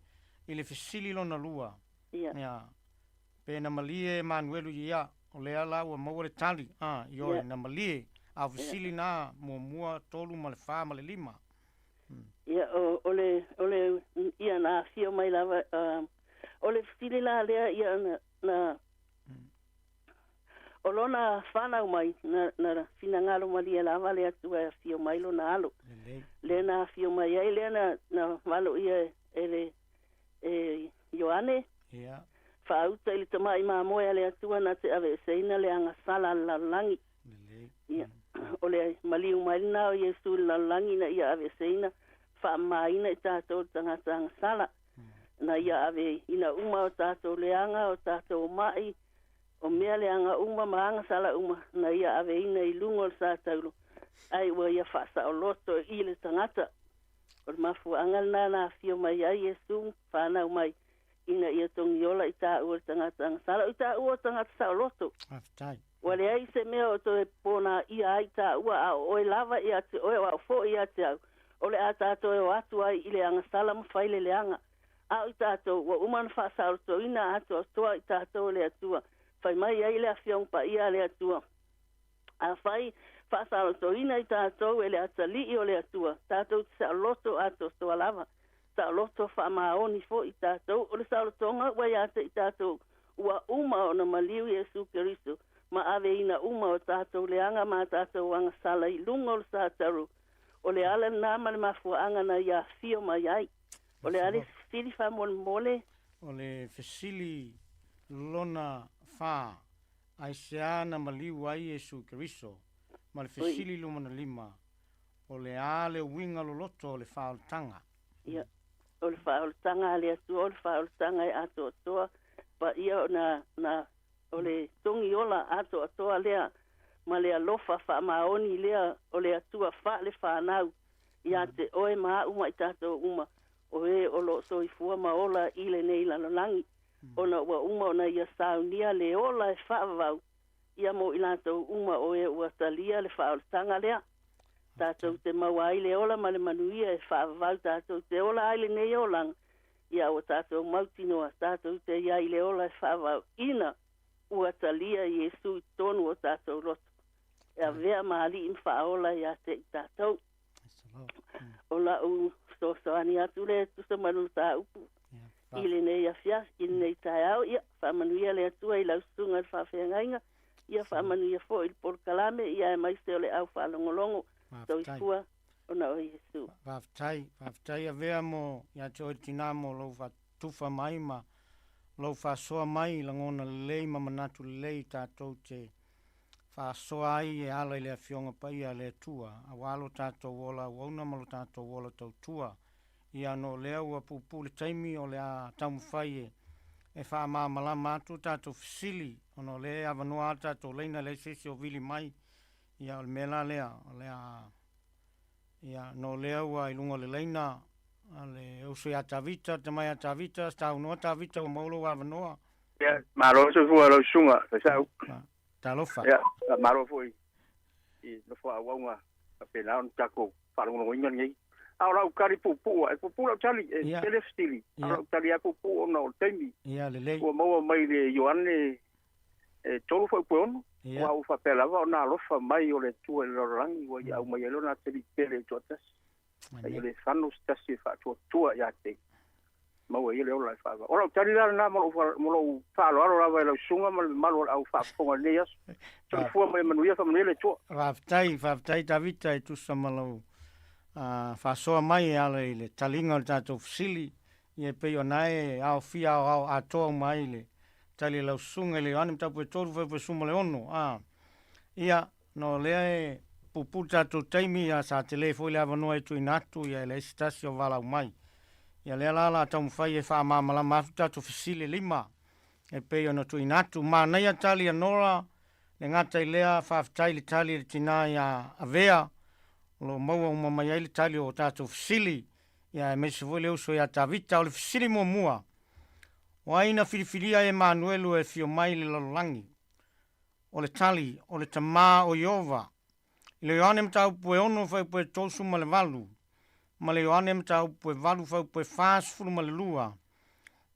i le fesili lona lua. Ia, pe na malie Emanuelu ia, o lea la ua maua le tali, a, ioe, na malie. A o fesili na, muamua, tolu ma le fa ma le lima. Ia, o, o le, o le, ia, na afio mai lava, o le fesili la lea, ia, na, na, o lona fanau mai, na, na finagalo malie lava le Atua e afio mai lona alo. Lea na afio mai ai, lea na, na valoia e le, e Ioane, faauta i le tamai mamoe a le Atua na te aveeseina le agasala a le lalolagi. Ia, o le maliu mai lena o Iesu i le lalolagi ina ia aveeseina, faamamaina i tatou le tagata agasala. Na ia aveina uma o tatou leaga, o tatou ma'i, o mea leaga uma ma agasala uma, na ia aveina i luga o le sa taulo, ai ua ia faasaoloto i le tagata. O le mafuaaga lena na afio mai ai Iesu, fanau mai, ina ia togiola i taua le tagata agasala, o i taua o tagata saoloto. Faafetai. Ua leai se mea o toe pona ia ai taua, a o oe lava ia te oe, o au foi ia te au, o le a tatou e o atu ai i le agasala ma fai le leaga. A o i tatou, ua uma ona faasaolotoina atoatoa i tatou e le Atua, fai mai ai le Afioga Paia a le Atua. Afai faasaolotoina i tatou e le Atalii o le Atua, tatou te saoloto atoatoa lava, saoloto faamaoni foi i tatou. O le saolotoga ua ia te i tatou, ua uma ona maliu Iesu Keriso ma aveina uma o tatou leaga ma a tatou agasala i luga o le sa taulo. O le ala lena ma le mafuaaga na ia afio mai ai. O le a le fesili faamolemole? O le fesili lona fa, aisea na maliu ai Iesu Keriso? Ma le fesili lomana lima, o le a le uiga loloto o le faaolataga? Ia, o le faaolataga a le Atua, o le faaolataga e atoatoa, paia o na, na, o le togiola atoatoa lea, ma le alofa faamaoni lea o le Atua faale-fanau ia te oe ma a'u ma i tatou uma, o e o lo o soifua ma ola i lenei lalolagi, ona ua uma ona ia saunia le ola e faavavau ia mo i latou uma o e ua talia le faaolataga lea. Tatou te maua ai le ola ma le manuia e faavavau tatou te ola ai lenei olaga, ia ua tatou mautinoa tatou te i ai i le ola e faavavau ina ua talia Iesu i totonu o tatou loto e avea ma Alii ma Faaola ia te i tatou. O la'u fesoasoani atu lea e tusa ma le mataupu i lenei afiafi, i lenei taeao. Ia, faamanuia le Atua i lau susuga i le faafeagaiga, ia faamanuia foi i le polokalame, ia aemaise o le au faalogologo. Soifua ona o Iesu. Faafetai, faafetai Avea mo ia te oe le tina mo lou faatufa mai ma lou faasoa mai i lagona lelei ma manatu lelei tatou te faasoa ai e ala i le Afioga Paia a le Atua, aua lo tatou ola auauna ma lo tatou ola tautua. Ia no lea ua puupuu le taimi o le a taumafai e e faamalamalama atu a tatou fesili, ona o lea e avanoa lava le tatou laina e leai se isi o vili mai. Ia o le mea la lea, o le a Ia, no lea ua i luga o le laina a le uso ia Tavita, le tama ia Tavita, saunoa Tavita ua maua lou avanoa. Ia, malo le soifua i lau susuga Faisau. Talofa. Ia, faamalo foi i nofo auauna faapena ona tatou faalogologoina lenei. A o lau tali puupuu lava, e puupuu lau tali, e tele fesili, a o lau tali lava puupuu ona o le taimi. Ia, lelei. Ua maua mai le Ioane e 3 fuaiupu e 6. Aua ua faapea lava ona alofa mai o le Atua i le lalolagi ua Ia aumai ai Lona Atalii Pele e toatasi, a ia le fano se tasi e faatuatua ia te Ia, maua ai le ola e faavavau. O lau tali la lena ma lou faaaloalo lava i lau susuga ma le mamalu o le au faafofoga i lenei aso. Soifua ma ia manuia, faamanuia le Atua. Faafetai, faafetai Tavita e tusa ma lau faasoa mai e ala i le taliga o le tatou fesili, ia e pei ona e aofia aoao atoa uma ai le tali a lau susuga i le Ioane Mataupu e 3 fuaiupu 16, a. Ia, ona o lea e puupuu le tatou taimi, ia sa tele foi le avanoa e tuuina atu, ia e leai se tasi o valaau mai. Ia lea la o le a taumafai e faamalamalama atu tatou fesili e lima e pei ona tuuina atu. Manaia tali a Nora, le gata i lea, faafetai i le tali a le tina ia Avea, o lo o maua uma mai ai le tali o tatou fesili, ia aemaise foi le uso ia Tavita. O le fesili muamua, o ai na filifilia Emanuelu e afio mai i le lalolagi? O le tali, o le Tama o Ieova. I le Ioane mataupu e 6 fuaiupu e 38 ma le Ioane mataupu e 8 fuaiupu e 42,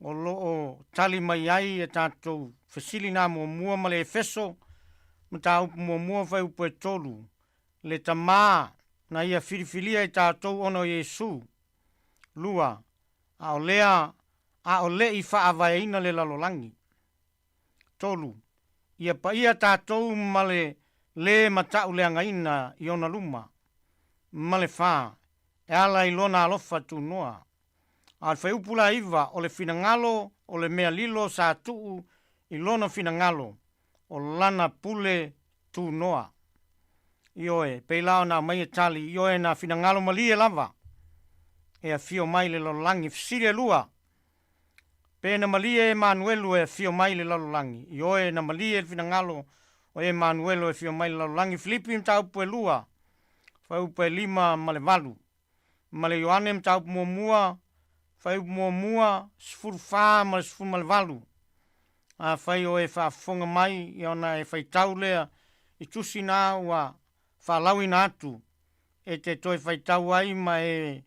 o lo o tali mai ai e tatou fesili na muamua ma le Efeso mataupu muamua fuaiupu e 3, le Tama na ia filifilia i tatou ona o Iesu. 2, a o lea a o le i faavaeina le lalolagi. 3, Ia paia tatou ma le lē matauleagaina i ona luma. Ma le 4, E ala i lona alofa tunoa. A o le fuaiupu la 9, o le finagalo o le mea lilo sa tuu i lona finagalo, o lana pule tunoa. Ioe, pei la ona aumai e tali, ioe na finagalo malie lava e afio mai le lalolagi. Fesili e lua, Pe na malie Emanuelu e afio mai i le lalolagi. Ioe, na malie le finagalo o Emanuelu e afio mai i le lalolagi. Filipi mataupu e lua, fuaiupu e lima ma le valu. Ma le Ioane mataupu muamua, fuaiupu muamua, 14 ma le 18. Afai o e faafofoga mai, ia ona e faitau lea i tusi na ua faalauina atu, e te toe faitau ai ma e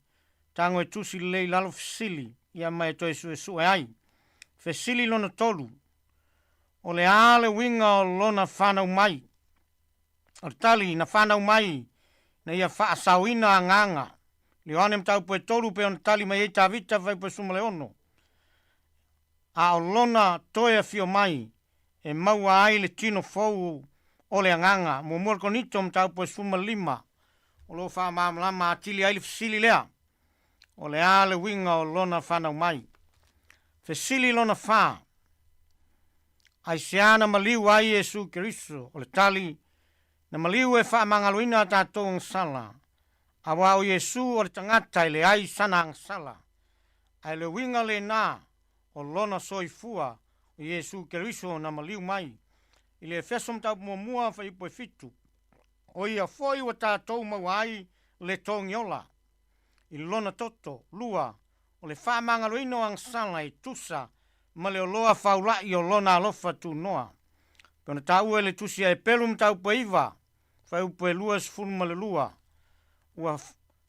tago e tusi lelei i lalo fesili, ia ma e toe suesue ai. Fesili lona tolu, O le a le uiga o lona fanau mai? O le tali, Na fanau mai na ia faasaoina agaga. Le Ioane mataupu e tolu pei ona tali mai ai Tavita fuaiupu e 16. A o lona toe afio mai e maua ai le tino fou o le agaga. Muamua le Korinito mataupu e 15 o lo o faamalamalama atili ai le fesili lea, O le a le uiga o lona fanau mai? Fesili lona fa, Aisea na maliu ai Iesu Keriso? O le tali, Na maliu e faamagaloina a tatou agasala, aua o Iesu o le tagata e leai sana agasala, ae le uiga lena o lona soifua o Iesu Keriso na maliu mai. I le Efeso mataupu muamua fuaiupu e fitu, O ia foi ua tatou maua ai le togiola i lona toto. Lua, o le faamagaloina o agasala e tusa ma le oloa faula'i o lona alofa tunoa. Pei ona taua i le Tusi a Epelu mataupu e iva, fuaiupu e 22, ua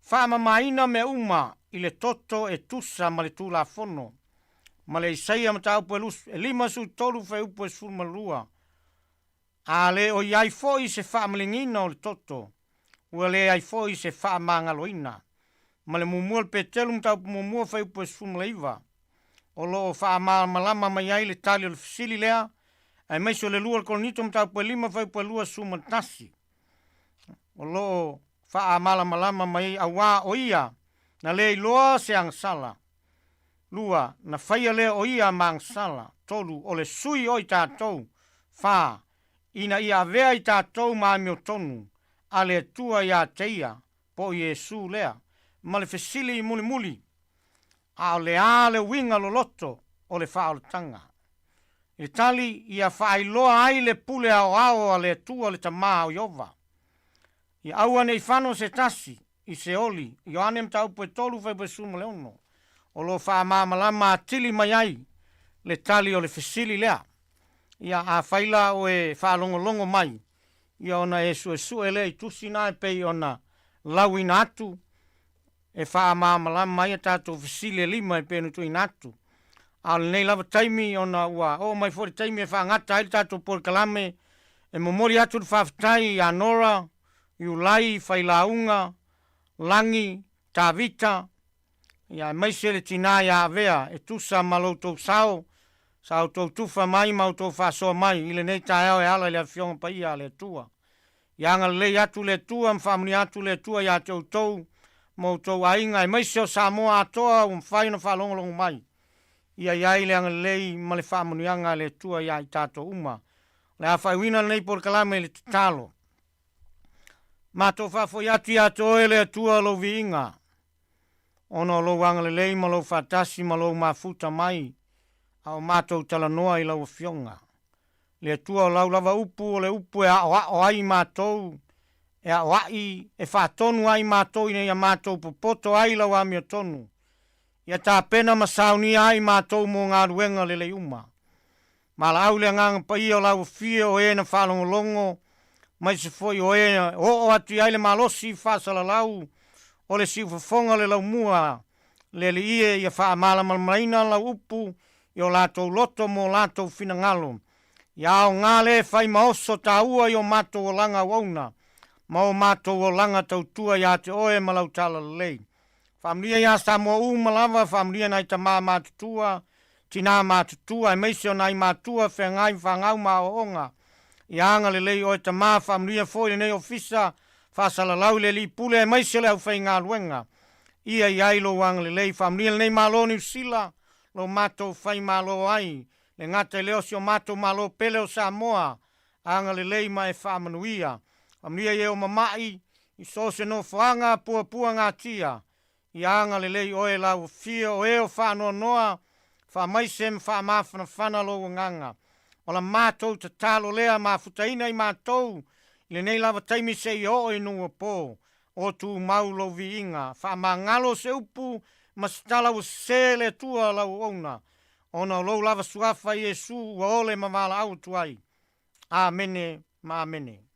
faamamaina mea uma i le toto e tusa ma le Tulafono, ma le Isaia mataupu e 53 fuaiupu e 12, A le o i ai foi se faamaligiina o le toto, ua leai foi se faamagaloina. Ma le muamua o le Petelu mataupu muamua fuaiupu e 19, o lo o faamalamalama mai ai le tali o le fesili lea, aemaise o le lua o le Korinito mataupu e lima fuaiupu e 21, o lo o faamalamalama mai ai auā o ia na le iloa se agasala. Lua, na faia lea o ia ma agasala. Tolu, o le sui o i tatou. Fa, ina ia avea i tatou ma amiotonu a le Atua ia te ia, po o Iesu lea. Ma le fesili mulimuli, a o le a le uiga loloto o le faaolataga? I le tali, ia faailoa ai le pule aoao a le Atua le Tama o Ieova. Ia aua ne i fano se tasi i Seoli, Ioane mataupu e 3 fuaiupu e 16, o lo o faamalamalama atili mai ai le tali o le fesili lea. Ia, afai la o e faalogologo mai, ia ona e suesue lea i tusi na e pei ona lauina atu, e faamalamalama ai a tatou fesili e lima e pei ona tuuina atu. A o lenei lava taimi ona ua oo mai foi le taimi e faagata ai le tatou polokalame. E momoli atu le faafetai ia Nora, Iulai, Failauga, Lagi, Tavita, ia aemaise le tinā ia Avea e tusa ma lo outou sao sa outou tufa mai ma outou faasoa mai i lenei taeao e ala i le Afioga Paia a le Atua. Ia agalelei atu le Atua ma faamanuia atu le Atua ia te outou ma outou aiga aemaise o Samoa atoa ua mafai ona faalogologo mai. Ia i ai le agalelei ma le faamanuiaga a le Atua ia i tatou uma. O le a faaiuina lenei polokalame i le tatalo. Matou faafoi atu ia te oe le Atua lou viiga, ona o lou agalelei ma lou faatasi ma lou mafuta mai, a o matou talanoa i lau Afioga. Le Atua o lau lava upu o le upu e aoao ai matou, e aoai, e faatonu ai matou ina ia matou popoto ai i lau amiotonu, ia tapena ma saunia ai matou mo galuega lelei uma. Valaau le Agaga Paia o lau Afio o e na faalogologo, maise foi o e oo atu i ai le malosi faasalalau o le siufofoga o le laumua, le Alii e, ia faamalamalamaina lau upu i o latou loto mo latou finagalo. Ia aoga le fai ma oso taua i o matou olaga auauna ma o matou olaga tautua ia te oe ma lau talalelei. Faamanuia ia Samoa uma lava, faamanuia nai tama matutua, tinā matutua, aemaise o nai matua, feagai ma fanau ma aoaoga. Ia agalelei oe tama, faamanuia foi lenei ofisa, faasalalau i le Alii Pule aemaise o le aufaigaluega. Ia i ai lou agalelei, faamanuia lenei Malo o Niu Sila, lo matou fai malo ai, le gata i lea o si o matou Malo pele o Samoa, agalelei ma e faamanuia. Faamanuia i e o mama'i, i so o se nofoaga puapuagatia, ia agalelei oe lau afio o e o faanoanoa, faamaise ma faamafanafana lou agaga. O la matou tatalo lea mafutaina i matou i lenei lava taimi seia oo i nuu o po. O tumau lou viiga, faamagalo se upu ma se tala ua sese le Atua lau auauna, ona o lou lava suafa Iesu ua ole ma valaau atu ai. Amene ma amene.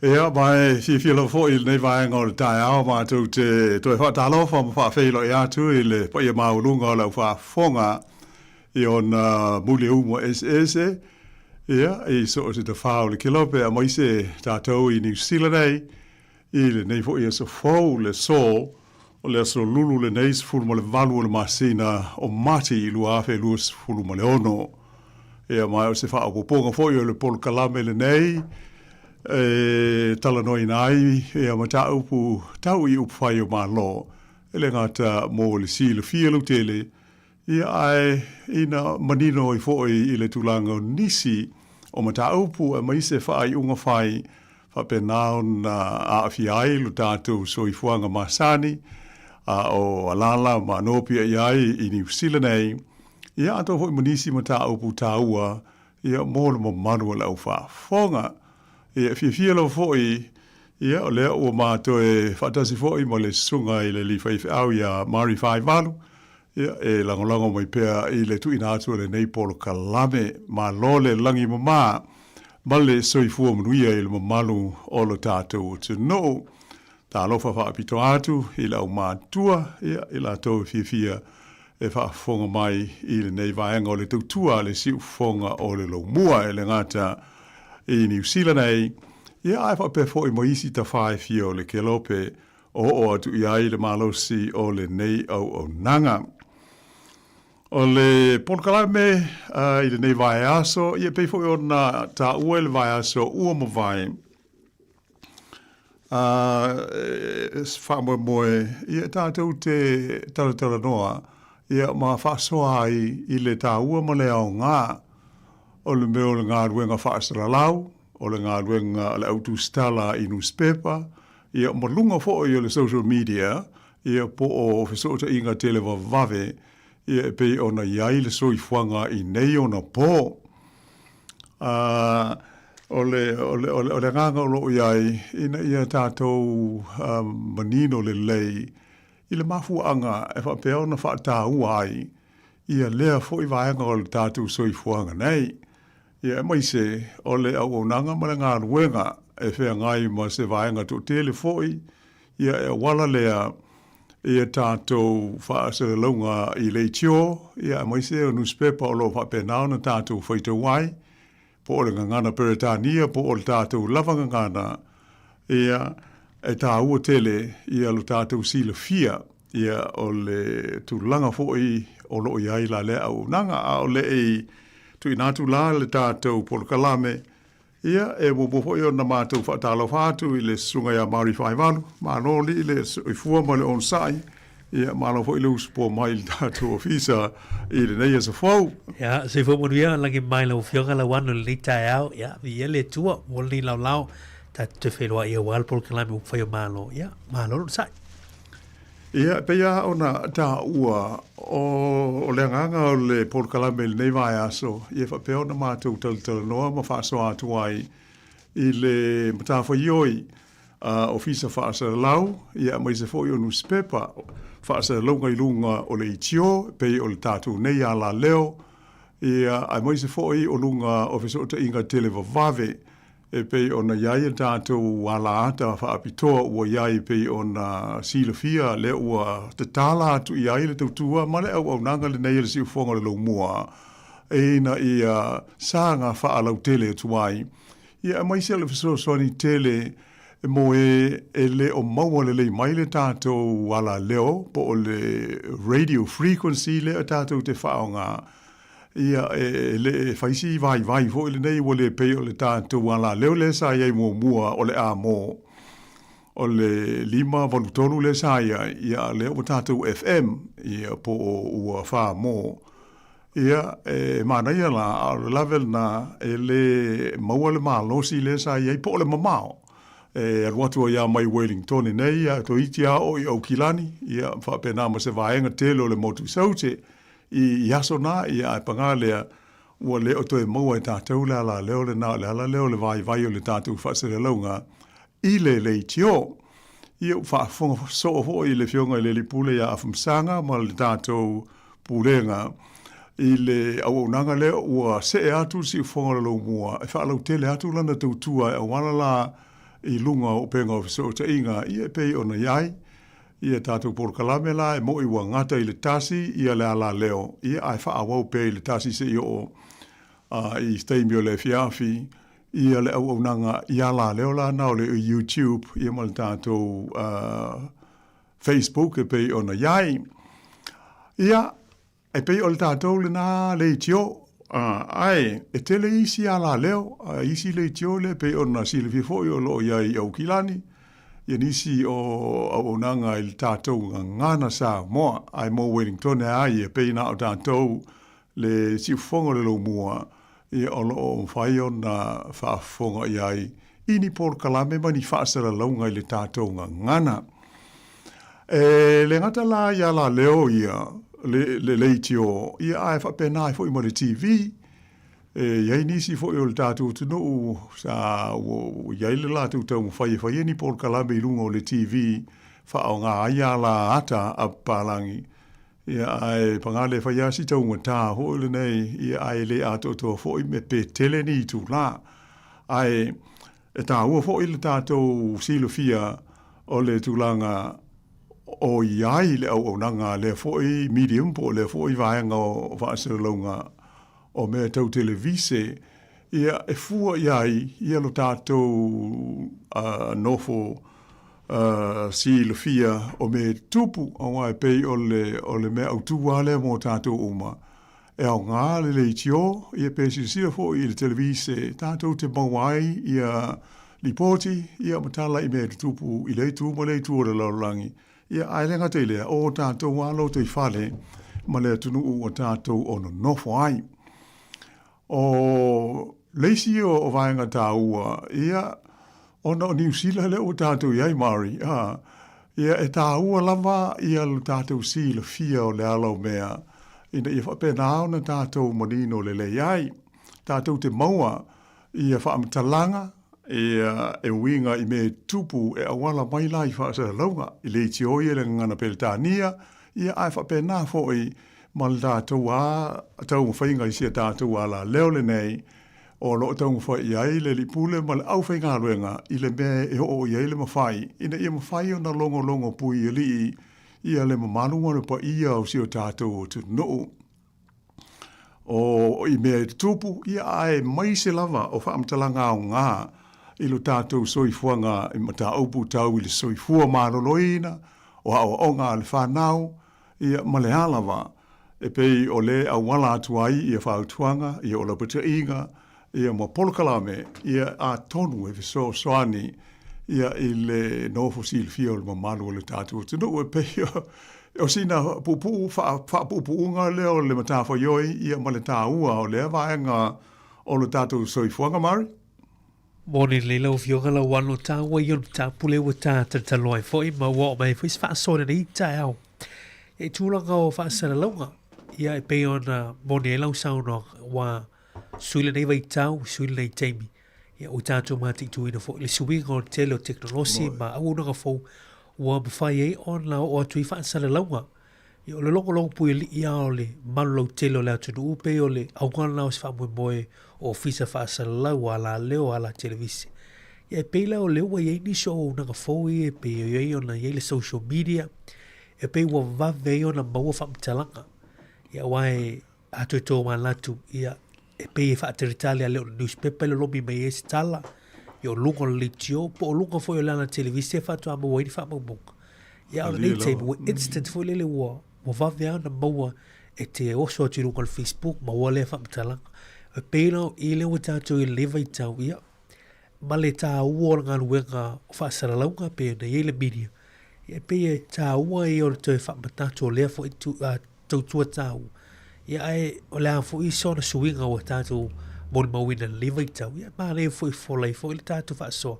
Ia, ma e fiafia lava foi i lenei vaega o le taeao matou te toe faatalofa ma faafeiloai atu i le paia maualuga o le au faafofoga i ona muliauma eseese, ia, i so o se tafā o le kelope aemaise tatou i Niu Sila nei, i lenei foi aso fou, le aso o le aso Lulu lenei 18 o le masina o Mati 2026. Ia, ma o se faaopoopoga foi o le polokalame lenei e talanoaina ai ia mataupu tau i upufai o Malo, e le gata mo le silafia lautele, ia ae ina manino ai foi i le tulaga o nisi o mataupu aemaise faaiuga fai faapena ona aafia ai lo tatou soifuaga masani a o alaala ma nopiai ai i Niu Sila nei, ia atoa foi ma nisi mataupu taua ia mo le mamalu o le au faafofoga. Ia, e fiafia lava foi, ia, o lea ua ma toe faatasi foi ma le susuga i le alii faifeau ia Mari Faivalu, ia, e lagolago mai pea i le tuuina atu o lenei polokalame. Malo le lagi mama ma le soifua manuia i le mamalu o lo tatou atunuu. Talofa faapitoa atu i le aumātua, ia, i latou e fiafia e faafofoga mai i lenei vaega o le tautua a le siufofoga o le Lomua e le gata i Niu Sila nei, ia ae faapea foi ma isi tafā e fia o le kelope o oo atu i ai le malosi o lenei auaunaga. O le polokalame i lenei vaeaso, ia e pei foi ona taua i le vaeaso ua mavae, A e faamoemoe ia tatou te talatalanoa ia ma faasoa ai i le taua ma le aoga o le mea o le galuega faasalalau, o le galuega a le au tusitala i nusipepa, ia ma luga foi o le social media, ia po o fesootaiga televavave, ia e pei ona i ai le soifuaga i nei ona po. A o le, o le, o le, o le agaga o lo o i ai, ina ia tatou manino lelei i le mafuaaga e faapea ona faataua ai ia lea foi vaega o le tatou soifuaga nei. Ia aemaise o le auaunaga ma le galuega e feagai ma se vaega toatele foi, ia e auala lea ia tatou faasalalauga i leitio, ia aemaise o nusipepa o lo o faapena ona tatou faitau ai, po o le gagana Peretania po o le tatou lava gagana, ia, e taua tele ia lo tatou silafia ia o le tulaga foi o lo o i ai la lea auaunaga. A o le i tuuina atu la le tatou polokalame, Ia, e muamua foi ona matou faatalofa atu i le Susuga ia Mari Faivalu, malo alii le soifua ma le onosai, ia malo foi le usupoa mai i le tatou ofisa i lenei aso fou. Ia, soifua manuia, lagi mai lau Afioga Lauano i lenei taeao, ia, viia le Atua mo lenei laolao, tatou toe feiloai aua le polokalame ua fai o Malo, ia, malo le onosai. Ia, e pei lava ona taua, o, o le agaga o le polokalame i lenei vaiaso, ia faapea ona matou talatalanoa ma faasoa atu ai i le matafaioi a Ofisa Faasalalau, ia aemaise foi o nusipepa faasalalauga i luga o le leitio, e pei o le tatou nei alaleo, ia aemaise foi o luga o fesootaiga televavave e pei ona i ai a tatou alaata faapitoa ua i ai e pei ona silafia lea ua tatala atu i ai le tautua ma le auaunaga lenei a le Siufofoga o le Laumua ina ia saga faalautele atu ai ia aemaise o le fesoasoani tele mo e e le o maua lelei mai le tatou alaleo po o le radio frequency lea tatou te faaaoga. Ia, e le fai si vaivai foi lenei ua le pei o le tatou alaleo lea sa i ai muamua o le A-mo o le 583 lea sa i ai, ia a o lea ua tatou FM, ia po o ua fa-mo. Ia, e manaia la, a o le lave lena, e le maua le malosi lea sa i ai po o le mamao. E alu atu ai lava mai Wellingtone nei, ia toeitiiti lava oo i Aukilani, ia faapena ma se vaega tele o le motu i Saute. I aso na, ia, ae pagā lea, ua le o toe maua e tatou le alaleo lena, o le ala lea o le vaivai o le tatou faasalalauga i le leitio. Ia, ua faafofoga soo foi le Afioga i le Alii Pule ia Afamasaga ma le tatou Pulega i le auaunaga lea ua see atu le siufofoga o le Laumua e faalautele atu lana tautua e auala la i luga o upega o fesootaiga, ia e pei ona i ai Ia tatou polokalame la e mo'i ua gata i le tasi ia le alaleo, ia ae faaauau pea i le tasi seia oo i se taimi o le afiafi ia le auaunaga i alaleo la na o le YouTube ia ma le tatou Facebook e pei ona i ai. Ia, E pei o le tatou lena leitio, ae e tele isi alaleo, a isi leitio lea e pei ona silafia foi o lo o i ai i Aukilani, ia nisi o auaunaga i le tatou gagana Samoa, ae mo Wellingtone a ia, pei na o tatou le siufofoga o le Laumua, ia o lo o mafai ona faafofoga i ai i ni polokalame ma ni faasalalauga i le tatou gagana. E le gata la i alaleo ia, le, le leitio, ia ae faapena ai foi ma le TV. E i ai nisi foi o le tatou atunuu sa ua i ai le latou taumafai e fai ni polokalame i luga o le TV faaaoga ai ala ata a papalagi. Ia ae pagā le fai lava si taugata foi lenei, ia ae le atoatoa foi me pe tele ni itulā. Ae E tāua foi le tatou silafia o le tulaga o i ai le auaunaga a lea foi medium po o lea foi vaega o faasalalauga o mea tau televise, ia, e fua i ai ia lo tatou nofo silafia o mea e tutupu, aua e pei o le mea autū lava lea mo tatou uma. E aoga le leitio, ia pe silasila foi i le televise tatou te maua ai ia lipoti ia ma tala i mea e tutupu i lea itu ma lea itu o le lalolagi. Ia ae le gata i lea, o tatou lava lotoifale ma le atunuu ua tatou o nonofo ai. O le isi o vaega taua, ia, ona o Niu Sila lea ua tatou i ai, Mari, a, ia, e taua lava ia lo tatou silafia o le ala o mea, ina ia faapena ona tatou manino lelei ai. Tatou te maua ia faamatalaga ia e uiga i mea e tutupu e auala mai la i faasalalauga, i leitio ia le gagana Peretania, ia ae faapena foi ma le tatou a taumafaiga i si a tatou alaleo lenei o lo o taumafai i ai le Alii Pule ma le aufaigaluega i le mea e oo i ai le mafai ina ia mafai ona logologo pui alii ia le mamalu ma le paia o si o tatou atunuu. O i mea e tutupu, ia aemaise lava o faamatalaga aoga i lo tatou soifuaga i mataupu tau i le soifua maloloina, o aoaoga a le fanau, ia ma le a lava, e pei o le auala atu ai ia fautuaga, ia o lapataiga, ia ma polokalame, ia atonu e fesoasoani ia i le nofo silafia o le mamalu o le tatou atunuu. E pei o sina puupuu faapuupuuga lea o le matafaioi ia ma le taua o lea vaega o le tatou soifuaga, Mari. Moni lelei lau Afioga Lauano, taua ia o le mataupu lea ua ta talatalanoa ai foi ma ua oo mai ai foi se faasoa i lenei taeao. I tulaga o faasalalauga, ia e pei ona moni ai lau saunoaga, ua sui lenei vaitau, sui lenei taimi, ia ua tatou mataituina foi le suiga o le tele o tekonolosi ma auaunaga fou ua mafai ai ona oo atu ai faasalalauga. Ia, o le logologo puialii lava o le malu lautele o le atunuu pei o le auga lena o se faamoemoe o ofisa faasalalau, alaleo, ala televise. Ia, e pei la o lea ua i ai nisi o auaunaga fou ia e pei ai ona i ai le social media, e pei ua vave ai ona maua faamatalaga. Ia, aua e a toe tomanatu, ia, e pei e faatalitali lava le o le newspaper e lolomi mai ai se tala, ia o luga o le leitio, po o luga foi o le ala televise faatoa maua ai ni faamaumauga. Ia, a o lenei taimi, ua instant foi lele ua, ua vave lava ona maua e te oso atu i luga o le Facebook, maua lea faamatalaga. E pei la o i lea ua tatou i ai i lenei vaitau, ia, ma le taua o le galuega o faasalalauga pei ona i ai le media, ia e pei e taua ia o le toe faamanatu o lea foi tu, tautua taua. Ia ae o le a foi sona suiga ua tatou molimauina i lenei vaitau, ia e manaia foi e fola ai foi le tatou faasoa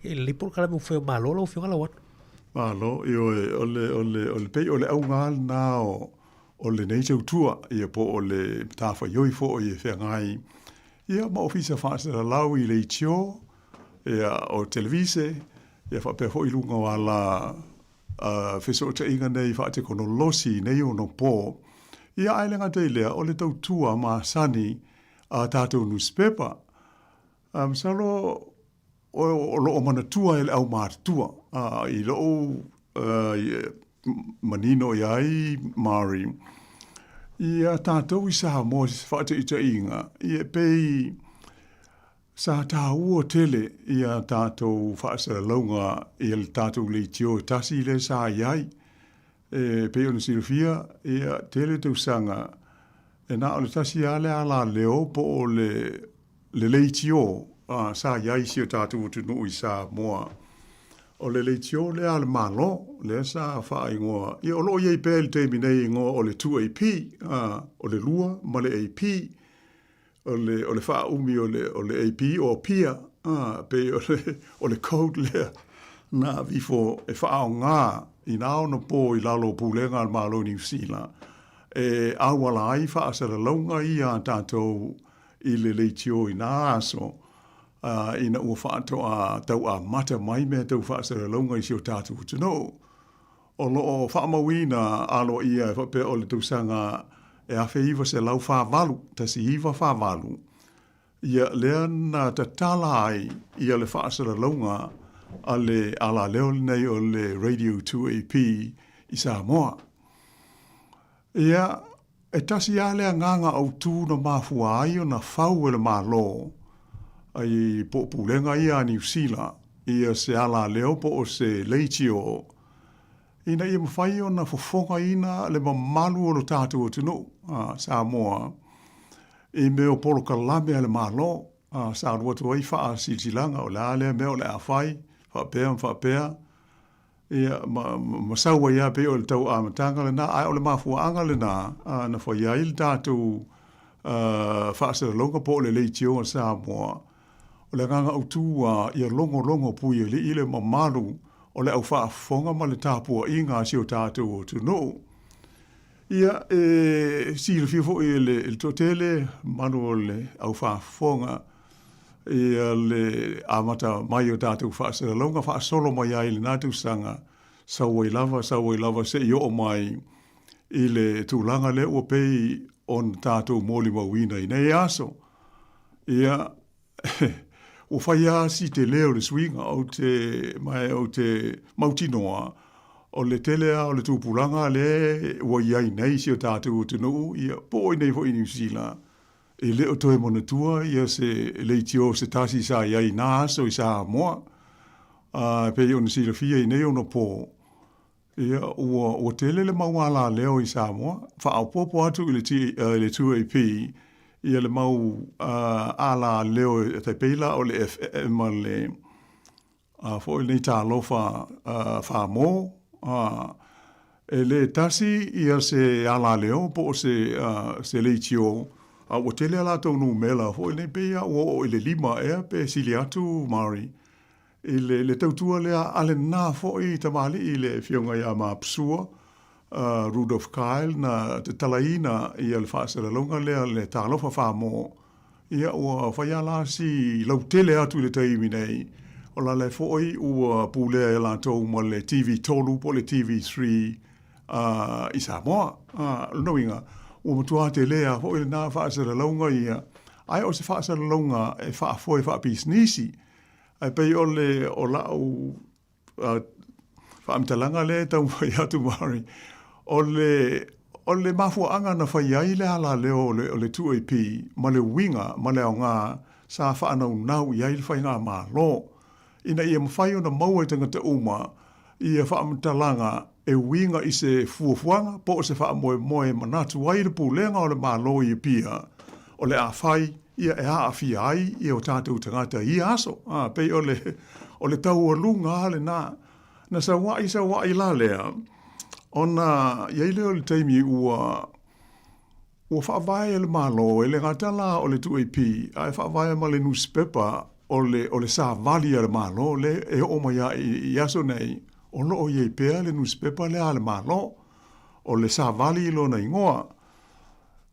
ia i lenei polokalame ua fai o Malo lau Afioga Lauano. Malo, ioe, o le, o le, o le pei o le auga lava lena o, o lenei tautua, ia po o le matafaioi foi e feagai ia ma ofisa faasalalau i leitio, ia o televise, ia faapea foi i luga o ala fesootaiga nei faatekonolosi i nei ono pō. Ia ae le gata i lea, o le tautua masani a tatou nusipepa. Masalo o lo o manatua e le aumatutua i lou manino i ai Mari, ia tatou i Samoa i se faataitaiga, ia e pei Sa taua tele ia tatou faasalalauga i le tatou leitio e tasi lea sa i ai. E pei ona silafia, ia, tele tausaga e na o le tasi lava le alaleo po o le le leitio sa i ai i si o tatou atunuu i Samoa. O le leitio lea a le Malo, lea sa faaigoa, ia o lo o i ai pea i le taimi nei igoa o le 2AP, o le lua ma le AP. O le, o le faaumi o le, o le AP o Apia, a, pei o le, o le code lea na ave ifo e faaaoga i nā ono pō i lalo o pulega a le Malo o Niu Sila e auala ai faasalalauga ia a tatou i le leitio i nā aso, a, ina ua faatoa tauamata mai mea tau faasalalauga i si o tatou atunuu. O lo o faamauina aloaia e faapea o le tausaga e 1948, 1948, ia lea na tatala ai ia le faasalalauga a le alaleo lenei o le Radio 2AP i Samoa. Ia, e tasi lava le agaga autu na mafua ai ona fau e le Malo ai po o pulega ia a Niu Sila ia se alaleo po o se leitio ina ia mafai ona fofogaina le mamalu o lo tatou atunuu, Samoa, i mea o polokalame a le Malo, sa alu atu ai faasilasilaga o le a lea mea o le a fai, faapea ma faapea. Ia, ma, ma sau ai lava pei o le tau amataga lena, ae o le mafuaaga lena na fai ai le tatou faasalalauga po o le leitio a Samoa. O le agaga autu lava ia logologo puialii le mamalu o le au faafofoga ma le tapuaiga a si o tatou atunuu. Ia, e silafia foi e le, e le toatele, mamalu o le au faafofoga, ia le amata mai o tatou faasalalauga faasolo mai ai i lena tausaga, sau ai lava, sau ai lava seia oo mai i le tulaga lea ua pei ona tatou molimauina i nei aso. Ia, ua fai lava si tele o le suiga, ou te, ma ou te mautinoa, o le tele lava o le tupulaga lea ua i ai nei i si o tatou atunuu, ia, po o i inei foi i Niu Sila, E le o toe manatua ia se leitio se tasi sa i ai i nā aso i Samoa. A e pei ona silafia i nei ono pō, ia, ua, ua tele le mau alaleo i Samoa, faaopoopo atu i le, T, i le 2AP, ia le mau uh, alaleo e tai pei la o le FM ma le, A foi lenei talofa Famo, e le tasi ia se alaleo po o se, se leitio A ua tele a latou numera foi nei pei a ua oo i le 5 ea pe sili atu Mari i le le tautua lea a lena foi tamalii le Afioga ia Mapsua uh, Rudolf Kyle na tatalaina ia le faasalalauga lea le Talofa Famo ia ua fai a la si lautele atu i le taimi nei o la le foi ua pulea e latou ma le TV3 po le TV3 uh, i Samoa. Uh, lona uiga, ua matua tele a foi lena faasalalauga ia, ae o se faasalalauga e faafoe faapisinisi. Ae pei o le o lau uh, faamatalaga lea e taumafai atu Mari, o le, o le mafuaaga na fai ai le alaleo o le, o le 2AP ma le uiga ma le aoga sa faanaunau i ai le faigamalo ina ia mafai ona maua e tagata uma ia faamatalaga e uiga i se fuafuaga po o se faamoemoe e manatu ai le Pulega o le Malo i Apia o le a fai ia e aafia ai ia o tatou tagata i ia aso. A, pei o le, o le taualuga lava lena. Na saua'i saua'i la lea, ona i ai lea o le taimi ua, Ua faavae e le Malo, e le gata la o le 2AP, ae faavae ma le nusipepa o le, o le savali a le Malo le e oo mai a i, i aso nei, o lo o i ai pea le nusipepa lea a le Malo, o le savali i lona igoa.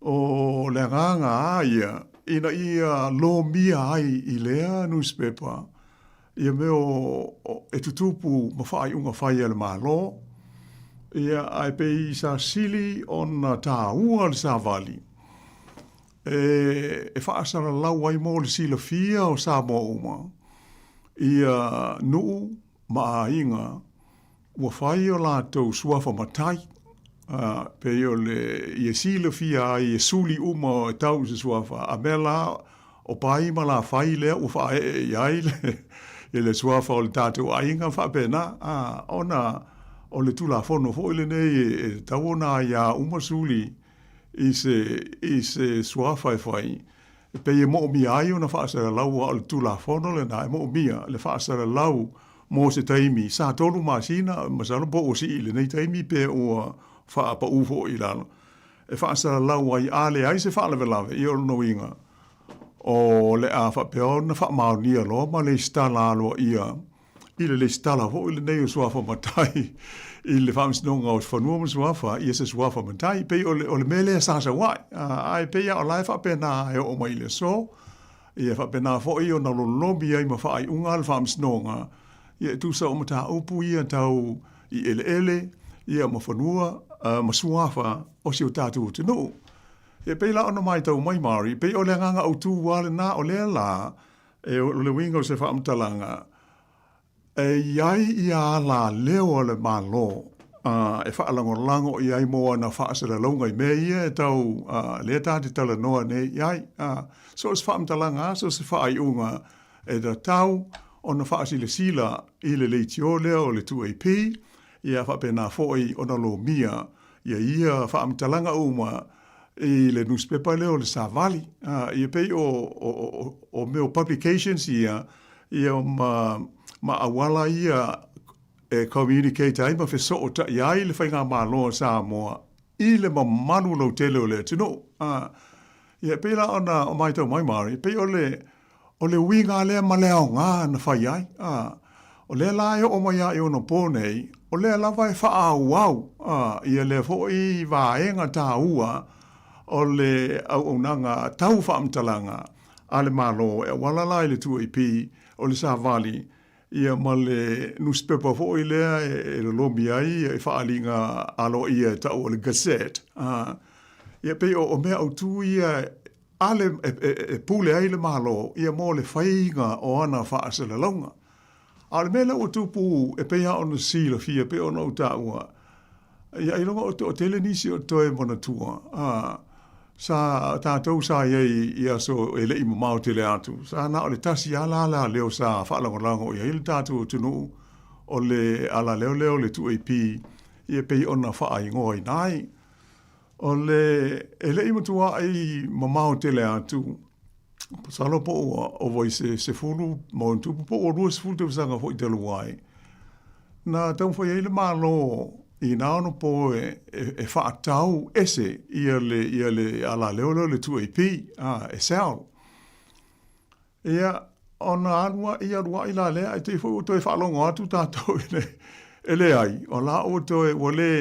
O le agaga a ia, ina ia lomia ai i lea nusipepa, ia mea o, e tutupu ma faaiuga fai a le Malo, ia, ae pei sa sili ona tāua le savali e, e faasalalau ai mo le silafia o Samoa uma, ia nuu ma aiga ua fai o latou suafa matai, a, pei o le, ia silafia ai e suli uma e tau i se suafa, a mea la, o Pai ma Lafai lea ua faaee i ai le, i le suafa o le tatou aiga faapena, a, ona o le Tulafono foi lenei e, e tatau ona aiā uma suli i se, i se suafa e fai, e pei e moomia ai ona faasalalau, a o le Tulafono lena e moomia le faasalalau mo se taimi sa 3 masina, masalo po ua sii i lenei taimi pe ua faapaū foi i lalo, e faasalalau ai a leai se faalavelave, ia o lona uiga, o le a faapea ona faamaonia loa ma lesitala aloaia i le lesitala foi lenei o suafa matai i le Faamasinoga o Fanua ma Suafa, ia se suafa matai. Pei o le, o le mea lea sa sau ai, ae pei lava o la e faapena e oo mai i le aso, Ia faapena foi ona lolomi ai ma faaiuga le Faamasinoga, ia e tusa o mataupu ia tau i eleele, ia ma fanua, ma suafa o si o tatou atunuu. Ia pei la ona maitau mai Mari, pei o le agaga autu lava lena, o lea la, e o le uiga o se faamatalaga, E i ai ia alaleo a le Malo e faalagolago i ai mo ana faasalalauga i mea ia e tau lea ta te talanoa nei i ai. So o se faamatalaga, so o se faaiuga e tatau ona faasilasila i le leitio lea o le 2AP, ia faapena foi ona lomia ia ia faamatalaga uma i le nusipepa lea o le Savali. Ia pei o, o, o, o mea o publications ia, ia ma, ma auala ia e communicate ai ma fesootai ai le Faigamalo a Samoa i le mamalu lautele o le atunuu. Ia e pei la ona matau mai Mari, e pei o le, o le uiga lea ma le aoga na fai ai. O lea la e oo mai lava i ona po nei, o lea lava e faaauau ia lea foi vaega taua o le auaunaga tau faamatalaga a le Malo e auala la i le 2AP o le Savali ia ma le nusipepa foi lea e lolomi ai i faaaliga aloaia e tau o le Gazette. Ia pei o mea autu ia a le, e, e, e pule ai le Malo ia mo le faiga o ana faasalalauga. A o le mea lea ua tupu e pei lava ona silafia e pei ona ou taua, ia ailoga o toatele nisi o toe manatua, a, sa tatou sa i ai i aso e le i mamao tele atu, sa na o le tasi lava la alaleo sa faalagolago i ai le tatou atunuu, o le alaleo lea o le 2AP, ia e pei ona faaigoaina ai. O le, e le i matuai mamao tele atu, masalo po ua ova i se 10 ma ona tupu, po ua 20 tausaga foi talu ai, na taumafai ai le Malo I nā ono pō e, e, e whaatau ese ia le, ia le alaleo lea o le 2AP, a, e sell. Ia, ona alu ai, alu ai la lea, ae te i foi ua toe faalogo atu tātou e le, e leai, o la ua toe, ua le,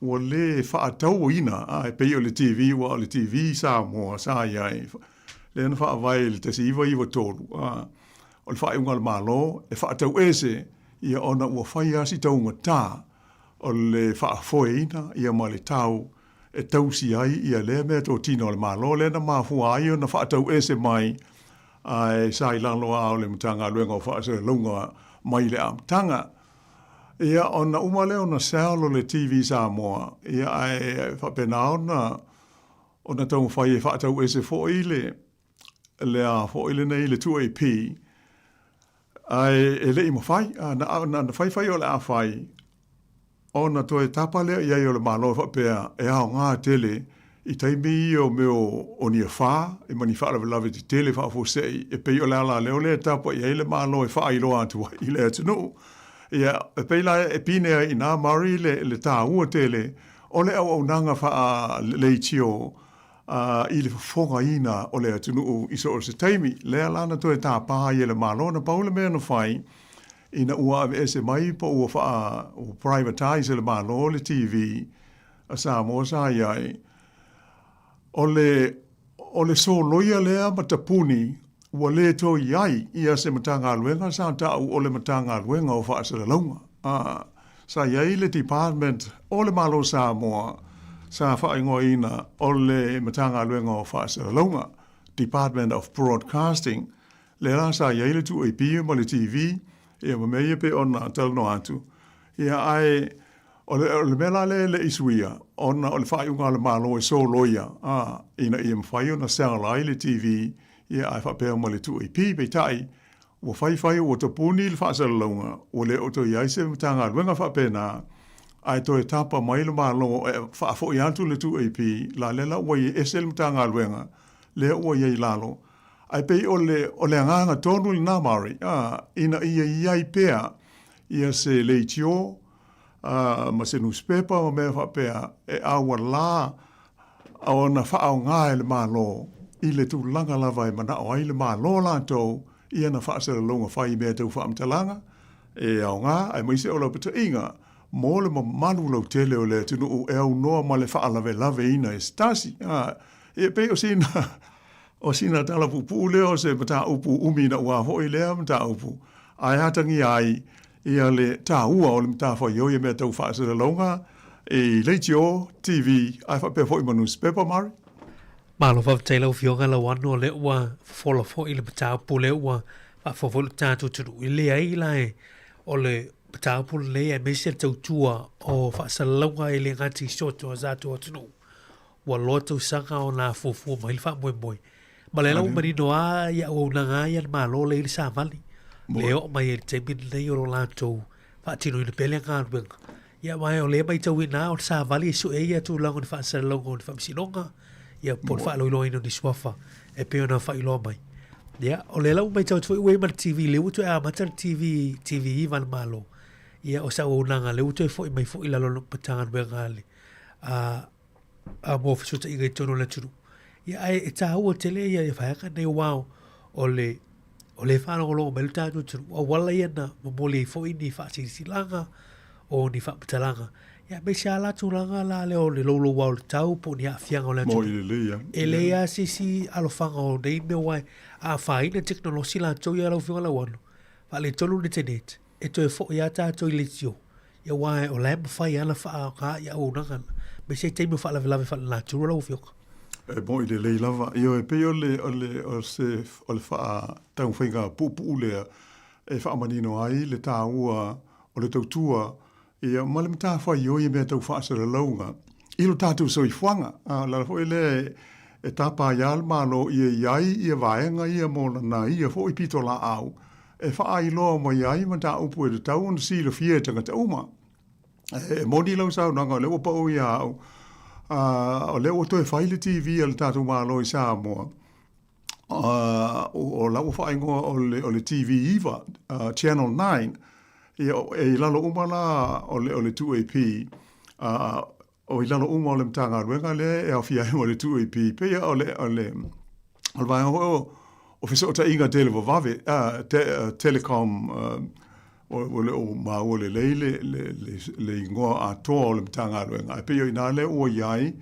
ua le faatauina, a, e pei o le TV, ua o le TV Samoa sa i ai, lea na faavae i le 1993, a, o le faaiuga a le Malo, e faatauese, ia ona ua fai lava si taugata o le faafoeina ia ma le tau e tausi ai ia lea meatotino a le Malo lea na mafua ai ona faatauese mai ae sa i lalo lava o le Matagaluega o Faasalalauga mai le amataga. Ia ona uma lea ona sell o le TV Samoa, ia ae faapena ona ona taumafai e faatauese foi le le a foi lenei le 2AP, ae e le i mafai, a na, na, na faifai o le a fai, ona toe tapa lea i ai o le Malo e faapea e aoga tele i taimi ia o mea o ni afa e ma ni faalavelave tetele faafuasei e pei o le alaleo lea e tapa i ai le Malo e faailoa atu ai i le atunuu. Ia, e pei la e pine ai i inā Murray le, le tāua tele o le auaunaga faaleitio a, i le fofogaina o le atunuu i so o se taimi. Lea la na toe tāpā ai e le Malo, na pau le mea na fai, ina ua aveese mai po ua whaa, ua privatize e le Malo le TV a Samoa sa i ai, o le, o le soloia lea ma tapuni ua le toe i ai ia se Matagaluega sa ta'u o le Matagaluega o Faasalalauga. A, sa i ai le Department o le Malo Samoa sa faaigoaina o le Matagaluega o Faasalalauga, Department of Broadcasting, lea la sa i ai le 2AP ma le TV, ia ma mea ia pei ona talanoa atu. Ia ae O le, o le mea la lea e le i suia, ona o le faaiuga a le Malo e soloia, a, ina ia mafai ona sell ai le TV, ia ae faapea ma le 2AP. Peitai, ua faifai ua tapuni le faasalalauga, ua le o toe i ai se Matagaluega faapena, ae toe tapa mai le Malo e faafoi atu le 2AP, la lea la ua i ese le Matagaluega, lea ua i ai i lalo. Ae pei o le, o le agaga tonu lena, Murray, a, ina ia i ai pea ia se leitio, ā, ma se nusipepa ma mea faapea e aualā ona faaaoga e le Malo i le tulaga lava e manao ai le Malo latou i ana faasalalauga fai i mea tau faamatalaga e aoga aemaise o laupataiga mo le mamalu lautele o le atunuu e aunoa ma le faalavelaveina e se tasi. Ā, e pei o sina, o sina tala puupuu lea o se mataupu umi naʻu foi lea mataupu, ae atagia ai ia le tāua o le matafaioi i mea tau faasalalauga i leitio, TV, ae faapea foi ma nusipepa, Murray. Malo faafetai lau Afioga Lauano o lea ua fofola foi le mataupu lea ua faafofoga foi le tatou atunuu. E leai la e o le mataupu lenei aemaise le tautua o faasalalauga e le gata i si o tatou atunuu. Ua loa tausaga ona fuafua mai le faamoemoe. Ma lea la ua manino lava i auaunaga lava ia a le Malo lea i le savali. Le oo mai ai i le taimi lenei o lo latou faatinoina pea lea galuega. Ia aua o lea e matauina lava o le savali e sue ai ia tulaga o ni faasalalauga o ni faamasinoga, ia po o le faailoiloaina o ni suafa e pei ona faailoa mai. Ia, o lea la ua matau atu foi ua i ai ma le TV, lea ua toe amata le TV, TV iva a le Malo. Ia, o se auaunaga lea ua toe foi mai foi i lalo o le Matagaluega a le a a mo fesootaiga i totonu o le atunuu. Ia, ae e tāua tele ia ia vaega nei aua o le o le faalogologo mai le tatou atunuu, auala ia na momoli ai foi ni faasilasilaga o ni faamatalaga. Ia, aemaise lava la tulaga la lea o le louloua o le tau po o ni aafiaga o le atunuu. Moi lelei lava. E leai lava se isi alofaga o nei mea aua a afaina tekonolosi latou ia lau Afioga Lauano, faaletonu le internet, e toe foi lava tatou i leitio. Ia aua o la e mafai lava ona faaaoga ia auaunaga na, aemaise taimi o faalavelave faalenatura lau Afioga. E moni lelei lava. Ioe, e pei o le, o le, o se, o le faataumafaiga puupuu lea e faamanino ai le tāua o le tautua ia ma le matafaioi i mea tau faasalalauga i lo tatou soifuaga. A o le ala foi lea e, e tapa ai lava le Malo ia i ai ia vaega ia mo lana ia foi pitolaau e faailoa mai ai mataupu e tatau ona silafia e tagata uma. E moni lau saunoaga, o lea ua pau ia au, o lea ua toe fai le TV a le tatou Malo i Samoa, o la ua faaigoa o le, o le TV 9, Channel 9, ia, e i lalo uma la o le, o le 2AP. O i lalo uma o le Matagaluega lea e aofia ai ma le 2AP, pei o le, o le, o le vaega foi o, o fesootaiga televavave, te, telecom, ua le o maua lelei le, le, le, le igoa atoa o le Matagaluega, ae pei o i ina lea ua i ai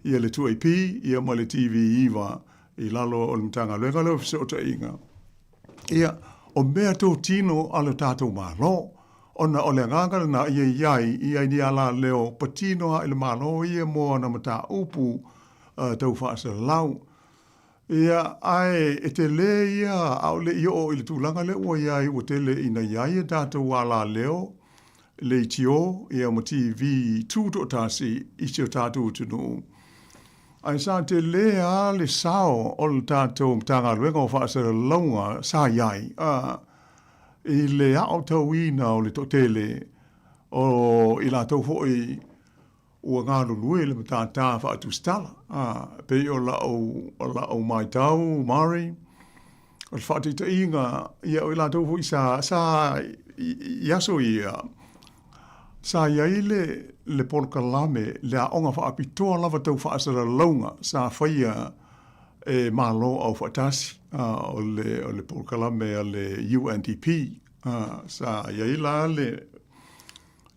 ia le 2AP ia ma le TV9 i lalo o le Matagaluega lea o Fesootaiga. Ia, o mea totino a lo tatou Malo, ona o le agaga lena ia i ai ia i ni alaleo patino a i le Malo ia mo ana mataupu tau faasalalau. Ia, ae e tele ia ʻaʻole i oo i le tulaga lea ua i ai ua tele ina i ai a tatou alaleo, leitio, ia ma TV tutoatasi i si o tatou atunuu. Ae sa tele lava le sao o le tatou Matagaluega o Faasalalauga sa i ai i le aotauina o le toatele o i latou foi ua galulue i le matata faatusitala. E pei o lau, o lau matau Mari, o le faataitaiga, ia o i latou foi sa, sa i aso ia, Sa i ai le, le polokalame, le aoga faapitoa lava tau faasalalauga sa faia e Malo Aufaatasi, o le, o le polokalame a le UNDP. Sa i ai la le,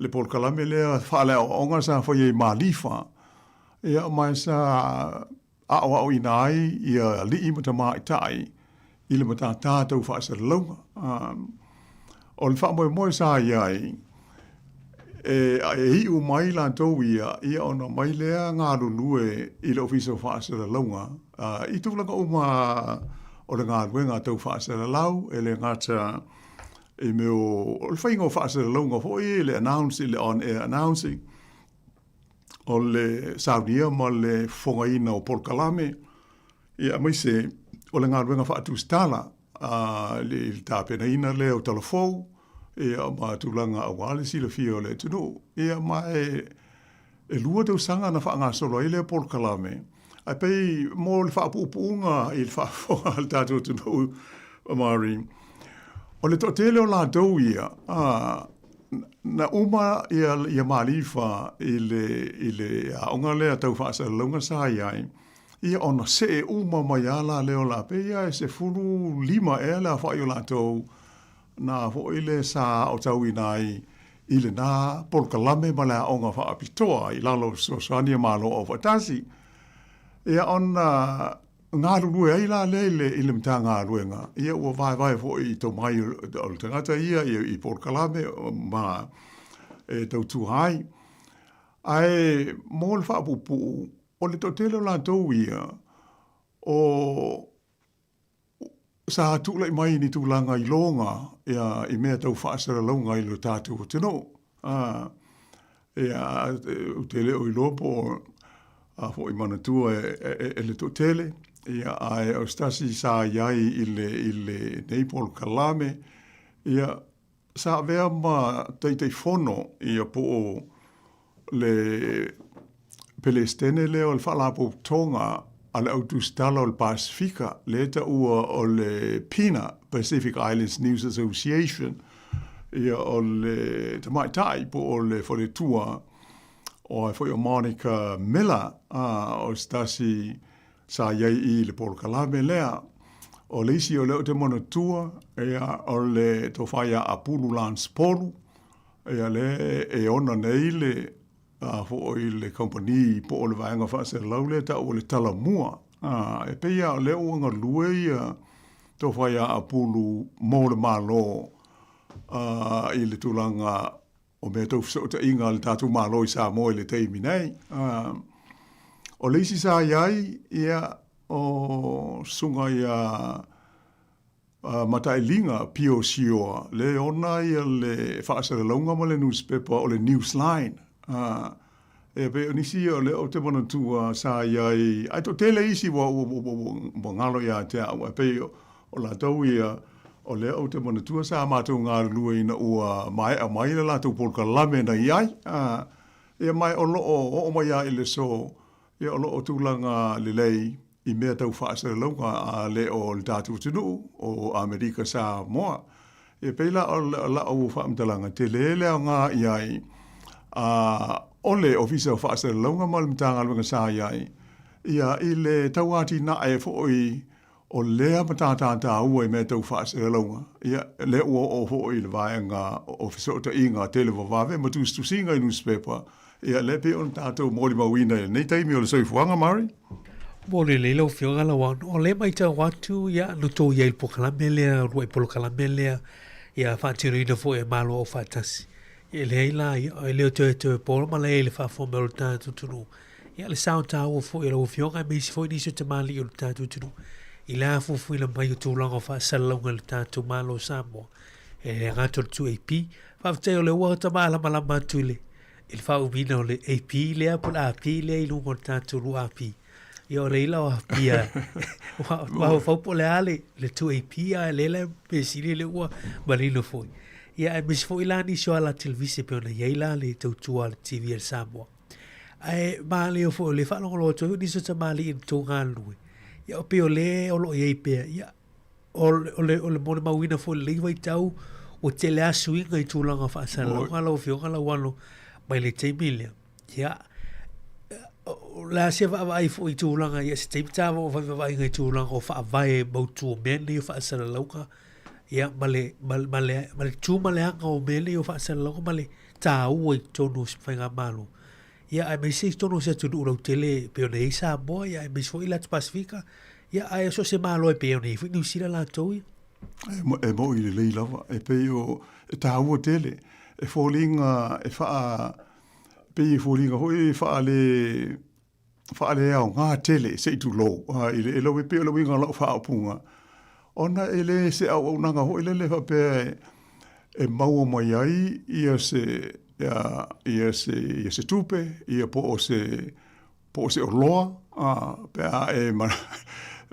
le polokalame lea faaleaoaoga sa faia i Malifa, ia ma sa aoaoina ai ia alii ma tamaitai i le matata tau faasalalauga. O le faamoemoe sa i ai, e, e iu mai latou ia, ia ona omai lea galulue i le Ofisa o Faasalalauga, i tulaga uma o le galuega tau faasalalau, e le gata i mea o, o le faiga o faasalalauga foi, le announce, le on air announcing, o le saunia ma le fofogaina o polokalame, ia aemaise o le galuega faatusitala i le tapenaina lea o tala fou, ia ma tulaga aua le silafia o le atunuu. Ia ma e 2 tausaga na faagasolo ai lea polokalame, ae pei mo le faapuupuuga i le faafofoga a le tatou atunuu, Marie, o le toatele o latou ia, Na uma ia Malifa i le, i le aoga lea tau faasalalauga sa i ai, ia ona see uma mai lava la lea o la, pei lava e 15 ea le aofai o latou na foi le sa aotauina ai i lena polokalame ma le aoga faapitoa i lalo o fesoasoani a Malo Aufaatasi. Ia ona galulue ai la lea i le, i le Matagaluega, ia ua vaevae foi i tomai o le tagata ia i polokalame ma e tautua ai. Ae mo le faapuupuu, o le toatele o latou ia, o sa tulai mai i ni tulaga iloga ia, i mea tau faasalalauga i lo tatou atunuu. A, ia, ou te le o iloa po o a foi manatua e, e, e le toatele, ia, ae o se tasi sa i ai i le, i lenei polokalame, ia, sa avea ma Taitaifono ia po o le Pelesitene lea o le Faalapotopotoga a le Au Tusitala o le Pasefika, lea e taua o le PINA, Pacific Islands News Association, ia o le tamaitai po o le faletua o ai foi o Monica Miller, a, o se tasi sa i ai i le polokalame lea. O le isi o lea ou te manatua, ia, o le tofa ia Apulu Lance Polu, ia lea e ona nei le a foi le kamupani po o le vaega faasalalau lea e tau o le Talamua. A, e pei lava o lea ua galue ia tofa ia Apulu mo le Malo a, i le tulaga o mea tau fesootaiga a le tatou Malo i Samoa i le taimi nei. A, o le isi sa i ai, ia, o susuga ia Matailiga Pio Sioa, lea e ona ia le faasalalauga ma le nusipepa o le Newsline. E pei o nisi ia o lea ou te manatua sa i ai, ae toatele isi ua, ua, ua, ua, ua galo ia te au, ae pei o, o latou ia, o lea ou te manatua sa matou galulue ina ua maea mai le latou polokalame na i ai. Ia ma o lo o oo mai lava i le aso, ia o lo o tulaga lelei i mea tau faasalalauga a le o le tatou atunuu o Amerika Samoa. E pei la o lau faamatalaga, tele le aoga i ai a. o le Ofisa o Faasalalauga ma le Matagaluega sa i ai, ia, i le tauatinae foi o lea matata taua i mea tau faasalalauga, ia, lea ua oo foi i le vaega o fesootaiga televavave ma tusitusiga i nusipepa, ia, lea pei ona tatou molimauina i lenei taimi o le soifuaga, Murray. Mo lelei lau Afioga Lauano, o lea e matau atu, ia, na outou i ai i le polokalame lea, uluai polokalame lea, ia, faatinoina foi e Malo Aufaatasi. E leai la, ia, e le o toe toe po malae i le faafofoga mai o le tatou atunuu. Ia, le sao taua foi o lau Afioga aemaise foi nisi o tamalii o le tatou atunuu i le afuafuaina mai o tulaga o faasalalauga i le tatou Malo o Samoa. E le gata o le 2AP. Faafetai o lea ua ta malamalama atu i le i le faaumiina o le AP lea po o le AP lea i luga o le tatou 2AP. Ia o lea la o Apia, mafaufau po o le a le 2AP a lea la mea sili lea ua manino foi. Ia aemaise foi la nisi o ala televise pei ona i ai la le tautua a le TV a le Samoa. Ae manaia foi o lea e faalogologo atu ai foi nisi o tamalii i le tou galulue. Ia pei o lea o lo o i ai pea, ia o le, o le molimauina foi i lenei vaitau, ua tele lava suiga i tulaga faasalalauga lau Afioga Lauano mai le taimi lea. Ia, o le a se vaavaai foi i tulaga ia, se taimi ta fai vaavaaiga i tulaga o faavae mautu o mea nei o faasalalauga, ia, ma le, ma le, ma le, ma le tu ma le aga o mea nei o faasalalauga ma le taua i totonu o se faigamalo. Ia, aemaise i totonu o se atunuu lautele e pei ona i ai Samoa, ia, aemaise foi le Atu Pasefika, ia, ae so o se Malo e pei ona i ai foi Niu Sila latou ia. E mo'i lelei lava, e pei o, e taua tele, e foliga e faa, pei e foliga foi e faale, faaleaoga tele, se i tulou, i le, e pei o le uiga o lau faaupuga, ona e le se auaunaga foi lele faapea e, e maua mai ai ia se, ia, ia se, ia se tupe, ia po o se, po o se oloa, a, pe a e ma,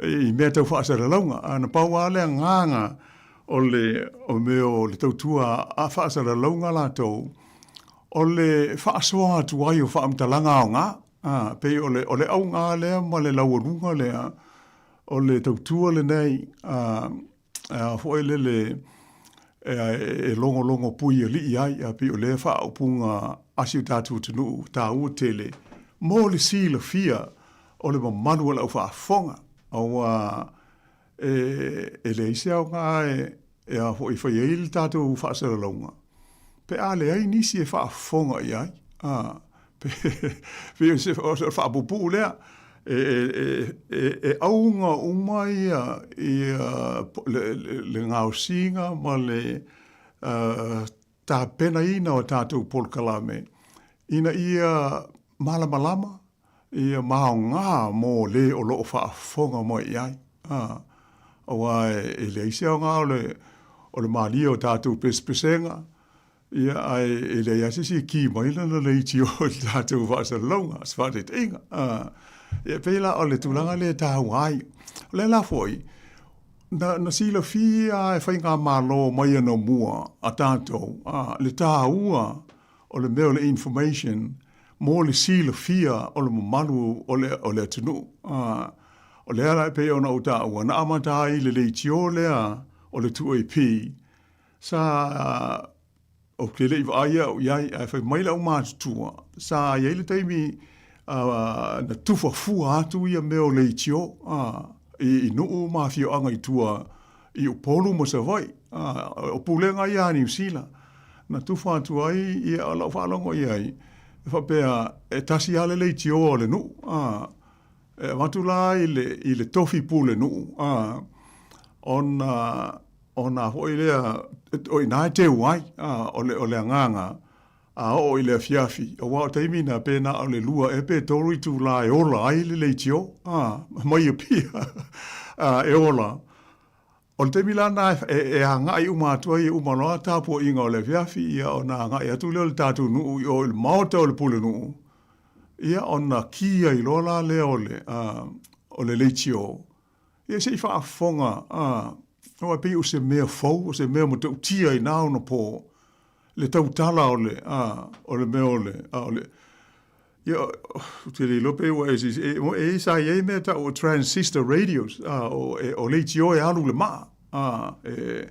i mea tau faasalalauga. A na pau lava le agaga o le, o mea o le tautua a faasalalauga latou, o le faasoa atu ai o faamatalaga aoga, a, pei o le, o le auga lea ma le laualuga lea o le tautua lenei, a, a foi lele e, e logologo puialii ai, a pei o lea faaupuga a si o tatou atunuu taua tele mo le silafia o le mamalu o le au faafofoga, aua e, e leai se aoga e, e a foi e fai ai le tatou faasalalauga, pe a leai nisi e faafofoga i ai. A, pe, pei o se, o se faapuupuu lea, e, e, e, e auga uma ia, ia le, le, le gaosiga ma le uh, tapenaina o tatou polokalame ina ia malamalama ia ma aoga mo le o lo o faafofoga mai i ai. A, aua e leai se aoga o le, o le malie o tatou pesepesega, ia, ae e leai lava se isi e ki mai lana leitio i le tatou faasalalauga, se faataitaiga. A, ia, pei la o le tulaga lea e taua ai. O lea la foi, na, na silafia e faigamalo mai anamua a tatou, a, le taua o le mea o le information mo le silafia o le mamalu o le, o le atunuu. A, o lea la e pei ona ou taua, na amata ai le leitio lea o le 2AP, sa, ou te le i vaai au i ai, ae fai mai le aumatutua, sa i ai le taimi na tufa fua atu ia mea o leitio, a, i, i nuu ma afioaga i tua i Upolu ma Savaii, o pulega ia a Niu Sila, na tufa atu ai ia o lau faalogo i ai, e faapea, e tasi lava le leitio a le nuu, e avatu la i le, i le tofi pulenuu, ona, ona foi lea, o i ina e teu ai, o le, o le agaga, a oo i le afiafi, aua o taimi na pe na o le lua ea pe tolu itulā e ola ai le leitio, a, mai Apia, a, e ola. O le taimi la na e, e agai uma atu ai e uma loa tapuaiga o le afiafi, ia ona agai atu lea o le tatou nuu i o i le maota o le pulenuu, ia ona ki ai loa la lea o le, a, o le leitio, Ia se i faafofoga, a, aua e pei o se mea fou, o se mea matautia i nā ona pō, le tautala o le, a, o le mea o le, a, o le, ia, ou te le iloa pe ua e, e, e, sa i ai mea tau o transistor radios, a, o, e, o leitio e alu i le maa, a, e.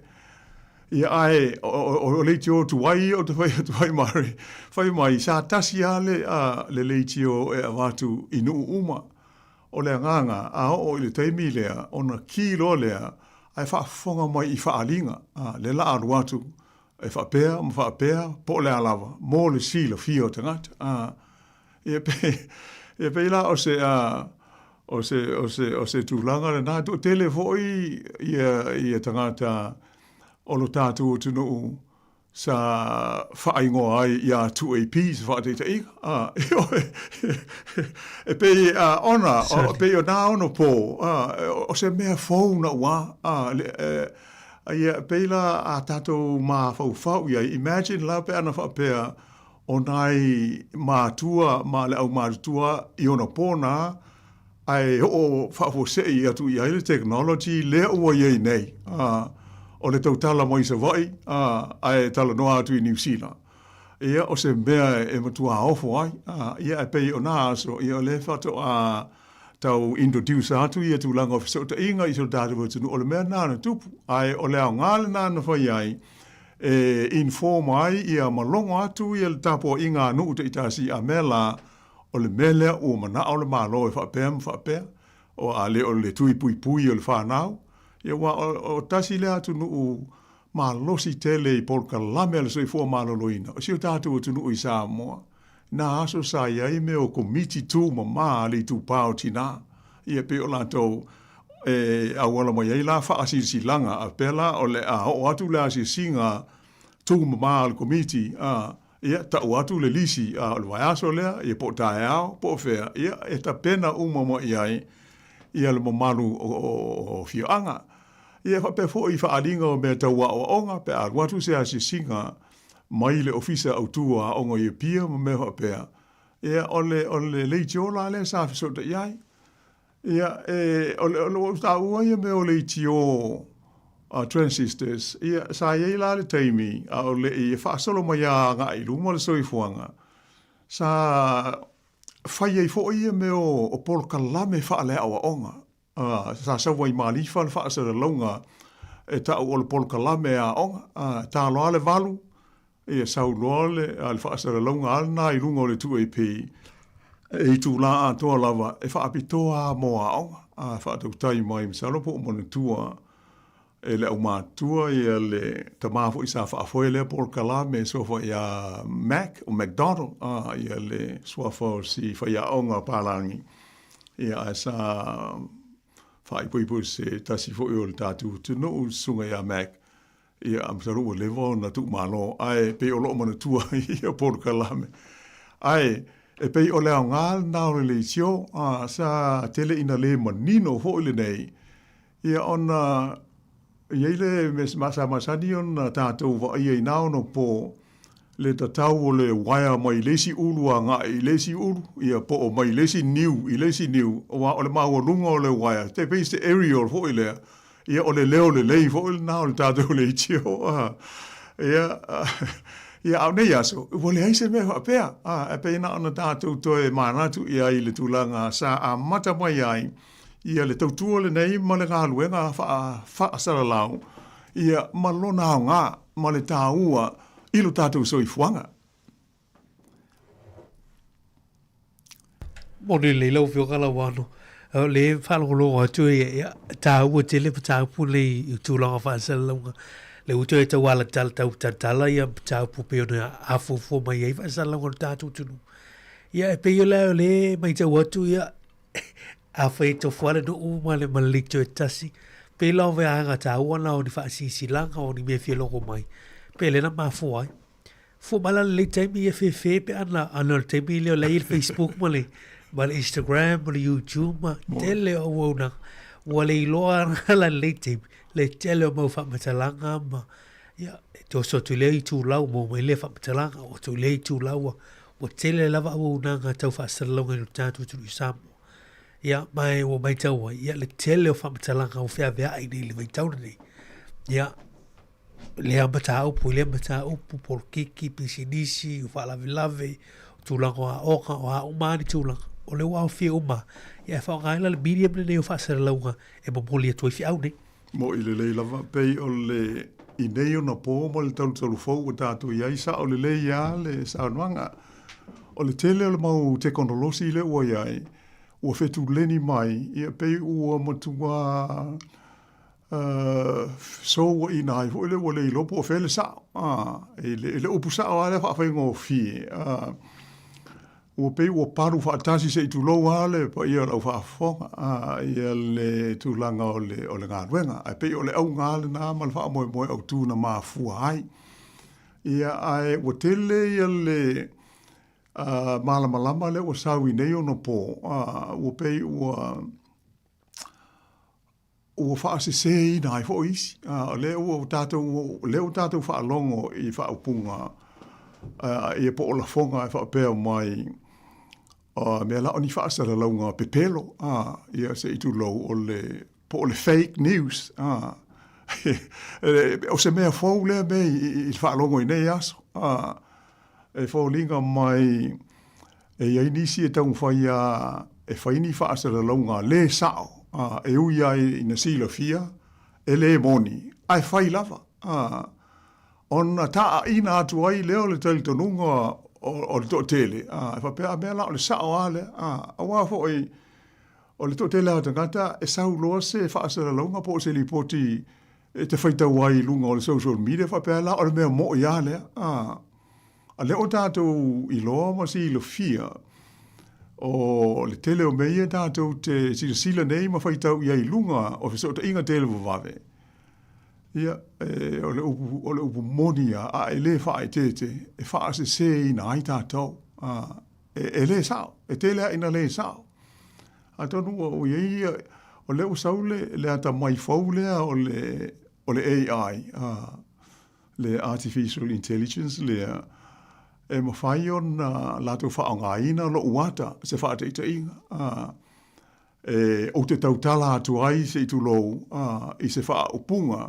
Ia, ae o leitio tuai ia ou te fai atu ai Mary, fai mai sa tasi lava le, le leitio e avatu i nuu uma. O le agaga, a oo i le taimi lea, ona ki loa lea, ae faafofoga mai i faaaliga, le la alu atu e faapea ma faapea, po o le a lava, mo le silafia o tagata. Ia pei, ia pei la o se, o se, o se, o se tulaga lena. Toatele foi ia, ia tagata o lo tatou atunuu sa faaigoa ai ia 2AP se faataitaiga. A, e pei a, ona, o, pei o nā ono pō, a, o se mea fou na ua, a, le, e, ia, pei la a tatou mafaufau i ai, imagine la pe ana faapea, o nai mātua ma le aumatutua i ona pō nā, ae oo faafuasei atu i ai le technology lea ua i ai nei, ā, o le tautala mai Savaii, ā, ae talanoa atu i Niu Sila. Ia, o se mea e matua ofo ai, ā, ia e pei o nā aso, ia o lea faatoa tau introduce atu ia tulaga o fesootaiga i so tatou atunuu, o le mea lena na tupu, ae o le aoga lena na fai ai, e inform ai ia ma logo atu ia le tapuaiga a nuu taitasi a mea la, o le mea lea ua manao le Malo e faapea ma faapea, o a le o le tui puipui o le whanau, ia ua o, o tasi lea atunuu malosi tele i polokalame a le soifua maloloina, o si o tatou atunuu i Samoa, nā aso sa i ai mea o komiti tūmamā a le itupa o tinā, ia pei o latou e auala mai ai la faasilasilaga a pea la o le a oo atu le asiasiga tūmamā a le komiti, a, ia, tau atu le lisi, a o le vaiaso lea, ia po o taeao, po o fea, ia, e tapena uma mai ai ia le mamalu o, o, o afioaga. Ia, e faapea foi i faaaliga o mea tau aoaoga, pe a alu atu se asiasiga mai le Ofisa Autu o Aoga i Apia ma mea faapea, ia, o le, o le leitio la lea sa fesootai ai. Ia, e, o le, o le, ua ou taua ia mea o leitio uh, transistors, ia, sa i ai la le taimi, a o le i e faasolo mai lava agai i luma le soifuaga, sa fai ai foi ia mea o, o polokalame faaleaoaoga. Uh, sa sau ai Malifa le faasalalauga e tau o le polokalame aoga, uh, ta loa le valu, ia sau loa le, uh, le faasalalauga a lena i luga o le 2AP, e itulā atoa lava e faapitoa lava mo aoga, a faatautai mai masalo po o manatua e le aumatutua ia le tama foi sa faafoe lea polokalame e suafa ia Mac o McDonald, a, ia le suafa o si faiaoga palagi, ia ae sa faaipoipo se tasi foi o le tatou atunuu le susuga ia Mac, Ia, masalo ua leva ona tuumalo, ae pei o loo manatua ia polokalame. Ae, e pei o le aoga lena o le leitio, a, sa tele ina le manino foi lenei, ia ona i ai le mea sa masani ona tatou vaaia i nā ono pō, le tatau o le uaea mai le isi ulu agai i le isi ulu, ia po o mai le isi niu i le isi niu, aua o le maualuga o le uaea, te pei se aerial foi lea, ia o le leo lelei foi lena o le tatou leitio. Ia, ia a o nei aso, ua leai se mea faapea, a, e pei na ona tatou toe manatu i ai i le tulaga sa amata mai ai ia le tautua lenei ma le galuega faasalalau, ia ma lona aoga ma le taua i lo tatou soifuaga. Moni lelei lau Afioga Lauano. O le faalogologo atu ia, ia taua tele mataupu nei i tulaga faasalalauga. Le ua toe tau alatala tau talatala ia mataupu pei ona afuafua mai ai faasalalauga o le tatou atunuu. Ia e pei o le o le matau atu ia afai e tofu lava le nuu ma le ma le leitio e tasi, pei la o vaega taua na o ni faasilasila o ni mea e fia logo mai, pe lea na mafua ai. Fua mai la lenei taimi ia fefe pe ana ana o le taimi lea o la e i ai le Facebook ma le ma le Instagram ma le YouTube ma tele o auaunaga. Ua le iloa la lenei taimi le tele o mau faamatalaga ma ia e te oso atu i lea itulau maua mai lea faamatalaga, oo atu i lea itulau ua ua tele lava auaunaga tau faasalalauga i lo tatou atunuu i Samoa. Ia, ma e ua matau ai, ia le tele o faamatalaga ua feaveai nei i le vaitau lenei. Ia, lea mataupu i lea mataupu, polokiki, pisinisi, o faalavelave, o tulaga o aoga, o a uma lava ni tulaga, o lea ua aofia uma, ia e faaaoga ai la le medium lenei o faasalalauga e momoli atu ai feau nei. Moʻi lelei lava, pei o le. i nei ona pō ma le talutalu fou ua tatou i ai, sao lelei lava le saunoaga. O le tele o le mau tekonolosi lea ua i ai, ua fetuleni mai, ia pei ua matua fesouaina ai foi lea ua le iloa po o fea le sao. I le upu sao lava lea faafaigofie, ua pei ua palu faatasi se i tulou lava le paia o le au faafofoga ia le tulaga o le, o le galuega. Ae pei o le auga lava lena ma le faamoemoe autu na mafua ai. Ia, ae ua tele ia le malamalama lea ua sau i nei ona po, ua pei ua ua faasesēina ai foi isi. O lea ua tatou, lea ua tatou faalogo i faaupuga ia po o lafoga e faapea mai, mea la o ni faasalalauga pepelo, ia se i tulou, o le, po o le fake news. O se mea fou lea mea i le faalogo i nei aso. E foliga mai e i ai nisi e taumafai lava e fai ni faasalalauga le sao, e ui lava ina silafia e le moni, ae fai lava, ona taaiina atu ai lea o le talitonuga o le toatele, e faapea, a mea la o le sao lava lea. Aua foi o le toatele lava o tagata e sau loa se faasalalauga po o se lipoti e te faitau ai i luga o le social media faapea la o le mea moʻi lava lea. A lea ua tatou iloa ma silafia o le tele o mea ia tatou te silasila nei ma faitau i ai i luga o fesootaiga televavave, ia, e, o le upu, o le upu moni lava, a e le faaeteete, e faasesēina ai tatou. A, e, e le sao, e tele lava ina le sao. Atonu ua i ai ia, o lea ua sau le, le atamai fou lea o le, o le AI, a, le Artificial Intelligence lea, e mafai ona latou faaaogaina lou ata, se faataitaiga, a, e, ou te tautala atu ai se i tulou, a, i se faaupuga,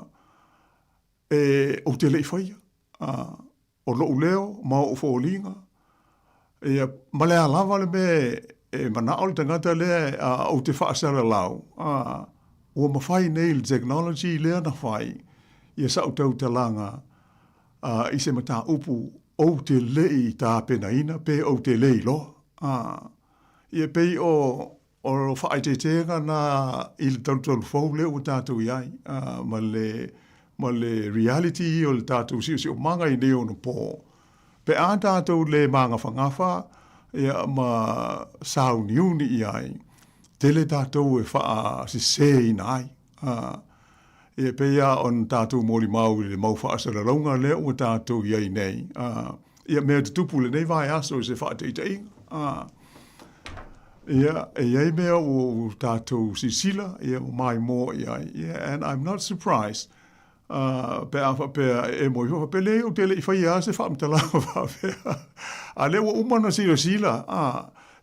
e, ou te le i faia, a, o lou leo ma ou foliga, ia, ma le a lava le mea e manao le tagata lea a ou te faasalalau, a, ua mafai nei le technology lea na fai ia sa'u tautalaga a, i se mataupu ou te le i tapenaina pe ou te le iloa. A, ia pei o, O faaeteetega na i le talutalu fou lea ua tatou i ai, ma le, ma le reality o le tatou siosiomaga i nei ona po. Pe a tatou le magafagafa ia, ma sauniuni i ai, tele tatou e faasesēina ai. Ia, e pei lava ona tatou molimau i le mau faasalalauga lea ua tatou i ai nei, ia mea tutupu i lenei vaiaso i se faataitaiga. Ia, e i ai mea ua tatou silasila, ia, ua maimoa i ai. Ia, and I'm not surprised, pe a faapea e emo ifo, faapea, leai ou te le i faia lava se faamatalaga faapea. A lea ua uma ona silasila,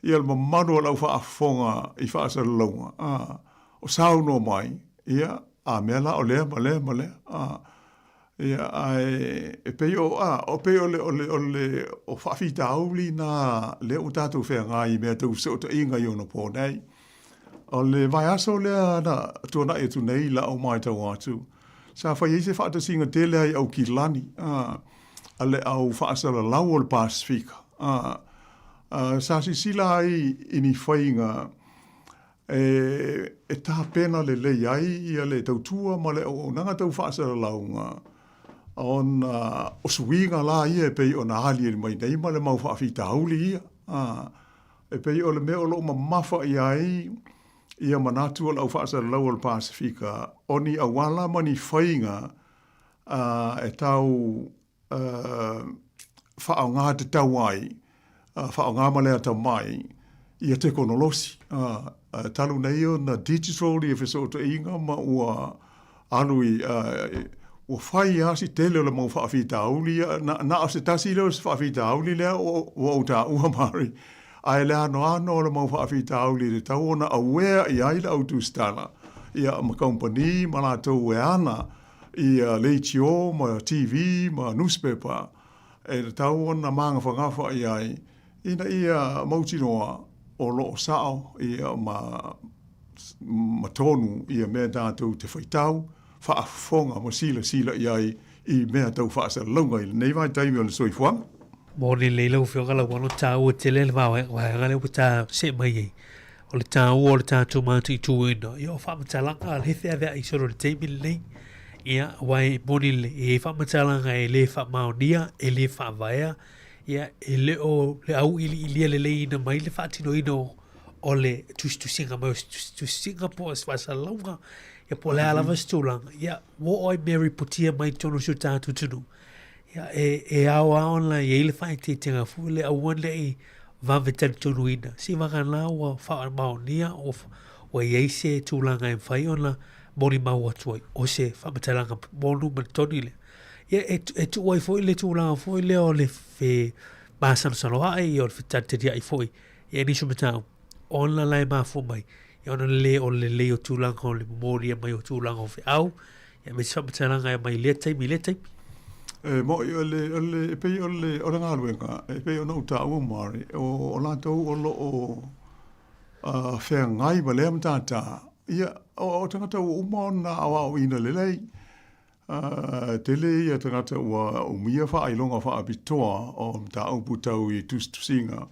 ia le mamalu o lau faafofoga i faasalalauga, o saunoa mai, ia, a mea la o lea ma lea ma lea, a, ia, ae e pei o, a, o pei o le, o le, o le, o faafitauli nā lea ua tatou feagai i mea tau fesootaiga i ona pō nei. O le vaiaso lea na tuanai atu nei i la'u matau atu, sa fai ai se faatasiga tele ai Aukilani, a, a le au faasalalau o le Pasefika, a, a, sa silasila ai i ni faiga, e tapena lelei ai ia le tautua ma le auaunaga tau faasalalauga ona o suiga la ia e pei ona aliali mai nei ma le mau faafitauli ia. E pei o le mea o lo o mamafa i ai ia manatu o le au faasalalau o le Pasefika, o ni auala ma ni faiga e tau faaaoga tatau ai, faaaoga ma le atamai ia tekonolosi. Talu nei ona digital ia fesootaiga ma ua alu i, ua fai lava si tele o le mau faafitauli ia, na o se tasi lea o se faafitauli lea ua ou taua Mari, ae le anoano o le mau faafitauli e tatau ona aware i ai le au tusitala ia ma kamupani ma latou e ana ia leitio ma TV ma nusipepa e tatau ona magafagafa i ai ina ia mautinoa o lo o sao ia ma ma tonu ia mea tatou te faitau, faafofoga ma silasila i ai i mea tau faasalalauga i lenei vaitaimi o le soifuaga. Moni lelei lau Afioga Lauano, taua tele le vaega lea ua ta see mai ai. O le taua o le tatou mataituina, ia o faamatalaga a le feaveai solo i le taimi lenei. Ia, aua e moni lelei, e i ai faamatalaga e le faamaonia, e le faavaea, ia e le o le auiliilia leleiina mai le faatinoina o o le tusitusiga mai o se tusitusiga po o se faasalalauga, ia po o le a lava se tulaga, ia ua oo ai mea ripotia mai i totonu o si o tatou atunuu. Ia, e, e ao lava ona i ai le faaeteetega foi lea, aua ne i vave talitonuina. Seivagana ua faamaonia ua, ua i ai se tulaga e mafai ona molimau atu ai, o se faamatalaga monu ma le toni lea. Ia, e, e tuu ai foi le tulaga foi lea o le fe masalosaloai, ia o le fetalitaliai foi i nisi o mataupu, ona la e mafua mai, ia ona le o le lelei o tulaga o le momolia mai o tulaga o feau, ia aemaise faamatalaga e aumai i lea taimi i lea taimi. E mo'i o le, o le, e pei o le, o le galuega, e pei ona ou taua Mari, o, o latou o lo o uh, feagai ma lea matata, ia, o, o tagata ua uma ona aoaoina lelei, uh, tele ia tagata ua umia faailoga faapitoa o mataupu tau i tusitusiga,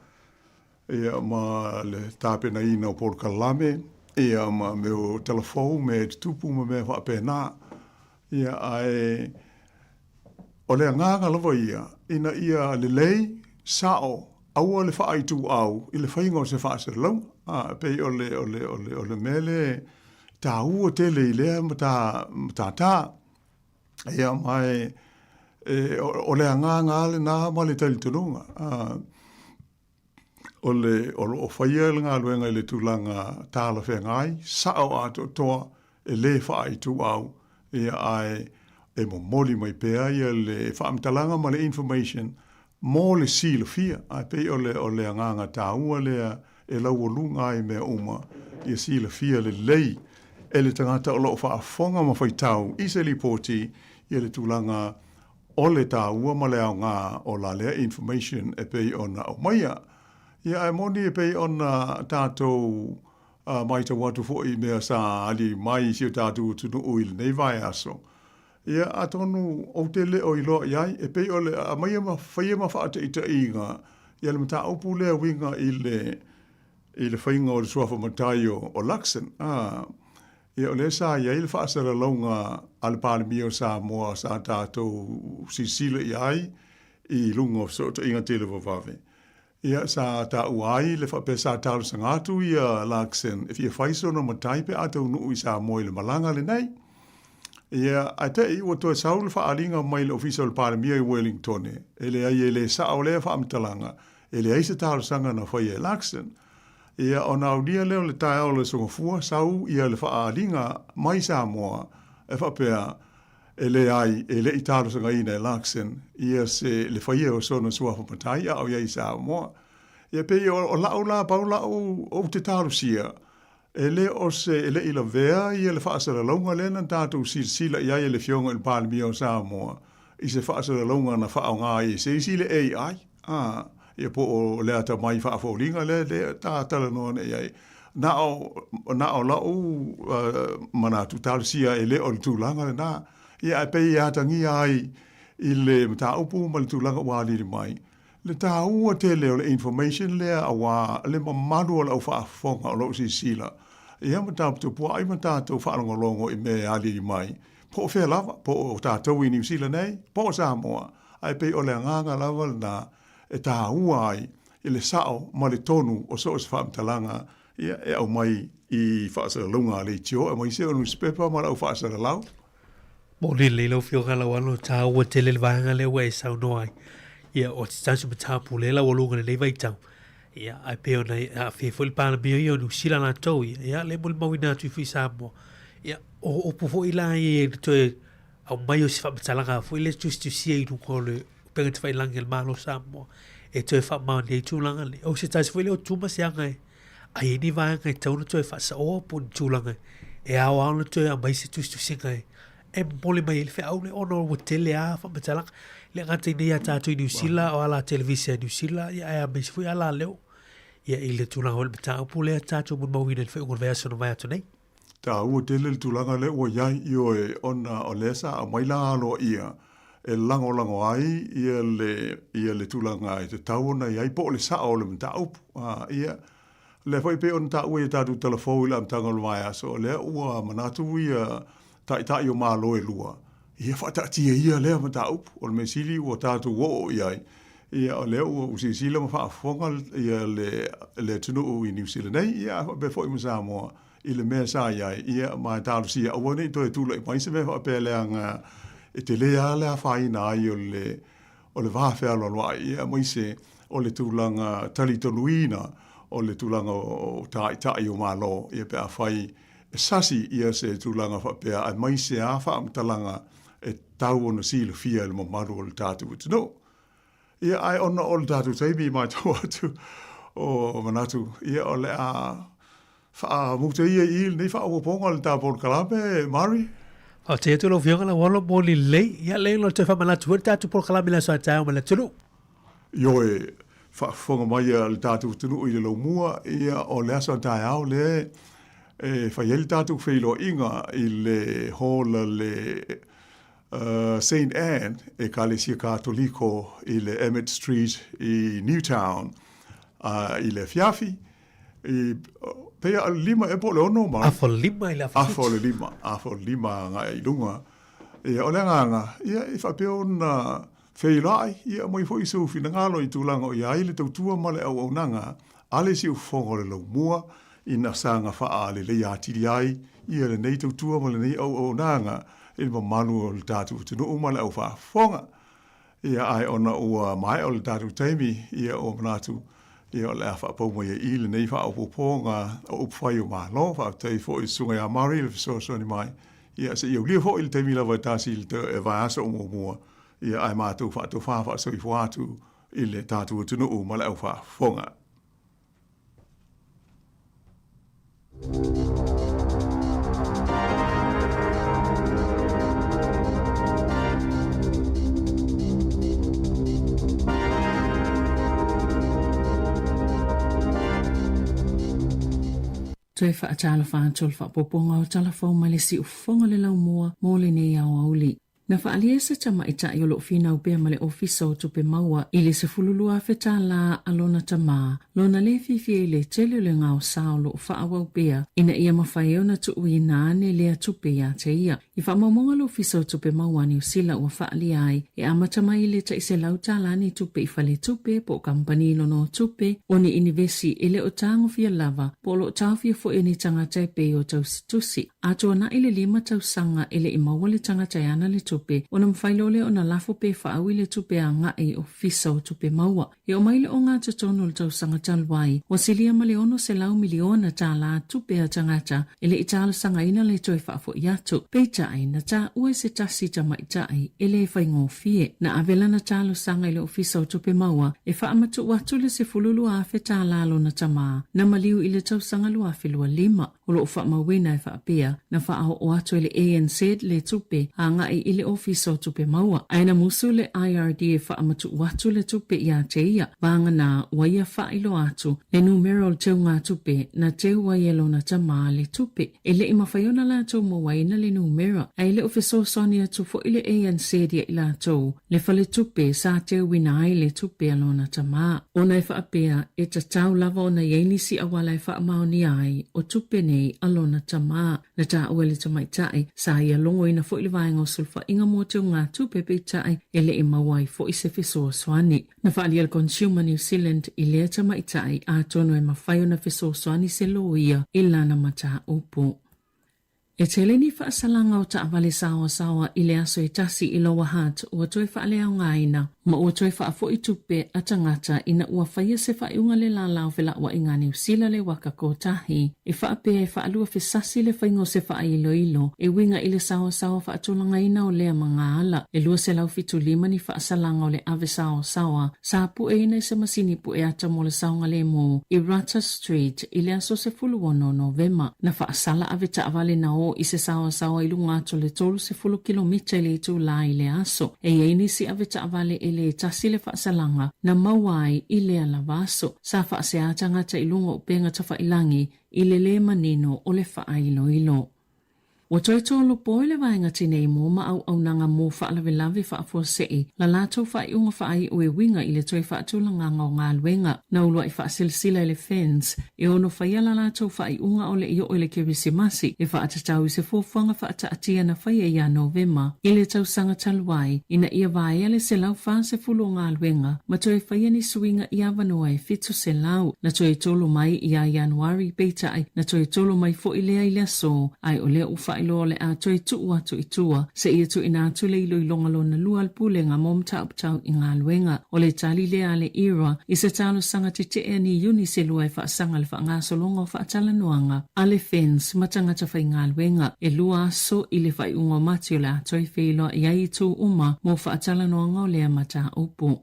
ia ma le tapenaina o polokalame, ia ma mea o tala fou, mea e tutupu ma mea faapena. Ia, ae o le agaga lava ia, ina ia lelei, sao, aua le faaituau i le faiga o se faasalalauga. A, e pei o le, o le, o le, o le mea lea e taua tele i lea matata. Ia, ma e, e, o le agaga lava lena ma le talitonuga. A, o le, o lo o faia le galuega i le tulaga talafeagai, sao atoatoa, e le faaituau, ia, ae e momoli mai pea ia le faamatalaga ma le information mo le silafia. Ae pei o le, o le agaga taua lea e laualuga ai mea uma, ia silafia lelei e le tagata o lo o faafofoga ma faitau i se lipoti ia le tulaga o le taua ma le aoga o la lea information e pei ona aumaia. Ia ae moni e pei ona tatou matau atu foi i mea sa ali mai i si o tatou atunuu i lenei vaiaso, ia atonu ou te le o iloa i ai, e pei o le aumaia ma faia ma faataitaiga ia le mataupu lea e uiga i le i le faiga o le suafa matai o, o Luxon. A, Ia, o lea sa i ai le faasalalauga a le Palemia o Samoa sa tatou silasila i ai i luga o fesootaiga televavave. Ia, sa taua ai le faapea sa talosaga atu ia Luxon e fia fai sona matai pe a taunuu i Samoa i le malaga lenei. Ia, ae te i ua toe sau le faaaliga mai le Ofisa o le Palemia i Wellingtone, e leai e le sao lea faamatalaga, e leai se talosaga na faia e Luxon. Ia, ona aulia lea o le taeao o le Aso Gafua, sau ia le faaaliga mai Samoa e faapea, e leai, e le i talosagaina e Larkson ia se le faia o sona suafa matai a o i ai i Samoa. Ia, pei o, o la'u la, pau la'u ou te talosia, e le o se, e le i lavea ia le faasalalauga lea na tatou silasila i ai e le Afioga i le Palemia o Samoa i se faasalalauga na faaaoga ai e se isi le AI. A, ia po o le atamai faafoliga lea, lea ta talanoa nei i ai. Na o, na o la'u uh, manatu talosia e le o le tulaga lena. Ia ae pei e atagia ai i le mataupu ma le tulaga ua alili mai, le taua tele o le information lea auā le mamalu o le au faafofoga o lo o silasila ia ma taputapua'i ma tatou faalogologo i mea e alili mai, po o fea lava, po o tatou i Niu Sila nei, po o Samoa. Ae pei o le agaga lava lena e taua ai i le sao ma le tonu o so o se faamatalaga ia e aumai i faasalalauga a leitio aemaise o nusipepa ma lau faasalalau. Moni lelei lau Afioga Lauano, taua tele le vaega lea ua e saunoa ai. Ia, o se tasi o mataupu lea laualuga i lenei vaitau. Ia, ae pei ona aafia foi le Palemia ia o Niu Sila latou ia, ia lea e molimauina atu ifo i Samoa. Ia, o upu foi la ia i le toe aumai o se faamatalaga foi lea tusitusia i luga o le upega tafailagi a le Malo o Samoa e toe faamaonia ai tulaga nei. O se tasi foi lea o tu ma se aga e ai ai ni vaega e tatau ona toe faasaoa po o ni tulaga e ao lava ona toe aumai se tusitusiga e e momoli mai ai le feau lea ona ua tele lava faamatalaga. E le gata i inei ia tatou i Niu Sila o ala televise a Niu Sila ia ae aemaise foi ala leo ia i le tulaga o le mataupu lea tatou molimauina i le faaiuga o le vaiaso na mavae atu nei. Taua tele le tulaga lea ua i ai, ioe, ona o lea sa aumai la aloaia. e lagolago ai ia le ia le tulaga e tatau ona i ai po o le sao o le mataupu. A, ia, lea foi pei ona taua i a tatou tala fou i le amataga o le vaiaso, o lea ua manatu ia taitai o Malo e lua, ia faataatia ia lea mataupu. O le mea sili ua tatou oo i ai, ia o lea ua silasila ma faafofoga ia le le atunuu i Niu Sila nei, ia ae faapea foi ma Samoa i le mea sa i ai, ia ma e talosia aua ne i toe tulai mai se mea faapea leaga e tele lava le afaina ai o le o le va fealoaloai, ia aemaise o le tulaga talitonuina o le tulaga o taitai o Malo, ia pe afai e sasi ia se tulaga faapea aemaise lava faamatalaga e tatau ona silafia e le mamalu o le tatou atunuu. Ia, ae ona o le tatou taimi i matau atu o manatu, ia o le a faamuta ia i i lenei faaopoopoga o le ta polokalame, Mari. Faafetai atu lau Afioga Lauolo mo le lelei. Ia, lea o le toe faamanatu foi le tatou polokalame i le aso a taeao ma le atunuu. Ioe, faafofoga mai a le tatou atunuu i le laumua, ia o le aso a taeao lea e fai ai le tatou feiloaiga i le hall a le Saint Anne, Ekalesia Katoliko i le Emmett Street i Newtown i le afiafi, i pei a le 5 ea po o le 6 ma Afa o le 5 i le afa afa o le 5, afa o le 5 agai i luga. Ia, o le agaga, ia, e faapea ona feiloai, ia aumai foi sou finagalo i tulaga o i ai le tautua ma le auaunaga a le siufofoga o le laumua, ina saga faaleleia atili ai ia lenei tautua ma lenei auaunaga i le mamalu o le tatou atunuu ma le aufaafofoga. Ia, ae ona ua maea o le tatou taimi, ia ua manatu, ia o le a faapau mai ai i i lenei faaopoopoga o upufai o Malo. Faafetai foi i le Susuga ia Murray i le fesoasoani mai, ia seia aulia foi le taimi lava e tasi i le vaiaso o muamua, ia ae matou faatofa faasoifua atu i le tatou atunuu ma le aufaafofoga. Toe faatalofa atu o le faaopoopoga o tala fou mai le siufofoga o le laumua mo lenei aoauli. Na faaalia se tamaitai o lo o finau pea ma le Ofisa o Tupe Maua i le $12,000 tālā a lona tamā, lona lē fiafia i le tele o le gaosa o lo o faaauau pea ina ia mafai ai ona tuuina ane lea tupe iā te ia. I faamaumauga a le Ofisa o Tupe Maua a Niu Sila ua faaalia ai, e amata mai i le tai $100 ni tupe i faletupe po o kamupani nonotupe, o ni inivesi e le o tagofia lava po o lo o taofia foi e ni tagata e pei o tausitusi. A tuanai le lima tausaga e le i maua le tagata e ana le tupe, ona mafai loa lea ona lafo pe faaui le tupe agai i Ofisa o Tupe Maua. E oo mai le ogatotonu o le tausaga talu ai, ua silia ma le $600 miliona tālā tupe a tagata e le i talosagaina le toe faafoi atu. Peitai, na taua e se tasi tamaitai e le faigofie. Na ave lana talosaga i le Ofisa o Tupe Maua e faamatuu atu le $12,000 tālā lona tamā na maliu i le tausaga 2025. O lo o faamauina e faapea, na faaoo atu e le ANZ le tupe agai i le Ofisa o Tupe Maua, ae na musu le IRD e faamatuu atu le tupe iā te ia, vagana ua ia faailoa atu le numera o le teugatupe na teu ai e lona tamā le tupe. E le i mafai ona latou mauaina le numera, ae le o fesoasoani atu foi le ANZ ia i latou le faletupe sa teuina ai le tupe a lona tamā. Ona e faapea, e tatau lava ona i ai nisi auala e faamaonia ai o tupe nei a lona tamā. Na taua e le tamaitai, sa ia logoina foi le vaega o sulufaiga mo teugatupe peitai e le i maua ai foi se fesoasoani. Na faaalia le Consumer New Zealand i lea tamaitai atonu e mafai ona fesoasoani se loia i lana mataupu. E tele ni faasalaga o taavale saoasaoa i le aso e tasi i Lower Hutt ua toe faaleaogaina ma ua toe faafoi tupe a tagata ina ua faia se faaiuga le lala o felauaiga a Niu Sila le waka kotahi e faapea e faalua fesasi le faiga o se faailoilo e uiga i le saoasaoa faatulagaina o lea magaala e 275 ni faasalaga o le ave saoasaoa sa pueina i se masini pue ata mo le saogalemu i Rata Street i le aso 16 Novema. Na faasala ave taavale na o i se saoasaoa i luga atu o le 30 kilomita i le itulā i le aso. E i ai nisi ave taavale e le tasi le faasalaga na maua ai i lea lava aso. Sa faasea tagata i luga o upega tafailangi i le lē manino o le faailoilo. Ua toe tolopo i le Vaega Tinei Mu ma Auaunaga Mo Faalavelave Faafuasei la latou faaiuga faaiu e uiga i le toe faatulagaga o galuega. Na uluai faasilasila e le FINS e ono faia la latou faaiuga o le i oo i le Kerisimasi e faatatau i se fuafuaga faataatia na faia ia Novema i le tausaga talu ai ina ia vaea le 140 o galuega ma toe faia ni suiga i avanoa e 700. Na toe tolo mai ia Ianuari peitai na toe tolo mai foi lea i le aso ae o lea ua faailoa o le a toe tuu atu i tua seia tuuina atu le iloiloga lona lua a le Pulega mo Mataupu Tau i Galuega. O le tali lea a le IRA i se talosaga tetee a ni iuni se lua e faasaga le faagasologa o faatalanoaga a le FINS ma tagata faigaluega. E lua aso i le faaiuga o Mati o le a toe feiloai ai itu uma mo faatalanoaga o lea mataupu.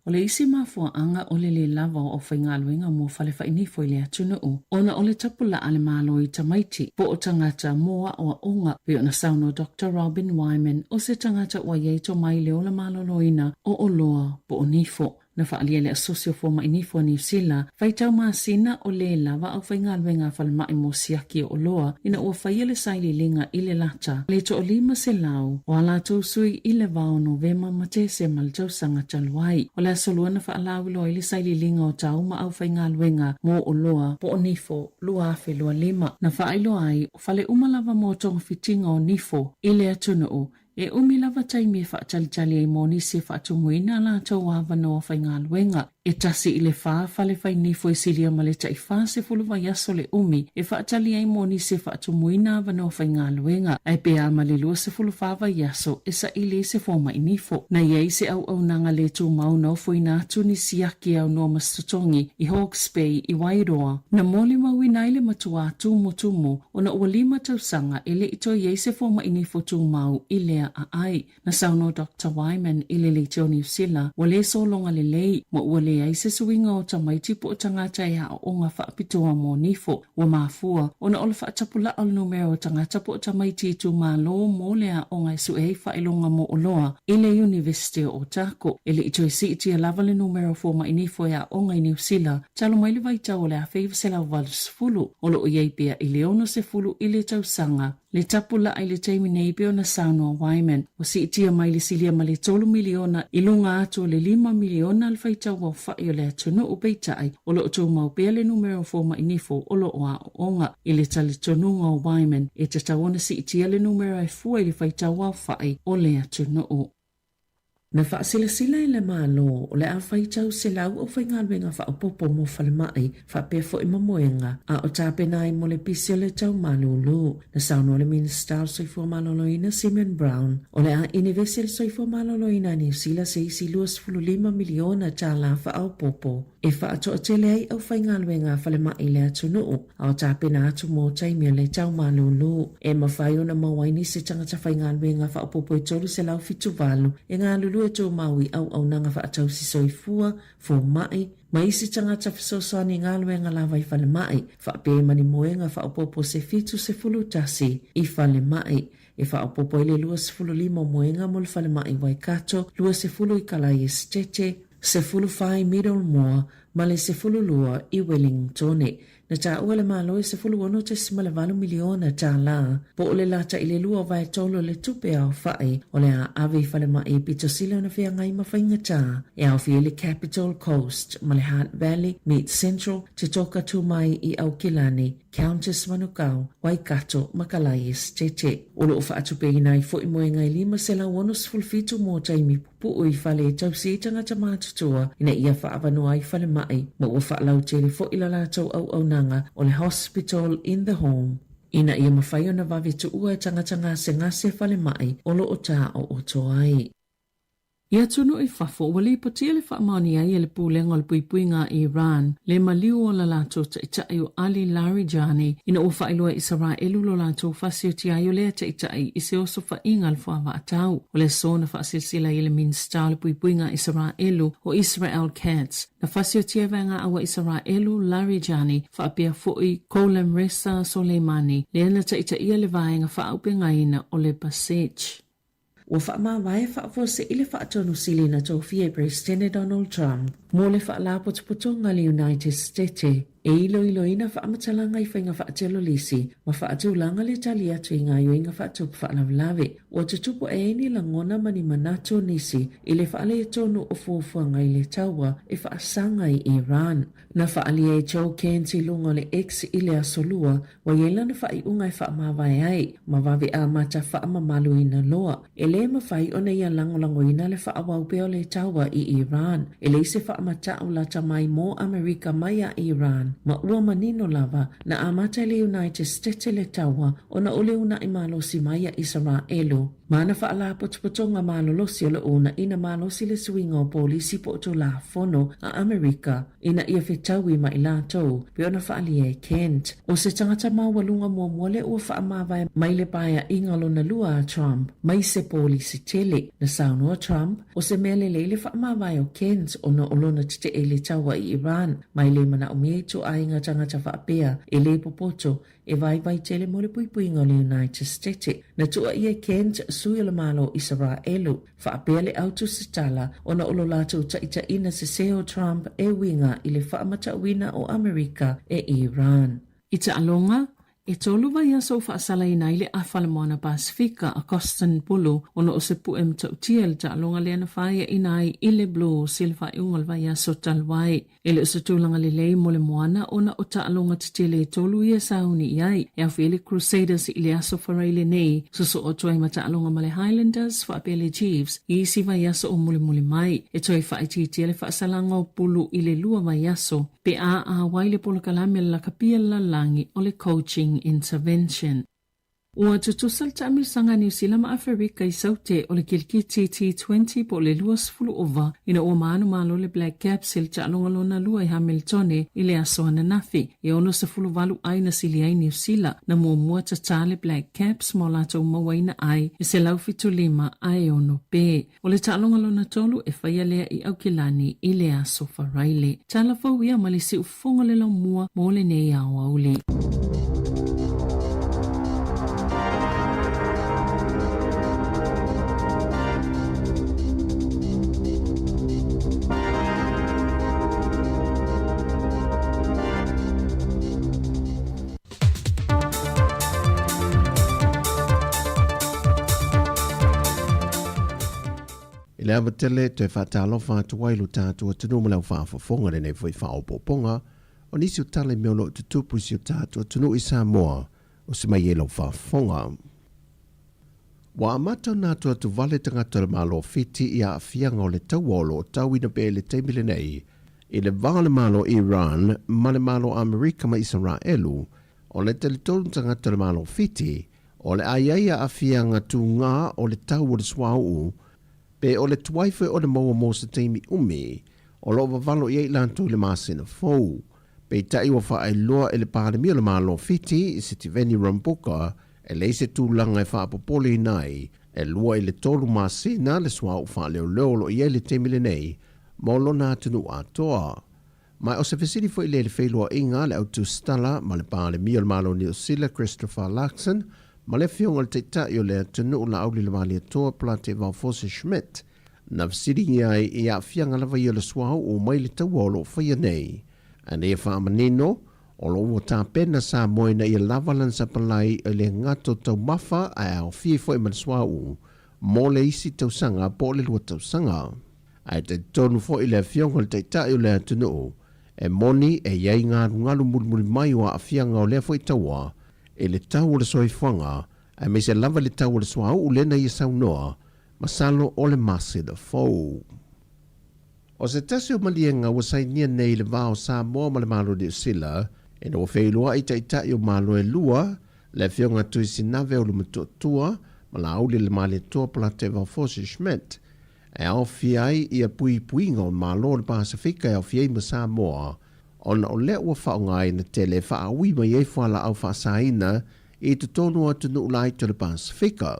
O le isi mafuaaga o le lē lava o aufaigaluega mo fale fainifo i le atunuu, ona o le tapulaa a le Malo i tamaiti, po o tagata mo aoaoga, pei ona saunoa Doctor Robin Whyman, o se tagata ua i ai tomai i le ola maloloina o oloa po o nifo. Na faaalia e le Asosi o Fomai Nifo a Niu Sila, faitau masina o lē lava aufaigaluega a falemai mo siaki o oloa ina ua faia le sailiiliga i le lata le toalima selau o a latou sui i le va o Novema ma Tesema le tausaga talu ai. O le aso lua na faalauiloa ai le sailiiliga o tau ma aufaigaluega mo oloa po o nifo 2025. Na faailoa ai, o fale uma lava mo togafitiga o nifo i le atunuu E umi lava taimi e faatalitali ai mo nisi e faatumuina a latou avanoa faigaluega. E tasi i le fa fale fai nifo e silia ma le tai 40 vaiaso le umi e faatali ai mo nisi e faatumuina avanoa faigaluega, ae pe a ma le 24 vaiaso e saili ai se fomai nifo. Na i ai se auaunaga le tumau na ofoina atu ni siaki e aunoa ma se totogi i Hawke's Bay i Wairoa, na molimauina ai le matuā tumutumu ona ua lima tausaga e le i toe i ai se fomai nifo tumau i lea aai. Na saunoa Doctor Wyman i le Leitio Niu Sila, ua le sologa lelei, ma ua leai se suiga o tamaiti po o tagata e aooga faapitoa mo nifo. Ua mafua ona o le faatapulaa o le numera o tagata po o tamaiti itumalo mo le aoga e sue ai faailoga mo oloa i le Iunivesite o Otago. E le i toe siitia lava le numera o fomai nifo e aoga i Niu Sila talu mai le vaitau o le 1980. O lo o i ai pea i le 60 i le tausaga le tapulaa i le taimi nei pei ona saunoa Wyman. Ua siitia mai le silia ma le tolu miliona i luga atu o le lima miliona le faitau aofa'i o le atunuu peitai o lo o tumau pea le numera o fomai nifo o lo o aooga. I le talitonuga o Wyman, e tatau ona siitia le numera e fua i le faitau aofa'i o le atunuu. Na faasilasila e le Malo o le a faitau 100 aufaigaluega faaopoopo mo falemai faapea foi ma moega a o tapena ai mo le pisi o le tau malūlū. Na saunoa le Minisita o le Soifua Maloloina Simeon Brown o le a inivesi e le Soifua Maloloina a Niu Sila se isi $25 miliona tālā faaopoopo e faatoatele ai aufaigaluega a falemai i le atunuu a o tapena atu mo taimi o le tau malūlū. E mafai ona maua ai nisi tagata faigaluega faaopoopo e 378 e galulue tumau i auaunaga faatausi soifua, fomai, ma isi tagata fesoasoani i galuega lava i falemai, faapea ai ma ni moega faaopoopo se 71 i falemai. E faaopoopo ai le 25 o moega mo le falemai i Waikato, 20 i Kalae Esetete, 14 i Middlemore ma le 12 i Wellingtone. Na taua e le Malo e $16.8 miliona tālā, po o le lata i le lua o vaetolu o le tupe aofai o le a ave i falemai e pito sili ona feagai ma faigata e aofia ai le Capital Coast ma le Hutt Valley, Mid Central, Te Toka Tumai i Aukilani, Countess Manukau, Waikato ma Kalae Esetete. O lo o faatupeina ai foi moega e 567 mo taimi Pupuu i fale e tausi ai tagata matutua ina ia faaavanoa ai falemai ma ua faalautele foi la latou auaunaga o le Hospital in the Home ina ia mafai ona vave tuua e tagata gasegase falemai o lo o tāooto ai. I atunuu i fafo, ua lipotia le faamaoni ai e le Pulega o le Puipuiga a Iran le maliu o la latou taitai o Ali Larijani ina ua faailoa e Isaraelu lo latou fasiotia ai o lea taitai i se osofaiga a le fuavaatau. O le aso na faasilasila ai e le Minisita o le Puipuiga a Isaraelu o Israel Katz, na fasiotia e Vaegaau a Isaraelu Larijani faapea foi Gholamreza Soleimani, lea na taitaia le vaega faaaupegaina o le Basij. Ua faamavae faafuasei le Faatonu Sili na tofia e Peresetene Donald Trump mo le Faalapotopotoga a le United Stete. E iloiloina faamatalaga i faiga faatelolisi ma faatulaga le tali atu i gaoioiga faatupu faalavelave. Ua tutupu ae ai ni lagona ma ni manatu o nisi i le faaletonu o fuafuaga i le taua e faasaga i Iran. Na faaalia e Joe Cairns i luga o le X i le Aso Lua, ua i ai lana faaiuga e faamavae ai ma vave amata faamamaluina loa. E le mafai ona ia lagolagoina le faaauau pea o le taua i Iran. E leai se faamatau lata mai mo Amerika mai a Iran, ma ua manino lava na amata e le United States le taua ona o le uunai malosi mai a Isaraelu. Ma ana faalapotopotoga malolosi o lo o uunaina malosi le suiga o polisi po o Tulafono a Amerika ina ia fetaui ma i latou, pei ona faaalia e Kent. O se tagata maualuga muamua lea ua faamavae mai le paeaiga lona lua a Trump mai se polisi tele. Na saunoa Trump, o se mea lelei le faamavae o Kent ona o lona tetee i le taua i Iran, ma e le manaomia ituaiga tagata faapea e le popoto e vaivai tele mo le puipuiga o le United States. Na tuuaia e Kent sui o le Malo o Isaraelu, faapea le au tusitala ona o lo latou taitaiina sese o Trump e uiga i le faamatauina o Amerika e Iran. I taaloga, e tolu vaiaso ua faasalaina ai le afa le Moana Pasefika a Costin Pulu ona o se puʻe matautia i le taaloga lea na faiaina ai i le Blues i le faaiuga o le vaiaso talu ai. E le o se tulaga lelei mo le moana ona o taaloga tetele e tolu ia e sauni i ai, e aofia ai le Crusaders i le Aso Faraile nei, sosoo atu ai ma taaloga ma le Highlanders faapea le Chiefs i isi vaiaso o mulimuli mai. E toe faaitiitia le faasalaga o pulu i le lua vaiaso pe a auai le polokalame a le lakapi a le lalolagi o le Coaching Intervention. Ua tutusa le taamilosaga a Niu Sila ma Aferika i Saute o le kilikiti T20 po o le 20 ova ina ua manumalo le Black Caps i le taaloga lona lua i Hamiltone i le aso ananafi. E 68 ai na sili ai Niu Sila, na muamua tatā le Black Caps ma o latou mauaina ai e 175 ae 6 pē. O le taaloga lona tolu e faia lea i Aukilani i le Aso Faraile. Tala fou ia ma le siufofoga o le laumua mo lenei aoauli. I le ava tele, toe faatalofa atu ai lo tatou atunuu ma le au faafofoga i lenei foi faaopoopoga o nisi o tala i mea o lo o tutupu i si o tatou atunuu i Samoa o se mai ai lau faafofoga. Ua amata ona atuatu vale tagata o le Malo o Fiti i aafiaga o le taua o lo o tauina pea i le taimi lenei i le va o le Malo Iran ma le Malo Amerika ma Isaraelu. O le talitonu tagata o le Malo o Fiti, o le a i ai aafiaga tugā o le tau o le suauu pe o le tuai foi o le maua mo se taimi umi o lo o vavalo i ai latou i le masina fou. Peitai ua faailoa e le Palemia o le Malo o Fiti, Sitiveni Rabuka, E leai se tulaga e faapopoleina ai, e lua i le tolu masina le suauu faaleoleo o lo o i ai i le taimi lenei mo lona atunuu atoa. Ma o se fesili foi lea i le feiloaiga a le au tusitala ma le Palemia o le Malo o Niu Sila Christopher Luxon ma le Afioga i le Taitai o le atunuu Laauli Lemalietoa Plate Vaofosi Schmidt na fesiligia ai i aafiaga lava ia o le suauu mai le taua o lo o faia nei. Ina ia faamanino, O lo o ua tapena Samoa ina ia lava lana sapalai e le gata o taumafa ae aofia ai foi ma le suauu mo le isi tausaga po o le lua tausaga. Ae talitonu foi le Afioga i le Taitai o le atunuu, e moni e i ai galugalu mulimuli mai o aafiaga o lea foi taua i le tau o le soifuaga aemaise lava i le tau o le suauu lea na ia saunoa masalo o le masina fou. O se tasi o maliega ua sainia nei i le va o Samoa ma le Malo o Niu Sila, ina ua feiloai taitai o Malo e lua, le Afioga Tui Sinave Olumatuatua ma Laauli le Malietoa Polateva Fosi Schmidt, e aofia ai ia puipuiga o Malo o le Pasefika e aofia ai ma Samoa, ona o lea ua faaaogaina tele e faaui mai ai fualaau faasaina i totonu o atunuu laiti o le Pasefika.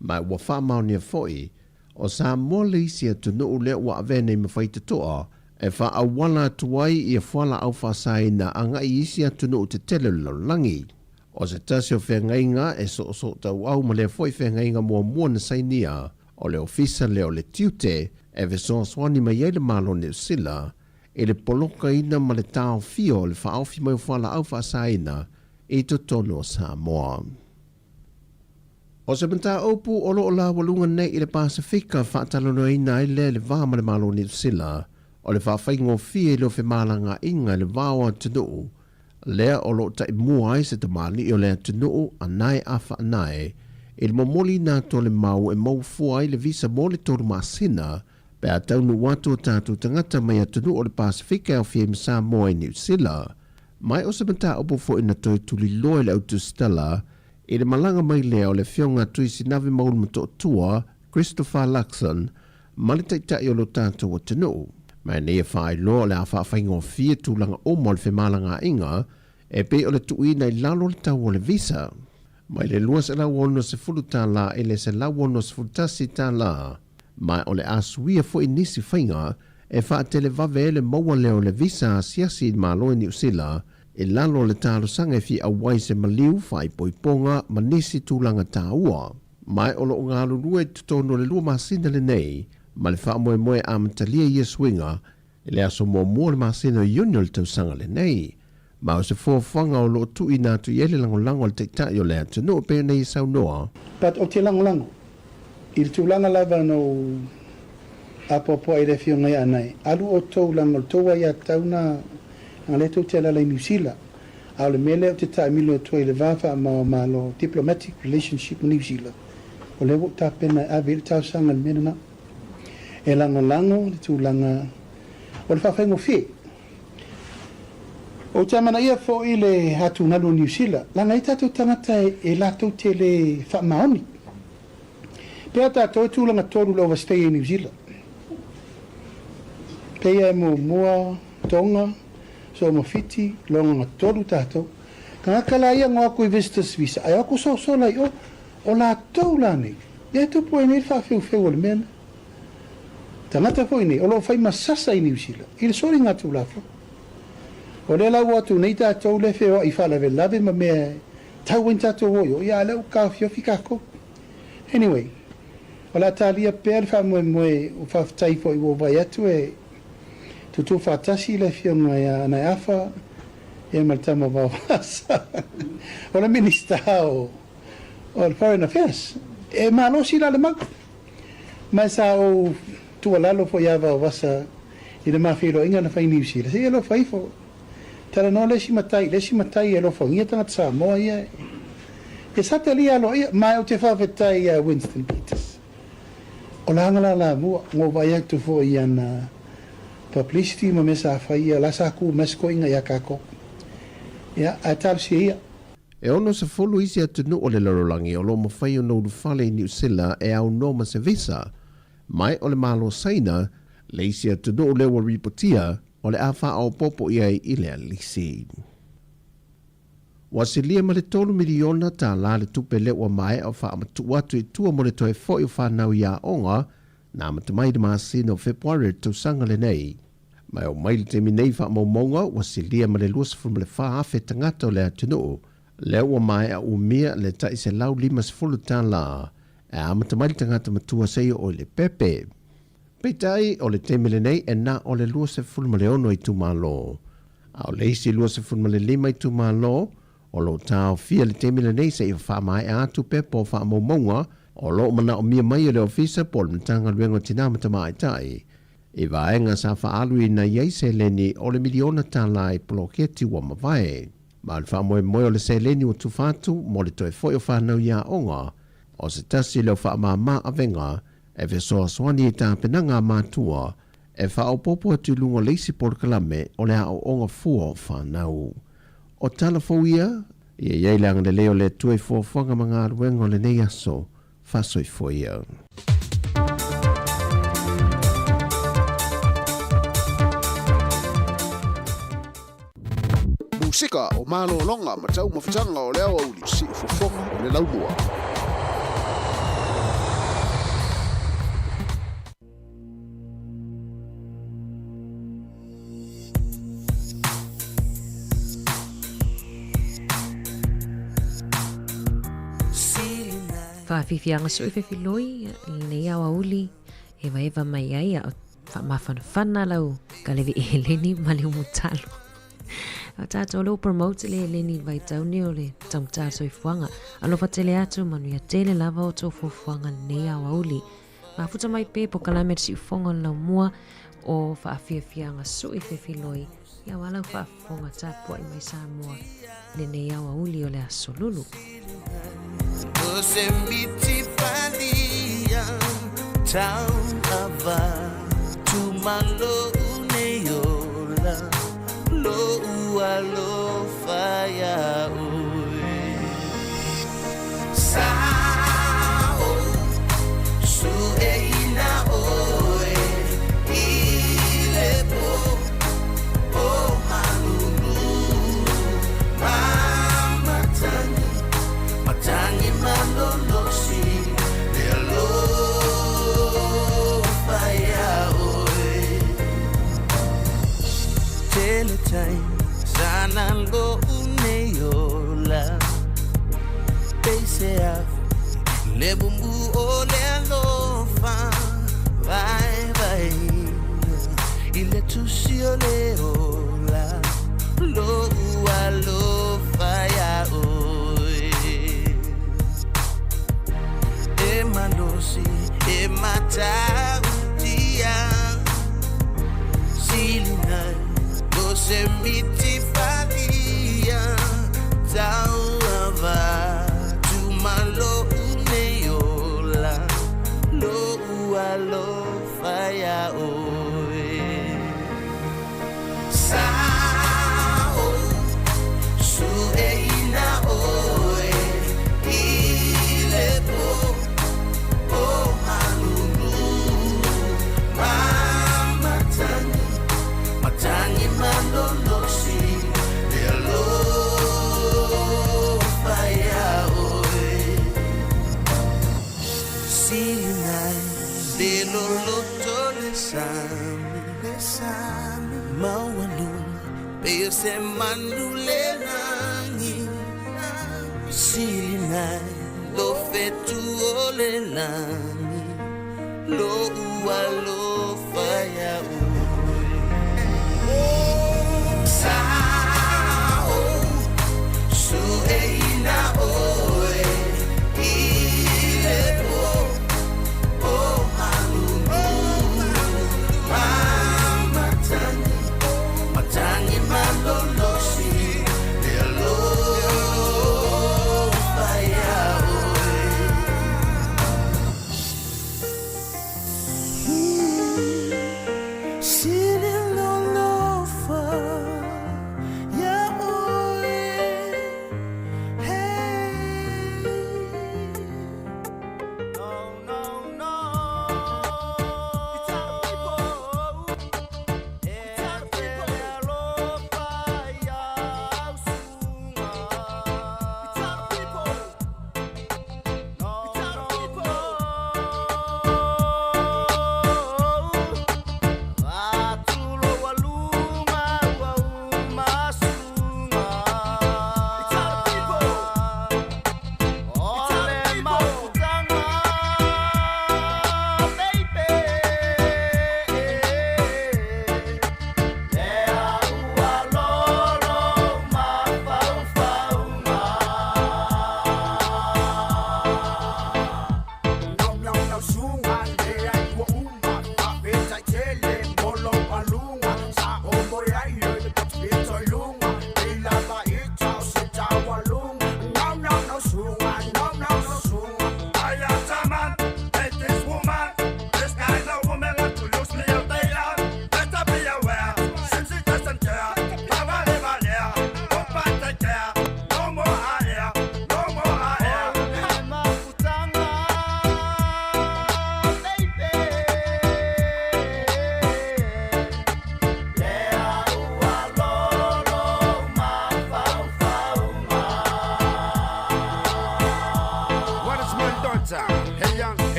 Ma ua faamaonia foi O Samoa le isi atunuu lea ua avea nei ma faitotoa e faaauala atu ai ia fualaau faasaina agai i isi atunuu tetele o le lalolagi. O se tasi o feagaiga e soosootauau ma lea foi feagaiga muamua na sainia, o le Ofisa lea o le Tiute e fesoasoani mai ai le Malo o Niu Sila i le polokaina ma le taofia o le faaofi mai o fualaau faasaina i totonu o Samoa. O se mataupu o lo o laualuga nei i le Pasefika faatalanoaina ai lea i le va ma le Malo o Niu Sila, o le faafaigofie i le femalagaaiga i le va o atunuu, lea o lo o taimua ai se tamalii o le atunuu Anae Afa Anae i le momoliina atu o le mau e maua fua ai le visa mo le tolu masina pe a taunuu atu o tatou tagata mai atunuu o le Pasefika e aofia ai ma Samoa i Niu Sila. Mai o se mataupu foi na toe tuliloa e le au tusitala i le malaga mai lea o le Afioga a Tuisinave Maulu Motootua, Christopher Luxon, ma le Taitai o lo tatou atunuu. Ma nei e faailoa o le a faafaigofie tulaga uma o le femalagaaiga e pei o le tuuina i lalo o le tau o le visa mai le $260 i le $161, ma o le a suia foi nisi faiga e faatelevave ai le maua lea o le visa asiasi i le Malo i Niu Sila i lalo o le talosaga e fia auai se maliu, faaipoipoga ma nisi tulaga taua. Ma o lo o galulue i totonu o le lua masina lenei ma le faamoemoe e amatalia ia suiga i le aso muamua o le masina o Iuni o le tausaga lenei. Ma o se fuafuaga o lo o tuuina atu i ai le lagolago a le Taitai o le atunuu e pei ona ia saunoa. But ou te lagolago i le tulaga lava na ou apoapoai i le afioga ia Anae, alu outou leaga o le tou aiatatau na leaga lea tou te alala i Niu Sila. A o le mea lea ou te taamilo atu ai i le va faamao-malo, diplomatic relationship, ma Niu Sila, o lea ua ou tapena e ave i ai le talosaga i le mea lena. E lagolago le tulaga o le faafaigofie. Ou te amanaia foi le atugalu o Niu Sila, leaga e i ai tatou tagata e latou te le faamaoni. Pea tatou e tulaga tolu le overstay i Niu Sila. Peia e muamua Tonga, Samoa Fiti, Longa tolu tatou. Tagata la ia ngo aku i visitors visa ae o aku sosola i o, o latou la nei. Ia e tupu ai nei le faafeufeu o le mea lea. Tagata foi nei o lo o fai ma sasa i Niu Sila i le soliga Tulafono. O lea la ua o atu nei tatou lea feoai faalavelave ma mea e tau ai ni tatou o i o, ia a lea ua taofiofi tatou. Anyway, o le a talia pea le faamoemoe ua faafetai foi ua ou vaai atu e tutū faatasi le afioga ia Anae Afa ia ma le tama Vaovasa o le Minista o o le Foreign Affairs. E malosi la le mau. Ma e sa ou tuualalo foi ia Vaovasa i le ma feiloaiga na fai i Niu Sila, se i alofa ifo. Talanoa le isi matai i le isi matai e alofagia tagata Samoa ia e sa talia aloaia. Ma ou te faafetai ia Winston Peters. O la aga la lamua, na ou vaai atu foi i ana publicity ma mea sa faia, la sa ku mai se toeaina ia tatou. Ia, ae talosia ia. E 60 isi atunuu o le lalolagi o lo o mafai ona ulufale i Niu Sila e aunoa ma se visa, mai o le Malo Saina le isi atunuu lea ua ripotia o le a faaopoopo i ai i lea lisi. Ua silia ma le $3 miliona le tupe lea ua maea o faamatuu atu i tua mo le toe foi o fanau i aoga na amata mai i le masina o Fepuari o le tausaga lenei. Ma e oo mai i le taimi nei i faamaumauga ua silia ma le 24,000 tagata o le atunuu lea ua maea umia le tai $150 e amata mai le tagata matua seia oo i le pepe. Peitai, o le taimi lenei e na o le 26 itumalo, a o le isi 25 itumalo o lo o taofia i le taimi lenei seia faamaea atu pepa o faamaumauga o lo o manaomia mai e le Ofisa po o le Matagaluega o Tina ma Tamaitai i vaega sa faaaluina i ai seleni o le miliona tala i poloketi ua mavae. Ma o le faamoemoe o le seleni ua tufa atu mo le toe foi o fanau i aoga, o se tasi lea o faamama avega e fesoasoani i tapenaga a matua e faaopoopo atu i luga o le isi polokalame o le aoaoga fua o fanau. O tala fou ia, ia i ai le agalelei o le Atua i fuafuaga ma galuega o lenei aso. Faasoifua ia. Musika o malologa ma taumafataga o le aoauli siufofoga o le laumua. Faafiafiaga sui fefiloi lenei aoauli e vaeva mai ai a o. Faamafanafana lau kalevi eleni ma le umutalo. O tātou leo promote le eleni i vaitau nei o le taugata soifuaga. Alofa tele atu, manuia tele lava o tou fuafuaga lenei aoauli. Mafuta mai pe pokalame le siufoga o le laumua o faafiafiaga sui fefiloi ia aua lau faafofoga tapuai mai Samoa i lenei aoauli o le aso Lulu.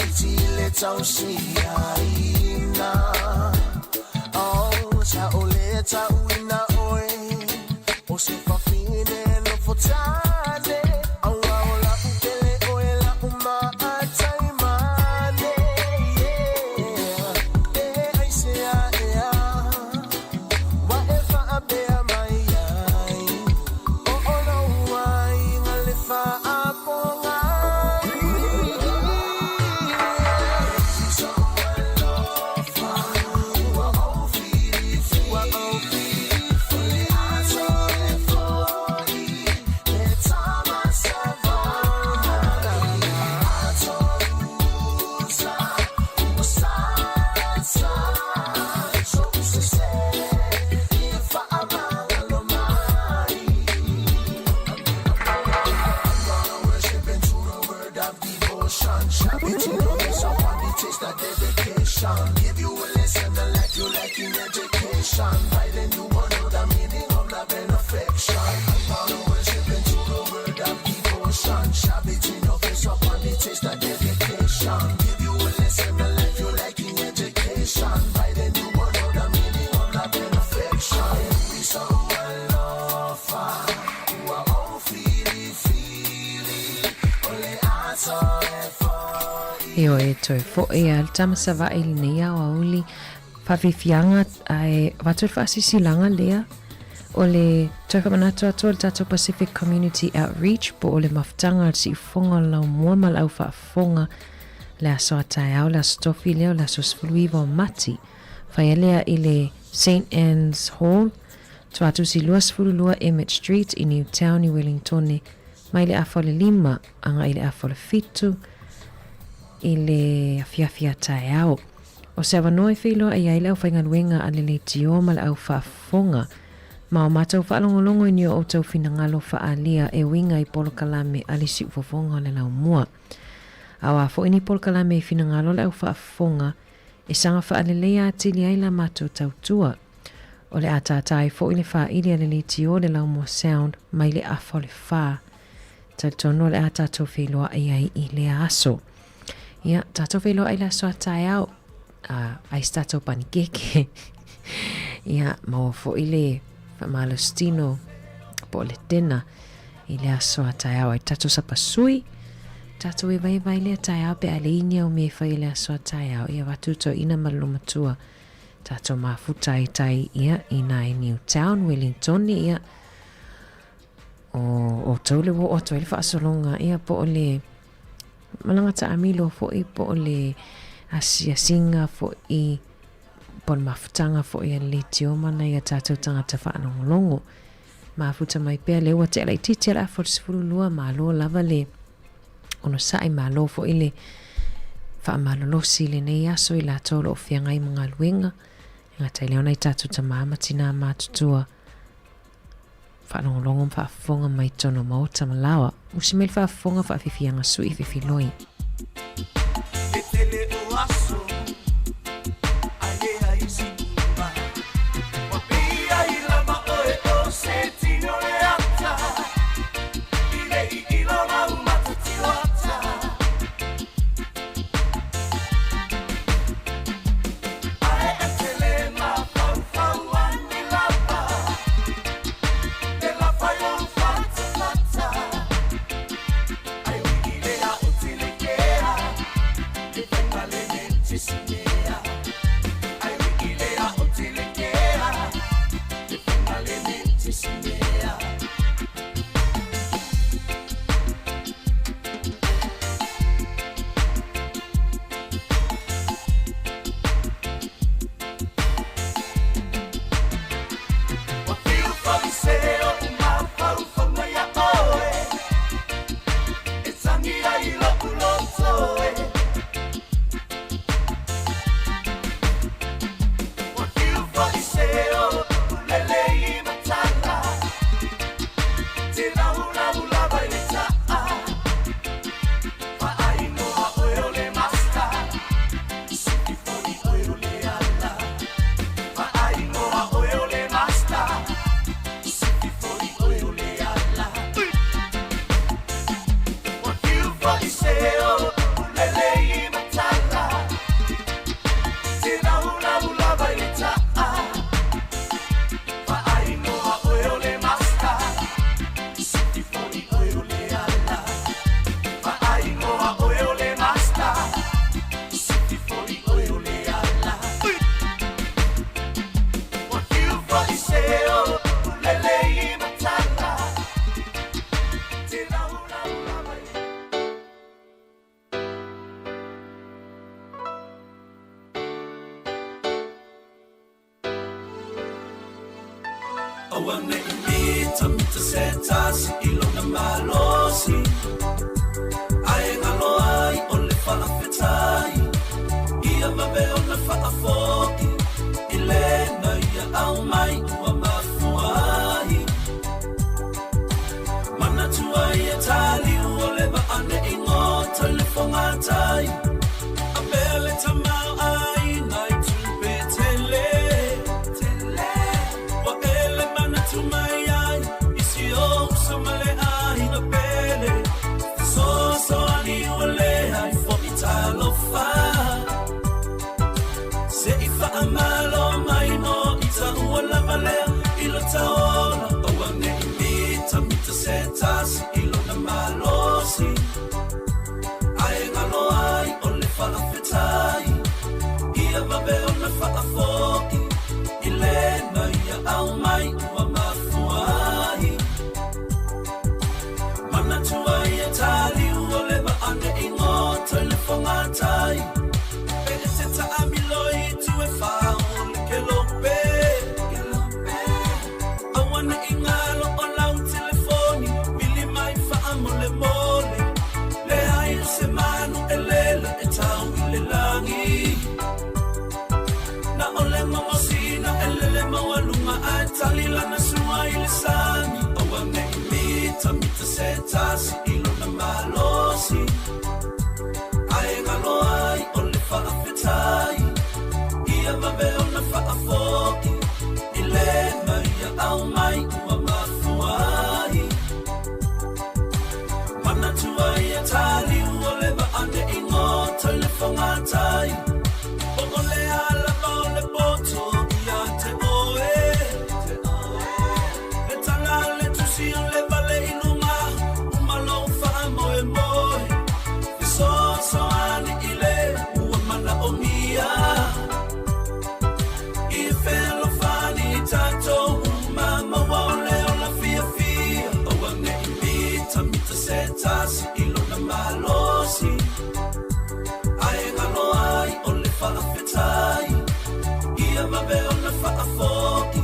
laitiiti i le tausiaina. Oh, sa o le tauina oe, o se fafine nofo tane. Aua o la'u pele oe la'u maataimane. Yeah. E aisea ea, ua e faapea mai ai, o o lou aiga le faapogai. Ioe, toe foʻi a le tama Savaʻi i lenei aoauli faafiafiaga ae avatu le faasisilāga lea o le toe faamanatu atu o le tatou Pacific Community Outreach po o le mafutaga o le siufofoga o le laumua ma le au faafofoga le aso a taeao le aso tofi lea o le aso 19 o Mati faia lea i le St Anne's Hall Tuatusi 22 Emmett Street i Newtown i Wellingtone mai le afa o le 5 agai i le afa o le 7 i le afiafi a taeao. O se avanoa e feiloai ai le aufaigaluega a le leitio ma le au faafofoga ma o matou faalogologo i ni o outou finagalo faaalia e uiga i polokalame a le siufofoga o le laumua. A o a foi ni polokalame i finagalo le au faafofoga e saga faaleleia atili ai la matou tautua. O le a tātā ai foi le faaili a le leitio le laumua sound mai le afa o le fa. Talitonu o le a tatou feiloai ai i lea aso. Ia, tatou feiloai le aso a taeao. Ai se tatou panikeke. Ia, maua foi le faamalositino po o le tena i le aso a taeao ai tatou sapasui. Tatou evaeva i lea taeao pe a leai ni au mea e fai i le aso a taeao. Ia, avatu toeaina ma le lomatua. Tatou mafuta ai tai ia i nai Newtown, Wellington ia. O outou le ua oo atu ai le faasologa ia po o le malaga taamilo foi po o le asiasiga foi po o le mafutaga foi a le leitio ma nai a tatou tagata faalogologo. Mafuta mai pea lea ua tea laitiiti a le afa o le 12, malo lava le onosai, malo foi le faamalolosi i lenei aso i latou o lo o feagai ma galuega, e gata i lea o nai tatou tamā ma tinā matutua. Faalogologo ma faafofoga mai totonu o maota ma laoa. Usi mai le faafofoga faafiafiaga sui fefiloi. E tele o aso ae leai siuga Ua pei ai lava oe o se tino leata I le iilo lau matatioata Ae e tele mafaufau ane lava Le lafai o fatafata Ai ui i le ao tele ke Aua ne i mitamita se tasi i lona malosi. Ae galo ai o le faafetai, ia vave ona faafoi i le na ia aumai ua mafua ai. Manatua ia taliu o le vaa ne i goto i le fogatai. A pea le tamaoaiga i tupe tele, ua e le manatu mai ai i si ou uso ma le aiga pele. Fesoasoani ua leai foi talofa. Se i faamalo mai no ita ua lava lea i lo taola. Aua ne i mitamita se tasi i lona malosi. Ae galo ai o le faafetai, ia vave ona faafoi i le na ia aumai ua mafua ai. Manatua ia taliu o le vaa ne i goto i le fogatai. Pe e te taamilo i itu e fa o le kelope, aua ne i galo o lau telefoni, vili mai faamolemole. Leai o se manu e lele e tau i le lagi. Na o le gogosina e lele maualuga ae tali lana sua i le sami. Aua ne i mitamita se tasi i lona malosi. Ae galo ai o le faafetai, ia vave ona faafoi i le na ia aumai ua mafua ai. Manatua ia taliu o le vaa ne i goto i le fogatai. Po o le a lava o le poto ia te oe. Le tala a le tusi o le vale i luga, uma lou faamoemoe. Fesoasoani i le ua manaomia. I fealofani i tatou uma maua o le ola fiafia. Aua ne i mitamita se tasi i lona malosi. Ae galo ai o le faafetai, ia vave ona faafoi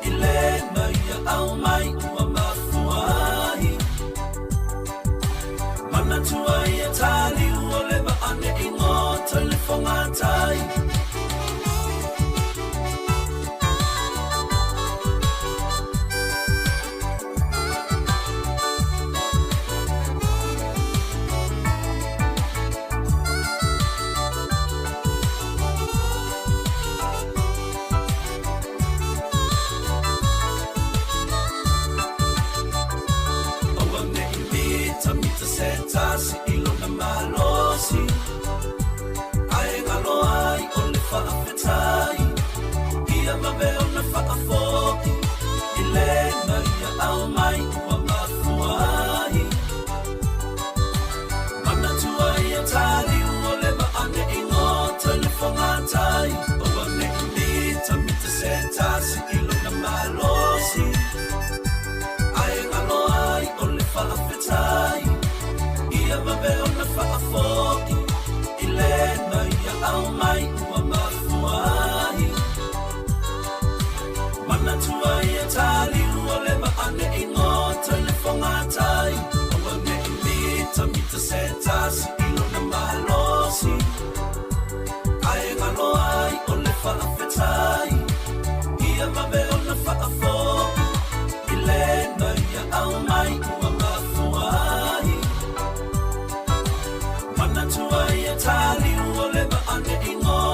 i le na ia aumai ua mafua ai. Manatua ia taliu o le vaa ne i goto i le fogatai. Aua ne i mitamita se tasi i lona malosi. Ae galo ai o le faafetai, ia vave ona faafoi i le na ia aumai ua mafua ai. Manatua ia taliu o le vaa ne i goto i le fogatai. Aua ne i mitamita se tasi i lona malosi. Ae galo ai o le faafetai, ia vave ona faafoi i le na ia aumai ua mafua ai. Manatua ia taliu o le vaa ne i goto i le fogatai. Aua ne i mitamita se tasi i lona malosi. Ae galo ai o le faafetai, ia vave ona faafoi i le na ia aumai ua mafua ai. Manatua ia taliu o le vaa ne i goto.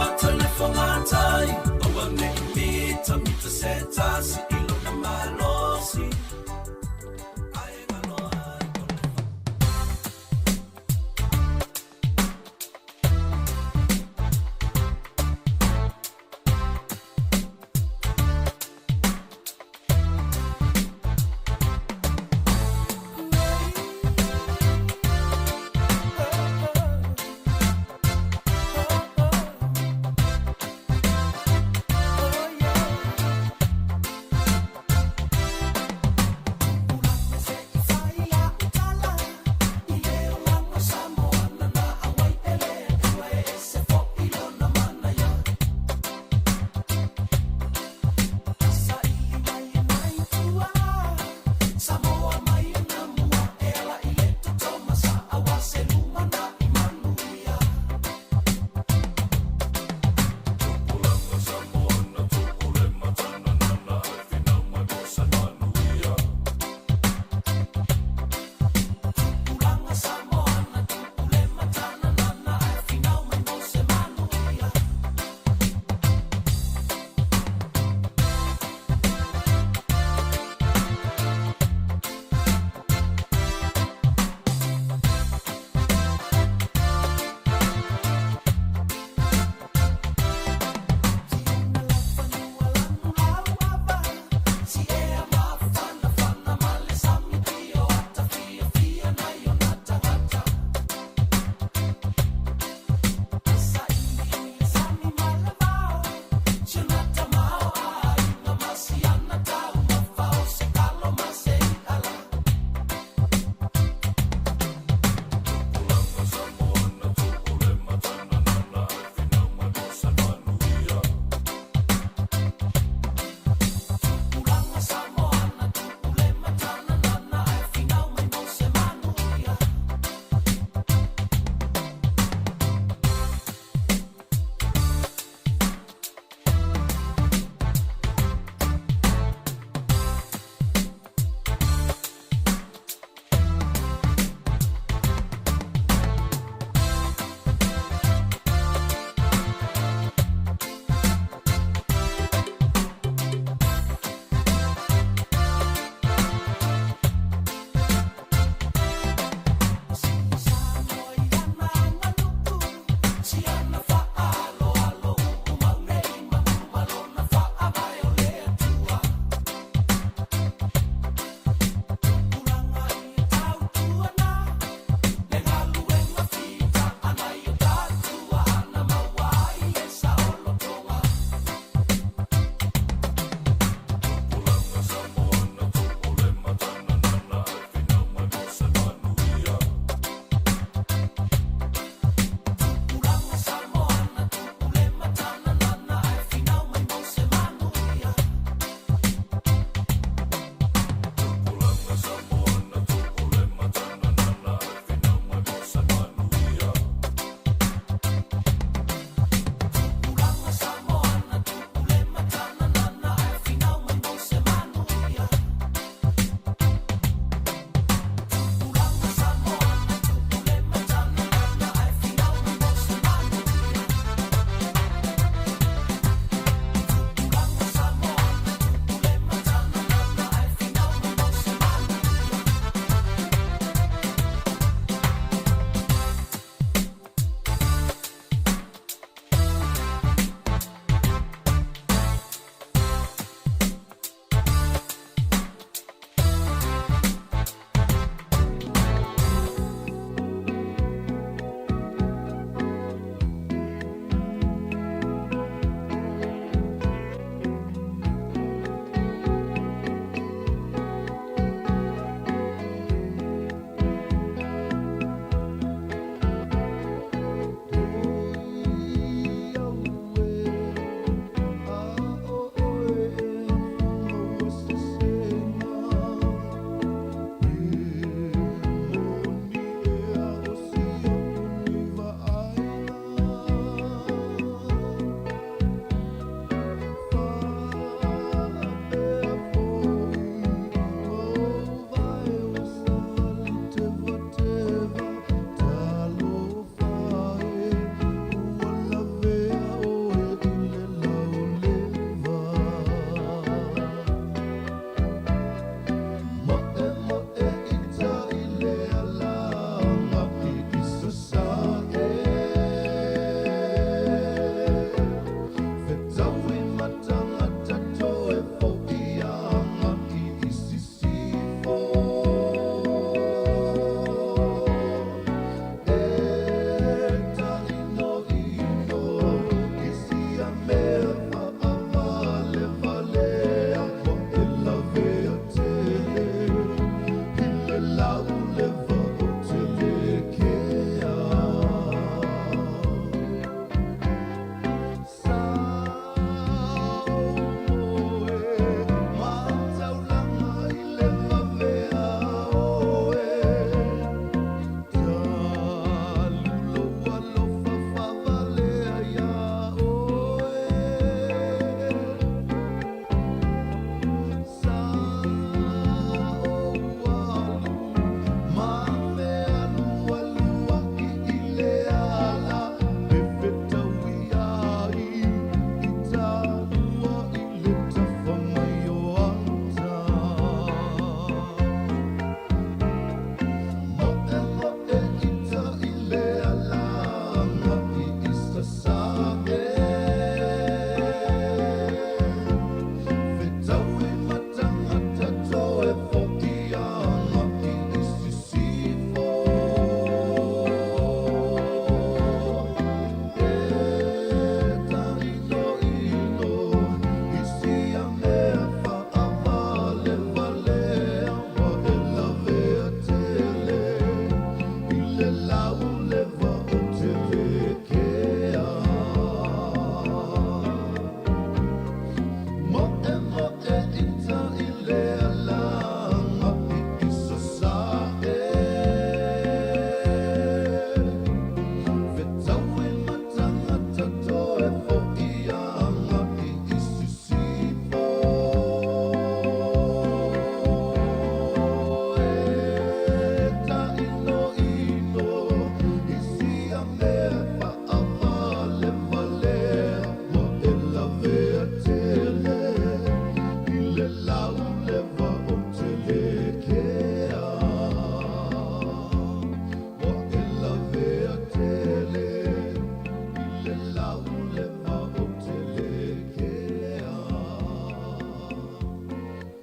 laulewa ou te le kelea.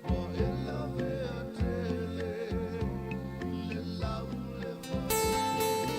Ua e lavea tele i le laulewa ou te le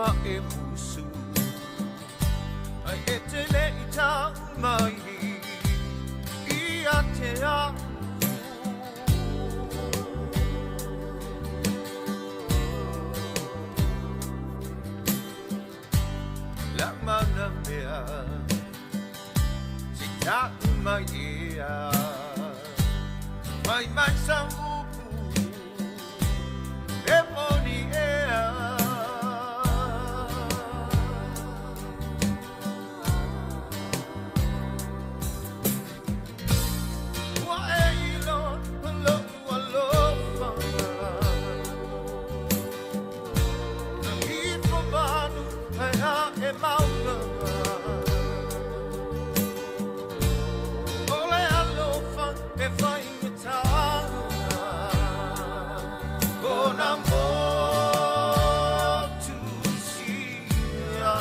ua e musu Ai e te le i tau mai Ia te au Lau mauna mea Si tau mai ea Mai mai sa upu E moni ea Ua e iloa lo'u alofa Na ifo manu ai a e mauna O le alofa e faigata O na motu sia.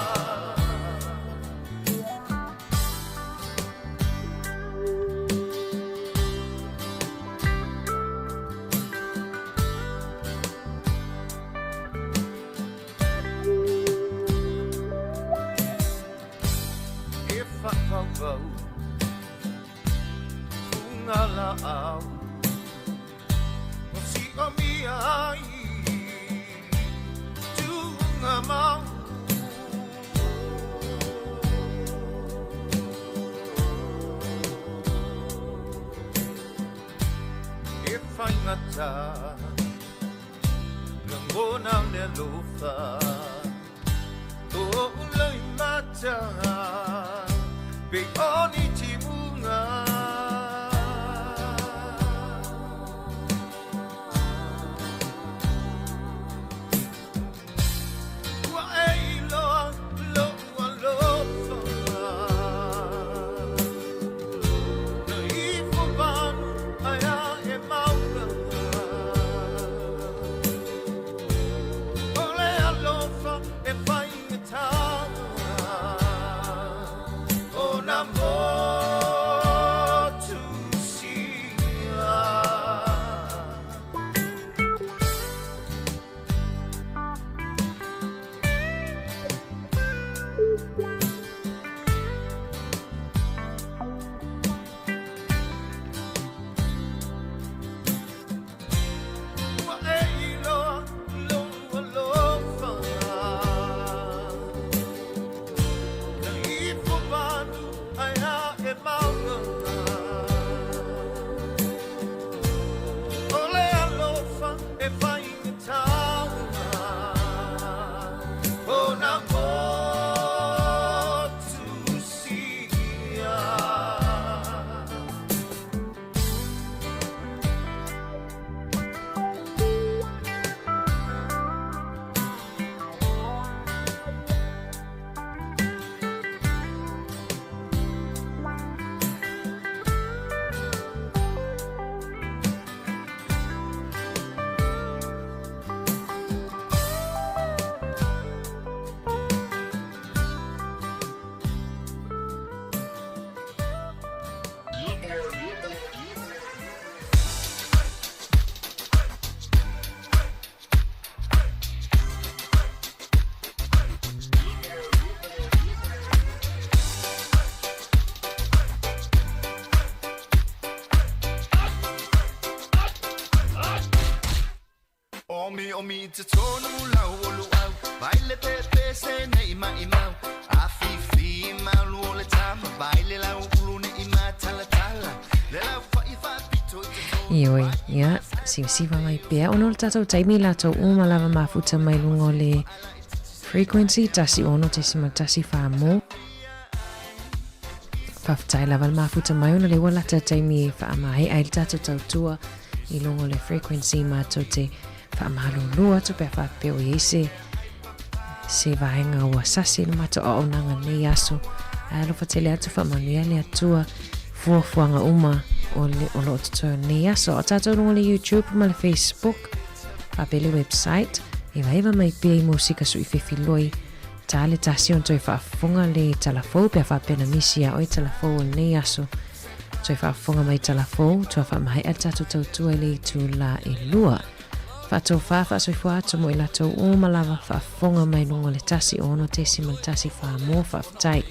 E whakawau Funga laau O siomia ai Tuunga mau E faigata Lagona o le alofa O loimata Pe o ni timuga Ua e iloa lo'u alofa Na ifo manu ai ae mauna O le alofa e faigata O na motu sia. Ua e iloa lou alofa Na ifo manu ai ae mauna O le alofa e faigata O na motu sia. Omi omi i totonu lau o luau Vai le pepe se nei mai mau Afifi malu o le tama Vai le lau ulu nei matalatala Le lau fa'i faapito i totonu Ioe, ia, siusiva mai pea. Ona o le tatou taimi latou uma lava mafuta mai luga o le frequency 16.14 mo. Faafetai lava le mafuta mai ona lea ua lata taimi e faamaea ai le tatou tautua i luga o le frequency matou te faamalulu atu pe a faapea o i ai se se vaega ua sasi i le matou auaunaga nei aso. Ae alofa tele atu faamanuia le Atua fuafuaga uma o, le, o lo o totoe o nei aso. O tatou luga o le YouTube ma le Facebook, faapea le website, hevaheva mai pea i musika suifefiloi Ta le tasi ona toe faafofoga le tala fou pe a faapea na misi ia oe tala fou o lenei aso. Toe faafofoga mai tala fou, toa faamaea le tatou tautua i le itulā e lua. Faatofa faasoifua atu mo i latou uma lava faafofoga mai luga o le 106.1 Samoa. Faafetai.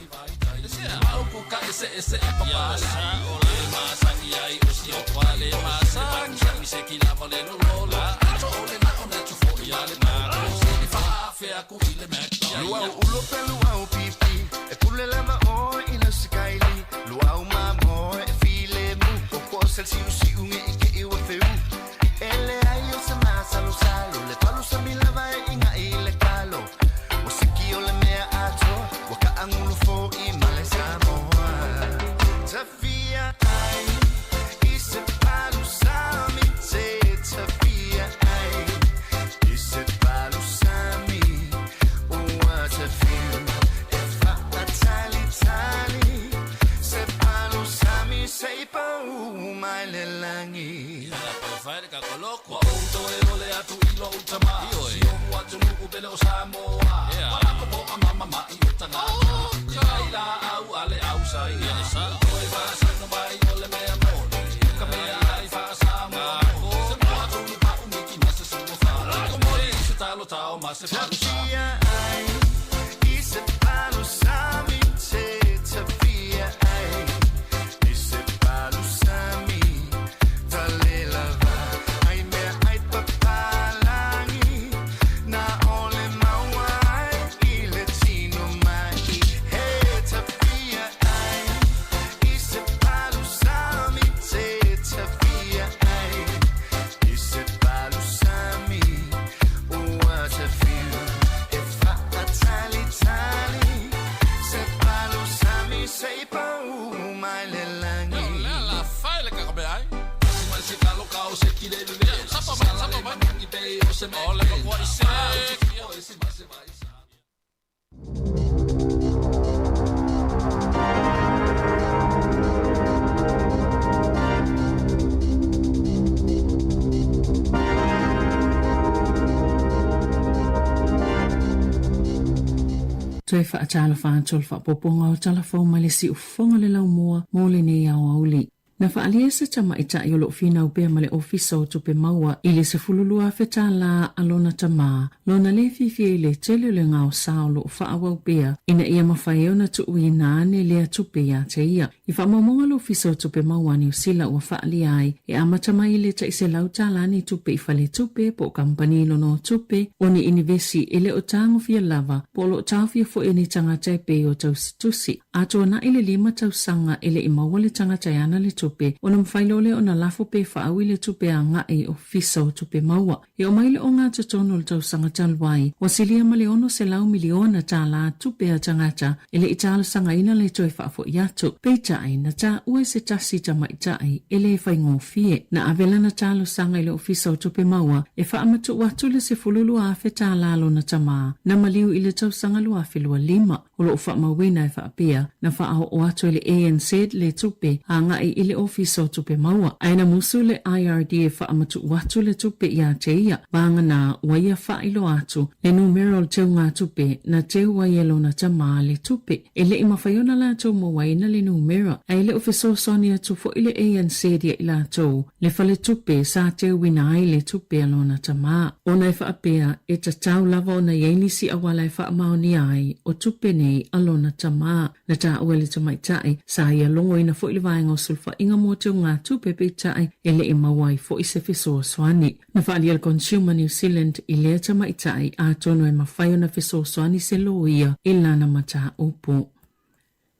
Toe faatalofa atu o le faaopoopoga o tala fou mai le siufofoga le laumua mo lenei aoauli. Na faaalia se tamaitai o lo o finau pea ma le Ofisa o Tupe Maua i le $12,000 tālā a lona tamā, lona lē fiafia i le tele o le gaosa o lo o faaauau pea ina ia mafai ai ona tuuina ane lea tupe iā te ia. I faamaumauga a le Ofisa o Tupe Maua a Niu Sila ua faaalia ai, e amata mai i le tai $100 ni tupe i faletupe po o kamupani nonotupe, o ni inivesi e le o tagofia lava po o lo o taofia foi e ni tagata e pei o tausitusi. A tuanai le lima tausaga e le i maua le tagata e ana le tupe, ona mafai loa lea ona lafo pe faaui le tupe agai i Ofisa o Tupe Maua. E oo mai le ogatotonu o le tausaga talu ai, ua silia ma le $600 miliona tālā tupe a tagata e le i talosagaina le toe faafoi atu. Peitai, na taua e se tasi tamaitai e le faigofie. Na ave lana talosaga i le Ofisa o Tupe Maua e faamatuu atu le $12,000 tālā lona tamā na maliu i le tausaga 2025. O lo o faamauina e faapea, na faaoo atu e le ANZ le tupe agai i le Ofisa o Tupe Maua, ae na musu le IRD e faamatuu atu le tupe iā te ia, vagana ua ia faailoa atu le numera o le teugatupe na teu ai e lona tamā le tupe. E le i mafai ona latou mauaina le numera, ae le o fesoasoani atu foi le ANZ ia i latou le faletupe sa teuina ai le tupe a lona tamā. Ona e faapea, e tatau lava ona i ai nisi auala e faamaonia ai o tupe nei a lona tamā. Na taua e le tamaitai, sa ia logoina foi le vaega o sulufaiga mo teugatupe peitai e le i maua ai foi se fesoasoani. Na faaalia le Consumer New Zealand i lea tamaitai atonu e mafai ona fesoasoani se loia i lana mataupu.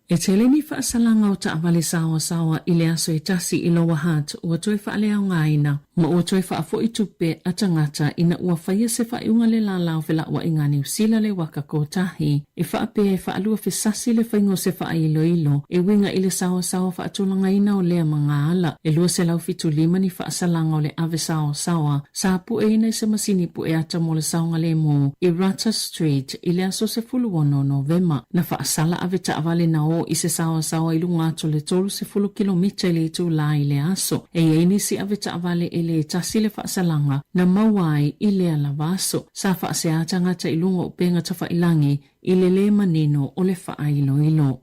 E tele ni faasalaga o taavale saoasaoa i le aso e tasi i Lower Hutt ua toe faaleaogaina ma ua toe faafoi tupe a tagata ina ua faia se faaiuga le lala o felauaiga a Niu Sila le waka kotahi e faapea e faalua fesasi le faiga o se faailoilo e uiga i le saoasaoa faatulagaina o lea magaala e 275 ni faasalaga o le ave saoasaoa sa pueina i se masini pue ata mo le saogalemu i Rata Street i le aso 16 Novema. Na faasala ave taavale na o i se saoasaoa i luga atu o le 30 kilomita i le itulā i le aso. E i ai nisi ave taavale e le tasi le faasalaga na maua ai i lea lava aso. Sa faasea tagata i luga o upega tafailangi i le lē manino o le faailoilo.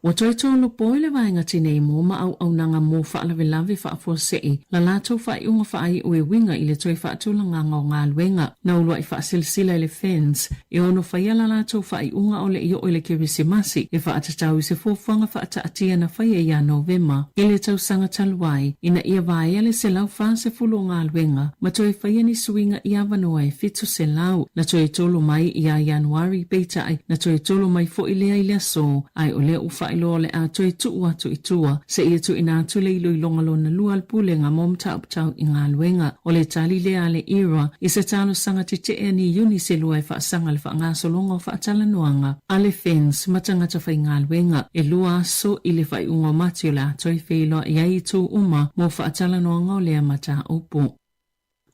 Ua toe tolopo i le Vaega Tinei Mu ma Auaunaga mo Faalavelave Faafuasei la latou faaiuga faaiu e uiga i le toe faatulagaga o galuega. Na uluai faasilasila e le FINS e ono faia la latou faaiuga o le i oo i le Kerisimasi e faatatau i se fuafuaga faataatia na faia ia Novema i le tausaga talu ai ina ia vaea le 140 o galuega ma toe faia ni suiga i avanoa e 700. Na toe tolo mai ia Ianuari peitai na toe tolo mai foi lea i le aso ae o lea ua faailoa o le a toe tuu atu i tua seia tuuina atu le iloiloga lona lua a le Pulega mo Mataupu Tau i Galuega. O le tali lea a le IRA i se talosaga tetee a ni iuni se lua e faasaga le faagasologa o faatalanoaga a le FINS ma tagata faigaluega. E lua aso i le faaiuga o Mati o le a toe feiloai ai itu uma mo faatalanoaga o lea mataupu.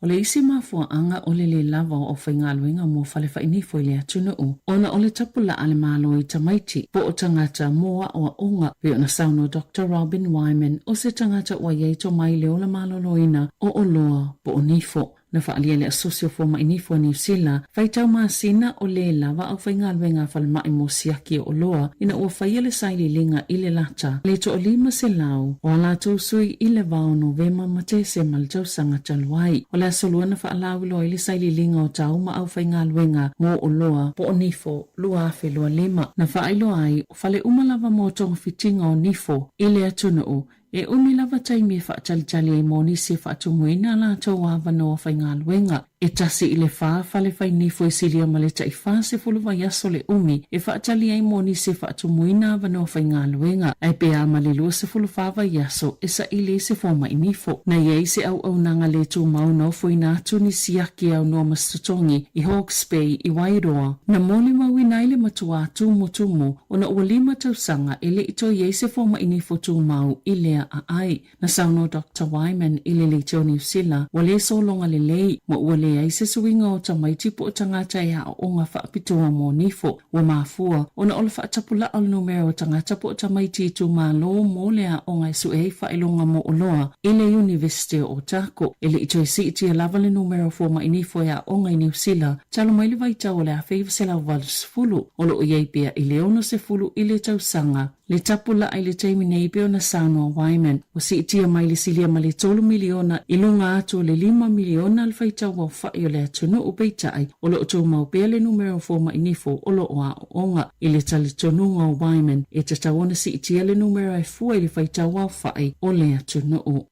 O le isi mafuaaga o le lē lava o aufaigaluega mo fale fainifo i le atunuu, ona o le tapulaa a le Malo i tamaiti, po o tagata mo aoaoga, pei ona saunoa Doctor Robin Wieman, o se tagata ua i ai tomai i le ola maloloina o oloa po o nifo. Na faaalia e le Asosi o Fomai Nifo a Niu Sila, faitau masina o lē lava aufaigaluega a falemai mo siaki o oloa ina ua faia le sailiiliga i le lata le toalima selau o a latou sui i le va o Novema ma Tesema le tausaga talu ai. O le aso lua na faalauiloa ai le sailiiliga o tau ma aufaigaluega mo oloa po o nifo 2025. Na faailoa ai, o fale uma lava mo togafitiga o nifo i le atunuu E umi lava taimi e faatalitali ai mo nisi e faatumuina a latou avanoa faigaluega. E tasi i le fa fale fai nifo e silia ma le tai 40 vaiaso le umi e faatali ai mo nisi e faatumuina avanoa faigaluega, ae pe a ma le 24 vaiaso e saili ai se fomai nifo. Na i ai se auaunaga le tumau na ofoina atu ni siaki e aunoa ma se totogi i Hawke's Bay i Wairoa, na molimauina ai le matuā tumutumu ona ua lima tausaga e le i toe i ai se fomai nifo tumau i lea aai. Na saunoa Doctor Wyman i le Leitio Niu Sila, ua le sologa lelei, ma ua leai se suiga o tamaiti po o tagata e aooga faapitoa mo nifo. Ua mafua ona o le faatapulaa o le numera o tagata po o tamaiti itumalo mo le aoga e sue ai faailoga mo oloa i le Iunivesite o Otago. E le i toe siitia lava le numera o fomai nifo e aoga i Niu Sila talu mai le vaitau o le 1980, o lo o i ai pea i le 60 i le tausaga le tapulaa i le taimi nei pei ona saunoa Wyman. Ua siitia mai le silia ma le tolu miliona i luga atu o le lima miliona le faitau aofai o le atunuu peitai o lo o tumau pea le numera o fomai nifo o lo o aooga. I le talitonuga o Wyman, e tatau ona siitia le numera e fua i le faitau aofai o le atunuu.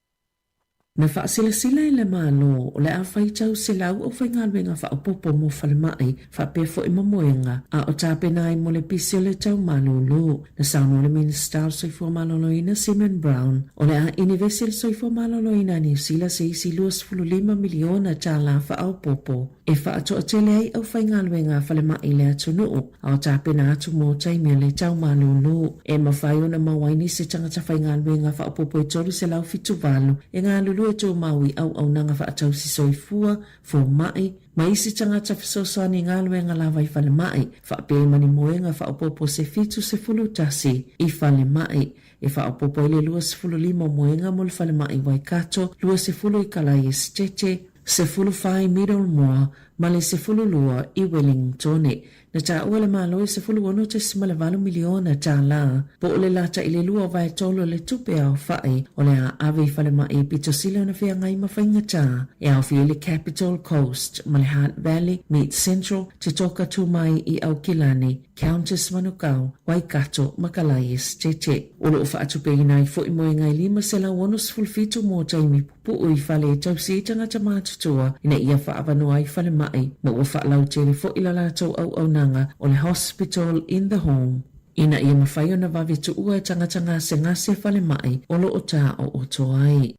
Na faasilasila e le Malo o le a faitau 100 aufaigaluega faaopoopo mo falemai faapea foi ma moega, a o tapena ai mo le pisi o le tau malolo. Na saunoa le Minisita o le Soifua Maloloina Simon Brown, o le a inivesi e le Soifua Maloloina a Niu Sila se isi $25 miliona tala faaopoopo e faatoatele ai aufaigaluega a falemai i le atunuu, a o tapena atu mo taimi o le tau malūlū. E mafai ona maua ai nisi tagata faigaluega faaopoopo e 378 e galulue tumau i auaunaga faatausi soifua, fomai, ma isi tagata fesoasoani i galuega lava i falemai, faapea ai ma ni moega faaopoopo se 71 i falemai. E faaopoopo ai le 25 o moega mo le falemai i Waikato, 20 i Kalaesetete, 14 i Middlemore ma le 12 i Wellingtone. Na taua e le Malo e $16.8 miliona tala, po o le lata i le lua o vaetolu o le tupe aofai o le a ave i falemai e pito sili ona feagai ma faigata e aofia ai le Capital Coast ma le Hutt Valley, Mid Central, Te Toka Tumai i Aukilani, Countess Manukau, Waikato ma Kalaesetete. O lo o faatupeina ai foi moega e 567 mo taimi pupuu i fale e tausi ai tagata matutua ina ia faaavanoa ai falemai ma ua faalautele foi la latou auaunaga o le Hospital in the Home ina ia mafai ona vave tuua e tagata gasegase falemai o lo o tāooto ai.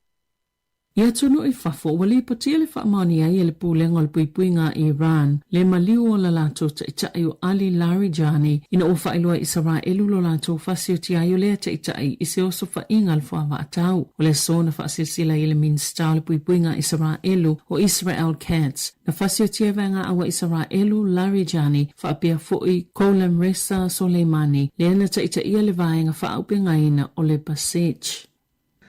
I atunuu i fafo, ua lipotia le faamaoni ai e le Pulega o le Puipuiga a Iran le maliu o la latou taitai o Ali Larijani ina ua faailoa e Isaraelu lo latou fasiotia ai o lea taitai i se osofaiga a le fuavaatau. O le aso na faasilasila ai e le Minisita o le Puipuiga a Isaraelu o Israel Katz, na fasiotia e vaegaau a Isaraelu Larijani faapea foi Gholamreza Soleimani, lea na taitaia le vaega faaaupegaina o le Basij.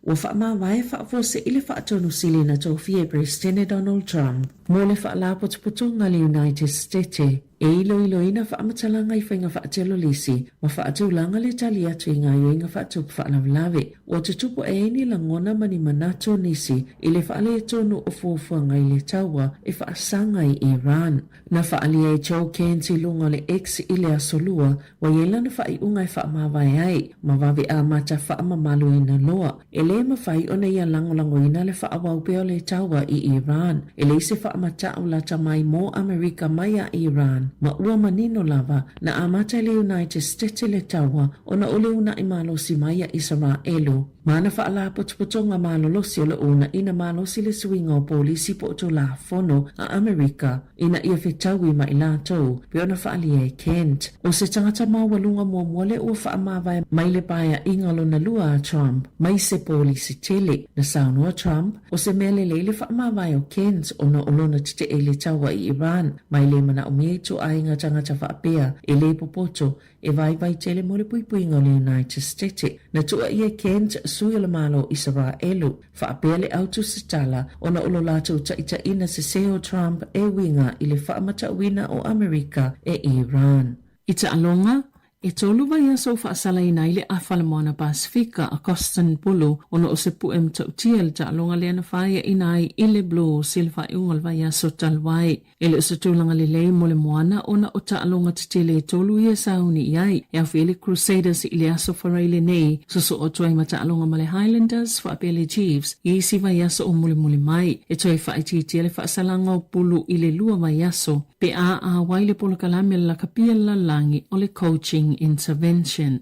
Ua faamavae faafuasei le faatonu sili na tofia e Peresetene Donald Trump mo le Faalapotopotoga a le United Stete. E iloiloina faamatalaga i faiga faatelolisi ma faatulaga le tali atu i gaoioiga faatupu faalavelave. Ua tutupu ae ai ni lagona ma ni manatu o nisi i le faaletonu o fuafuaga i le taua e faasaga i Iran. Na faaalia e Joe Cairns i luga o le X i le Aso Lua, ua i ai lana faaiuga e faamavae ai ma vave amata faamamaluina loa. E le mafai ona ia lagolagoina le faaauau pea o le taua i Iran. E leai se faamatau lata mai mo Amerika mai a Iran, ma ua manino lava na amata e le United States le taua ona o le uunai malosi mai a Isaraelu. Ma ana faalapotopotoga malolosi o lo o uunaina malosi le suiga o polisi po o tulafono a Amerika ina ia fetaui ma i latou, pei ona faaalia e Kent. O se tagata maualuga muamua lea ua faamavae mai le paeaiga lona lua a Trump mai se polisi tele. Na saunoa Trump, o se mea lelei le faamavae o Kent ona o lona tetee i le taua i Iran, ma e le manaomia ituaiga tagata faapea e le popoto E vaivai tele mo le puipuiga o le United States. Na tuuaia e Kent, sui o le Malo o Isaraelu, faapea le autusitala ona o lo latou taitaiina sese o Trump e uiga i le faamatauina o Amerika e Iran. I taaloga, e tolu vaiaso ua faasalaina ai le afa le Moana Pasefika a Costin Pulu ona o se pue matautia i le taaloga lea na faiaina ai i le Blues i le faaiuga o le vaiaso talu ai. E le o se tulaga lelei mo le moana ona o taaloga tetele e tolu ia sauni i ai, e aofia ai le Crusaders i le Aso Faraile nei, sosoo atu ai ma taaloga ma le Highlanders faapea le Chiefs i isi vaiaso o mulimuli mai. E toe faaitiitia le faasalaga o pulu i le lua vaiaso pe a auai le polokalame a le lakapi a le lalolagi o le Coaching Intervention.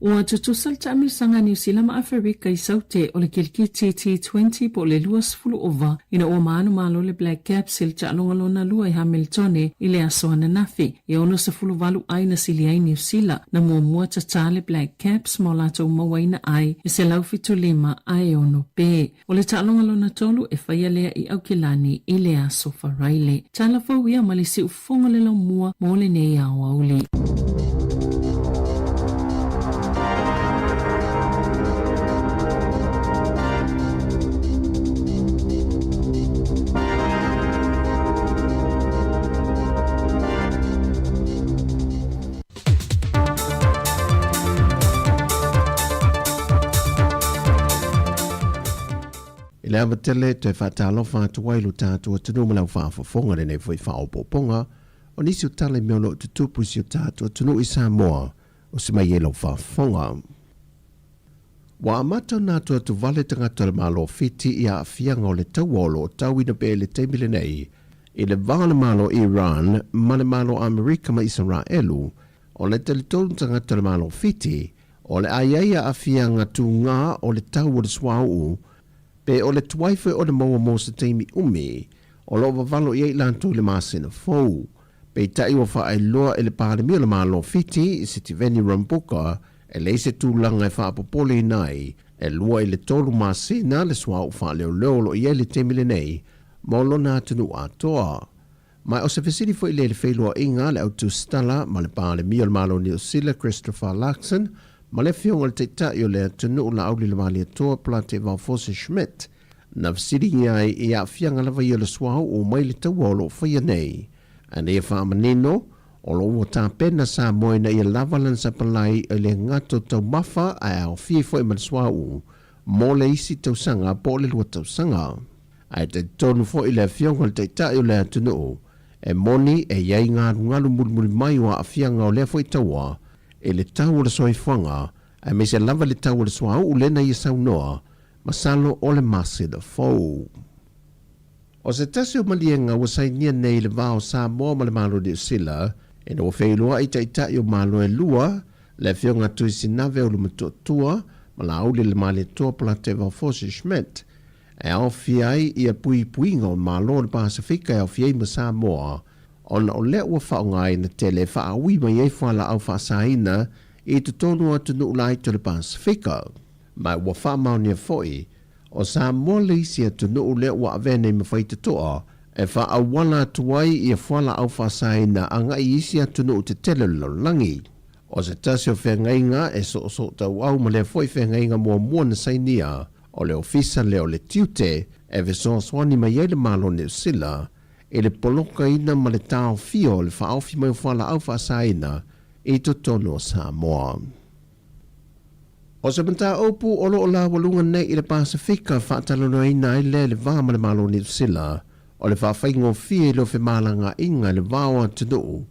Ua tutusa le taamilosaga a Niu Sila ma Aferika i Saute o le kilikiti T20 po o le 20 ova ina ua manumalo le Black Caps i le taaloga lona lua i Hamiltone i le aso ananafi. E 68 ai na sili ai Niu Sila, na muamua tatā le Black Caps ma o latou mauaina ai e 175 ae 6 pē. O le taaloga lona tolu e faia lea i Aukilani i le Aso Faraile. Tala fou ia ma le siufofoga o le laumua mo lenei aoauli. I le ava tele, toe faatalofa atu ai lo tatou atunuu ma lau faafofoga lenei foi faaopoopoga o nisi o tala i mea o lo o tutupu i si o tatou atunuu i Samoa o se mai ai lau faafofoga. Ua amata ona atuatuvale tagata o le Malo o Fiti i aafiaga o le taua o lo o tauina pea i le taimi lenei i le va o le Malo Iran ma le Malo Amerika ma Isaraelu. O le talitonu tagata o le Malo o Fiti, o le a i ai aafiaga tugā o le tau o le suauu pe o le tuai foi ona maua mo se taimi umi o lo o vavalo i ai latou i le masina fou. Peitai ua faailoa e le Palemia o le Malo o Fiti, Sitiveni Rabuka, E leai se tulaga e faapopoleina ai, e lua i le tolu masina le suauu faaleoleo o lo o i ai i le taimi lenei mo lona atunuu atoa. Ma o se fesili foi lea i le feiloaiga a le autusitala ma le Palemia o le Malo o Niu Sila Christopher Luxon ma le Afioga i le Taitai o le atunuu Laauli Lemalietoa Plate Vaofosi Schmidt na fesiligia ai i aafiaga lava ia o le suauu mai le taua o lo o faia nei. Ina ia faamanino, O lo o ua tapena Samoa ina ia lava lana sapalai e le gata o taumafa ae aofia ai foi ma le suauu mo le isi tausaga po o le lua tausaga. Ae talitonu foi le Afioga i le Taitai o le atunuu, e moni e i ai galugalu mulimuli mai o aafiaga o lea foi taua i le tau o le soifuaga aemaise lava le tau o le suauu lea na ia saunoa masalo o le masina fou. O se tasi o maliega ua sainia nei i le va o Samoa ma le Malo o Niu Sila, ina ua feiloai taitai o Malo e lua, le Afioga Tuisinave Olumatuatua ma Laauli le Malietoa Polateva Fosi Schmidt, e aofia ai ia puipuiga o Malo o le Pasefika e aofia ai ma Samoa, ona o lea ua faaaogaina tele e faaui mai ai fualaau faasaina i totonu o atunuu laiti o le Pasefika. Ma ua faamaonia foi O Samoa le isi atunuu lea ua avea nei ma faitotoa e faaauala atu ai ia fualaau faasaina agai i isi atunuu tetele o le lalolagi. O se tasi o feagaiga e soosootauau ma lea foi feagaiga muamua na sainia, o le Ofisa lea o le Tiute e fesoasoani mai ai le Malo o Niu Sila i le polokaina ma le taofia o le faaofi mai o fualaau faasaina i totonu o Samoa. O se mataupu o lo o laualuga nei i le Pasefika faatalanoaina ai lea i le va ma le Malo o Niu Sila, o le faafaigofie i leo femalagaaiga i le va o atunuu,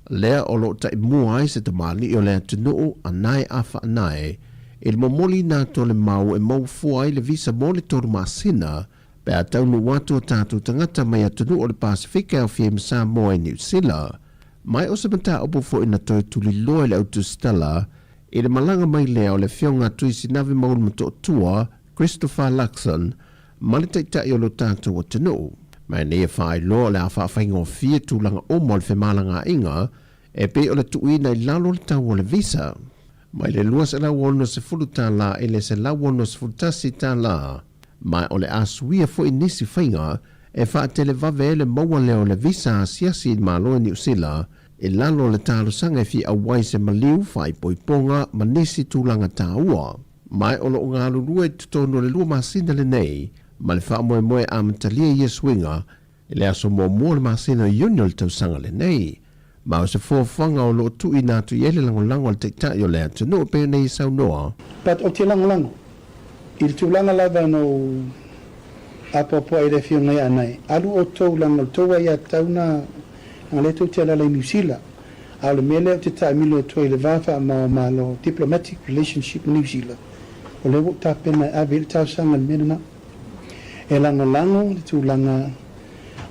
lea o lo o taimua ai se tamalii o le atunuu Anae Afa Anae i le momoliina atu o le mau e maua fua ai le visa mo le tolu masina pe a taunuu atu o tatou tagata mai atunuu o le Pasefika e aofia ai ma Samoa i Niu Sila. Mai o se mataupu foi na toe tuliloa e le au tusitala i le malaga mai lea o le Afioga a Tuisinave Maulumatootua Christopher Luxon ma le Taitai o lo tatou atunuu. Ma e nei e faailoa o le a faafaigofie tulaga uma o le femalagaaiga e pei o le tuuina i lalo o le tau o le visa mai le $260 i le $161, ma o le a suia foi nisi faiga e faatelevave ai le maua lea o le visa asiasi i le Malo e Niu Sila i lalo o le talosaga e fia auai se maliu, faaipoipoga ma nisi tulaga taua. Ma o lo o galulue i totonu o le lua masina lenei ma le faamoemoe e amatalia ia suiga i le aso muamua o le masina o Iuni o le tausaga lenei. Ma o se fuafuaga o lo o tuuina atu i ai le lagolago a le Taitai o le atunuu e pei ona ia saunoa. But ou te lagolago i le tulaga lava na ou apoapoai i le afioga ia Anae, alu outou leaga o le tou aiatatau na leaga lea tou te alala i Niu Sila. A o le mea lea ou te taamilo atu ai i le va faamao-o-Malo, diplomatic relationship, ma Niu Sila, o lea ua ou tapena e ave i ai le talosaga i le mea lena. E lagolago le tulaga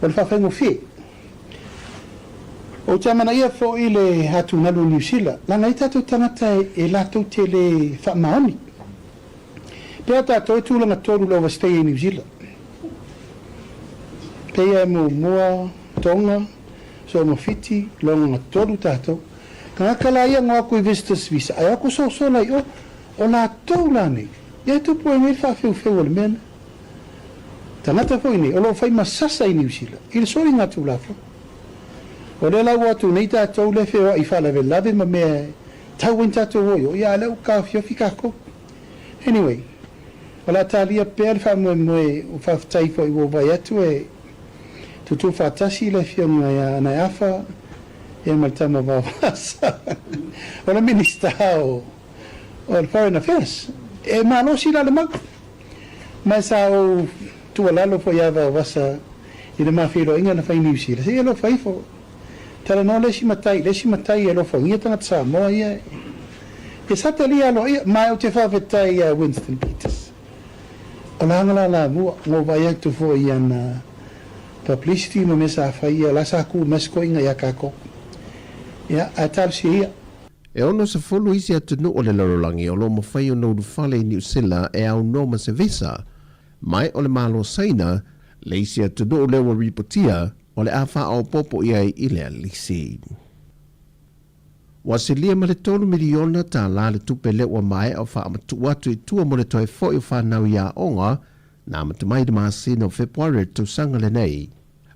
o le faafaigofie. Ou te amanaia foi le atugalu o Niu Sila, leaga e i ai tatou tagata e latou te le faamaoni. Pea tatou e tulaga tolu le overstay i Niu Sila. Peia e muamua Tonga, Samoa Fiti, Logaga tolu tatou. Tagata la ia ngo aku i visitors visa ae aku sosola i o, o latou la nei. Ia e tupu ai nei le faafeufeu o le mea lea. Tagata foi nei o lo o fai ma sasa i Niu Sila i le soliga tulafono. O lea la ua atu nei tatou lea feoai i faalavelave ma mea e tau ai ni tatou o i o, ia a lea ua taofiofi tatou. Anyway, o le a talia pea le faamoemoe o faafetai foi ua ou vaai atu e tutū faatasi le afioga ia Anae Afa ia ma le tama Vaovasa o le Minista o le Foreign Affairs. E malosi la le mau. Ma e sa ou tuualalo foi ia Vaovasa i le ma feiloaiga na fai i Niu Sila, se i alofa ifo. Talanoa le isi matai i le isi matai e alofagia tagata Samoa ia e sa talia aloaia. Ma ou te faafetai ia Winston Peters. O la aga la lamua, ngo vaai atu foi i ana publicity ma mea sa fai ia, la sa ku mai se koiga ia kakou. Ia, ae talosia ia. E 60 isi atunuu o le lalolagi o lo o mafai ona ulufale i Niu Sila e aunoa ma se visa, mai o le Malo Saina le isi atunuu lea ua ripotia o le a faaopoopo i ai i lea lisi. Ua silia ma le $3 miliona tālā le tupe lea ua maea o faamatuu atu i tua mo le toe foi o fanau i aoga na amata mai i le masina o Fepuari o le tausaga lenei.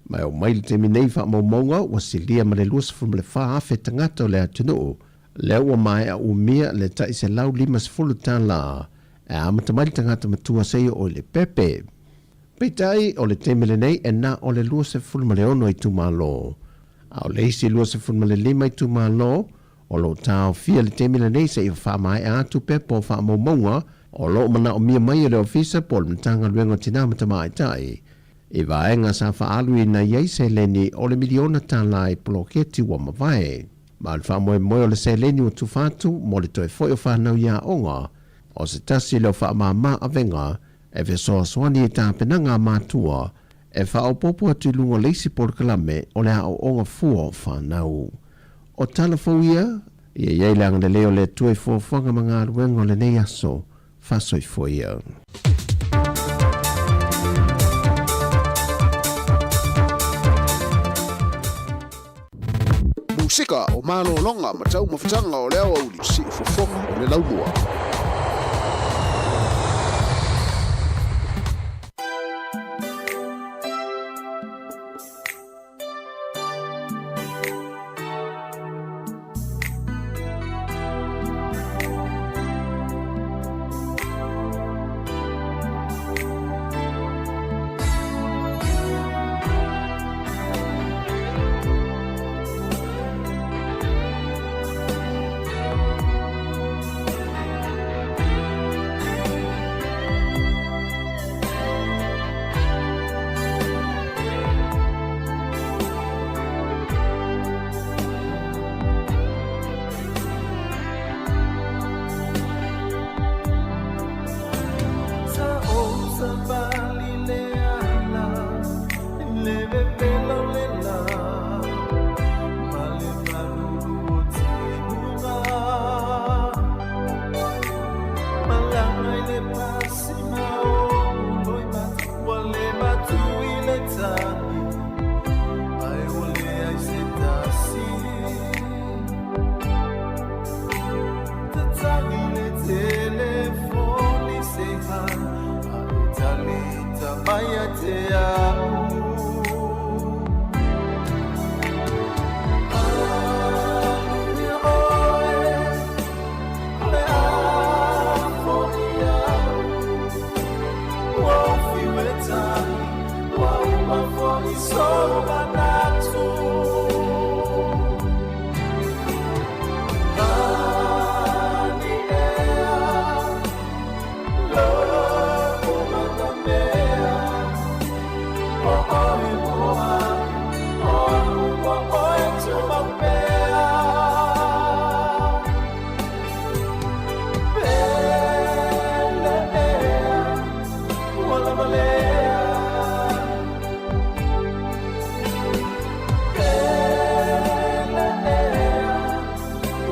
Mai oo mai le taimi nei i faamaumauga ua silia ma le 24,000 tagata o le atunuu lea ua maea umia le tai $150 e amata mai le tagata matua seia oo i le pepe. Peitai, o le taimi lenei e na o le 26 itumalo, a o le isi 25 itumalo o lo o taofia i le taimi lenei seia faamaea atu pepa o faamaumauga o lo o manaomia mai e le Ofisa po o le Matagaluega o Tina ma Tamaitai i vaega sa faaaluina i ai seleni o le miliona tala i poloketi ua mavae. Ma o le faamoemoe o le seleni ua tufa atu mo le toe foi o fanau i aoga, o se tasi lea o faamama avega e fesoasoani i tapenaga a matua e faaopoopo atu i luga o le isi polokalame o le aoaoga fua o fanau. O tala fou ia, ia i ai le agalelei o le Atua i fuafuaga ma galuega o lenei aso. Faasoifua ia. Musika o malologa ma taumafataga o le aoauli siufofoga o le laumua. mai ia te a'u. Manuia oe, o le a fo'i a'u. Ua ou fiu e tali, ua uma fo'i sou manatu. Lani ea, lo'u matamea, o oe mo a'u, o a'u mo oe tumau pea. Pele ea, ua lava lea. Pele ea,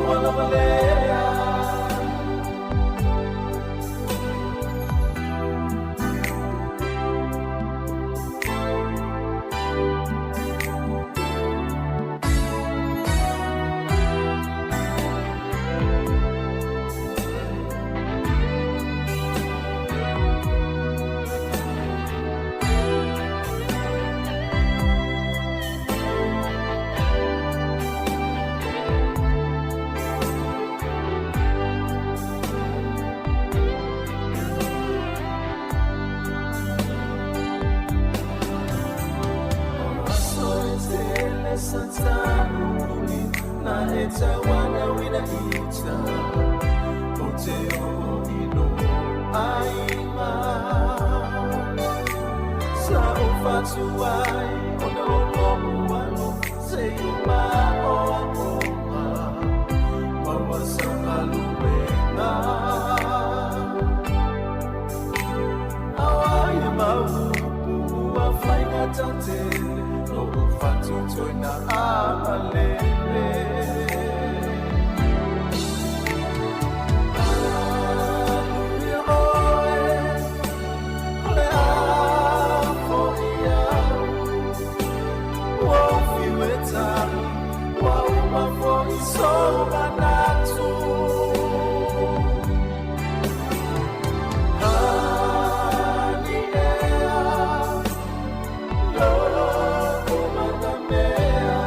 ua lava lea. O aso e tele sa ta'u na e tauanauina i uta o te oo i lou aiga. Sa ou fatu ai ona o lo'u alofa seia maoaoga maua sau galuega. Ao ai e mau upu ua faigata tele lo'u fatu toe na amalele. Manuia oe, o le a fo'i a'u. Ua ou fiu e tali, ua uma fo'i sou manatu. Lani ea, lo'u matamea,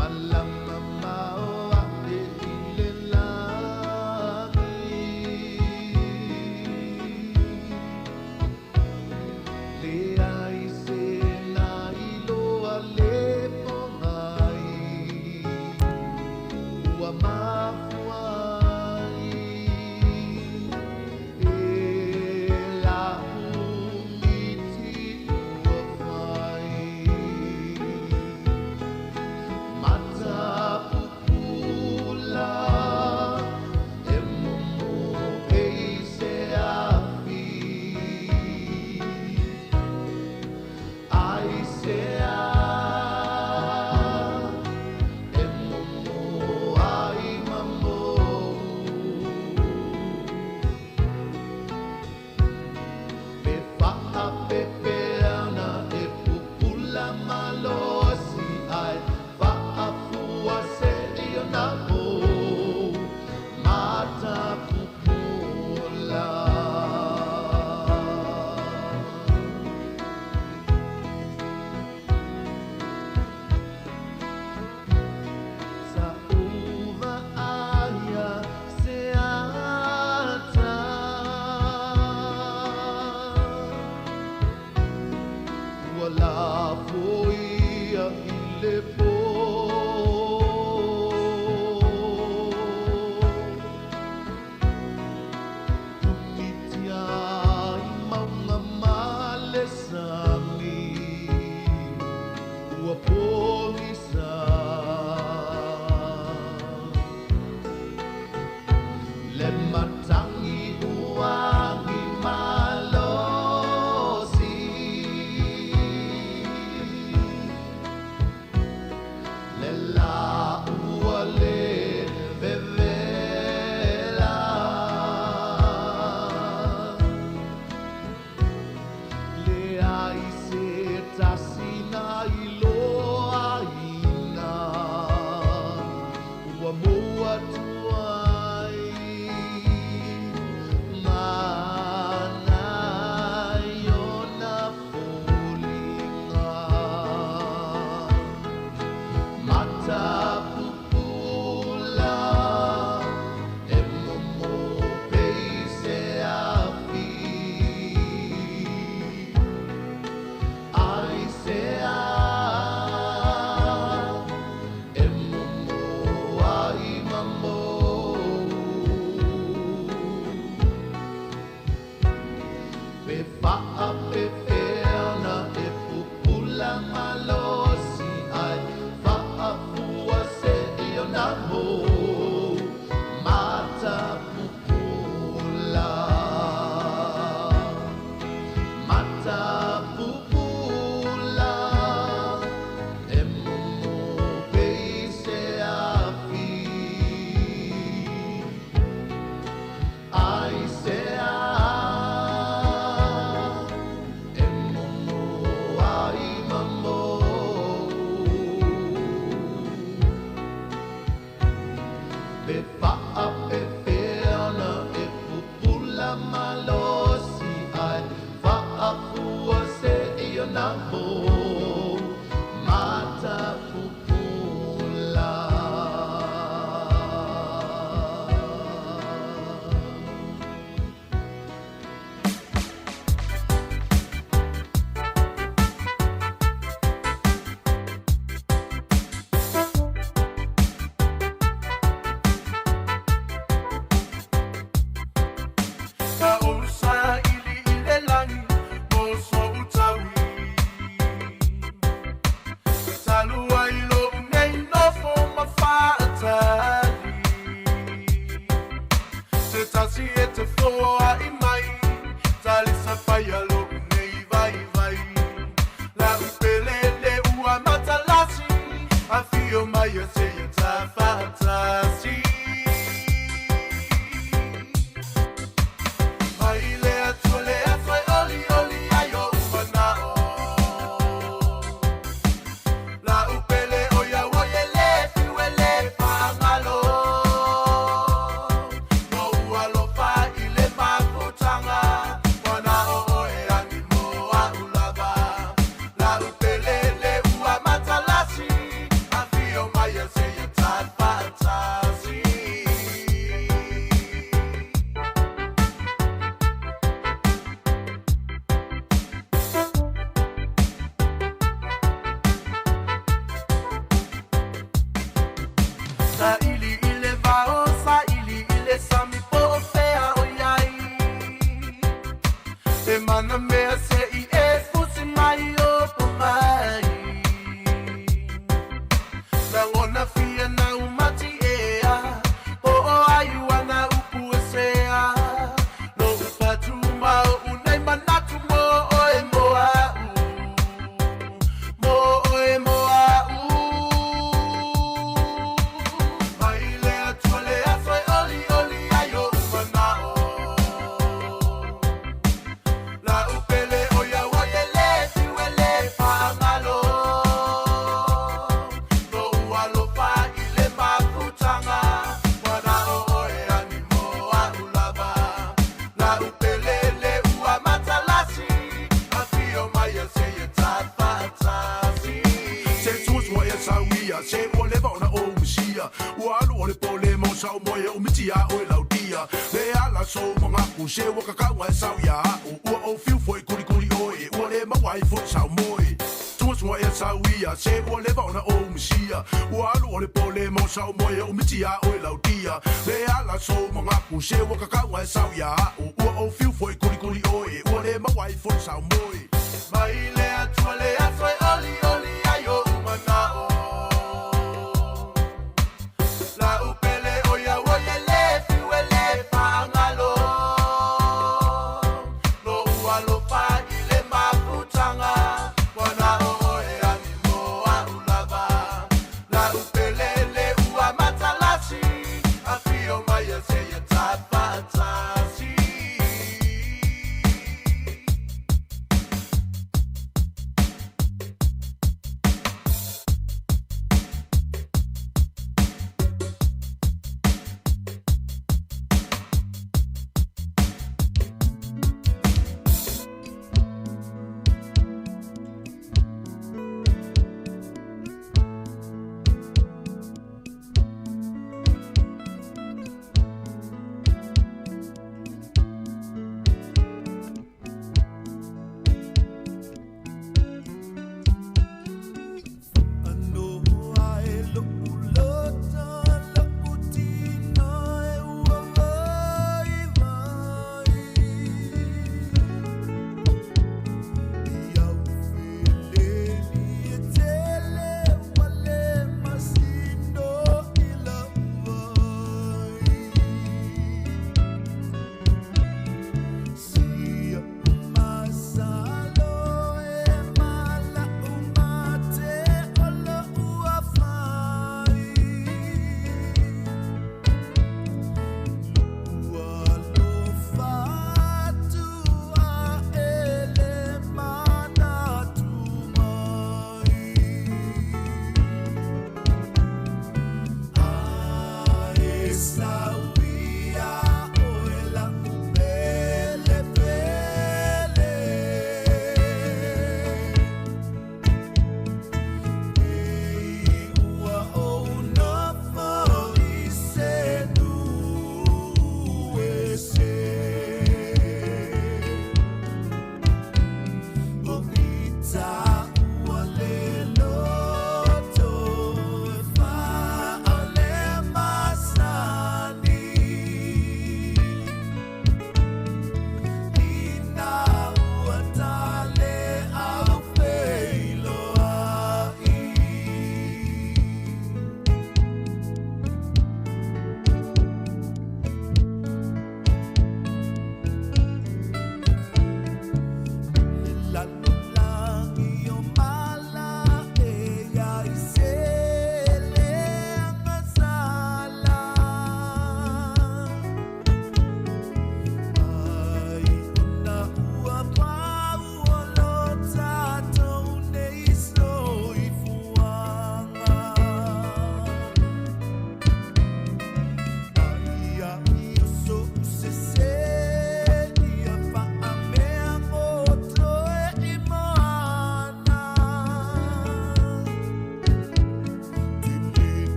Malama mao aʻe i le lani. Leai se na iloa le pōhai ua mafua ai e la'u miti ua fai. Matapupula e momo pei se afi. Aisea e momo ai ma mou. Pe faapepeana e pupula malosi ae faafua seia na mou matapupula. Sa uva aia se ata. Ua lafo ia i le pō. Pumitia i mauga ma le sami. Ua pogisa. Le matagi uagi malosi. Le la ua le vevela. Leai se tasi na iloaina. Ua mou atu ai mana i ona foliga. Matapupula e momo pei se afi. Aisea e momo ai ma mou. Pe faapepeana e pupula malosi ae faafua seia na mou matapupula. Matapupula e momo pei se afi. Aisea e momo ai ma mou. Pe faapepeana e pupula malosi ae faafua seia na mou matapupula. Ka ou saili i le lagi mo sou taui. Talu ai lou nei nofo ma faatali. Se tasi e te foai mai, talisa paia lou nei vaivai. La'u pele le ua matalasi, afio mai e seia tafaatasi. Mai le Atua le aso e olioli ai ou mana'o. La'u pele o ia ua e le fiu e le faagalo. Lou alofa i le mafutaga, mana'o oe Saili i le vao, saili i le sami po o fea o i ai. E mana mea se i e fusi mai o po mai. Lagona fia na umati ea, po o ai ua na upu e sea. Lo'u patu ma oʻu nei manatu mo oe mo a'u, mo oe mo a'u. Mai le Atua le aso e olioli ai oʻu mana'o. La'u pele ʻo ia ua e lē fiu e lē faagalo. Lo'u alofa i le mafutaga, ua na o oe ani mo a'u lava. La'u pele le ua matalasi, afio mai e seia tafaatasi. Se suasua ea sau ia, se ua leva ona ou misia. Ua alu o le pole mo sau moe o miti a oe lautia. Le ala sou mangaku, se ua kakauga e sau ia a'u. Ua ou fiu foi kulikuli oe, ua le maua ai foi sau moe. Suasua ea sau ia, se ua leva ona ou misia. Ua alu o le pole mo sau moe o miti a oe lautia. Le ala sou mangaku, se ua kakauga e sau ia a'u. Ua ou fiu foi kulikuli oe, ua le maua ai foi sau moe. Mai le Atua le aso e olioli ai oʻu mana'o. La'u pele ʻo ia ua e lē fiu e lē faagalo. Lo'u alofa i le mafutaga, ua na o oe ani mo a'u lava. La'u pele le ua matalasi, afio mai e seia tafaatasi.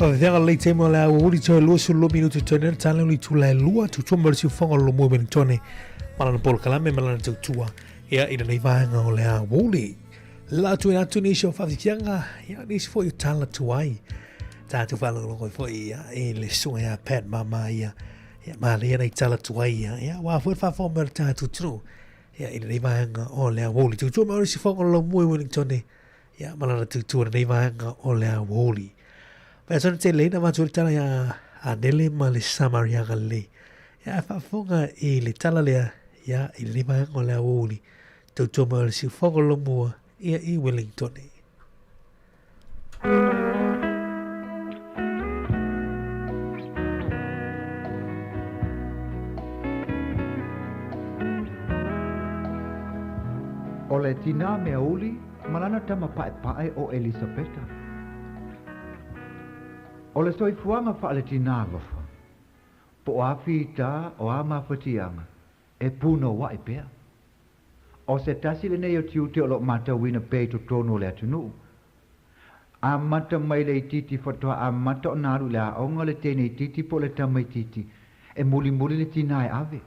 Faafefaga lelei taimi o le aoauli toe 22 minuti toe nei le tala o le itula e lua tutua mai le siufofoga o le Lomue Wellingtone ma lana polokalame ma lana tautua ia i lenei vaega o le aoauli. La tuuina atu nisi o faafiafiaga ia nisi foi o tala tuai tatou faalogologo ai foi ia i le susuga ia Pat Mama ia ia manaia nai tala tuai ia ia aua foi le faafofoga mai o le tatou atunuu ia i lenei vaega o le aoauli. Tutua mai o le siufofoga o le Lomue Wellingtone Ia, ma lana tutua lenei vaega o le aoauli. Mai atu ana tele na avatu ai le tala ia Anele ma le Samariaga lelei. Ia, a faafofoga i le tala lea, ia, i lenei vaega o le aoauli, tautua mai o le siufofoga o Lomua, ia, i Wellingtone. O le tinā meauli ma lana tama paepae o Elisapeta. O le soifuaga faale-tinā alofa, po o a fita o a mafatiaga, e punouaʻi pea. O se tasi lenei o tiute o lo o matauina pea i totonu o le atunuu. Amata mai le itiiti faatoa amata ona alu i le aoga le teine itiiti po o le tama itiiti, e mulimuli le tinā e ave.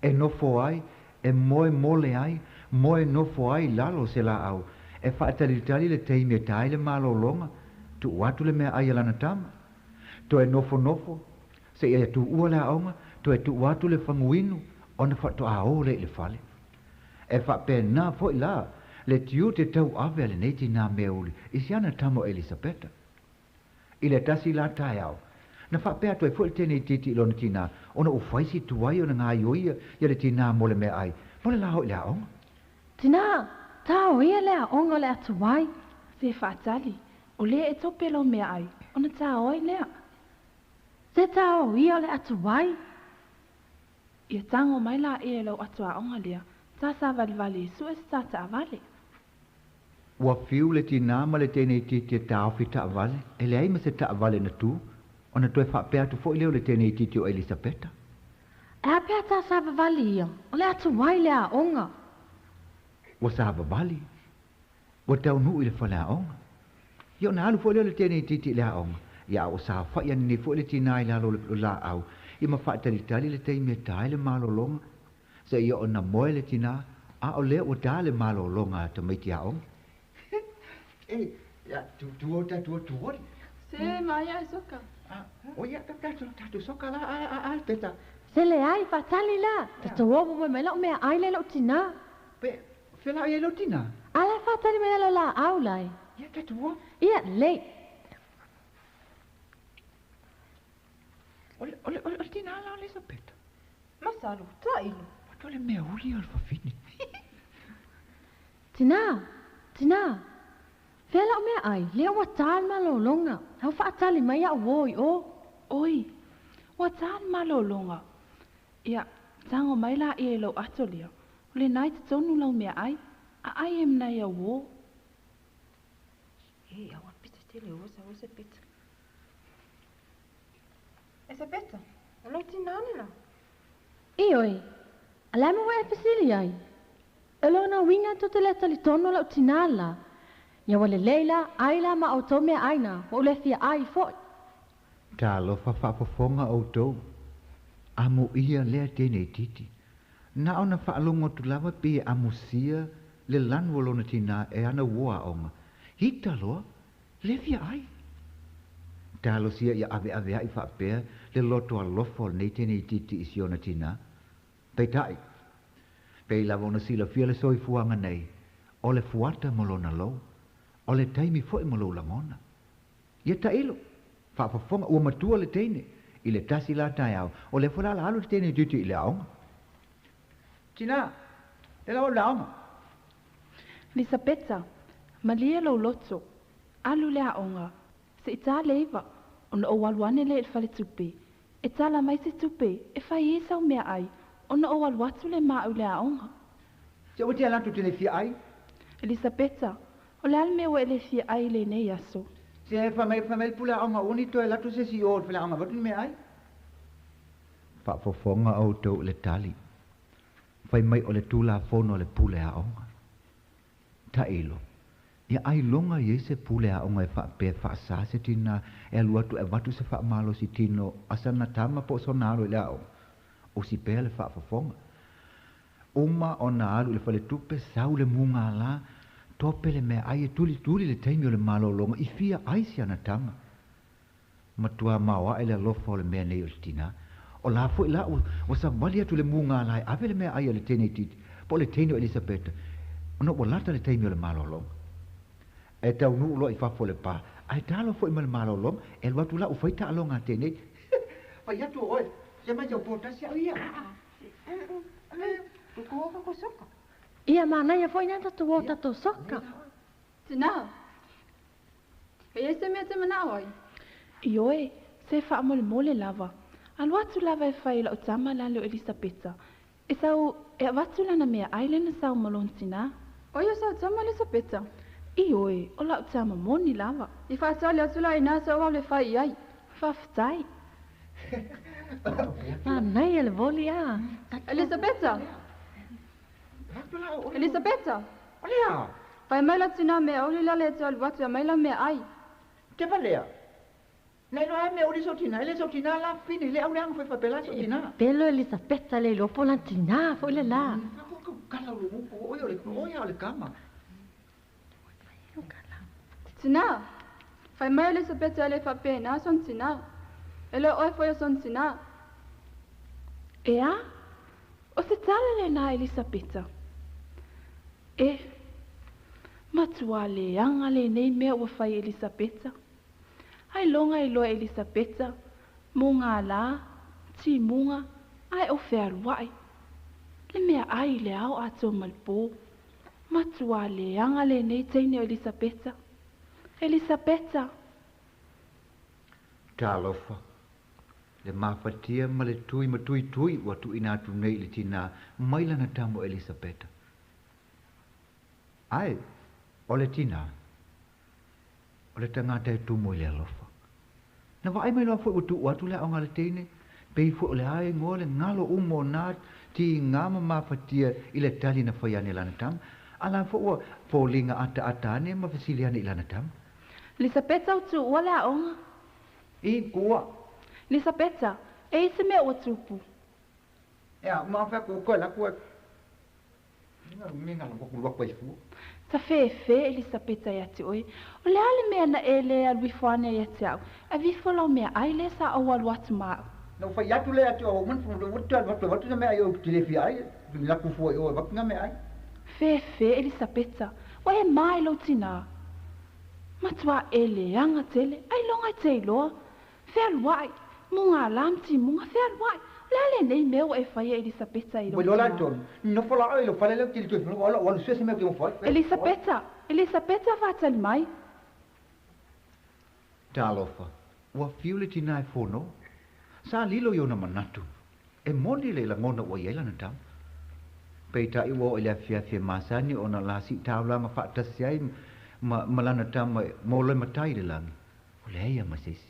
E nofo ai, e moe mole ai, moe nofo ai i lalo o se laau, e faatalitali le taimi e ta ai le malologa, tuu atu le meaai a lana tama. Toe nofonofo, seia tuua le aoga, toe tuu atu le faguinu, ona faatoa o lea i le fale. E faapena foi la le tiute tauave a lenei tinā meauli i si ana tama o Elisapeta. I le tasi la taeao, na faapea atu ai foi le teine itiiti i lona tinā, ona ua fai si tuai ona gaioia ia le tinā mo le meaai, mo le la hoi le aoga. Tinā, tao ia le aoga o le atuai. Se faatali, o lea e tope lou meaai, ona tao ai lea. Se tao ia o le atuai. Ia tago mai la ea i lou atuaoga lea, ta savalivali e sue se ta taavale. Ua fiu le tinā ma le teine itiiti e taofi taavale, e leai ma se taavale na tu, ona toe faapea atu foi lea o le teine itiiti o Elisapeta. E a pea tā savavali ia, o le atuai le aoga. Ua savavali, ua taunuu i le faleaoga. Ia ona alu foi lea o le teine itiiti i le aoga, ia a ua saofai ane nei foi le tinā i lalo o le laau, ia ma faatalitali le taimi e ta ai le malologa, Seia ona moe le tinā, a o lea ua ta le malologa a tamaiti aoga. E, ia, tu, tu o tatou tu ori. Se, maia e soka. A, o ia, tatou, tatou soka la, a, a, a, peta. Se leai, faatali la, tatou o momoe mai lau meaai lea i lou tinā. Pe, fela ai lou tinā? A la e faatali mai lalo laau la e. Ia, tatou o. Ia, lelei. O le, o le, o le tinā la o Elisapeta. Masalo, tailo. Ua le mea uli o le fafine. Tinā! Tinā! Fea lau meaai, lea ua tā le malologa. Au faatali mai au uō i o. Oi! Ua tā le malologa. Ia, tago mai la ia i lou ato lea. O lena i totonu lau meaai. A ai e mnai au uō. E, aua pita tele, osa, osa pita. Esapeta, o lou tinā lena. Ioe, a le a mea ua e fesili ai? O lona uiga tou te le talitonu o lau tinā la. Ia ua lelei la, ai la ma outou meaai na, ua ou le fia ai foi. Talofa faafofoga outou, amuia lea teine itiiti. Na ona faalogo atu lava pei e amusia le lanu o lona tinā e ana uo aoga. Hita loa, Le fia ai. Talosia ia aveaveaʻi faapea le loto alofa o lenei teine itiiti i si ona tinā. Peitai, pei lava ona silafia le soifuaga nei, o le fuata mo lona lou, o le taimi foi mo lou lagona. Ia tailo, faafofoga, ua matua le teine, i le tasi la taeao, o lea foi la alu le teine itiiti i le aoga. Tinā, le laua o le aoga. Lisapeta, malie lou loto, alu i le aoga, se i ta le iva, ona ou alu ane lea i le faletupe, e tala mai se tupe e fai ai sau meaai, ona ou alu atu lea ma au i le aoga. Se ua tea latou te le fia ai. Elisapeta, o le a le mea ua e le fia ai i lenei aso? Se, fai mai, fai mai le pule aoga, ua ni toe alu atu se isi i o i le faleaoga avatu ni meaai. Faafofoga outou i le tali. Fai mai o le Tulafono a le pule aoga. Tailo. Ia ailoga i ai se pule aoga e faapea e faasā se tinā e alu atu e avatu se faamalosi tino a sana tama po o sona alo i le aoga? Osi pea le faafofoga. Uma ona alu i le faletupe, sau le mugala, tope le meaai e tulituli i le taimi o le malologa i fia ai si ana tama. Matua maoae le alofa o le mea nei o le tinā. O la foi la ua savali atu le mugala e ave le meaai a le teineitiiti, po o le teine o Elisapeta, ona ua lata le taimi o le malologa. E taunuu loa i fafo o le pa, ae talo foi ma le malologa, e alu atu la ua fai taaloga a teine. Fai atu oe, sia mai sau po tasi au ia. Ia manaia foi na tatou o tatou soka. Tinā, e i ai se mea e te manao ai? Ioe, se faamolemole lava. Alu atu lava e fai i lau tama lale o Elisapeta. E sau e avatu lana meaai lea na sau ma lona tinā. Oi, o sau tama Elisapeta? Ioe, o lau tama moni lava. I faatali atu la inā sau au le fai i ai. Faafetai. Manaia le voli a. Elisapeta! Elisapeta! O lea! Fai mai lau tinā meauli lale e te alu atu e aumai lau meaai. Te valea! Na iloa ai meauli sou tinā, e le sou tinā la fini le au leaga foi faapela sou tinā. E pelo Elisapeta le iloa po o lana tinā foi le la. Kala o le oi o le oi o le kama. Tinā! Fai mai Elisapeta e le faapena sona tinā. E le o oe foi o sona tinā. E a? O se tala lenā Elisapeta. E, matua leaga lenei mea ua fai e Elisapeta. Ailoga iloa e Elisapeta, mugala, timuga, ae o fealuai. Le meaai i le ao atoa ma le po. Matua leaga lenei teine o Elisapeta. Elisapeta! Talofa, le mafatia ma le tui ma tuitui ua tuuina atu nei i le tinā mai lana tama o Elisapeta. Ae, o le tinā, o le tagata e tumu i le alofa. Na vaai mai loa foi ua tuu atu le aoga a le teine, pei foi o le a igoa le galo uma o nā tiga ma mafatia i le tali na fai ane lana tama, a la foi ua foliga ataata ane ma fesili ane i lana tama. Lisapeta o tuua le aoga. I kua. Lisapeta, e i se mea ua tupu. Ea, ma fea ko koe la koe. Sa fefe Elisapeta ia te oe, O le a le mea na e le alu ifo ane ia te au, ave ifo lau meaai lea sa ou alu atu ma au. Na ou fai atu lea atu au man fu atu atu atu na meaai ou te le fia ai, la ku fua i o avatu na meaai. Fefe Elisapeta, ua e mā i lou tinā. Matua e leaga tele, ailoga e te iloa. Fealuai, mugala ma timuga, fealuai, O le a lenei mea ua e faia Elisapeta i lou tinā? Elisapeta! Elisapeta faatali mai! Talofa, ua fiu le tinā e fono. Sa lilo i ona manatu. E moni le lagona ua i ai lana tama. Peitai ua oo i le afiafi e masani ona la siitaulaga faatasi ai ma, ma lana tama e molo e matai i le lagi. Ua leai ia ma se isi.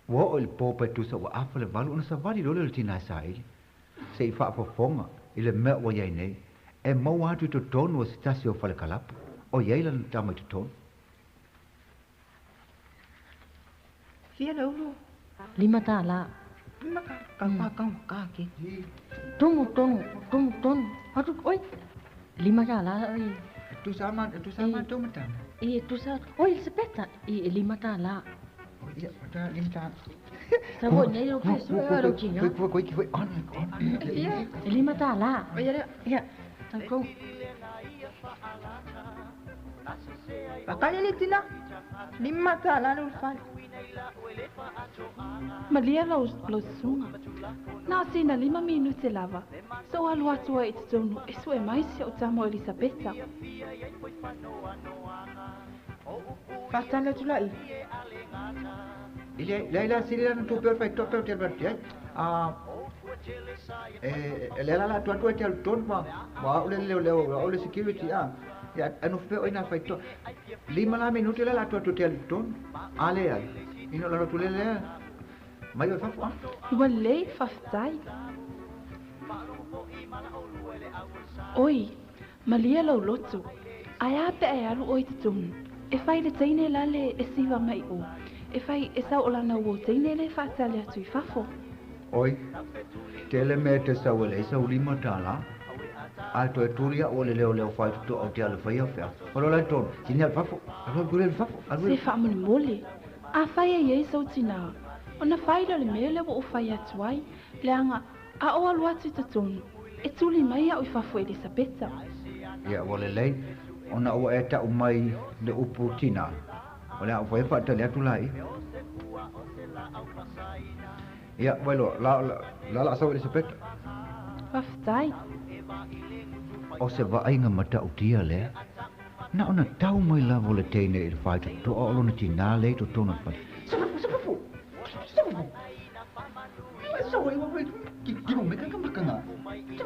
Ua oo i le po pe tusa ua afa le valu ona savali loa lea o le tinā e saili. Se i faafofoga i le mea ua i ai nei, e maua atu i totonu o se tasi o falekalapu, o i ai lana tama i totonu. Fia le ulu? $5. Ka ka ka ka ke. Togo togo togo tonu. Atu oi. $5 oi. E tusa ma e tusa ma tō matana. E tusa oi Elisapeta e $5. Oi ia pata $5. Sa voi nei o pesu e ro ki nga. Koi koi ki on on. E $5. Oi ia. Ia. Tau kou. Pakali le tina. $5 le ulufale. Malia lau, lau susuga. Na o sina lima minute lava, sa ou alu atu ai i totonu e sue mai si ou tama o Elisapeta. Faatali atu la i. I le leai la sili lana tupe o le faitoa pe o te alu atu i ai. A e le ala la atu atu ai te alu tonu ma ma au le leoleo au le security a. Ia e nofo pea oi nā faitoa. Lima la minute le ala atu atu te alu tonu. A leai. Ina o lalo atu le lea. Mai o i fafo a. Ua lelei, faafetai. Oi, malie lou loto. Ae a pe a e alu ʻoe i totonu, e fai i le teine lale e siva mai i ʻō, e fai e sau o lana uō teine lē faatali atu i fafo. Oi, tele mea e te sau e leai sau $5. Ae toe tuli a'u o le leoleo faitotoa ou te alu e fai au feau. Olo la i totonu, sini alu fafo, alu alu tuli alu fafo, alu. Se faamolemole, afai e i ai sou tinā, ona fai lea o le mea lea ua ou fai atu ai, leaga a ou alu atu i totonu, e tuli mai a'u i fafo e Elisapeta. Ia, ua lelei, ona ua e ta'u mai le upu tinā, o le a ou faia faatali atu la ia. Ia, Vailoa, la, la, la la sau Elisapeta. Faafetai. O se vaaiga matautia lea, na ona tau mai lava o le teine i le faitotoa o lona tinā lea i totonu o le fale. Sa fafo, sa fafo, sa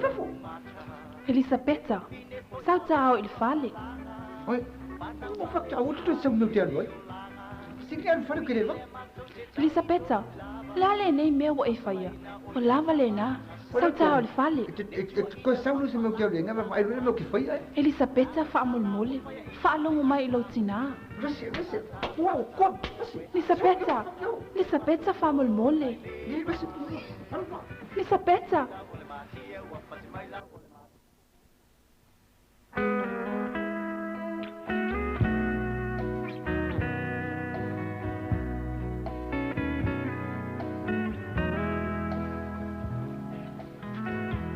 fafo. Elisapeta, sau taao i le fale. Oi, o whakatau te sau meu te alu ai. Sini alu fale ke le va. Elisapeta, o le a lenei mea ua e faia? Ua lava lenā. Sau taao i le fale. Koe sau lo se meu te alu ai, ngā whaai meu ke whai ai. Elisapeta, faamolemole, faalogo mai i lou tinā. Rese, rese, wow, koa, rese. Elisapeta, Elisapeta, faamolemole. Elisapeta.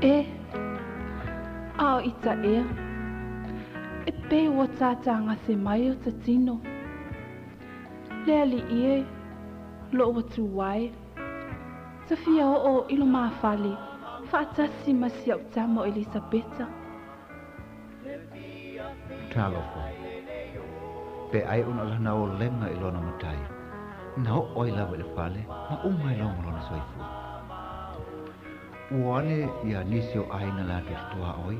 E, a o ita ea, e pei ua tātāgase mai o ta tino. Le alii e, lo'u Atua e. Ta fia oo i lo mafale, faatasi ma si a'u tama o Elisapeta. Talofa, pe ai ona lana olega i lona matai, na oo ai lava i le fale ma uma ai loa ma lona soifua. Ua ane ia nisi o aiga latou te tuaoi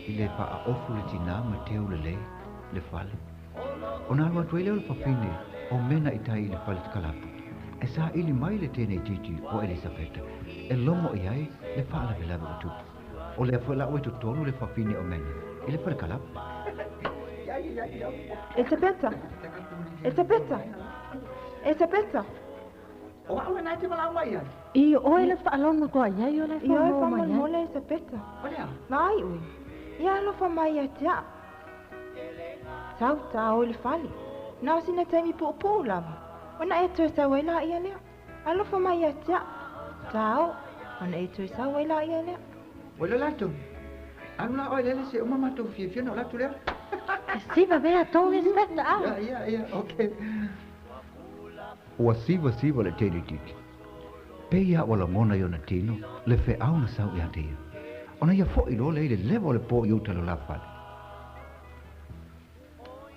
i le faaofu le tinā ma teu lelei le fale. Ona alu atu ai lea o le fafine o Mena i tai i le fale kalapu, e saili mai le teine itiiti o Elisapeta e logo i ai le faalavelave ua tupu. O lea foi la ua i totonu le fafine o Mena i le fale kalapu. Elisapeta! Elisapeta! Elisapeta! O a'u lena e te valaau mai ai. I oe le faalogo koa i ai o le I oe faamolemole Elisapeta. O le a? Vaai oe, ia alofa mai ia te a'u. Sau ta o i le fale. Na o sina taimi puupuu lava, ona e toe sau ai laia lea. Alofa mai ia te a'u. Ta o, ona e toe sau ai laia lea. Ua iloa latou. Alu la oe lele se uma matou fiafia ona o latou lea. E siva mea tō Elisapeta a. Ia, ia, ia, okay. Ua sivasiva le teine itiiti. Pei a ua lagona i ona tino le feau na sau ia te ia. Ona ia fo'i loa lea i le lewa o le po i uta i lo la fale.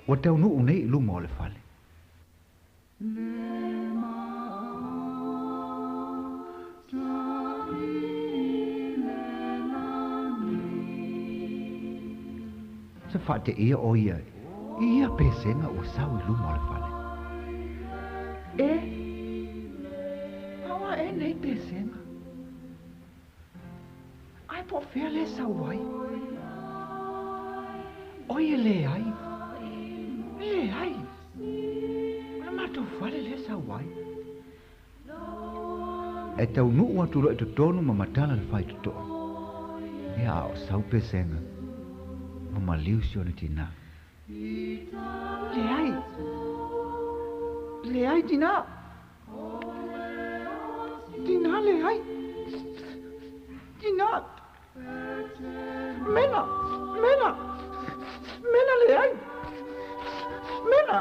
Ua taunuu nei i luma o le fale. Sa faateia o ia i ia pesega ua sau i luma o le fale. E, a o a e nei pesega? Ae po o fea lea sau ai? Oi e leai, leai, o le matou fale lea sau ai. E taunuu atu loa i totonu ma matala le faitotoa. Ia a o sau pesega, ua maliu si ona tinā. Leai! Leai tinā! Tinā leai! Tinā! Mena! Mena! Mena leai! Mena!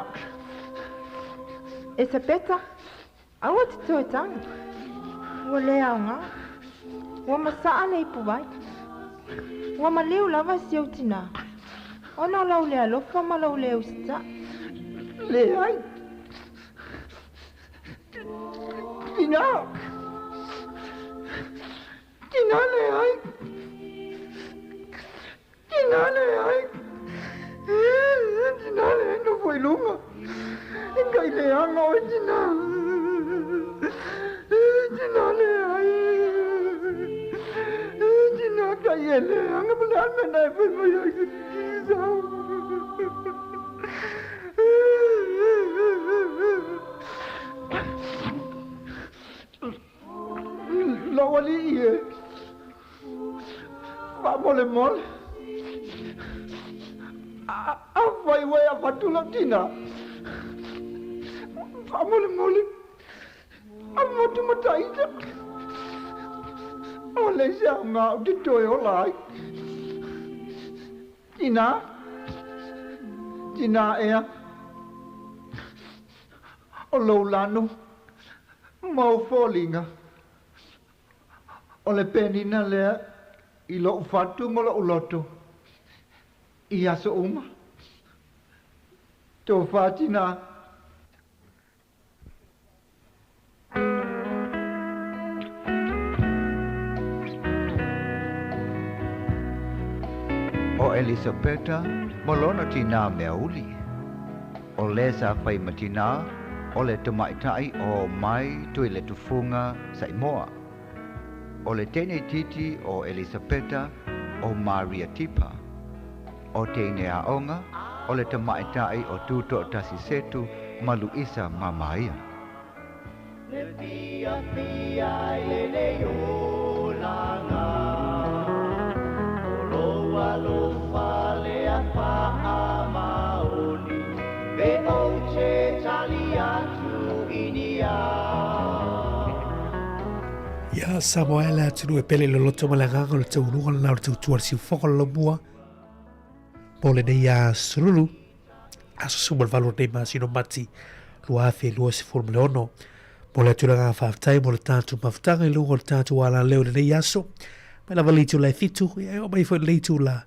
Elisapeta, aua te toe tangi. Ua le aoga. Ua masaa le ipuvai. Ua maliu lava si ou tinā. Ona o lou le alofa ma lou le usitaʻi. Leai! Tinā! Tinā leai! Tinā leai! Tinā leai nofo i luga! Kai leaga oe tinā! Tinā leai! Tinā kai e leaga ma le a le mea na e fai mai ai ke sau! Lou alii e, faamolemole, afai ua e avatu lau tinā, faamolemole, avatu ma taita. O le isi aoga ou te toe ola ai. Tinā, tinā ea, o lou lanu ma ou foliga, o le penina lea i lo'u fatu ma lo'u loto i aso uma. Tofa tinā. ʻO ʻElisapeta ma lona tinā mea uli. ʻO lē sa fai ma tinā, ʻo le tamaitaʻi o Mai Tuiletufuga Saimoa. ʻO le teine itiiti o ʻElisapeta, ʻo Maria Tipa. ʻO teine aʻoga, ʻo le tamaitaʻi o Tutoʻatasi Setu ma Luʻisa Mamaia. Le fiafia i lenei olaga, O lou alofa lea faamaoni, Pe ou te tali atu i ni ao. Ia Samoa e le atunuu e pele i le loto ma le agaga o le taunuga lena o le tautua le siufogo le lomua mo lenei aso lulu aso 18 o lenei masina o Mati 2026. Mo le atu le agaga faafetai mo le tatou mafutaga i luga o le tatou alaleo i lenei aso. Mai lava le itula e 7, ia e oo mai foi i lenei itula.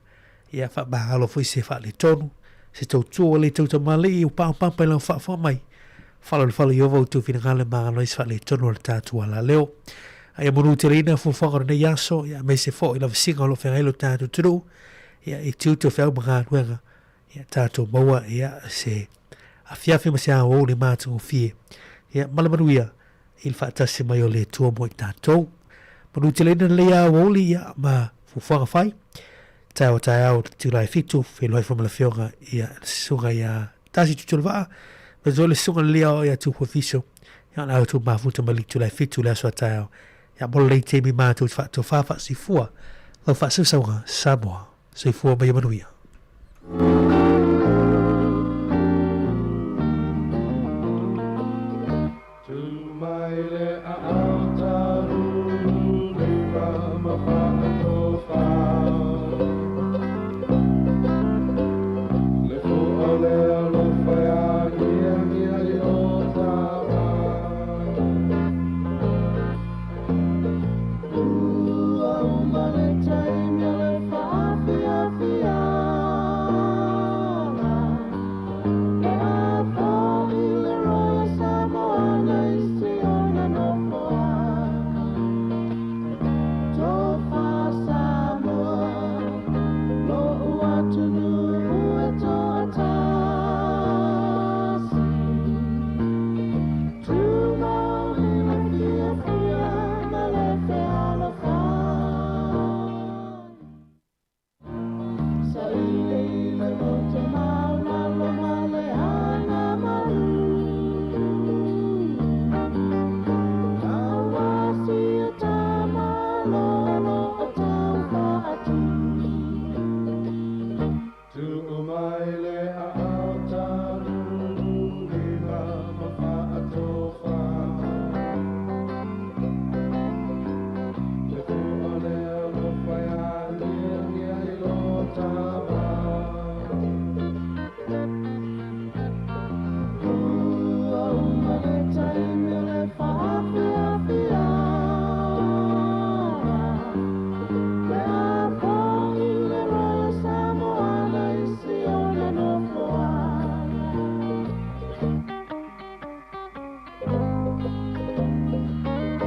Ia faamagalo foi se faaletonu, se tautua ua le tautamalii ua paopapa i lau faafofoga mai. Faalalofalo Ieova outou finagalo e magalo ai se faaletonu o le tatou alaleo. A ia manuteleina fuafuaga o lenei aso, ia aemaise foi i lavasiga o lo o feagai lo tatou atunuu, ia i tiute o feau ma galuega, ia tatou maua ia se afiafi ma se aoauli matagofie, ia ma le manuia i le faatasi mai o le Atua mo i tatou. Manuteleina lenei aoauli ia ma fuafuaga fai. Taeao taeao Julae 7, feiloai foi ma le afioga ia le susuga ia Tasi Tutuolavaa, ma le susuga le ia Tupua Fiso, ia ona outou mafuta mai le Julae 7 le aso a taeao. Ia mo lenei taimi matou te faatofa faasifua lau faasausauga Samoa. Soifua ma ia manuia.